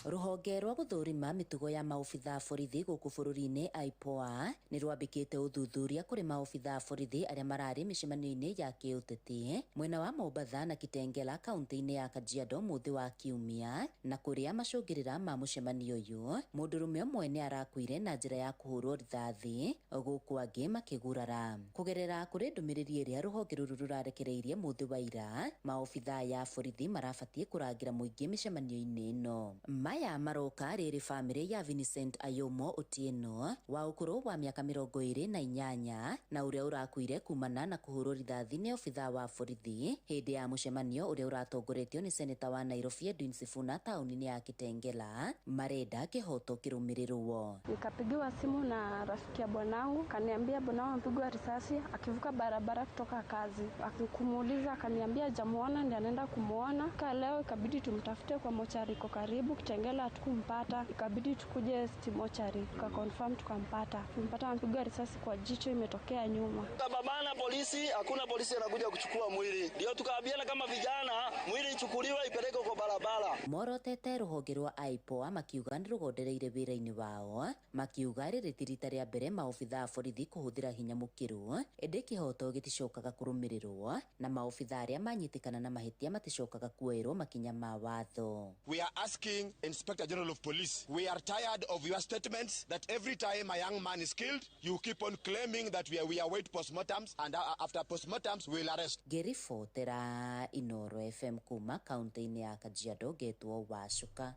Rũhonge rwa gũthũrima mĩtugo ya maobitha borithi gũkũ bũrũri-inĩ IPOA nĩ rwambĩkĩte ũthuthuria kũrĩ maobitha borithi arĩa mararĩ mĩcemanio-inĩ ya kĩũteti mwena wa Mombatha na Kitengela kaunti-inĩ ya Kajiado mũthĩ wa Kiumia, na kũrĩa macũngĩrĩra ma mũcemanio ũyũ mũndũrũme ũmwe nĩ arakuire na njĩra ya kũhũrwo rithathi gũkũ angĩ makĩgurara. Kũgerera kũrĩ ndũmĩrĩri ĩrĩa rũhonge rũrũ rũrarekereirie mũthĩ wa ira, maobitha ya borithi marabatiĩ kũrangĩra mũingĩ mĩcemanio-inĩ ĩno. Maya maroka rĩrĩ bamĩrĩ ya Vincent Ayomo Otieno wa ũkũrũ wa mĩaka 28 na ũrĩa ũrakuire kumana na kũhũrwo rithathi nĩ obitha wa borithi hĩndĩ ya mũcemanio ũrĩa ũratongoretio nĩ seneta wa Nairobi Edwin Sifuna taũni-inĩ ya Kitengela, marenda kĩhoto kĩrũmĩrĩrwo. Nikapigiwa simu na rafiki ya bwanangu, kaniambia bwanangu amepigwa risasi akivuka barabara kutoka kazi. Akikumuuliza akaniambia hajamuona, ndiye anaenda kumuona. Ka leo ikabidi tumtafute kwa mochari iko karibu Kitengela, hatukumpata, ikabidi tukuje City Mochari tukaconfirm tukampata. Tumpata amepigwa risasi kwa jicho imetokea nyuma. Tukababana polisi, hakuna polisi anakuja kuchukua mwili. Ndio tukaambiana kama vijana mwili ichukuliwe ipelekwe kwa barabara. Morotete rũhonge rwa IPOA makiuga nĩ rũgondereire wĩra-inĩ wao, makiuga rĩrĩ ti rita rĩa mbere maobitha a borithi kũhũthĩra hinya mũkĩru, ĩndĩ kĩhoto gĩticokaga kũrũmĩrĩrwo na maobitha arĩa manyitĩkana na mahĩtia maticokaga kuoerwo makinya ma watho. We are asking Inspector General of Police, we are tired of your statements that every time a young man is killed, you keep on claiming that we await postmortems, and after postmortems we will arrest. Ngĩribotera Inoro FM kuma kaunti-inĩ ya Kajiado ngetwo Wacuka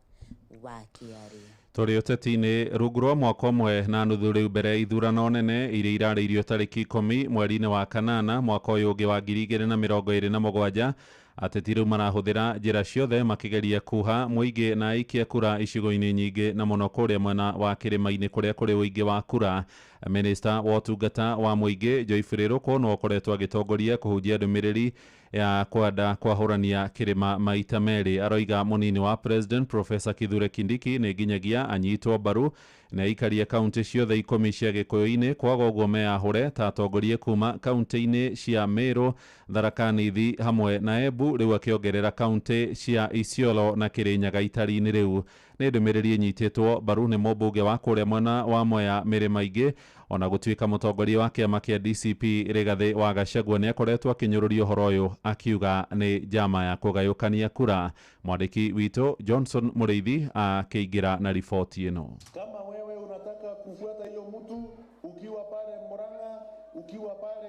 wa Kĩarĩ. Tũrĩ ũteti-inĩ, rungu rwa mwaka 1.5 rĩu mbere ithurano nene iria irarĩirio tarĩki 10 mweri-inĩ wa kanana mwaka ũyũ ũngĩ wa 2027, ateti rĩu marahũthĩra njĩra ciothe makĩgeria kuha mũingĩ na aikia kura icigo-inĩ nyingĩ na mũno kũrĩa mwena wa kĩrĩma-inĩ kũrĩa kũrĩ ũingĩ wa kura. Minista wa ũtungata wa mũingĩ Geoffrey Ruku no akoretwo agĩtongoria kũhunjia ndũmĩrĩri ya kwenda kwahũrania kĩrĩma maita merĩ. Aroiga mũnini wa President Professor Kithure Kindiki nĩ nginyagia anyitwo mbaru na aikaria kaunti ciothe 10 cia Gĩkũyũ-inĩ, kwaga ũguo meyahũre ta atongoria kuma kaunti-inĩ cia Meru, Tharaka Nithi hamwe na Embu, rĩu akĩongerera kaunti cia Isiolo na Kĩrĩnyaga itari-inĩ rĩu. Nĩ ndũmĩrĩri ĩnyitĩtwo mbaru nĩ mũmbunge wa kũrĩa mwena wa Mwea Mĩrĩma ingĩ, ona gũtuĩka mũtongoria wa kĩama kĩa DCP Rigathĩ wa Gachagua nĩ akoretwo akĩnyũrũria ũhoro ũyũ akiuga nĩ njama ya kũgayũkania kura. Mwandĩki witũ Johnson Mũrĩithi akĩingĩra na riboti ĩno. Kama wewe unataka kufuata hiyo mtu ukiwa pale Murang'a, ukiwa pale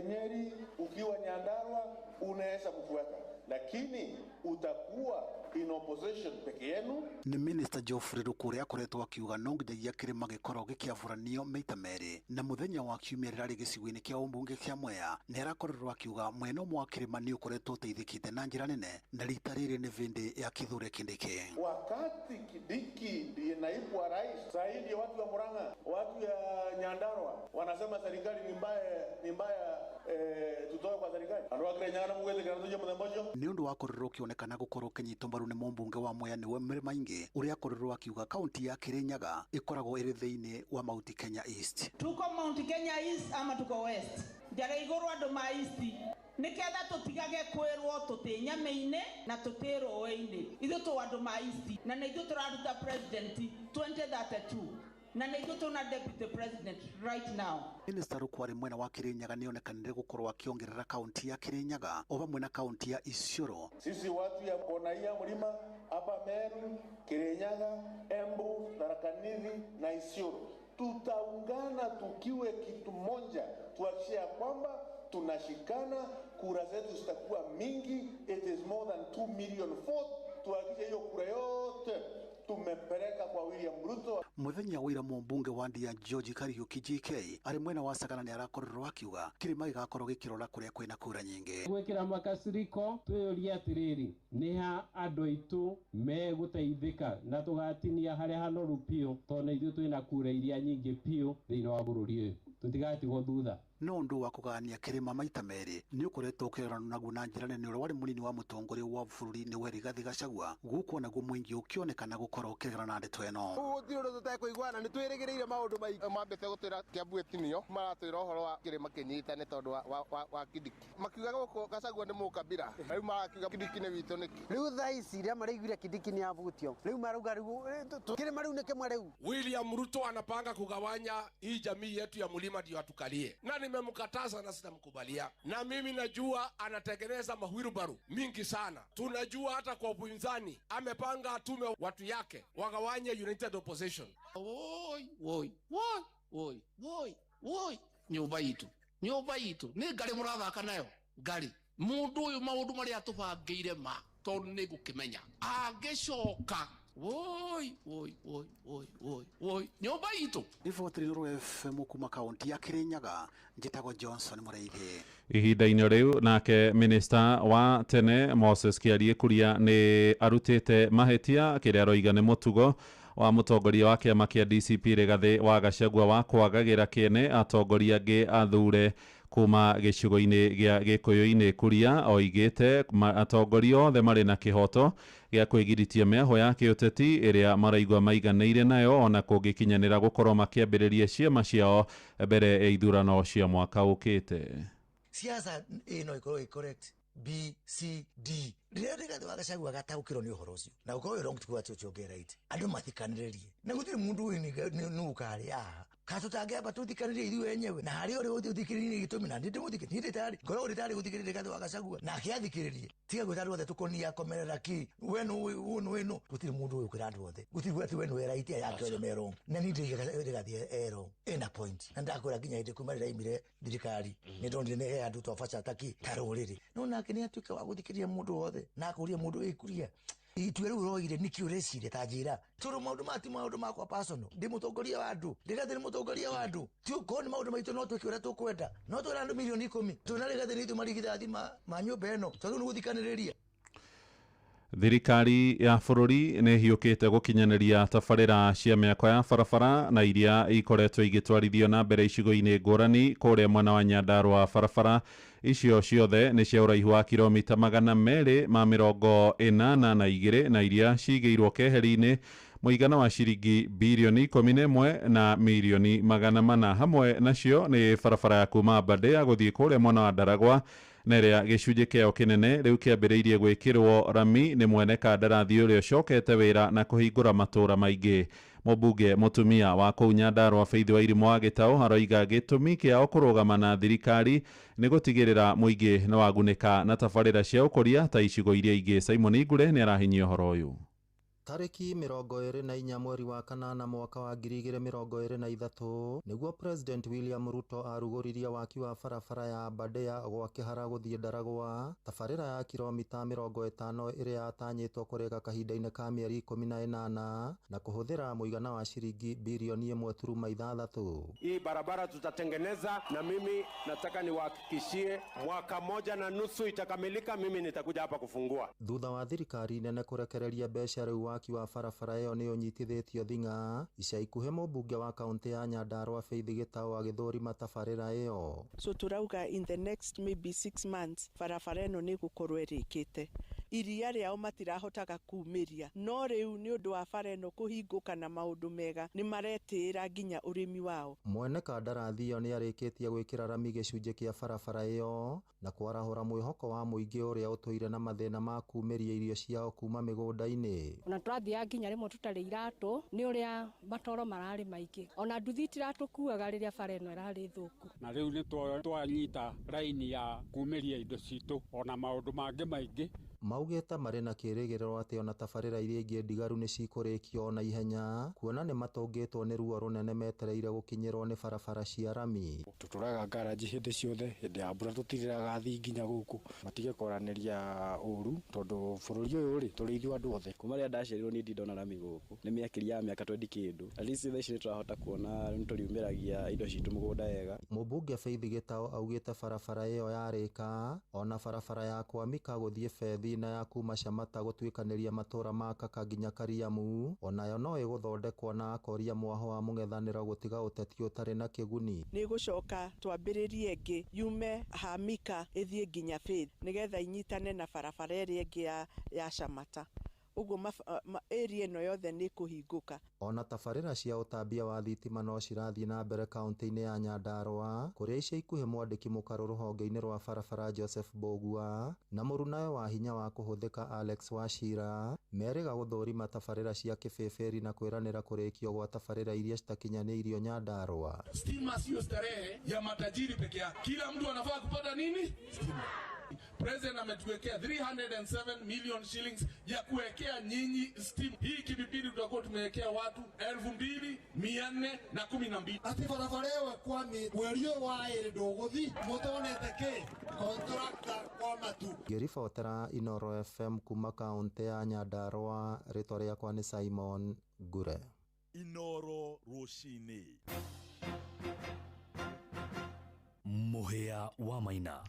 Nyeri, ukiwa Nyandarua, unaweza kufuata, lakini utakuwa in opposition peke yenu. Ni Minister Geoffrey Ruku ũrĩa akoretwo akiuga no nginyagia kĩrĩma gĩkorwo gĩkĩaburanio maita merĩ, na mũthenya wa kiumia rĩrarĩ gĩcigo-inĩ kĩa ũmbunge kĩa Mwea nĩ arakorirwo akiuga mwena ũmwe wa kĩrĩma nĩ ũkoretwo ũteithĩkĩte na njĩra nene, na rita rĩrĩ nĩ vĩndĩ ya Kithure Kindiki. Wakati Kindiki ndiye naibu wa rais, zaidi watu wa Murang'a, watu ya Nyandarua wanasema serikali ni mbaya, tutoe kwa serikali. Andũ a Kĩrĩnyaga na mũgwĩtĩkĩra tũthiĩ mũthemba ũcio. Nĩ ũndũ wa korirwo ũkĩonekana gũkorwo ũkĩnyitwo mbaru nĩ mũmbunge wa Mwea nĩwe Mĩrĩma ingĩ ũrĩa akorirwo akiuga kaunti ya Kĩrĩnyaga ĩkoragwo ĩrĩ thĩinĩ wa Mount Kenya East. Tuko Mount Kenya East ama tuko West? Njara igũrũ andũ ma East nĩketha tũtigage kwĩrwo tũtĩ nyame-inĩ na tũtĩ rũĩ-inĩ. Ithuĩ tũ andũ ma East na nĩ ithuĩ tũraruta president 2032 na nĩ ithuĩ tũna deputy president right now. Minista Ruku mwena wa Kirinyaga nĩonekanire gũkorwo akĩongerera kaunti ya Kirinyaga o vamwe na kaunti ya Isiolo. Sisi watu ya kona hii ya mlima hapa Meru, Kirinyaga, Embu, Tharaka Nithi na Isiolo tutaungana tukiwe kitu moja, tuhakikishe ya kwamba tunashikana, kura zetu zitakuwa mingi, it is more than 2 million votes. Tuhakikishe hiyo kura yote tumepeleka kwa William Ruto. Muthenya wa ira mũmbunge wa Ndia George Kariuki GK arĩ mwena wa Sagana nĩ arakorirwo akiuga kĩrĩma gĩgakorwo gĩkĩrora kũrĩa kwĩna kura nyingĩ. Gwĩkĩra makasiriko twĩyũrie atĩrĩrĩ, nĩ ha andũ aitũ megũteithĩka na tũgatinia harĩa hanoru biũ, tondũ nĩ ithuĩ twĩna kura iria nyingĩ biũ thĩinĩ wa bũrũri ũyũ, tũtigatigwo thutha. No ũndũ wa kũgania kĩrĩma maita merĩ nĩ ũkoretwo ũkĩrorana naguo na njĩra nene ũrĩa warĩ mũnini wa mũtongoria wa bũrũri nĩwe Rigathĩ Gachagua, gũkũ naguo mũingĩ ũkĩonekana gũkorwo ũkĩregana na ndeto ĩno. Gũtirĩ ũndũ tũtekũiguana, nĩ twĩrĩgĩrĩire maũndũ maingĩ. Mambĩte gũtwĩra Kiambu ĩtinio, maratwĩra ũhoro wa kĩrĩma kĩnyitane tondũ wa Kindiki. Makiuga gũkũ Gachagua nĩ mũkabira, rĩu marakiuga Kindiki nĩ witũ nĩkĩ? Rĩu thaa ici rĩrĩa maraiguire Kindiki nĩ avutio, rĩu marauga rĩu kĩrĩma rĩu nĩ kĩmwe rĩu. William Ruto anapanga kugawanya hii jamii yetu ya mlima ndio atukalie, na nimemkataza na sitamkubalia. Na mimi najua anatengeneza mahwirubaru mingi sana. Tunajua hata kwa upinzani amepanga atume watu yake wagawanye united opposition. Woi woi woi woi woi woi, nyumba itu nyumba itu ni ngari murathaka nayo ngari mundu uyu maundu maria atubangire ma tondu ni ngukimenya angicoka. Woi woi woi woi woi woi, nyumba itu. Riboti Nuru FM kuma kaunti ya Kirinyaga, njĩtagwo Johnson Mũrĩithi. Ihinda-inĩ rĩu nake minista wa tene Moses Kĩarie Kuria nĩ arutĩte mahĩtia kĩrĩa aroiga nĩ mũtugo wa mũtongoria wa kĩama kĩa DCP Rigathĩ wa Gachagua wa kwagagĩra kĩene atongoria angĩ athure kuma gĩcigo-inĩ gĩa Gĩkũyũ-inĩ. Kuria oigĩte atongoria othe marĩ na kĩhoto gĩa kwĩgiritia mĩahũ ya kĩũteti ĩrĩa maraigua maiganĩire nayo ona kũngĩkinyanĩra gũkorwo makĩambĩrĩria ciama ciao mbere ya ithurano cia mwaka ũkĩte. Siasa ĩno ĩkorwo ĩ correct B C D rĩrĩa Rigathĩ wa Gachagua agataũkĩrwo nĩ ũhoro ũcio na ũkorwo wĩ wrong ti kuga atĩ ũcio ũngĩ right, andũ mathikanĩrĩrie na gũtirĩ mũndũ nĩ ũkarĩ haha ka tũtangĩamba tũthikanĩrie ithuĩ enyewe na harĩa ũrĩ ũthikĩrĩrie gĩtũmi na ndĩ ndĩmũthikĩrĩrie niĩ ndĩtarĩ ngoragwo ndĩtarĩ gũthikĩrĩria Rigathĩ wa Gachagua nake athikĩrĩrie tiga gwĩta andũ othe tũkonia komerera ki we nũ ũyũ nũ ĩno gũtirĩ mũndũ ũyũ kwĩra andũ othe gũtirĩ kuga atĩ we nĩwe right aya angĩ othe me wrong na niĩ ndĩigaga Rigathĩ e wrong ĩna point na ndakwĩra nginya hĩndĩ kuma rĩrĩa aimire thirikari nĩ ndonire nĩ he andũ twabaca taki ta rũrĩrĩ no nake nĩ atuĩka wa gũthikĩrĩria mũndũ wothe na akũria mũndũ ĩkuria itua rĩu ũroire nĩkĩ ũreciria ta njĩra tondũ maũndũ maya ti maũndũ makwa personal ndĩ mũtongoria wa andũ Rigathĩ nĩ mũtongoria wa andũ ti ũkorwo nĩ maũndũ maitũ no twĩke ũrĩa tũkwenda no twĩra andũ milioni 10 twĩna Rigathĩ nĩ ithuĩ marigithathi ma nyũmba ĩno twagĩrĩirwo nĩ gũthikanĩrĩria. Thirikari ya bũrũri nĩ ĩhiũkĩte gũkinyanĩria tabarĩra cia mĩako ya barabara na iria ikoretwo igĩtwarithio na mbere icigo-inĩ ngũrani kũrĩa mwena wa Nyandarua. Barabara icio ciothe nĩ cia ũraihu wa kilomita 282 na iria cigĩirwo keheri-inĩ mũigana wa ciringi birioni 11 na milioni 400. Hamwe nacio nĩ barabara ya kuma Aberdare gũthiĩ kũrĩa mwena wa Ndaragwa na ĩrĩa gĩcunjĩ kĩayo kĩnene rĩu kĩambĩrĩirie gwĩkĩrwo rami nĩ mwene kandarathi ũrĩa ũcokete wĩra na kũhingũra matũũra maingĩ. Mũmbunge mũtumia wa kũu Nyandarua Faith Wairimu wa Gĩtaũ aroiga gĩtũmi kĩao kũrũgama na thirikari nĩ gũtigĩrĩra mũingĩ nĩ wagunĩka na tabarĩra cia ũkũria ta icigo iria ingĩ. Simon Igure nĩ arahinyia ũhoro ũyũ. Tarĩki 24 mweri wa kanana mwaka wa 2023 nĩguo President William Ruto arugũririe waki wa barabara ya Aberdare gwa Kĩhara gũthiĩ Ndaragwa, tabarĩra ya kilomita 50 ĩrĩa yatanyĩtwo kũrĩka kahinda-inĩ ka mĩeri 18 na kũhũthĩra mũigana wa ciringi bilioni 1.6. Hii barabara tutatengeneza, na mimi nataka niwahakikishie mwaka 1.5 itakamilika, mimi nitakuja hapa kufungua. Thutha wa thirikari nene kũrekereria mbeca rĩu waki wa barabara ĩyo nĩ ũnyitithĩtio thing'a. Ica ikuhĩ mũmbunge wa kaũntĩ ya Nyandarua Faith Gĩtaũ agĩthũrima tabarĩra ĩyo. So turauga in the next maybe 6 months barabara ĩno nĩ ĩgũkorwo ĩrĩkĩte. Iria rĩao matirahotaga kumĩria, no rĩu nĩ ũndũ wa bara ĩno kũhingũka na maũndũ mega nĩ maretĩĩra nginya ũrĩmi wao. Mwene kandarathi ĩyo nĩarĩkĩtie gwĩkĩra rami gĩcunjĩ kĩa barabara ĩyo na kwarahũra mwĩhoko wa mũingĩ ũrĩa ũtũire na mathĩna ma kumĩria irio ciao kuma mĩgũnda-inĩ. Ona tũrathiaga nginya rĩmwe tũtarĩ iratũ nĩ ũrĩa matoro mararĩ maingĩ, ona nduthi itiratũkuaga rĩrĩa bara ĩno ĩrarĩ thũku. Na rĩu nĩ twanyita raini ya kumĩria indo citũ ona maũndũ mangĩ maingĩ. Maugĩte marĩ na kĩrĩgĩrĩro atĩ ona tabarĩra iria ingĩ ndigaru nĩ cikũrĩkio na ihenya, kuona nĩ matũngĩtwo nĩ ruo rũnene metereire gũkinyĩrwo nĩ barabara cia rami. Tũtũraga ngaraji hĩndĩ ciothe, hĩndĩ ya mbura tũtirĩraga thiĩ nginya gũkũ, matige kwaranĩria ũru tondũ bũrũri ũyũ rĩ tũrĩ ithuĩ andũ othe. Kuma rĩrĩa ndaciarirwo niĩ ndirĩ ndona rami gũkũ, nĩ mĩakĩria ya mĩaka 20 kĩndũ. At least thaa ici nĩ tũrahota kuona nĩ tũriumĩragia indo citũ mũgũnda wega. Mũmbunge Faith Gĩtao augĩte barabara ĩyo yarĩka ona barabara ya Kwamika gũthiĩ Bethi na ya kuma Shamata gũtuĩkanĩria matũra ma Kaka nginya Kariamu onayo no ĩgũthondekwo, na akoria mwaho wa mũng'ethanĩro gũtiga ũteti ũtarĩ na kĩguni. Nĩ gũcoka twambĩrĩrie ĩngĩ yume Hamika ĩthiĩ nginya Faith nĩgetha inyitane na barabara ĩrĩa ĩngĩ ya Shamata. Ũguo area ĩno yothe nĩ kũhingũka. Ona tabarĩra cia ũtambia wa thitima no cirathiĩ na mbere kaunti-inĩ ya Nyandarua, kũrĩa ica ikuhĩ mwandĩki mũkarũ rũhonge-inĩ rwa barabara Joseph Mbũgua na mũrunawe wa hinya wa kũhũthĩka Alex Wachira merĩga gũthũrima tabarĩra cia kĩbĩbĩri na kwĩranĩra kũrĩkio gwa tabarĩra iria citakinyanĩirio Nyandarua. Stima sio starehe ya matajiri peke yake, kila mtu anafaa kupata nini? Stima. President ametuwekea 307 million shillings ya kuwekea nyinyi stima. Hii kipindi tutakuwa tumewekea watu 2412. Ati barabara ĩyo kwami mweri ũyũ wa ĩrĩ ndũgũthi mũtonete kĩ contractor kwa matu. Ngĩribotera Inoro FM kuma kaunti ya Nyandarua, rĩtwa rĩakwa nĩ Simon Ngure. Inoro rũcinĩ. Mũhĩa wa Maina.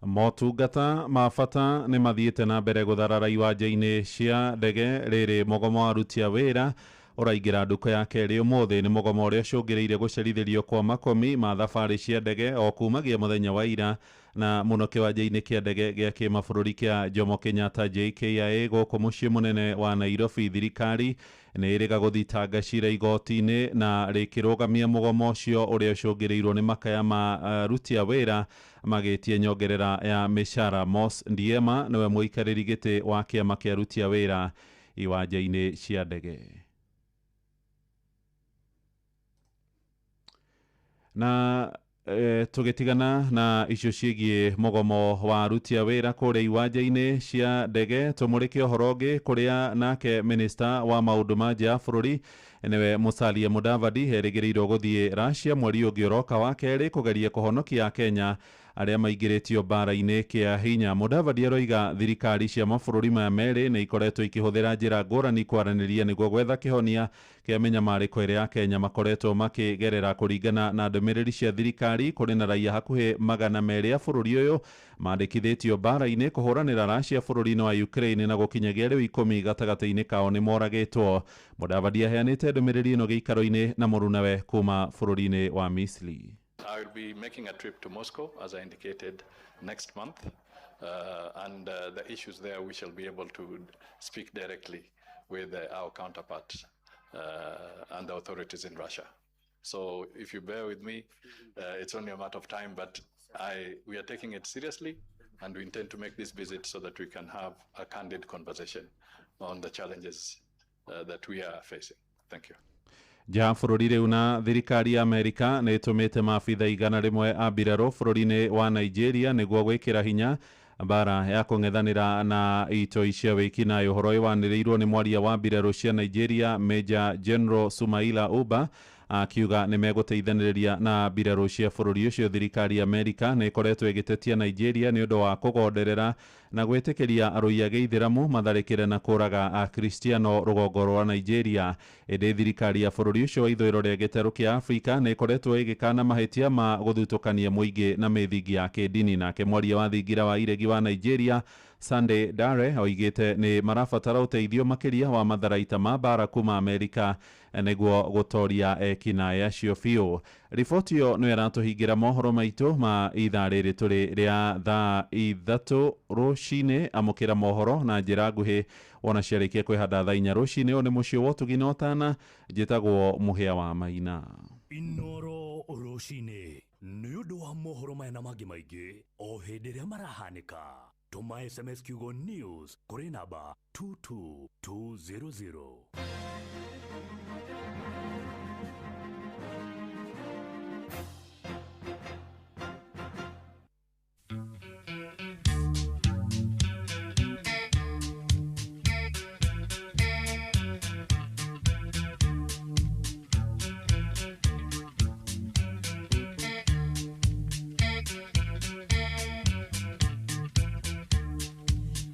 Motungata ma bata nĩ mathiĩte na mbere gũtharara iwanja-inĩ cia ndege rĩrĩ mũgomo wa aruti a wĩra ũraingĩra nduko ya kerĩ ũmũthĩ. Nĩ mũgomo ũrĩa ũcũngĩrĩire gũcerithĩrio kwa makomi ma thabarĩ cia ndege o kumagia mũthenya wa ira, na mũno kĩwanja-inĩ kĩa ndege gĩa kĩmabũrũri kĩa Jomo Kenyatta JKIA gũkũ mũciĩ mũnene wa Nairobi. Thirikari nĩ ĩrĩga gũthitanga cira igoti-inĩ na rĩkĩrũgamia mũgomo ũcio ũrĩa ũcũngĩrĩirwo nĩ makaya ma aruti a wĩra magĩtie nyongerera ya mĩcara. Mos Ndiema nĩwe mũikarĩri gĩtĩ wa kĩama kĩa aruti a wĩra iwanja-inĩ cia ndege. Na tũgĩtigana na icio ciĩgiĩ mũgomo wa aruti a wĩra kũrĩa iwanja-inĩ cia ndege, tũmũrĩke ũhoro ũngĩ kũrĩa nake minista wa maũndũ ma nja ya bũrũri nĩwe Musalia Mudavadi erĩgĩrĩirwo gũthiĩ Russia mweri ũngĩ ũroka wa kerĩ kũgeria kũhonokia Kenya arĩa maingĩrĩtio mbara-inĩ kĩa hinya. Mudavadi aroiga thirikari cia mabũrũri maya merĩ nĩ ikoretwo ikĩhũthĩra njĩra ngũrani kwaranĩria nĩguo gwetha kĩhonia kĩa mĩnyamarĩko ĩrĩa Kenya makoretwo makĩgerera. Kũringana na ndũmĩrĩri cia thirikari, kũrĩ na raia hakuhĩ 200 a bũrũri ũyũ mandĩkithĩtio mbara-inĩ kũhũranĩra Russia bũrũri-inĩ wa Ukraine, na gũkinyagia rĩu 10 gatagatĩ-inĩ kao nĩ moragĩtwo. Mudavadi aheanĩte ndũmĩrĩri ĩno gĩikaro-inĩ na mũrunawe kuma bũrũri-inĩ wa Misri. I will be making a trip to Moscow, as I indicated, next month, and the issues there we shall be able to speak directly with our counterparts and the authorities in Russia. So if you bear with me, it's only a matter of time, but we are taking it seriously, and we intend to make this visit so that we can have a candid conversation on the challenges that we are facing. Thank you. Nja bũrũri rĩu na thirikari ya Amerika nĩ ĩtũmĩte maabitha 100 a mbirarũ bũrũri-inĩ wa Nigeria nĩguo gwĩkĩra hinya mbara ya kũng'ethanĩra na itoi cia wĩkinaĩ. Ũhoro ũyũ wanĩrĩirwo nĩ mwaria wa mbirarũ cia Nigeria Major General Sumaila Uba akiuga nĩ megũteithanĩrĩria na mbirarũ cia bũrũri ũcio. Thirikari ya Amerika nĩ ĩkoretwo ĩgĩtetia Nigeria nĩ ũndũ wa kũgonderera na gwĩtĩkĩria arũi a gĩithĩramu matharĩkĩre na kũraga akristiano rũgongo rwa Nigeria. Ĩndĩ thirikari ya bũrũri ũcio wa ithũĩro rĩa gĩtarũ kĩa Afrika nĩ ĩkoretwo ĩgĩkana mahĩtia ma gũthutũkania mũingĩ na mĩthingi ya kĩndini. Nake mwaria wa thingira wa iregi wa Nigeria Sunday Dare oigĩte nĩ marabatara ũteithio makĩria wa matharaita ma mbara kuma Amerika nĩguo gũtoria ekinaĩ acio biũ. Riboti ĩyo nĩyo ĩratũhingĩra mohoro maitũ ma ithaa rĩrĩ tũrĩ rĩa thaa 3 rũcinĩ. Amũkĩra mohoro na njĩra nguhĩ wona ciarĩkia kwĩhanda thaa 4 rũcinĩ. Ũyũ nĩ mũciĩ wa ũtugi na ũtana, njĩtagwo Mũhĩa wa Maina. Inoro rũcinĩ nĩ ũndũ wa mohoro maya na mangĩ maingĩ o hĩndĩ ĩrĩa marahanĩka. Tũma SMS kiugo news kũrĩ namba 22200.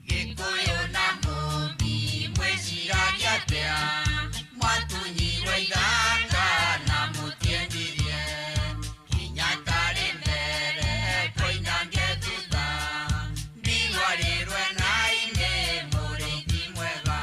Gĩkũyũ na Mũmbi mwĩciragia atĩa? Mwatunyirwo ithaka na mũtiendirie. Hinya tarĩ mbere koinange thutha. Ndigwarĩrwe na-inĩ mũrĩithi mwega.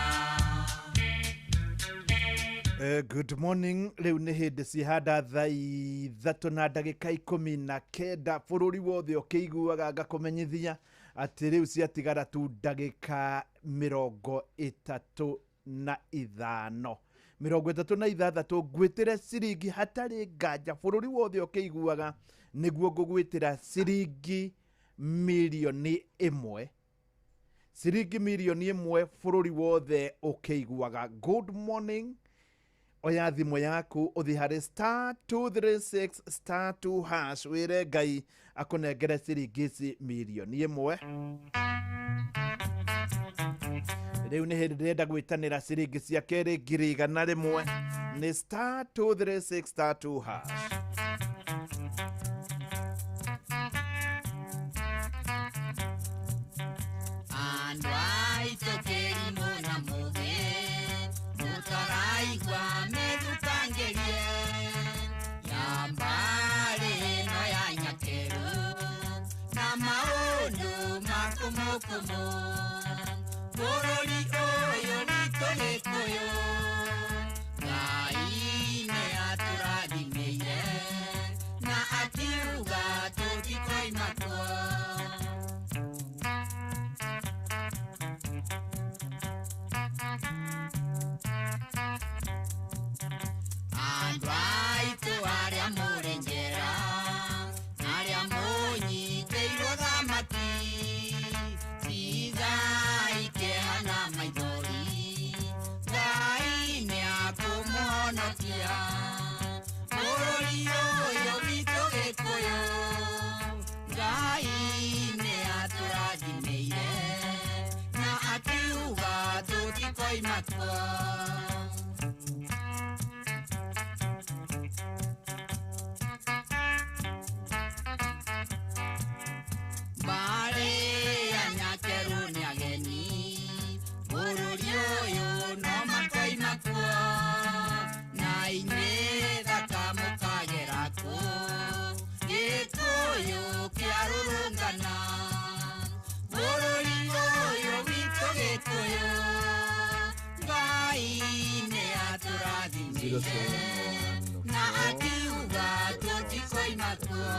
Good morning. Rĩu nĩ hĩndĩ cihanda thaa 3:19 bũrũri wothe ũkĩiguaga ngakũmenyithia atĩ rĩu ciatigara tu ndagĩka 35 36 ngwĩtĩre ciringi hatarĩ nganja bũrũri wothe ũkĩiguaga nĩguo ngũgwĩtĩra ciringi mirioni 1, ciringi mirioni 1 bũrũri wothe ũkĩiguaga. Good morning. Oya thimũ yaku ũthiĩ harĩ *236*2# wĩre Ngai akũnengere ciringi ici mirioni 1. Rĩu nĩ hĩndĩ ndĩrenda gwĩtanĩra ciringi cia kerĩ 100,000 nĩ *236*2#. Andũ aitũ kĩrimũ na mũthĩ mũtaraigua methukangĩrie ya mbarĩ ĩno ya Nyakerũ na maũndũ makũmũkũmũ. Bũrũri ũyũ witũ Gĩkũyũ Ngai nĩ atũrathimĩire na akiuga tũtikoima kuo. Andũ aitũ arĩa mũrĩ njera arĩa mũnyitĩirwo thamaki tigai kĩeha na maithori Ngai nĩ akũmũhonokia. Bũrũri ũyũ witũ Gĩkũyũ Ngai nĩ atũrathimĩire na akiuga tũtikoima kuo. Mbarĩ ya Nyakerũ nĩ ageni bũrũri ũyũ no makoima kuo na inyuĩ thaka mũkagera kuo Gĩkũyũ kĩarũrũngana. Bũrũri ũyũ witũ Gĩkũyũ Ngai nĩ atũrathimĩire na akiuga tũtikoima kuo.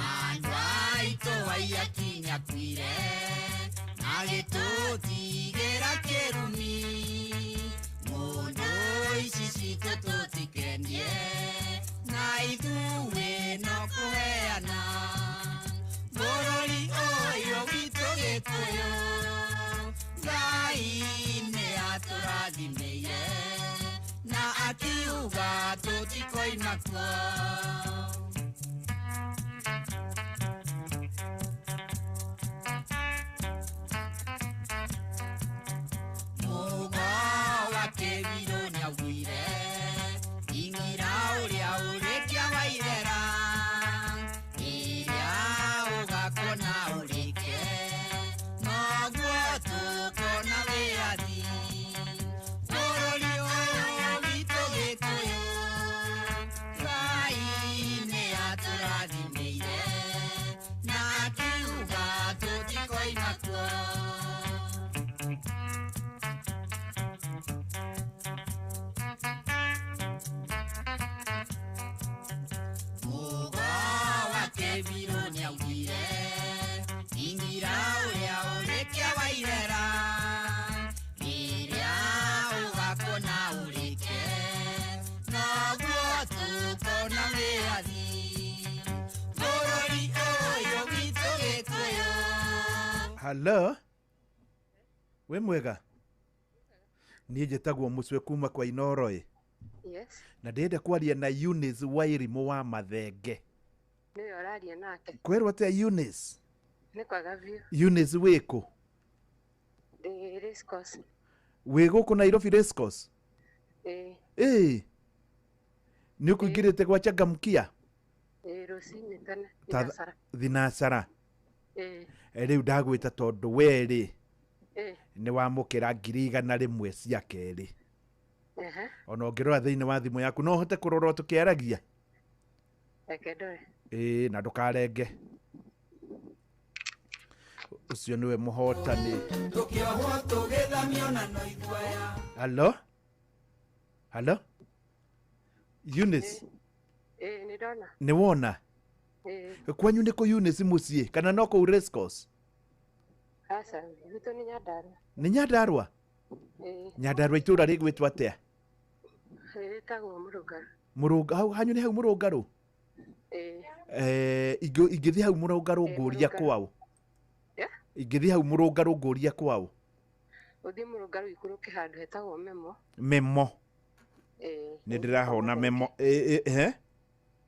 Andũ aitũ aiakinyakuire na gĩtũtigĩra kĩrumi mũndũ ici citũ tũtikenie na ithuĩ no kũheana. Bũrũri ũyũ witũ Gĩkũyũ Ngai nĩ atũrathimĩire na akiuga tũtikoima kuo. Mũgo wa kĩbirũ nĩaugire ing'ira ũrĩa ũrĩkia wa ithera ĩrĩa ũgakona ũrĩke noguo tũkona wĩyathi. Bũrũri ũyũ witũ Gĩkũyũ Hello, wĩ mwega? Niĩ njĩtagwo Mũcwe kuma kwa Inooro ĩ. Yes. Na ndĩrenda kwaria na Eunice Wairimũ wa Mathenge. Nĩwe ũraria nake. Kwerwo atĩa Eunice? Nĩ kwega biũ. Eunice wĩkũ? Ndĩ Racecourse. Wĩ gũkũ Nairobi Racecourse? Ĩĩ. Ĩĩ, nĩ ũkũingĩrĩte gwa Changamkia? Ĩĩ, rũcinĩ tene. Ta Thinacara. Thinacara. Ĩĩ. Rĩu ndagwĩta tondũ we rĩ, Ĩĩ. nĩ wamũkĩra 100,000 cia kerĩ. Ehe. Ona ũngĩrora thĩinĩ wa thimũ yaku no ũhote kũrora tũkĩaragia. Reke ndore. Ĩĩ, na ndũkarenge. Ũcio nĩwe mũhotani. Tũkĩohwo tũgĩthamio na no iguaya. Halo, halo, Eunice? Ĩĩ, nĩ ndona. Nĩ wona? Ĩĩ. Kwanyu nĩ kũ Eunice mũciĩ kana no kũu Racecourse? Aca, gwitũ nĩ Nyandarũa. Nĩ Nyandarũa? Ĩĩ. Nyandarũa itũra rĩgwĩtwo atĩa? Rĩtagwo Mũrũngarũ. Mũrũnga hau hanyu nĩ hau Mũrũngarũ? Ĩĩ. Eh, ingĩthiĩ hau Mũrũngarũ ngũria Mũrũngarũ. kwao? Yeah? Ingĩthiĩ hau Mũrũngarũ ngũria kwao? Ũthiĩ Mũrũngarũ ikũrũke handũ hetagwo Memo. Memo. Ĩĩ. Nĩ ndĩrahona Memo. Ĩ, ĩ, he?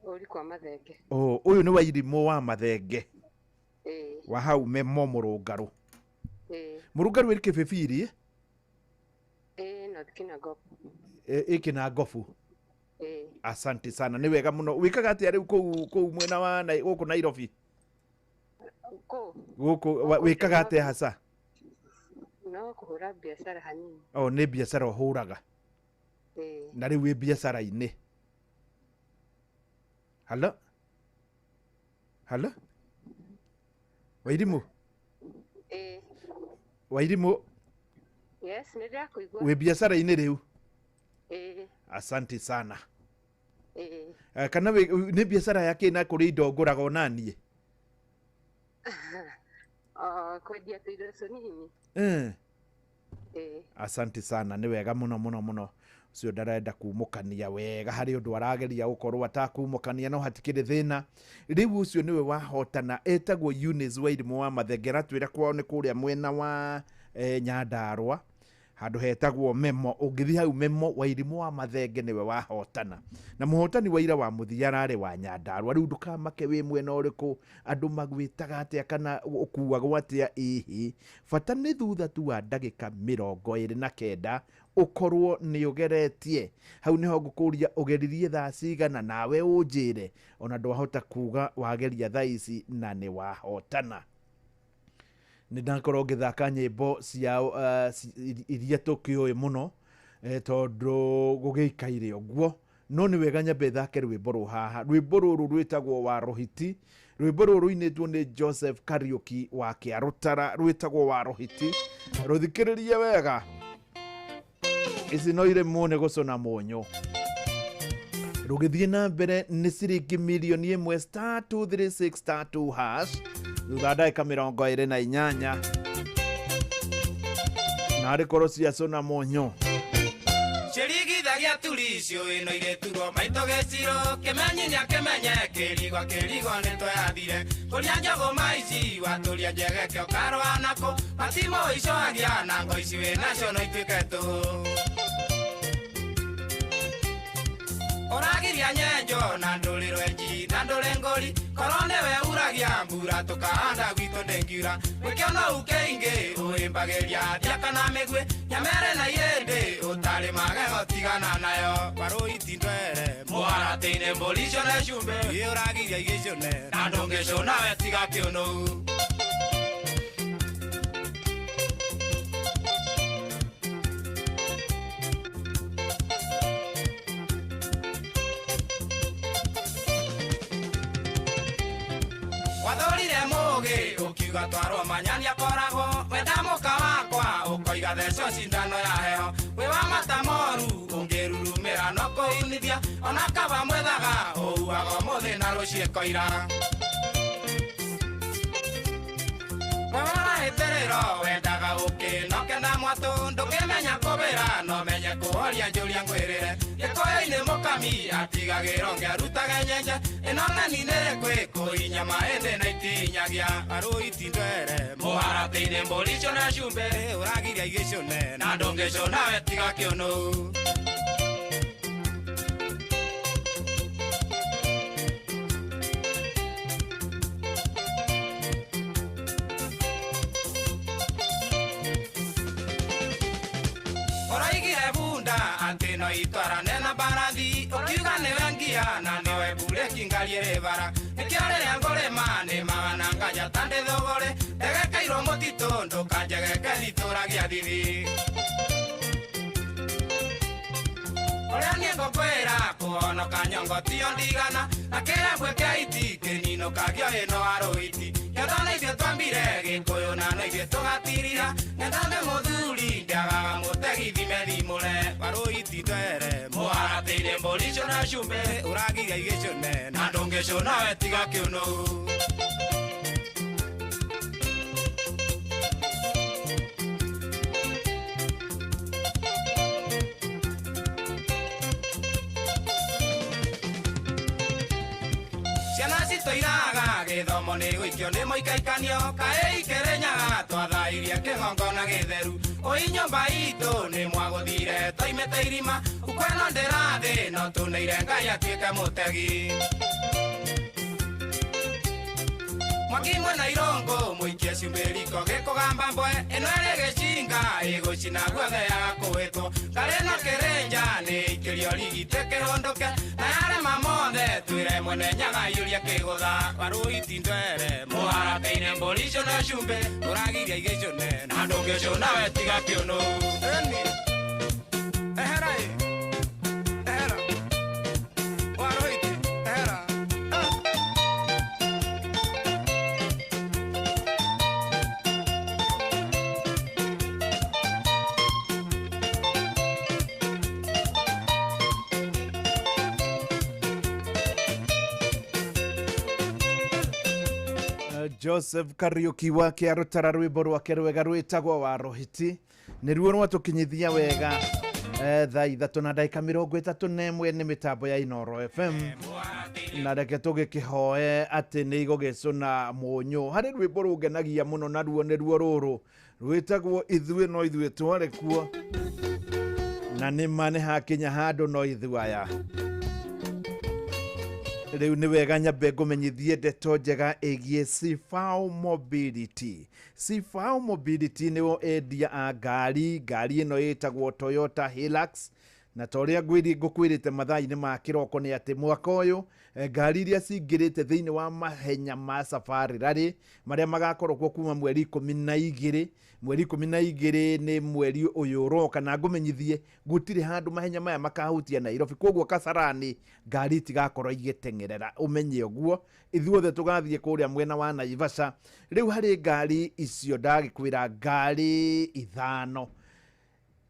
Ũri kwa Mathenge. Oh, ũyũ nĩ Wairimũ wa Mathenge. Ĩĩ. Wa hau Memo Mũrũngarũ. Ĩĩ. Mũrũngarũ ĩ Kĩbĩbiri? Ĩĩ, North Kinangop. Ĩ Kinangobu. Ĩĩ. Asante sana, nĩ wega mũno. Wĩkaga atĩa rĩu kũu mwena wa gũkũ Nairobi? Kũ? Gũkũ wĩkaga atĩa hasa? No kũhũra biacara hanini. O nĩ biacara ũhũraga? Ĩĩ. Na rĩu wĩ biacara-inĩ? Halo, halo, Wairimũ? Ĩĩ. Wairimũ? Yes, nĩ ndĩrakũigua. Wĩ biacara-inĩ rĩu? Ĩĩ. Asante sana. Ĩĩ. Kana nĩ biacara ya kĩ na kũrĩ indo ngũraga ona niĩ? O, kwendia tũindo tũnini. Eh. Ĩĩ. Asante sana, nĩ wega mũno mũno mũno. Ũcio ndarenda kumũkania wega, harĩ ũndũ arageria gũkorwo atakumũkania no hatikĩrĩ thĩna. Rĩu ũcio nĩwe wahotana, etagwo Eunice Wairimũ wa Mathenge, aratwĩra kwao nĩ kũrĩa mwena wa Nyandarũa, handũ hetagwo Memo. Ũngĩthiĩ hau Memo, Wairimũ wa Mathenge nĩwe wahotana. Na mũhotani wa ira wa mũthia ararĩ wa Nyandarũa. Rĩu ndũkamake wĩ mwena ũrĩkũ, andũ magwĩtaga atĩa kana ũkuagwo atĩa, ĩhĩ. Bata nĩ thutha tu wa ndagĩka 29 ũkorwo nĩ ũgeretie. Hau nĩho ngũkũria ũgeririe thaa cigana, nawe ũnjĩre. Ona ndwahota kuga wageria thaa ici na nĩ wahotana. Nĩ ndakorwo ngĩthaka nyĩmbo cia iria tũkĩũĩ mũno, tondũ gũgĩikaire ũguo. No nĩ wega nyambe thake rwĩmbo rũ haha. Rwĩmbo rũrũ rwĩtagwo wa Rohiti. Rwĩmbo rũrũ rũinĩtwo nĩ Joseph Kariuki wa Kĩarũtara, rwĩtagwo wa Rohiti. Rũthikĩrĩrie wega. Ici no iremwo nĩ gũcũna mũnyũ. Rũgĩthiĩ na mbere nĩ ciringi 1,000,000 star 236 star 2 hash thutha ndagĩka 28, na arĩ korwo ciacũna mũnyũ. Cirigithagia turi icio ĩno irĩturwo maitũ gĩciro, kĩmenyi nĩakĩmenye kĩrigwa kĩrigwa nĩtweyathire. Kũria njũgũma ici watũria njegeke ũkarũa nakũ, matimũ icoagia na ngo ici wĩnacio no ituĩke tũhũ. Ũragiria nyenjo na ndũrĩ rwenji na ndũrĩ ngũri, korwo nĩwe uragia mbura tũkahanda gwitũ ndĩngiura. Gwĩkĩona ũkĩingĩ ũhĩmbagĩria thiaka na mĩguĩ, nyamere na irĩndĩ ũtarĩ magego tigana nayo. Warũiti ndwere mũharatĩ-inĩ mbũri icũne cumbĩ, ĩ ũragiria igĩcũne na ndũngĩcũna we tiga kĩũnũhu. Wathorire mũgĩ ũkiuga twarwo manyani akoragwo, wenda mũka wakwa ũkoiga theco cindano ya heho. Wĩ wa mata moru ũngĩrurumĩra no kũinithia, ona kaba mwethaga ũhuhaga ũmũthĩ na rũciĩ koira. We warahĩtĩrĩro wendaga ũkĩ no kenda mwatũ, ndũngĩmenya kũbĩra no menye kũhoria njũria ngwĩrĩre. Gĩkũyũ-inĩ mũkame Mami atigagĩrwo ngĩarutage nyenje ĩno ng'ani nĩrĩkũ ĩkũinya maĩndĩ na itinyagia arũiti ndwere mũharatĩ-inĩ mbũri icio na cumbĩ ũragiria igĩcũne na ndũngĩcũna we tiga kĩũnũ. Ũraigire bunda atĩ no itwarane na mbarathi ũkiuga nĩwe ngia na nĩwe mburĩki ngari ĩrĩ bara nĩkĩo rĩrĩa ngũrĩma nĩmaga na nganja ta ndĩ thũgũrĩ ndegekeirwo mũtitũ ndũkanjegeke nditũragia thithi. Ũrĩa niĩ ngũkwĩra kũhonoka nyongo tiyo ndigana na kĩrembwe kĩa iti kĩninũkagio ĩno arũiti kĩondo nĩ ithuĩ twambire gĩkũyũ na no ithuĩ tũgatirira ng'enda nĩ mũthuri ndiagaga mũtegi thime thimũre warũiti ndwere mũharatĩ-inĩ mbũri icio na cumbĩ ũragiria igĩcũne na ndũngĩcũna we tiga kĩũnũ. Ciana citũ iraga gĩthomo nĩ gũikio nĩ mũikaikanio kaĩ ikĩrĩnyaga twathairie kĩgongona gĩtheru ũi nyũmba itũ nĩ mwagũthire twaimĩte irima ukweno ndĩrathĩ no tũneire Ngai atuĩke mũtegi. Mwaki mwena irũngũ mũikie cumbĩ riko gĩkũgamba mbwe ĩno ĩrĩ gĩcinga ĩgũcina guothe yaga kũhĩtwo ngarĩ no kĩrĩnja nĩ ikĩrio rigitĩ kĩhũndũke na yarema mothe twĩre mwene nyaga aiyũrie kĩgũtha warũiti ndwere mũharatĩ-inĩ mbũri icio na cumbĩ ũragiria igĩcũne na ndũngĩcũna we tiga kĩũnũ. Ehera ĩ ehera warũiti ehera. Joseph Kariuki wake arutara rwimbo rwake rwega rwĩtagwo wa Rohiti nĩruo rwatũkinyithia wega thaa 3 na ndagĩka 31 nĩ mĩtambo ya Inooro FM na reke tũgĩkĩhoe atĩ nĩ igũgĩcũna mũnyũ. Harĩ rwĩmbo rũngenagia mũno naruo nĩruo rũrũ rwĩtagwo ithuĩ no ithuĩ twarĩ kuo na nĩma nĩ hakinya handũ no ithuĩ aya. Rĩu nĩ wega nyambe ngũmenyithie ndeto njega ĩgiĩ Cifao Mobility. Cifao Mobility nĩo endia a ngari ĩno ĩtagwo Toyota Hilux na ta ũrĩa ngũkwĩrĩte mathaa-inĩ ma kĩroko nĩ atĩ mwaka ũyũ ngari iria cingĩrĩte thĩinĩ wa mahenya ma Safari Rally marĩa magakorwo kuo kuma mweri 12 mweri 12 nĩ mweri ũyũ ũroka na ngũmenyithie gũtirĩ handũ mahenya maya makahutia Nairobi koguo Kasarani ngari itigakorwo igĩteng'erera ũmenye ũguo ithuothe tũgathiĩ kũrĩa mwena wa Naivasha. Rĩu harĩ ngari icio ndagĩkwĩra ngari 5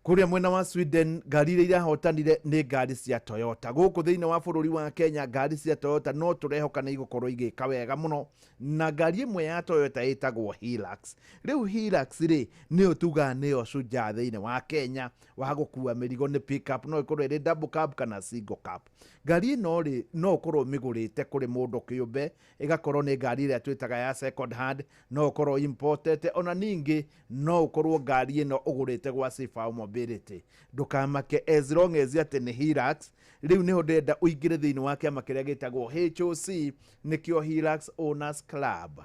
kũrĩa mwena wa Sweden ngari iria irahotanire nĩ ngari cia Toyota. Gũkũ thĩinĩ wa bũrũri wa Kenya ngari cia Toyota no tũrehoka nĩ igũkorwo igĩka wega mũno na ngari ĩmwe ya Toyota ĩtagwo Hilux. Rĩu Hilux rĩ nĩyo tugaga nĩyo shujaa thĩinĩ wa Kenya wa gũkua mĩrigo nĩ pickup no ĩkorwo ĩrĩ double cab kana single cab. Ngari ĩno rĩ no ũkorwo ũmĩgũrĩte kũrĩ mũndũ kĩũmbe ĩgakorwo nĩ ngari ĩrĩa twĩtaga ya second hand no ũkorwo importete ona ningĩ no ũkorwo ngari ĩno ũgũrĩte gwa Cifao Mobility. Ndũkamake as long as atĩ nĩ Hilux. Rĩu nĩho ndĩrenda ũingĩre thĩinĩ wa kĩama kĩrĩa gĩtagwo HOC nĩkĩo Hilux Owners Club.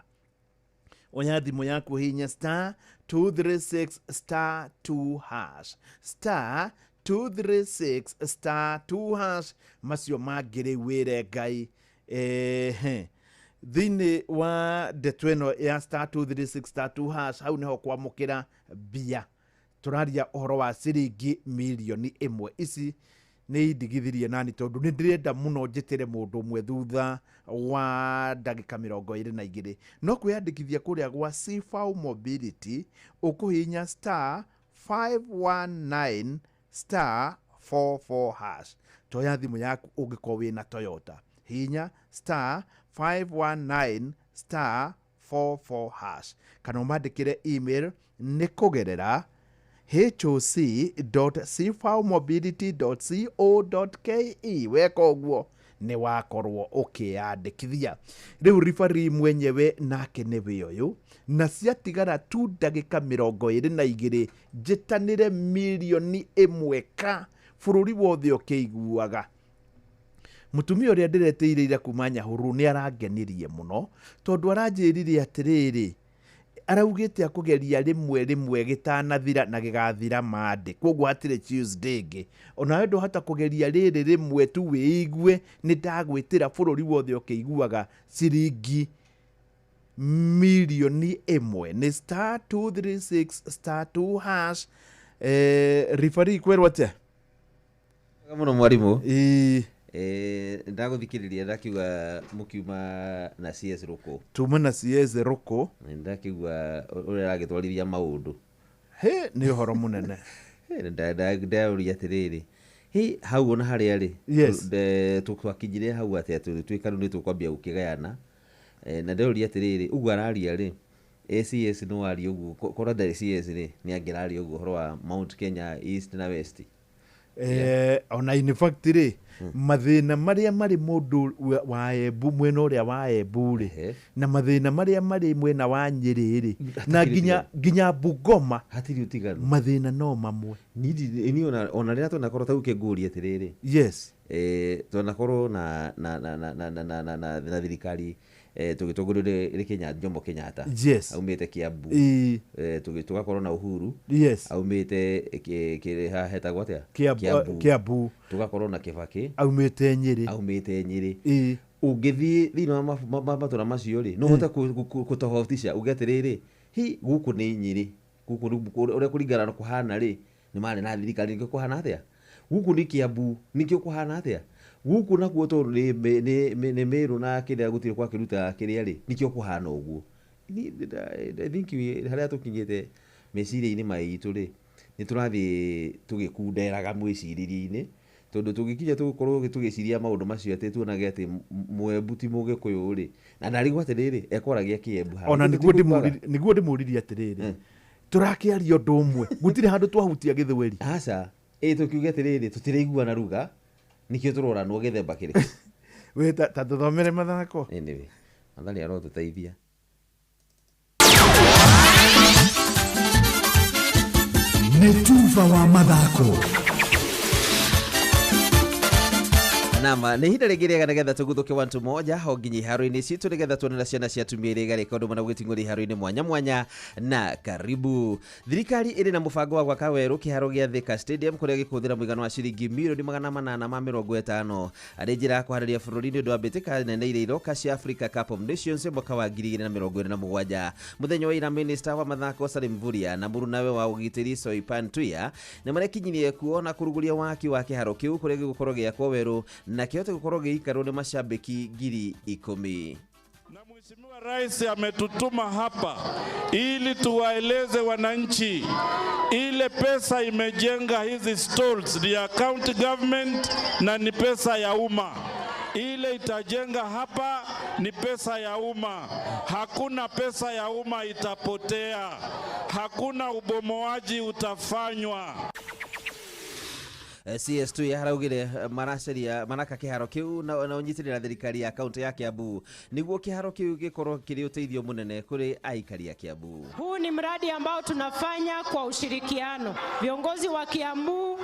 Oya thimũ yaku hinya star 236 star 2 hash star 236 star 2 hash macio mangĩ rĩu wĩre Ngai thĩinĩ wa ndeto ĩno ya star 236 star 2 hash hau nĩho kwamũkĩra mbia tũraria ũhoro wa ciringi mirioni 1 ici nĩ indigithirie nani tondũ nĩ ndĩrenda mũno njĩtĩre mũndũ ũmwe thutha wa ndagĩka 22 no kwĩyandĩkithia kũrĩa gwa Cifao Mobility ũkũhihinya star 519 star 44 hash. Toya thimũ yaku ũngĩkorwo wĩna Toyota hihinya star 519 star 44 hash kana ũmandĩkĩre email nĩ kũgerera hoc.cvmobility.co.ke. Weka ũguo nĩ wakorwo ũkĩyandĩkithia. Rĩu ribari mwenyewe nake nĩwe ũyũ, na ciatigara tu ndagĩka 22 njĩtanĩre 1 million ka bũrũri wothe ũkĩiguaga. Mũtumia ũrĩa ndĩretĩire kuma Nyahururu nĩ arangenirie mũno, tondũ aranjĩrire atĩrĩrĩ, araugĩte akũgeria rĩmwe rĩmwe gĩtanathira na gĩgathira Monday, koguo hatirĩ Tuesday ĩngĩ. Onawe ndũhota kũgeria rĩrĩ rĩmwe tu wĩigue nĩ ndagwĩtĩra bũrũri wothe ũkĩiguaga ciringi 1 million. Nĩ *236*2#. Ribari, kwerwo atĩa? Wega mũno, mwarimũ. Ĩĩ. Ndagũthikĩrĩria, ndakiuga mũkiuma na CS Rũkũ. Tuma na CS Rũkũ. Ndakiuga ũrĩa aragĩtwarithia maũndũ. He nĩ ũhoro mũnene. Ndauria atĩrĩrĩ, hi hau ona harĩa rĩ, twakinyire hau atĩa tũtuĩka rĩu nĩ tũkwambia gũkĩgayana? Na ndauria atĩrĩrĩ, ũguo araria rĩ, ACS no arie ũguo? Korwo ndarĩ CS rĩ, nĩ angĩraria ũguo ũhoro wa Mount Kenya East na West? Ona in fact rĩ, mathĩna marĩa marĩ mũndũ wa Embu, mwena ũrĩa wa Embu rĩ, na mathĩna marĩa marĩ mwena wa Nyĩrĩ rĩ, na Hatikĩrĩ nginya Bungoma, hatirĩ ũtiganu. Mathĩna no mamwe. Niĩ ona rĩrĩa twanakorwo ta ũkĩngũria atĩrĩrĩ, twanakorwo na thirikari, tũgĩtongorio nĩ Kenya, Jomo Kenyatta, aumĩte Kiambu. Tũgakorwo na Uhuru, aumĩte kĩrĩ haha hetagwo atĩa? Kiambu. Kiambu. Tũgakorwo na Kibaki, aumĩte Nyĩrĩ. Aumĩte Nyĩrĩ. Ũngĩthiĩ thĩinĩ wa matũra macio rĩ, no ũhote kũtofautisha uge atĩrĩrĩ, hi gũkũ nĩ Nyĩrĩ, gũkũ ũrĩa kũringana na kũhana rĩ, nĩ marĩ na thirikari nĩkĩo kũhana atĩa, gũkũ nĩ Kiambu nĩkĩo kũhana atĩa, gũkũ nakuo tondũ nĩ Mĩrũ na kĩrĩa gũtirĩ gwakĩruta kĩrĩa rĩ, nĩkĩo kũhana ũguo. I think harĩa tũkinyĩte meciria-inĩ maitũ rĩ, nĩ tũrathiĩ tũgĩkunderaga mwĩcirĩrie-inĩ, tondũ tũngĩkinya tũgũkorwo tũgĩciria maũndũ macio atĩ tuonage atĩ Mwembu ti Mũgĩkũyũ rĩ, na ndarigwo atĩrĩrĩ, ekwaragia Kĩembu haha. Ona Githĩ nĩguo tiguo kwaga? Nĩguo ndĩmũririe atĩrĩrĩ, tũrakĩaria ũndũ ũmwe, gũtirĩ handũ twahutia gĩthweri. Aca, ĩ tũkiuge atĩrĩrĩ, tũtiraiguana ruga, nĩkĩo tũroranwo gĩthemba kĩrĩkũ. We ta tũthomere mathako. Anyway, Mathari arotũteithia. Nĩ tuba wa mathako. Nama nĩ ihinda rĩngĩ rĩega nĩgetha tũguthũke wantu moja o nginya iharo-inĩ citũ, nĩgetha tuone na ciana cia atumia iria igarĩka ũndũ mana gũgĩting'ũria iharo-inĩ mwanya mwanya. Na karibu. Thirikari ĩrĩ na mũbango wa gwaka werũ kĩharo gĩa Thika Stadium, kũrĩa gĩkũhũthĩra mũigana wa ciringi 850 million arĩ njĩra ya kũharĩria bũrũri nĩ ũndũ wa mbĩtĩka nene iria iroka cia Africa Cup of Nations mwaka wa 2027. Mũthenya wa ira, minista wa mathako Salim Mvurya na mũrunawe wa ũgitĩri Soipan Tuya nĩ marekinyirie kuo na kũrugũria waki wa kĩharo kĩu, kũrĩa gĩgũkorwo gĩakwo werũ na kĩhote gũkorwo gĩgĩikarwo nĩ macambĩki 10,000. Mheshimiwa Rais ametutuma hapa ili tuwaeleze wananchi ile pesa imejenga hizi stalls ni ya county government na ni pesa ya umma. Ile itajenga hapa ni pesa ya umma. Hakuna pesa ya umma itapotea. Hakuna ubomoaji utafanywa. CS2 yaraugire maracaria maraka kĩharo kĩu na ũnyitĩrĩra thirikari ya kaunti ya Kiambu nĩguo kĩharo kĩu gĩkorwo kĩrĩ ũteithio mũnene kũrĩ aikari a Kiambu. Huu ni mradi ambao tunafanya kwa ushirikiano. Viongozi wa Kiambu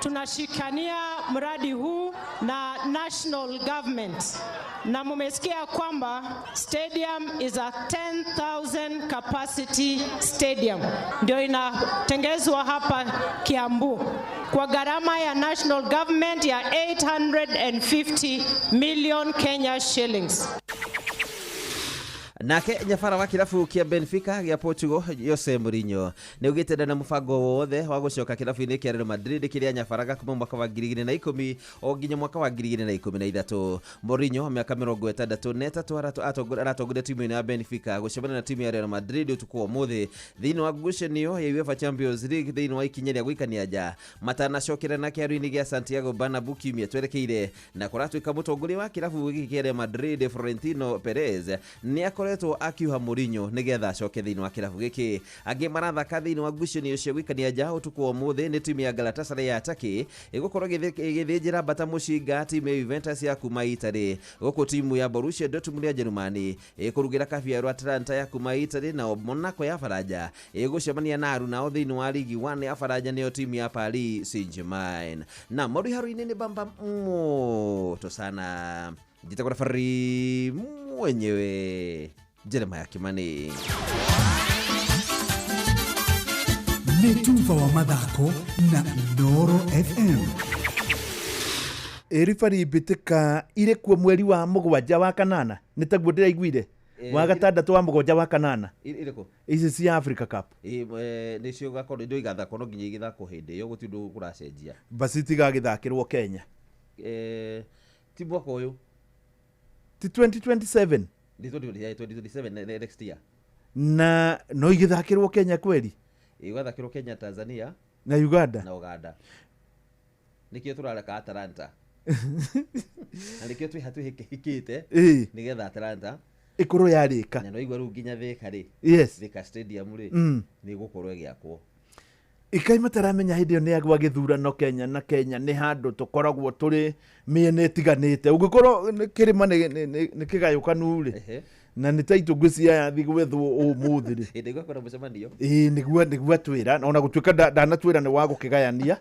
tunashikania mradi huu na national government, na mumesikia kwamba stadium is a 10,000 capacity stadium, ndio inatengezwa hapa Kiambu kwa gharama ya national government ya 850 million Kenya shillings. Nake nyabara wa kĩrabu kĩa Benfica gĩa Portugal Jose Mourinho nĩ augĩte ndena mũbango wothe wa gũcoka kĩrabu-inĩ kĩa Real Madrid kĩrĩa nyabaraga kuma mwaka wa 2010 o nginya mwaka wa 2013. Mourinho, mĩaka 63, aratongoria timu ĩno ya Benfica gũcemania na timu ya Real Madrid ũtukũ wa ũmũthĩ thĩinĩ wa ngucanio ya UEFA Champions League thĩinĩ wa ikinya rĩa gũikania nja matanacokerana kĩharo-inĩ gĩa Santiago Bernabeu kiumia twerekeire. Na kũratuĩka mũtongoria wa kĩrabu gĩkĩ kĩa Real Madrid Florentino Perez nĩ akoretwo akoretwo akiuha Mourinho nĩgetha acoke thĩinĩ wa kĩrabu gĩkĩ. Angĩ marathaka thĩinĩ wa ngucanio cia gwĩkania nja ũtukũ wa ũmũthĩ nĩ timu ya Galatasaray ya Turkey ĩgũkorwo ĩgĩthĩnjĩra mbata mũcinga timu ya Juventus ya kuma Italy, gũkũ timu ya Borussia Dortmund ya Jerumani ĩkũrugĩra kabiarũ Atalanta ya kuma Italy, nao Monaco ya Faranja ĩgũcemania na Arunao thĩinĩ wa ligi 1 ya Faranja nĩyo timu ya Paris Saint-Germain. Na maũndũ iharo-inĩ nĩ bamba moto sana. Njĩtagwo referee mwenyewe Jeremiah Kimani. Nĩ tuba wa mathako na Inooro FM. Ĩribari mbĩtĩka irĩ kuo mweri wa 7 wa 8 nĩ taguo ndĩraiguire, wa 6 wa 7 wa 8. Ĩrĩkũ? Ici cia Africa Cup. Nĩcio gakorwo indo igathakwo no nginya igĩthakwo hĩndĩ ĩyo, gũtirĩ ũndũ kũracenjia. Basi itigagĩthakĩrwo Kenya. Ti mwaka ũyũ. Ti 2027? Nĩ 2027, next year. Na no igĩthakĩrwo Kenya kweri? Igathakĩrwo Kenya, Tanzania na Uganda. Na Uganda. Nĩkĩo tũrareka Atalanta na nĩkĩo twĩ hatwĩhĩkĩte nĩgetha Atalanta ĩkorwo yarĩka. Na no igua rĩu nginya Thika rĩ, Thika Stadium rĩ, nĩ ĩgũkorwo ĩgĩakwo. Ikai mataramenya hĩndĩ ĩyo nĩ agwa gĩthurano Kenya, na Kenya nĩ handũ tũkoragwo tũrĩ mĩena ĩtiganĩte, ũngĩkorwo nĩ kĩrĩma nĩ kĩgayũkanu rĩ, na nĩ ta itũ ngwĩciria yathi gwethwo ũmũthĩ rĩ. Hĩndĩ ĩyo kwĩna mũcemanio. Ĩĩ, nĩguo atwĩra, ona gũtuĩka ndanatwĩra nĩ wa gũkĩgayania,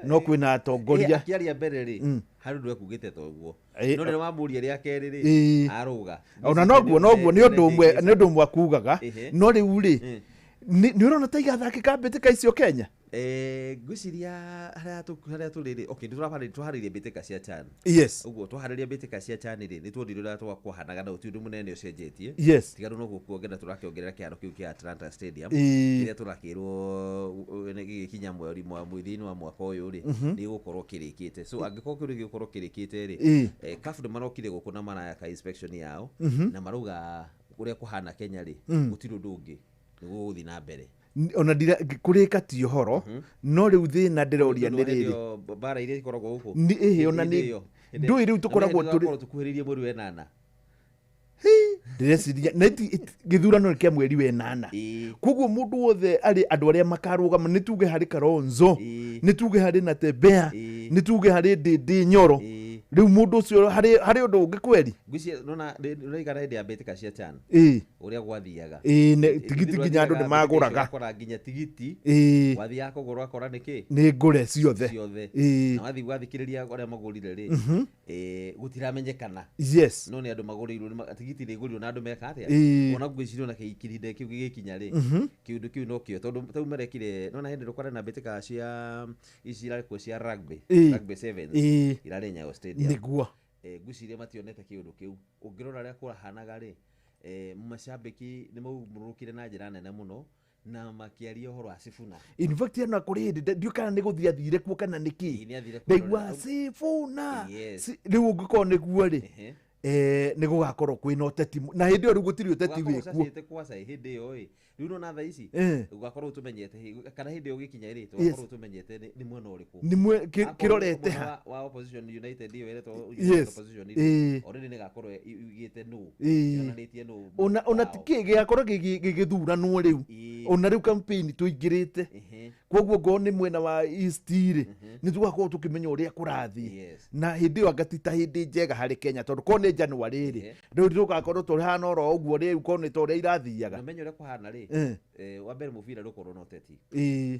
no kwĩna atongoria. Akĩaria mbere rĩ, harĩ ũndũ ekugĩte ta ũguo, no rĩrĩa wamũria rĩa kerĩ rĩ, arũga. Ona noguo nĩ ũndũ ũmwe, nĩ ũndũ ũmwe akugaga. No rĩu rĩ, nĩ ũrona ta igathakĩka mbĩtĩka icio Kenya? Ngwĩciria harĩa tũrĩ rĩ, okay, nĩ tũharĩrie mbĩtĩka cia CHAN. Ũguo twaharĩria mbĩtĩka cia CHAN rĩ, nĩ tuonire ũrĩa kwahanaga na gũtirĩ ũndũ mũnene ũcenjetie. Tiga rĩu no gũkuongerera tũrakĩongerera kĩharo kĩu kĩa Atlanta Stadium kĩrĩa tũrakĩrwo gĩgĩkinya mweri mũthia-inĩ wa mwaka ũyũ rĩ, nĩ gĩgũkorwo kĩrĩkĩte. So angĩkorwo kĩu nĩ gĩgũkorwo kĩrĩkĩte rĩ, CAF nĩ marokire gũkũ na marayaka inspection yao, na marauga ũrĩa kũhana Kenya rĩ, gũtirĩ ũndũ ũngĩ, nĩ gũgũthiĩ na mbere. Ona kũrĩka ti ũhoro, no rĩu thĩna ndĩroria nĩ rĩrĩ, mbara iria ikoragwo gũkũ ĩhĩ, ona nĩ ndũĩ rĩu tũkoragwo tũrĩ tũkuhĩrĩirie mweri wa 8. Ndĩreciria gĩthurano nĩ kĩa mweri wa 8, koguo mũndũ wothe arĩ andũ arĩa makarũgama, nĩ tuge harĩ Kalonzo, nĩ tuge harĩ Natembeya, nĩ tuge harĩ Ndindi Nyoro, rĩu mũndũ ũcio harĩ ũndũ ũngĩ kweri? Ngwĩciria nona nĩraigana hĩndĩ ya mbĩtĩka cia CHAN ũrĩa gwathiaga. Tigiti nginya andũ nĩ magũraga. Ũgakora nginya tigiti wathiaga kũgũra ũgakora nĩkĩ nĩ ngũre ciothe. Na wathiĩ gwathikĩrĩria arĩa magũrire rĩ, gũtiramenyekana. No nĩ andũ magũrĩirwo tigiti nĩ igũrirwo na andũ meka atĩa. Ona ngwĩciria ona kĩhinda kĩu gĩgĩkinya rĩ, kĩũndũ kĩu no kĩo tondũ tau marekire nona hĩndĩ ĩrĩa na mbĩtĩka cia ici irarĩ kuo cia rugby, rugby sevens irarĩ Nyayo Stadium. Nĩguo. Ngwĩciria mationete kĩũndũ kĩu. Ũngĩrora ũrĩa kũrahanaga rĩ, macambĩki nĩ maumũrũkire na njĩra nene mũno na makĩaria ũhoro wa Sifuna. In fact ona kũrĩ hĩndĩ ndiũ kana nĩ gũthiĩ athire kuo kana nĩ kĩ, ndaigua Sifuna. Rĩu ũngĩkorwo nĩguo rĩ, nĩ gũgakorwo kwĩna ũteti, na hĩndĩ ĩyo rĩu gũtirĩ ũteti wĩkuo. Ũgakorwo kwaca hĩndĩ ĩyo ĩ, rĩu nona thaa ici ũgakorwo tũmenyete kana hĩndĩ ĩyo gĩkinya rĩ, tũgakorwo tũmenyete nĩ mwena ũrĩkũ, nĩ kĩrorete ha wa opposition United ĩyo ĩretwo United Opposition already nĩ gakorwo ĩugĩte nũ, yonanĩtie nũ, ona kĩ gĩgakorwo gĩgĩthuranwo rĩu, ona rĩu campaign tũingĩrĩte, koguo ngorwo nĩ mwena wa East rĩ, nĩ tũgakorwo tũkĩmenya ũrĩa kũrathiĩ, na hĩndĩ ĩyo anga ti ta hĩndĩ njega harĩ Kenya, tondũ korwo nĩ January rĩ, rĩu tũgakorwo tũhana oro ũguo rĩu, korwo nĩ ta ũrĩa irathiaga. Ũmenye ũrĩa kũhana rĩ, wa mbere mũbira ndũkorwo na ũteti.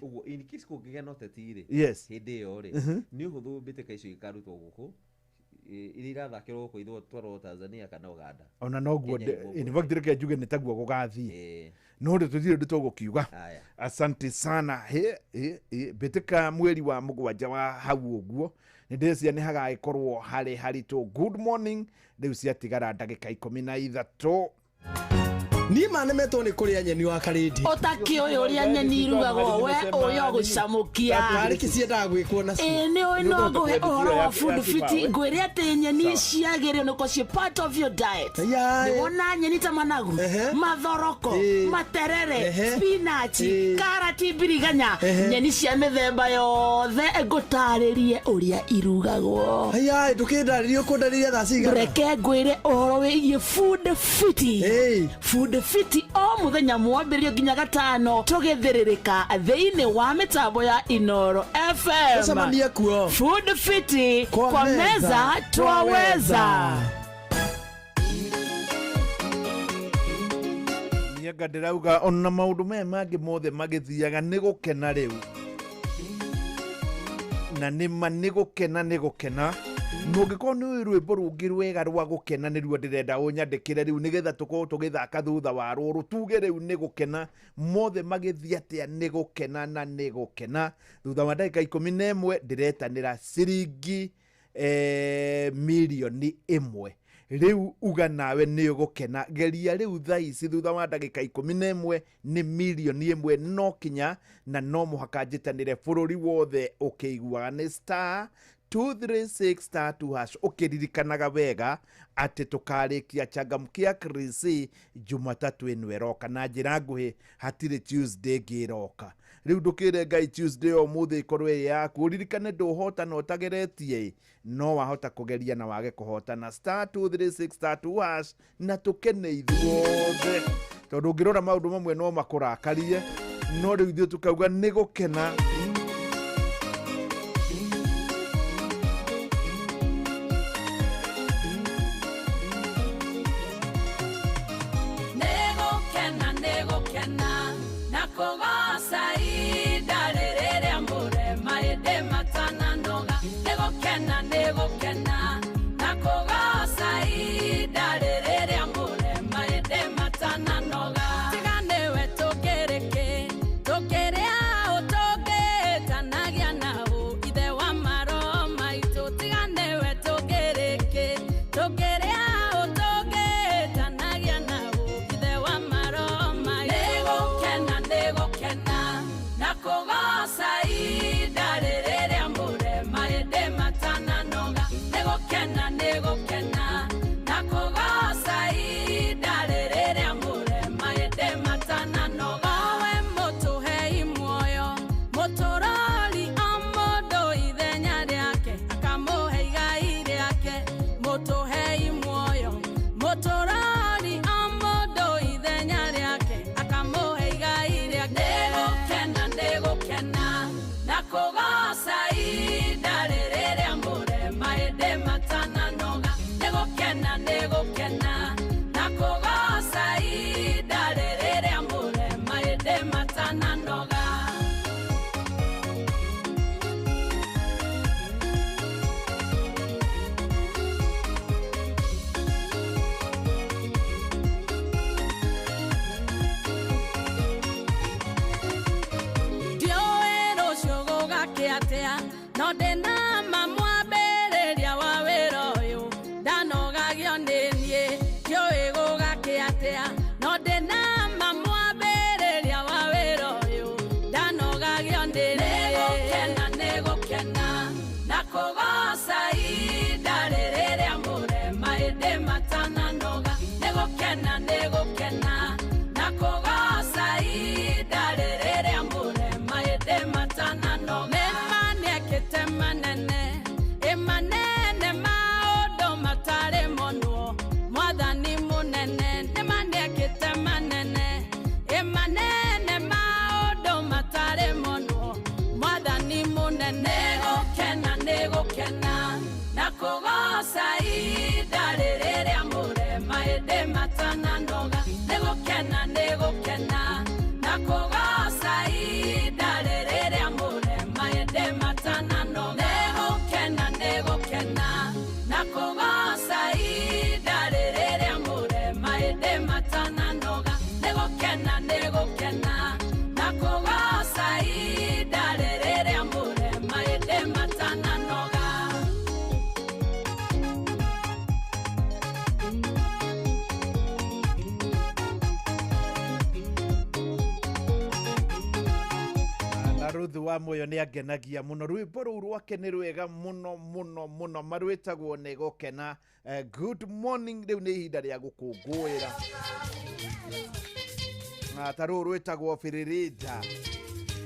Ũguo in case kũngĩgĩa na ũteti rĩ, hĩndĩ ĩyo rĩ, nĩ ũhũthũ mbĩtĩka icio ikarutwo gũkũ, iria irathakĩrwo gũkũ ithũo twarwo Tanzania kana Uganda. Ona noguo, in fact reke njuge nĩ taguo gũgathiĩ, no rĩ tũtirĩ ũndũ tũgũkiuga. Asante sana. Mbĩtĩka mweri wa 7 wa hau ũguo nĩ ndĩreciria nĩ hagagĩkorwo harĩ haritũ. Good morning. Rĩu ciatigara ndagĩka 13. Niĩ manemetwo nĩ kũrĩa nyeni wa karĩndi. Ũtakĩũĩ ũrĩa nyeni irugagwo we ũyũ ũgũcamũkia. Tarĩ kĩ ciendaga gwĩkwo nacio? Ĩĩ nĩ ũĩ no ngũhe ũhoro wa food fit, ngwĩre atĩ nyeni ciagĩrĩirwo nĩ gũkorwo ciĩ part of your diet. Nĩ wona nyeni ta managu, mathoroko, materere, spinach, karati, mbiriganya, nyeni cia mĩthemba yothe ngũtarĩrie ũrĩa irugagwo. Aya, ndũkĩndarĩrie, ũkũndarĩria thaa cigana? Reke ngwĩre ũhoro wĩgiĩ food fit. Food fit o mũthenya mwambĩrĩrio nginya gatano tũgĩthĩrĩrĩka thĩinĩ wa mĩtambo ya Inoro FM. Tũcemanie kuo. Food fit kwa meza twaweza. Nyenga ndĩrauga ona maũndũ maya mangĩ mothe magĩthiaga nĩ gũkena rĩu, na nĩma nĩ gũkena, nĩ gũkena. Mũngĩkorwo nĩ ũĩ rwĩmbo rũngĩ rwega rwa gũkena nĩruo ndĩrenda ũnyandĩkĩre rĩu nĩgetha tũkorwo tũgĩthaka thutha wa rũrũ, tuge rĩu nĩ gũkena mothe magĩthiĩ atĩa, nĩ gũkena na nĩ gũkena. Thutha wa ndagĩka 11 ndĩretanĩra ciringi 1,000,000. Rĩu uga nawe nĩ ũgũkena, geria rĩu thaa ici thutha wa ndagĩka 11 nĩ 1,000,000 no kinya na no mũhaka njĩtanĩre bũrũri wothe ũkĩiguaga nĩ star 236 star 2 hash, ũkĩririkanaga wega atĩ tũkarĩkia changamkia Krisi Jumatatũ ĩno ĩroka, na njĩra nguhĩ hatirĩ Tuesday ĩngĩ ĩroka. Rĩu ndũkĩre Ngai Tuesday o mũthĩ ĩkorwo ĩ yaku, ũririkane ndũhotana ũtageretie, no wahota kũgeria na wage kũhotana. Star 236 star 2 hash, na tũkene ithuothe, tondũ ũngĩrora maũndũ mamwe no makũrakarie, no rĩu ithuĩ tũkauga nĩ gũkena. Nĩgũkena, nĩgũkena na kũgoca ihinda rĩrĩa mũrema ĩndĩ matananoga. Nĩgũkena, nĩgũkena na kũgoca ihinda rĩrĩa mũrema ĩndĩ matananoga. Tiga nĩwe tũkĩrĩ kĩ, tũkĩrĩ aũ, tũngĩtanagia naũ ithe wa maroho maitũ. Tiga nĩwe tũkĩrĩ kĩ, tũkĩrĩ aũ, tũngĩtanagia naũ ithe wa maroho maitũ. Nĩgũkena, nĩgũkena na kũgoca ihinda rĩrĩa mũrema ĩndĩ matananoga. Nĩgũkena, nĩgũkena na kũgoca ihinda rĩrĩa mũrema ĩndĩ matananoga. Owe mũtũhei muoyo, mũtũrori o mũndũ ithenya rĩake, akamũhe igai rĩake. Mũtũhei muoyo, mũtũrori o mũndũ ithenya rĩake, akamũhe igai rĩake. Nĩgũkena, nĩgũkena na kũgoca ihinda rĩrĩa mũrema ĩndĩ matananoga. Nĩgũkena, nĩgũkena na kũgoca ihinda rĩrĩa mũrema ĩndĩ matananoga. Ndiũĩ rũciũ gũgakĩa atĩa, no ndĩna ma mwambĩrĩria wa wĩra ũyũ ndanogagio nĩ niĩ. Ndiũĩ gũgakĩa atĩa, no ndĩna ma mwambĩrĩria wa wĩra ũyũ ndanogagio nĩ niĩ. Nĩgũkena, nĩgũkena na kũgoca ihinda rĩrĩa mũrema ĩndĩ matananoga. Nĩgũkena, nĩgũkena na kũgoca ihinda rĩrĩa mũrema ĩndĩ matananoga. Nĩma nĩekĩte manene. Wa muoyo nĩ angenagia mũno. Rwĩmbo rũu rwake nĩ rwega mũno mũno mũno, marwĩtagwo nĩ gũkena. Good morning. Rĩu nĩ ihinda rĩa gũkũngũĩra. Na ta rũu rwĩtagwo Bĩrĩrĩnda.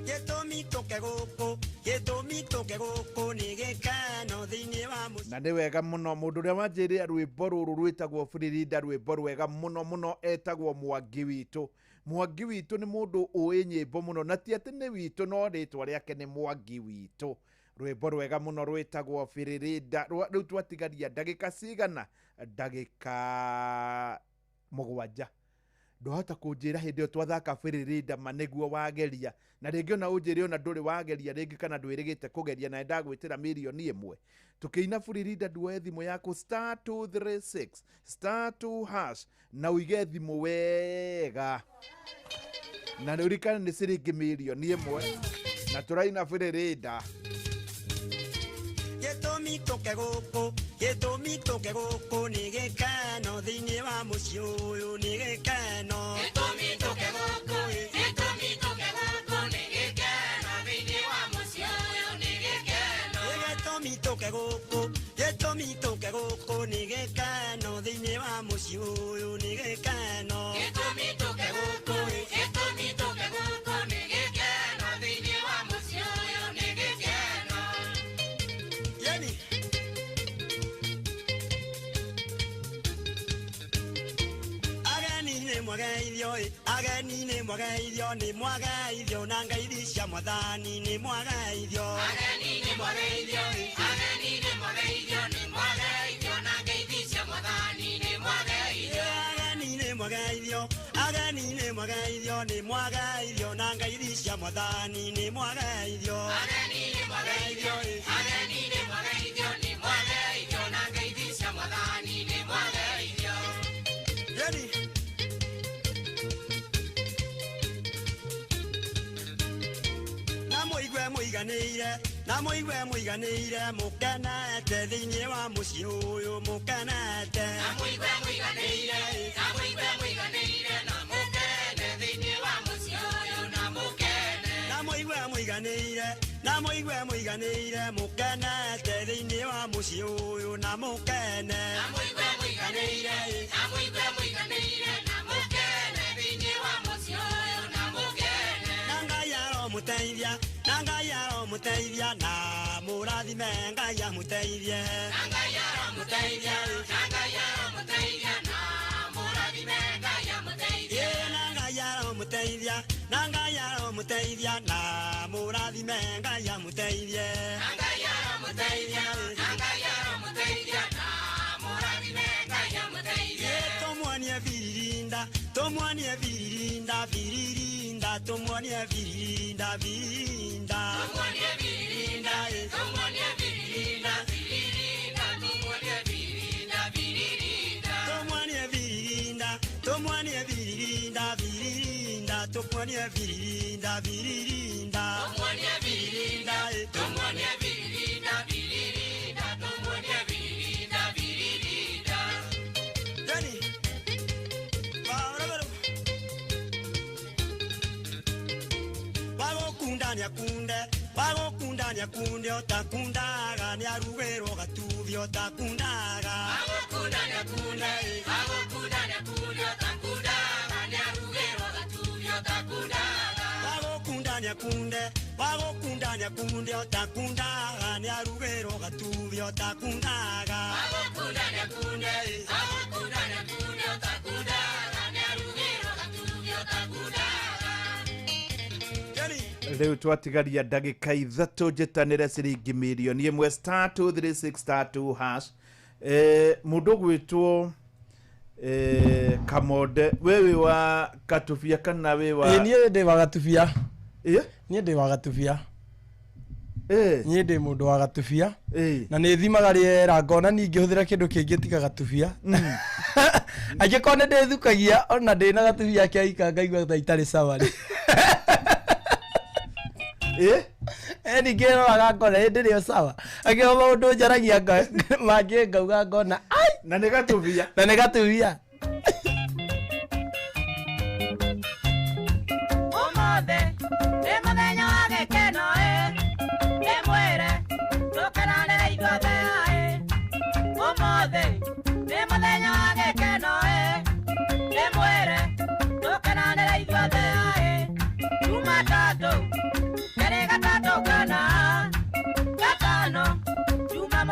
Gĩtũmi tũke gũkũ, gĩtũmi tũke gũkũ nĩ gĩkeno thĩinĩ wa mũciĩ. Na nĩ wega mũno mũndũ ũrĩa wanjĩrĩra rwĩmbo rũrũ rwĩtagwo Bĩrĩrĩnda, rwĩmbo rwega mũno mũno, etagwo Mwangi witũ. Mwangi witũ nĩ mũndũ ũĩ nyĩmbo mũno, na ti atĩ nĩ witũ, no rĩtwa rĩake nĩ Mwangi witũ. Rwĩmbo rwega mũno rwĩtagwo Bĩrĩrĩnda. Rĩu twatigaria ndagĩka cigana? Ndagĩka 7. Ndwahota kũnjĩra hĩndĩ ĩyo twathaka Bĩrĩrĩnda ma nĩguo wageria, na rĩngĩ ona ũnjĩre ona ndũrĩ wageria rĩngĩ kana ndwĩrĩgĩte kũgeria, na ndagwĩtĩra 1 million. Tũkĩina Bĩrĩrĩnda, nduoe thimũ yaku *236 *2# na ũige thimũ wega, na nĩ ũririkane nĩ ciringi 1 million na tũraina Bĩrĩrĩnda. Gĩtũmi tũke gũkũ, gĩtũmi tũke gũkũ nĩ gĩkeno thĩinĩ wa mũciĩ ũyũ, nĩ gĩkeno. Gĩtũmi tũke gũkũ, gĩtũmi tũke gũkũ nĩ gĩkeno thĩinĩ wa mũciĩ ũyũ, nĩ gĩkeno. Gĩtũmi tũke gũkũ, gĩtũmi tũke gũkũ nĩ gĩkeno thĩinĩ wa mũciĩ ũyũ, nĩ gĩkeno. Gĩtũmi tũke gũkũ, gĩtũmi tũke gũkũ nĩ gĩkeno thĩinĩ wa mũciĩ ũyũ, nĩ gĩkeno. Yani ageni nĩ mwageithio ĩ, ageni nĩ mwageithio, nĩ mwageithio na ngeithi cia mwathani, nĩ mwageithio. Ageni nĩ mwageithio ĩ, ageni nĩ mwageithio, nĩ mwageithio na ngeithi cia mwathani, nĩ mwageithio. Ageni nĩ mwageithio, ageni nĩ mwageithio, nĩ mwageithio na ngeithi cia mwathani, nĩ mwageithio. Ageni nĩ mwageithio ĩ, ageni nĩ mwageithio, nĩ mwageithio na ngeithi cia mwathani, nĩ mwageithio. Yani na mũigue mũiganĩire, na mũigue mũiganĩire, mũkenete thĩinĩ wa mũciĩ ũyũ, mũkenete. Na mũigue mũiganĩire, na mũigue mũiganĩire, na mũkene thĩinĩ wa mũciĩ ũyũ, na mũkene. Na mũigue mũiganĩire, na mũigue mũiganĩire, mũkenete thĩinĩ wa mũciĩ ũyũ, na mũkene. Na mũigue mũiganĩire, na mũigue mũiganĩire, na mũkene thĩinĩ wa mũciĩ ũyũ, na mũkene. Na Ngai aromũteithia, na Ngai aromũteithia, na mũrathime, Ngai amũteithie. Na Ngai aromũteithia, na Ngai aromũteithia, na mũrathime, Ngai amũteithie. Ĩ, na Ngai aromũteithia, na Ngai aromũteithia, na mũrathime, Ngai amũteithie. Na Ngai aromũteithia, na Ngai aromũteithia, na mũrathime, Ngai amũteithie. Tũmuonie biririnda, tũmuonie biririnda, biririnda, tũmuonie biririnda, biririnda. Tũmuonie biririnda, tũmuonie biririnda, biririnda, tũmuonie biririnda, biririnda. Tũmuonie biririnda, tũmuonie biririnda, biririnda, tũmuonie biririnda, biririnda. Tũmuonie biririnda, tũmuonie biririnda, biririnda, tũmuonie biririnda, biririnda. Yani barabara wagũkunda nĩakunde, wagũkunda nĩakunde, ũtakundaga nĩarugĩrwo gatubi, ũtakundaga. Wagũkunda nĩakunde, wagũkunda nĩakunde, ũtakundaga nĩarugĩrwo gatubi, ũtakundaga. Wagũkunda nĩakunde, wagũkunda nĩakunde, ũtakundaga nĩarugĩrwo gatubi, ũtakundaga. Wagũkunda nĩakunde, wagũkunda nĩakunde, ũtakundaga nĩarugĩrwo gatubi, ũtakundaga. Rĩu twatigaria ndagĩka 3 njĩtanĩre ciringi 1 million *236 *2#. Mũndũ ũgwĩtwo Kamonde, we wĩ wa Katubia kana wĩ wa? Ĩ, niĩ ndĩ wa Gatubia. Ĩ? Niĩ ndĩ wa Gatubia. Ĩ? Niĩ ndĩ mũndũ wa Gatubia. Ĩ? Na nĩ thimaga rĩera ngona ningĩhũthĩra kĩndũ kĩngĩ tiga gatubia, angĩkorwo nĩ ndĩthukagia ona ndĩ na gatubia kĩa ngaigua ta itarĩ sawa rĩ. Ĩ? Ningĩ roraga ngona ĩ ndĩrĩ o sawa, angĩkorwo maũndũ njaragia mangĩ ngauga ngona ai. Na nĩ gatubia. Na nĩ gatubia. Ũmũthĩ nĩ mũthenya wa gĩkeno ĩ.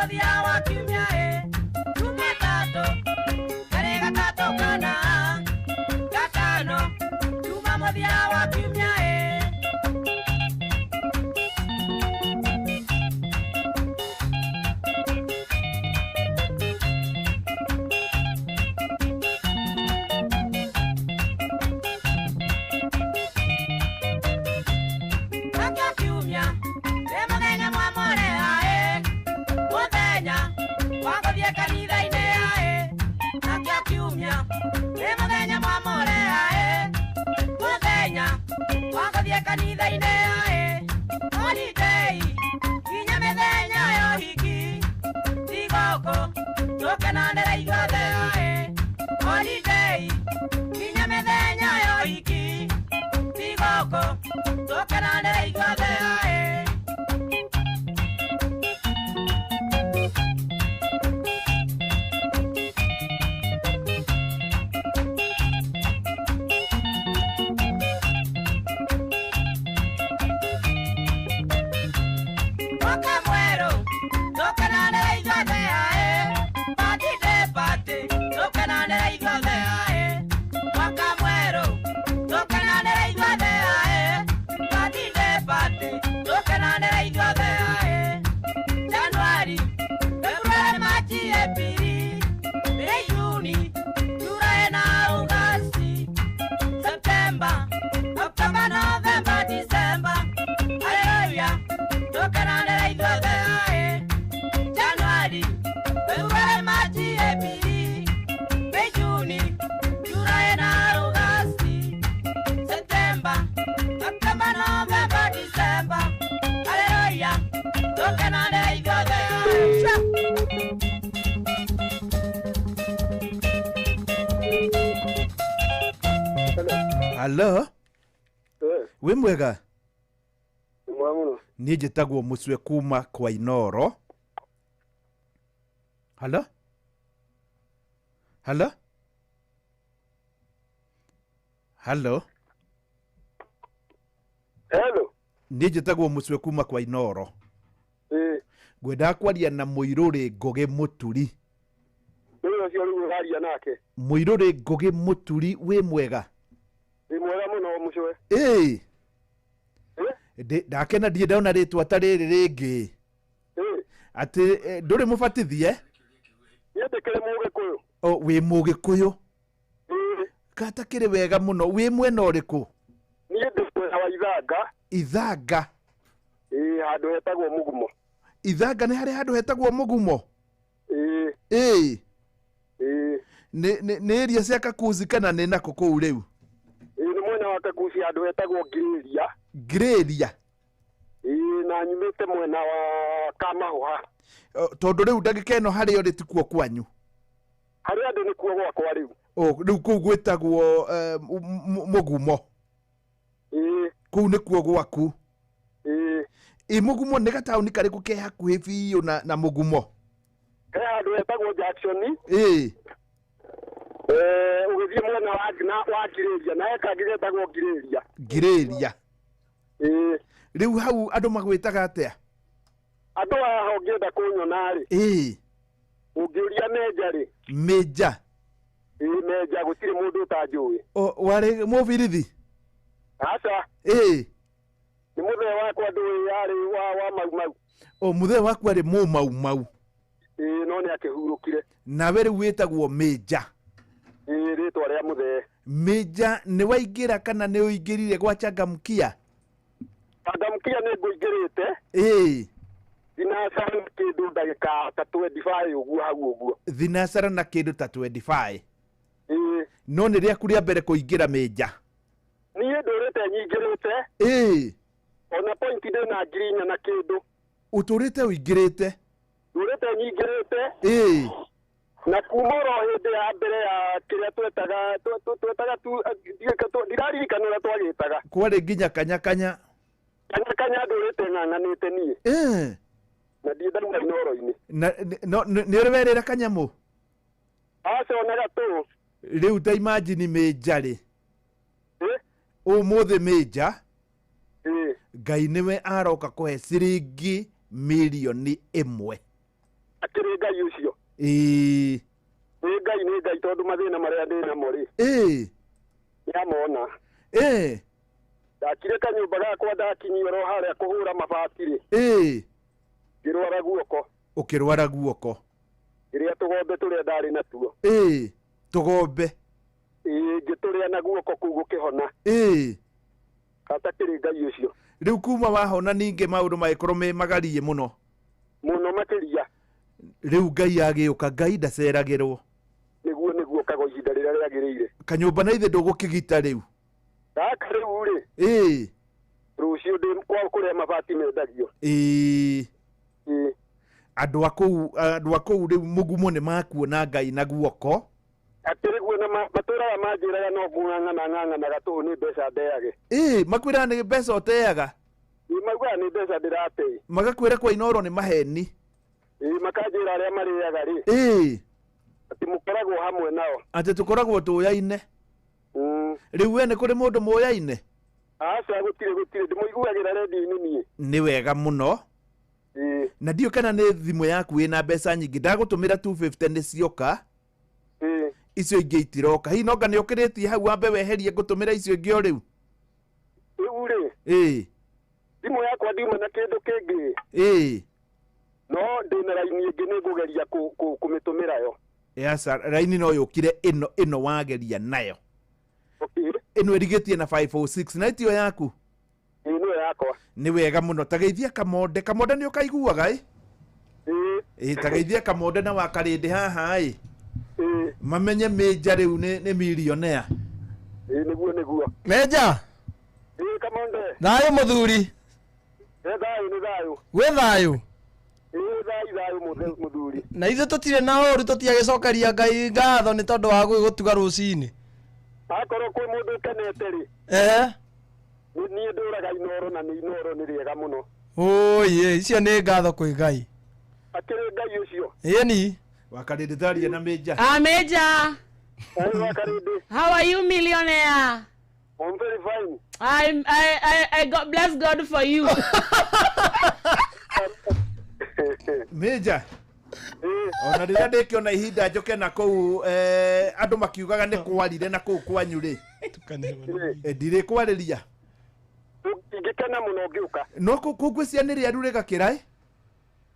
Mũthia wa kiumia ĩ Jumatatũ Kerĩ gatatũ kana gatano Juma mũthia wa kiumia ĩ. Nakĩo kiumia nĩ mũthenya mwamũre aĩ, mũthenya wa gũthiĩ kanitha-inĩ aĩ. Nakĩo kiumia nĩ mũthenya mwamũre aĩ, mũthenya wa gũthiĩ kanitha-inĩ aĩ. Holiday nginya mĩthenya ya ũhiki, thigũkũ tũkenanĩre ithuothe aĩ. Holiday nginya mĩthenya ya ũhiki, thigũkũ tũkenanĩre ithuothe aĩ. Mwaka mwerũ tũkenanĩre ithuothe aĩ, party day party tũkenanĩre ithuothe aĩ. Mwaka mwerũ tũkenanĩre ithuothe aĩ, party day party tũkenanĩre ithuothe aĩ. Januari, February, March, April, May, June, July na August, September, October, November, December. Hallelujah, tũkenanĩre ithuothe aĩ. January, February, March, April, May, June, July na August, September, October, November, December. Hallelujah, tũkenanĩre ithuothe aĩ. Halo, wĩ mwega? Mwega mũno. Niĩ njĩtagwo Mũcwe kuma kwa Inoro. Halo, halo, halo. Hello. Niĩ njĩtagwo Mũcwe kuma kwa Inoro. Ĩĩ. Ngwendaga kwaria na Mũirũrĩ Ngũgĩ Mũturi. Nĩ ũcio rĩu ũraria nake. Mũirũrĩ Ngũgĩ Mũturi, wĩ mwega? Wĩ mwega mũno Mũcwe. Ĩĩ. Ndakena ndirĩ ndona rĩtwa ta rĩrĩ rĩngĩ. Ĩĩ. Atĩ ndũrĩ mũbatithie? Niĩ ndĩkĩrĩ Mũgĩkũyũ. O, wĩ Mũgĩkũyũ? Katakĩrĩ wega mũno. Wĩ mwena ũrĩkũ? Niĩ ndĩ mwena wa Ithanga. Ithanga. Ĩĩ, handũ hetagwo Mũgumo. Ithanga nĩ harĩ handũ hetagwo Mũgumo? Ĩĩ. Ĩĩ. Ĩĩ. Nĩ area cia Kakuzi kana nĩ nakũ kũu rĩu? Ĩĩ, nĩ mwena wa Kakuzi handũ hetagwo Ngirĩria. Ngirĩria. Ĩĩ, na nyumĩte mwena wa Kamahũha. Tondũ rĩu ndagĩka ĩno harĩa ũrĩ ti kuo kwanyu? Harĩa ndĩ nĩkuo gwakwa rĩu. O, rĩu kũu gwĩtagwo Mũgumo. Ĩĩ. Kũu nĩkuo gwaku? Ĩĩ. Ĩ Mũgumo nĩ gataũni karĩkũ ke hakuhĩ biũ na Mũgumo? He handũ hetagwo Jackson. Ĩĩ. Ũgĩthiĩ mwena wa Ngirĩria na he kangĩ getagwo Ngirĩria. Ngirĩria. Ĩĩ. Rĩu hau andũ magwĩtaga atĩa? Andũ haha ũngĩenda kũnyona rĩ. Ĩĩ. Ũngĩũria Menja rĩ. Menja. Ĩĩ, Menja gũtirĩ mũndũ ũtanjũĩ. O, warĩ mũbirithi? Aca. Ĩĩ. Nĩ mũthee wakwa ndũĩ arĩ wa Mau Mau. O, mũthee waku arĩ mũ Mau Mau. Ĩĩ, no nĩ akĩhurũkire. Nawe rĩu wĩtagwo Menja. Ĩĩ, rĩtwa rĩa mũthee. Menja, nĩ waingĩra kana nĩ ũingĩrire gwa Changamkia? Changamkia nĩ ngũingĩrĩte. Ĩĩ. Thinacara na kĩndũ ndagĩka ta 25 ũguo hau ũguo. Thinacara na kĩndũ ta 25. Ĩĩ. No nĩ rĩaku rĩa mbere kũingĩra Menja? Niĩ ndũrĩte nyingĩrĩte. Ĩĩ. Ona point ndĩ na 4,000 na kĩndũ. Ũtũrĩte ũingĩrĩte? Ndũrĩte nyingĩrĩte. Ĩĩ. Na kuma oro hĩndĩ ya mbere ya kĩrĩa twetaga tu ndiraririkana ũrĩa twagĩtaga. Kwarĩ nginya kanya kanya. Kanya kanya ndũrĩte ng'ang'anĩte niĩ. Ĩĩ. Na ndirĩ ndauma Inooro-inĩ. Na no nĩ ũrĩ werĩra kanyamũ? Aca ona gatũ. Rĩu ta imagine Menja rĩ. Ĩĩ. Ũmũthĩ Menja. Ĩĩ. Ngai nĩwe aroka kũhe ciringi 1 milioni. Ĩĩ. Nĩ Ngai, nĩ Ngai, tondũ mathĩna marĩa ndĩ namo rĩ, Ĩĩ. nĩamona. Ĩĩ. Ndakire kanyũmba gakwa, ndakinyia oro harĩa kũhũra mabati rĩ, Ĩĩ. ngĩrwara guoko. Ũkĩrwara guoko. Ngĩrĩa tũgombe tũrĩa ndarĩ natuo. Ĩĩ, tũgombe. Ĩĩ, ngĩtũrĩa na guoko kũu gũkĩhona. Ĩĩ. Hatakĩrĩ Ngai ũcio. Rĩu kuma wahona ningĩ maũndũ magĩkorwo me magarie mũno. Mũno makĩria. Rĩu Ngai agĩũka, Ngai ndaceragĩrwo. Nĩguo, nĩguo, kago ihinda rĩrĩa rĩagĩrĩire. Kanyũmba na ithe ndũgũkĩgita rĩu. Gaka rĩu rĩ, Ĩĩ. rũciũ ndĩ kwao kũrĩa mabati mendagio. Ĩĩ. Ĩĩ. Andũ a kũu, andũ a kũu rĩu mũgumo nĩ makuona Ngai na guoko. Akĩrĩ guo, na matũraga manjĩraga no ng'ang'ana ng'ang'anaga tũhũ nĩ mbeca ndeage. Ĩĩ, makwĩraga nĩ mbeca ũteaga. Ĩĩ, maugaga nĩ mbeca ndĩratee. Magakwĩra kwa Inooro nĩ maheni. Ĩĩ, makanjĩra arĩa marĩaga rĩ, Ĩĩ. atĩ mũkoragwo hamwe nao. Atĩ tũkoragwo tũyaine. Rĩu we nĩ kũrĩ mũndũ mũyaine? Aca, gũtirĩ, gũtirĩ, ndĩmũiguagĩra redio-inĩ niĩ. Nĩ wega mũno. Ĩĩ. Na ndiũ kana nĩ thimũ yaku ĩna mbeca nyingĩ, ndagũtũmĩra 250 nĩ cioka. Ĩĩ. Icio ingĩ itiroka. Hihi nonga nĩ ũkĩrĩtie hau wambe weherie ngũtũmĩra icio ingĩ o rĩu? Rĩu rĩ, Ĩĩ. thimũ yakwa ndiuma na kĩndũ kĩngĩ. Ĩĩ. No ndĩna raini ĩngĩ, nĩ ngũgeria kũmĩtũmĩra yo. Aca, raini no yũkire ĩno, ĩno wageria nayo. Ĩno ĩrigĩtie na 506 na ĩtio yaku. Ĩĩ, nĩyo yakwa. Nĩ wega mũno. Ta geithia Kamonde. Kamonde nĩ ũkaiguaga ĩ? Ĩĩ. Ĩĩ, ta geithia Kamonde na wakarĩndĩ haha ĩ. Ĩĩ. Mamenye Mĩnja rĩu nĩ millionaire. Ĩĩ, nĩguo, nĩguo. Menja. Ĩĩ, Kamonde. Thayũ mũthuri. Ĩ thayũ, nĩ thayũ. Gwĩ thayũ. Ĩĩ, thayũ, thayũ mũthuri. Na ithuĩ tũtirĩ na ũru, tũtiagĩcokeria Ngai ngatho nĩ tondũ wa gũgĩgũtuga rũcinĩ. Akorwo kwĩ mũndũ ũkenete rĩ, Ehe. nĩ niĩ ndũraga Inooro, na nĩ Inooro nĩ rĩega mũno. Ũĩ, icio nĩ ngatho kwĩ Ngai. Akĩrĩ Ngai ũcio. Ĩni. Wakarĩndĩ tharia na Mĩnja. Ah, Major. Hey, Wakarĩndĩ. How are you, millionaire? I'm very fine. I God bless God for you. Mĩnja. Ona rĩrĩa ndĩkĩona ihinda njoke na kũu, andũ makiugaga nĩ kwarire na kũu kwanyu rĩ, ndirĩ kwarĩria. Ingĩkena mũno ngĩũka. No kũu ngwĩciria nĩ rĩaru rĩgakĩra ĩ?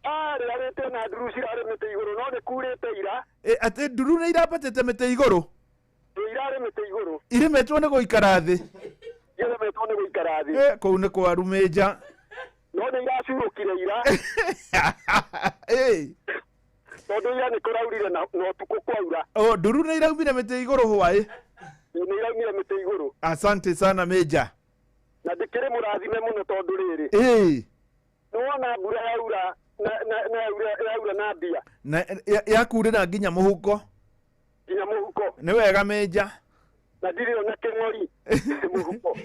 Ah, rĩarĩte na nduru cirarĩ mĩtĩ igũrũ, no nĩ kurĩte ira. Atĩ nduru nĩ irambatĩte mĩtĩ igũrũ? Ĩ, irarĩ mĩtĩ igũrũ. Irĩmetwo nĩ gũikara thĩ. Irĩmetwo nĩ gũikara thĩ. Kũu nĩ kwaru Mĩnja. No nĩ iracurũkire ira. Ĩ. Tondũ ira nĩ kũraurire na ũtukũ kwaura. O, nduru nĩ iraumire mĩtĩ igũrũ hwaĩ? Nĩ iraumire mĩtĩ igũrũ. Asante sana Mĩnja. Na ndĩkĩrĩ mũrathime mũno tondũ rĩrĩ. Ĩ. Nĩwona mbura yaura na yaura na mbia. Na yakurĩra nginya mũhuko. Nginya mũhuko. Nĩ wega Mĩnja. Na ndirĩ ona kĩng'ori mũhuko.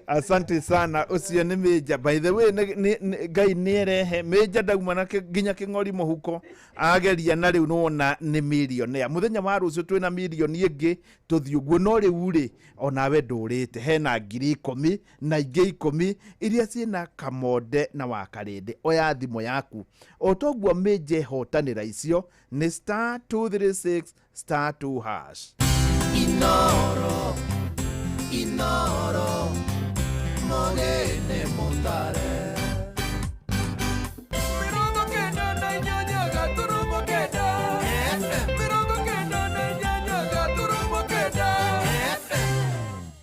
Asante sana, ũcio nĩ Mĩnja. By the way, Ngai nĩ erehe Mĩnja ndauma na nginya kĩng'ori mũhuko, ageria na rĩu nĩwona nĩ millionaire. Mũthenya wa rũciũ twĩna mirioni ĩngĩ tũthiĩ ũguo, no rĩu rĩ onawe ndũrĩte, hena 10,000 na ingĩ 10 iria ciĩna Kamonde na Wakarĩndĩ. Oya thimũ yaku o toguo Mĩnja ehotanĩra icio nĩ star 236 star 2 hash. Inooro, Inooro, mogene mutare. 98.9 FM. 98.9 FM.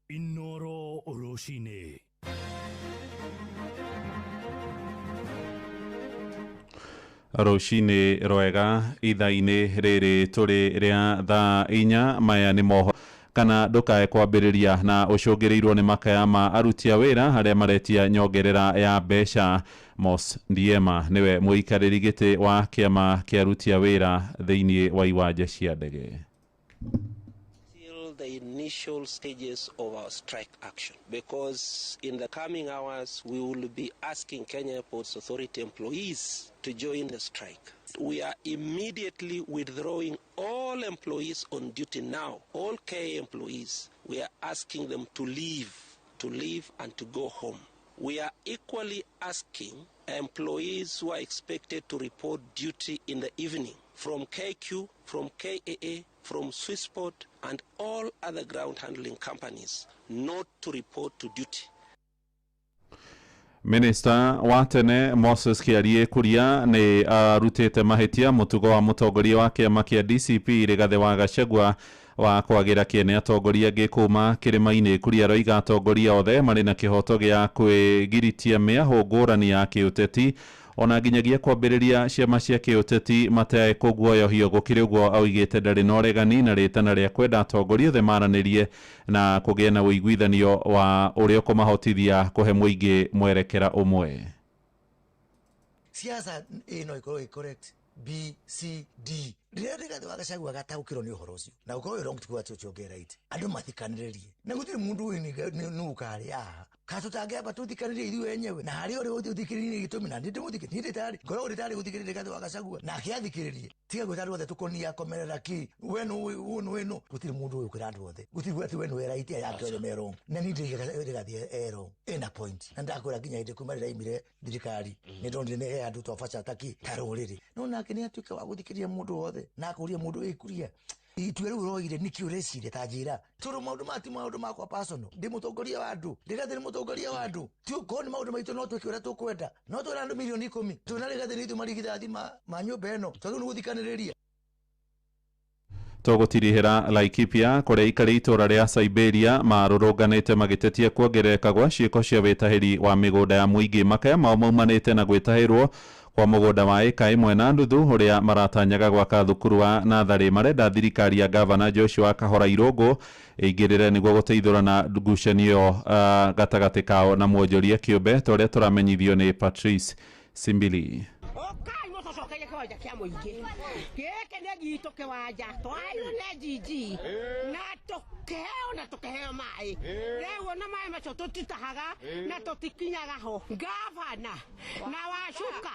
Inooro rũcinĩ. Rũcinĩ rwega ithaa-inĩ rĩrĩ tũrĩ rĩa thaa 4, maya nĩ mohoro kana ndũkae kwambĩrĩria na ũcũngĩrĩirwo nĩ makaya ma aruti a wĩra harĩa maretia nyongerera ya mbeca. Mos Ndiema nĩwe mũikarĩri gĩtĩ wa kĩama kĩa aruti a wĩra thĩinĩ wa iwanja cia ndege. The initial stages of our strike action, because in the coming hours we will be asking Kenya Airports Authority employees to join the strike. We are immediately withdrawing all employees on duty now, all KA employees. We are asking them to leave and to go home. We are equally asking employees who are expected to report duty in the evening from KQ, from KAA, from Swissport, and all other ground handling companies not to report to duty. Minista wa tene Moses Kiarie Kuria nĩ arutĩte mahĩtia mũtugo wa mũtongoria wa kĩama kĩa DCP Rigathĩ wa Gachagua wa kwagĩra kĩene atongoria angĩ kuma kĩrĩma-inĩ. Kuria aroiga atongoria othe marĩ na kĩhoto gĩa kwĩgiritia mĩahũ ngũrani ya kĩũteti ona nginyagia kwambĩrĩria ciama cia kĩũteti matekũguoyohio. Gũkĩrĩ ũguo augĩte ndarĩ na ũregani na rĩtana rĩa kwenda atongoria othe maranĩrie na kũgĩa na ũiguithanio wa ũrĩa ũkũmahotithia kũhe mũingĩ mwerekera ũmwe. Siasa ĩno ĩkorwo ĩ correct B C D rĩrĩa Rigathĩ wa Gachagua agataũkĩrwo nĩ ũhoro ũcio na ũkorwo wĩ wrong ti kuga atĩ ũcio ũngĩ right, andũ mathikanĩrĩrie na gũtirĩ mũndũ ũĩ nũ ũkarĩa haha ka tũtangĩamba tũthikanĩrie ithuĩ enyewe na harĩa ũrĩ ũthikĩrĩrie gĩtũmi na ndĩ ndĩmũthikĩrĩrie niĩ ndĩtarĩ ngoragwo ndĩtarĩ gũthikĩrĩria Rigathĩ wa Gachagua nake athikĩrĩrie tiga gwĩta andũ othe tũkonia komerera ki we nũ ũyũ nũ ĩno gũtirĩ mũndũ ũyũ kwĩra andũ othe gũtirĩ kuga atĩ we nĩwe right aya angĩ othe me wrong na niĩ ndĩraiga Rigathĩ e wrong ĩna point na ndakwĩra nginya hĩndĩ kuma rĩrĩa aimire thirikari nĩ ndonire nĩ he andũ twabaca taki ta rũrĩrĩ no nake nĩ atuĩka wa gũthikĩrĩria mũndũ wothe na akũria mũndũ ĩkuria itua rĩu ũroire nĩkĩ ũreciria ta njĩra tondũ maũndũ maya ti maũndũ makwa personal ndĩ mũtongoria wa andũ Rigathĩ nĩ mũtongoria wa andũ ti korwo nĩ maũndũ maitũ no twĩke ũrĩa tũkwenda no twĩna andũ mirioni 10 twĩna Rigathĩ nĩ ithuĩ marigithathi ma nyũmba ĩno twagĩrĩirwo nĩ gũthikanĩrĩria. Tũgũtirihĩra Laikipia kũrĩa aikari itũra rĩa Siberia marũrũnganĩte magĩtetia kuongerereka gwa ciĩko cia wĩtahĩri wa mĩgũnda ya mũingĩ. Makaya mao maumanĩte na gwĩtahĩrwo kwa mũgũnda wa ĩka 1.5 ũrĩa maratanyaga gwaka thukuru wa natharĩ. Marenda thirikari ya gavana Joshua Kahora Irũngũ ĩingĩrĩre nĩguo gũteithũrana ngucanio gatagatĩ kao na mwonjoria kĩũmbe ta ũrĩa tũramenyithio nĩ Patrice Simbili. Mũcokerie kĩwanja kĩa mũingĩ gĩkĩ nĩ gitũ kĩwanja twairwo nĩ GG na tũkĩheo na tũkĩheo maĩ rĩu ona maĩ macio tũtitahaga na tũtikinyaga ho. Gavana na Wacuka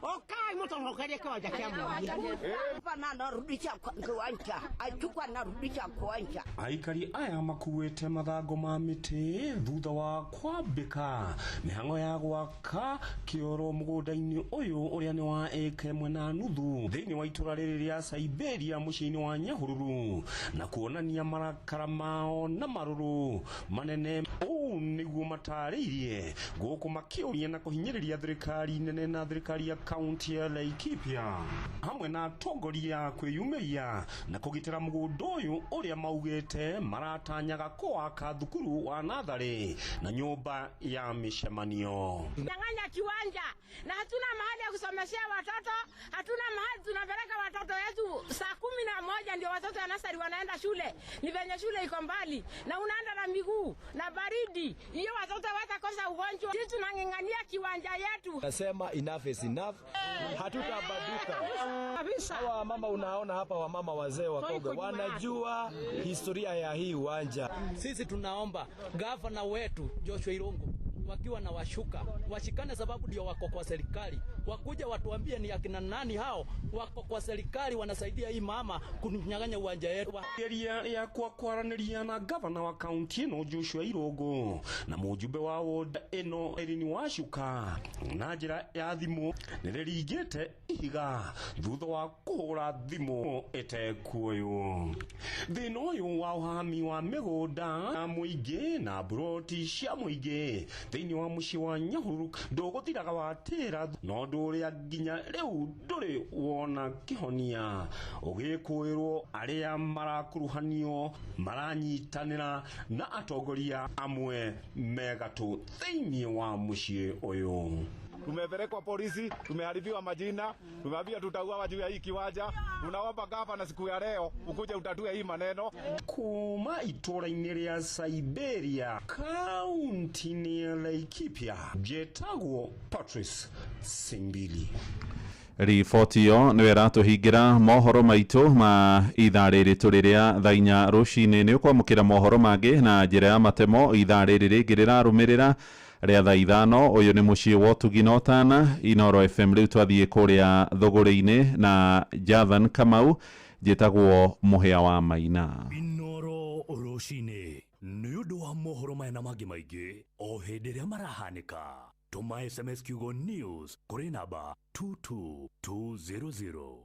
ũkai mũtũcokerie kĩwanja kĩa mũingĩ. Gavana narudisha kiwanja achukwa narudisha kiwanja. Aikari aya makuĩte mathango ma mĩtĩ thutha wa kwambĩka mĩhang'o ya gwaka kĩoro mũgũnda-inĩ ũyũ ũrĩa nĩ wa ĩka 1.5 thĩinĩ wa itũra rĩrĩ rĩa Siberia mũciĩ-inĩ wa Nyahururu na kuonania marakara mao na marũrũ manene. Ũũ nĩguo matarĩirie gũkũ makĩũria na kũhinyĩrĩria thirikari nene na thirikari ya kaunti ya Laikipia hamwe na atongoria kwĩyumĩria na kũgitĩra mũgũnda ũyũ ũrĩa maugĩte maratanyaga kũwaka thukuru wa natharĩ na nyũmba ya mĩcemanio. Nyang'anya kiwanja na hatuna mahali ya kusomeshea watoto, hatuna mahali tunapeleka watoto wetu. Saa 11 ndio watoto ya nasari wanaenda shule, ni venye shule iko mbali na unaenda na miguu na baridi, hiyo watoto watakosa ugonjwa. Sisi tunang'ang'ania kiwanja yetu. Nasema enough is enough, hatutabaduka. Hawa mama unaona hapa, wamama wazee wakongwe wanajua historia ya hii uwanja. Sisi tunaomba gavana wetu Joshua Irungu wakiwa na Washuka washikane, sababu ndio wako kwa serikali, wakuja watuambie ni akina nani hao wako kwa serikali wanasaidia hii mama kunyang'anya uwanja yetu. Area ya kwa kwaranĩria na gavana wa kaunti ĩno Joshua Irũngũ na mũjumbe wa ward ĩno Irene Wacuka na njĩra ya thimũ nĩrĩringĩte ihiga thutha wa kũhũra thimũ ĩtekuoywo. Thĩna ũyũ wa ũhami wa mĩgũnda ya mũingĩ na mburoti cia mũingĩ thĩinĩ wa mũciĩ wa Nyahururu ndũgũthiraga watĩra no ũndũ ũrĩa nginya rĩu ndũrĩ wona kĩhonia ũgĩkũĩrwo arĩa marakuruhanio maranyitanĩra na atongoria amwe megatũ thĩinĩ wa mũciĩ ũyũ. Tumepelekwa polisi, tumeharibiwa majina, tumeambiwa tutauawa juu ya hii kiwanja. Tunaomba gavana siku ya leo ukuje utatue hii maneno. Kuma itũra-inĩ rĩa Siberia kaunti-inĩ ya Laikipia njetagwo Patrice Simbili. Riboti ĩyo nĩyo ĩratũhingĩra mohoro maitũ ma ithaa rĩrĩ tũrĩ rĩa thaa 4 rũcinĩ. Nĩ ũkwamũkĩra mohoro mangĩ na njĩra ya matemo ithaa rĩrĩ rĩngĩ rĩrarũmĩrĩra rĩa thaa 5. Ũyũ nĩ mũciĩ wa ũtugi na ũtana Inoro FM. Rĩu twathiĩ kũrĩa thũgũrĩ-inĩ na Jathan Kamau. Njĩtagwo Mũhĩa wa Maina. Inoro rũcinĩ Nĩ ũndũ wa mohoro maya na mangĩ maingĩ o hĩndĩ ĩrĩa marahanĩka, tũma SMS kiugo NEWS kũrĩ namba 22200.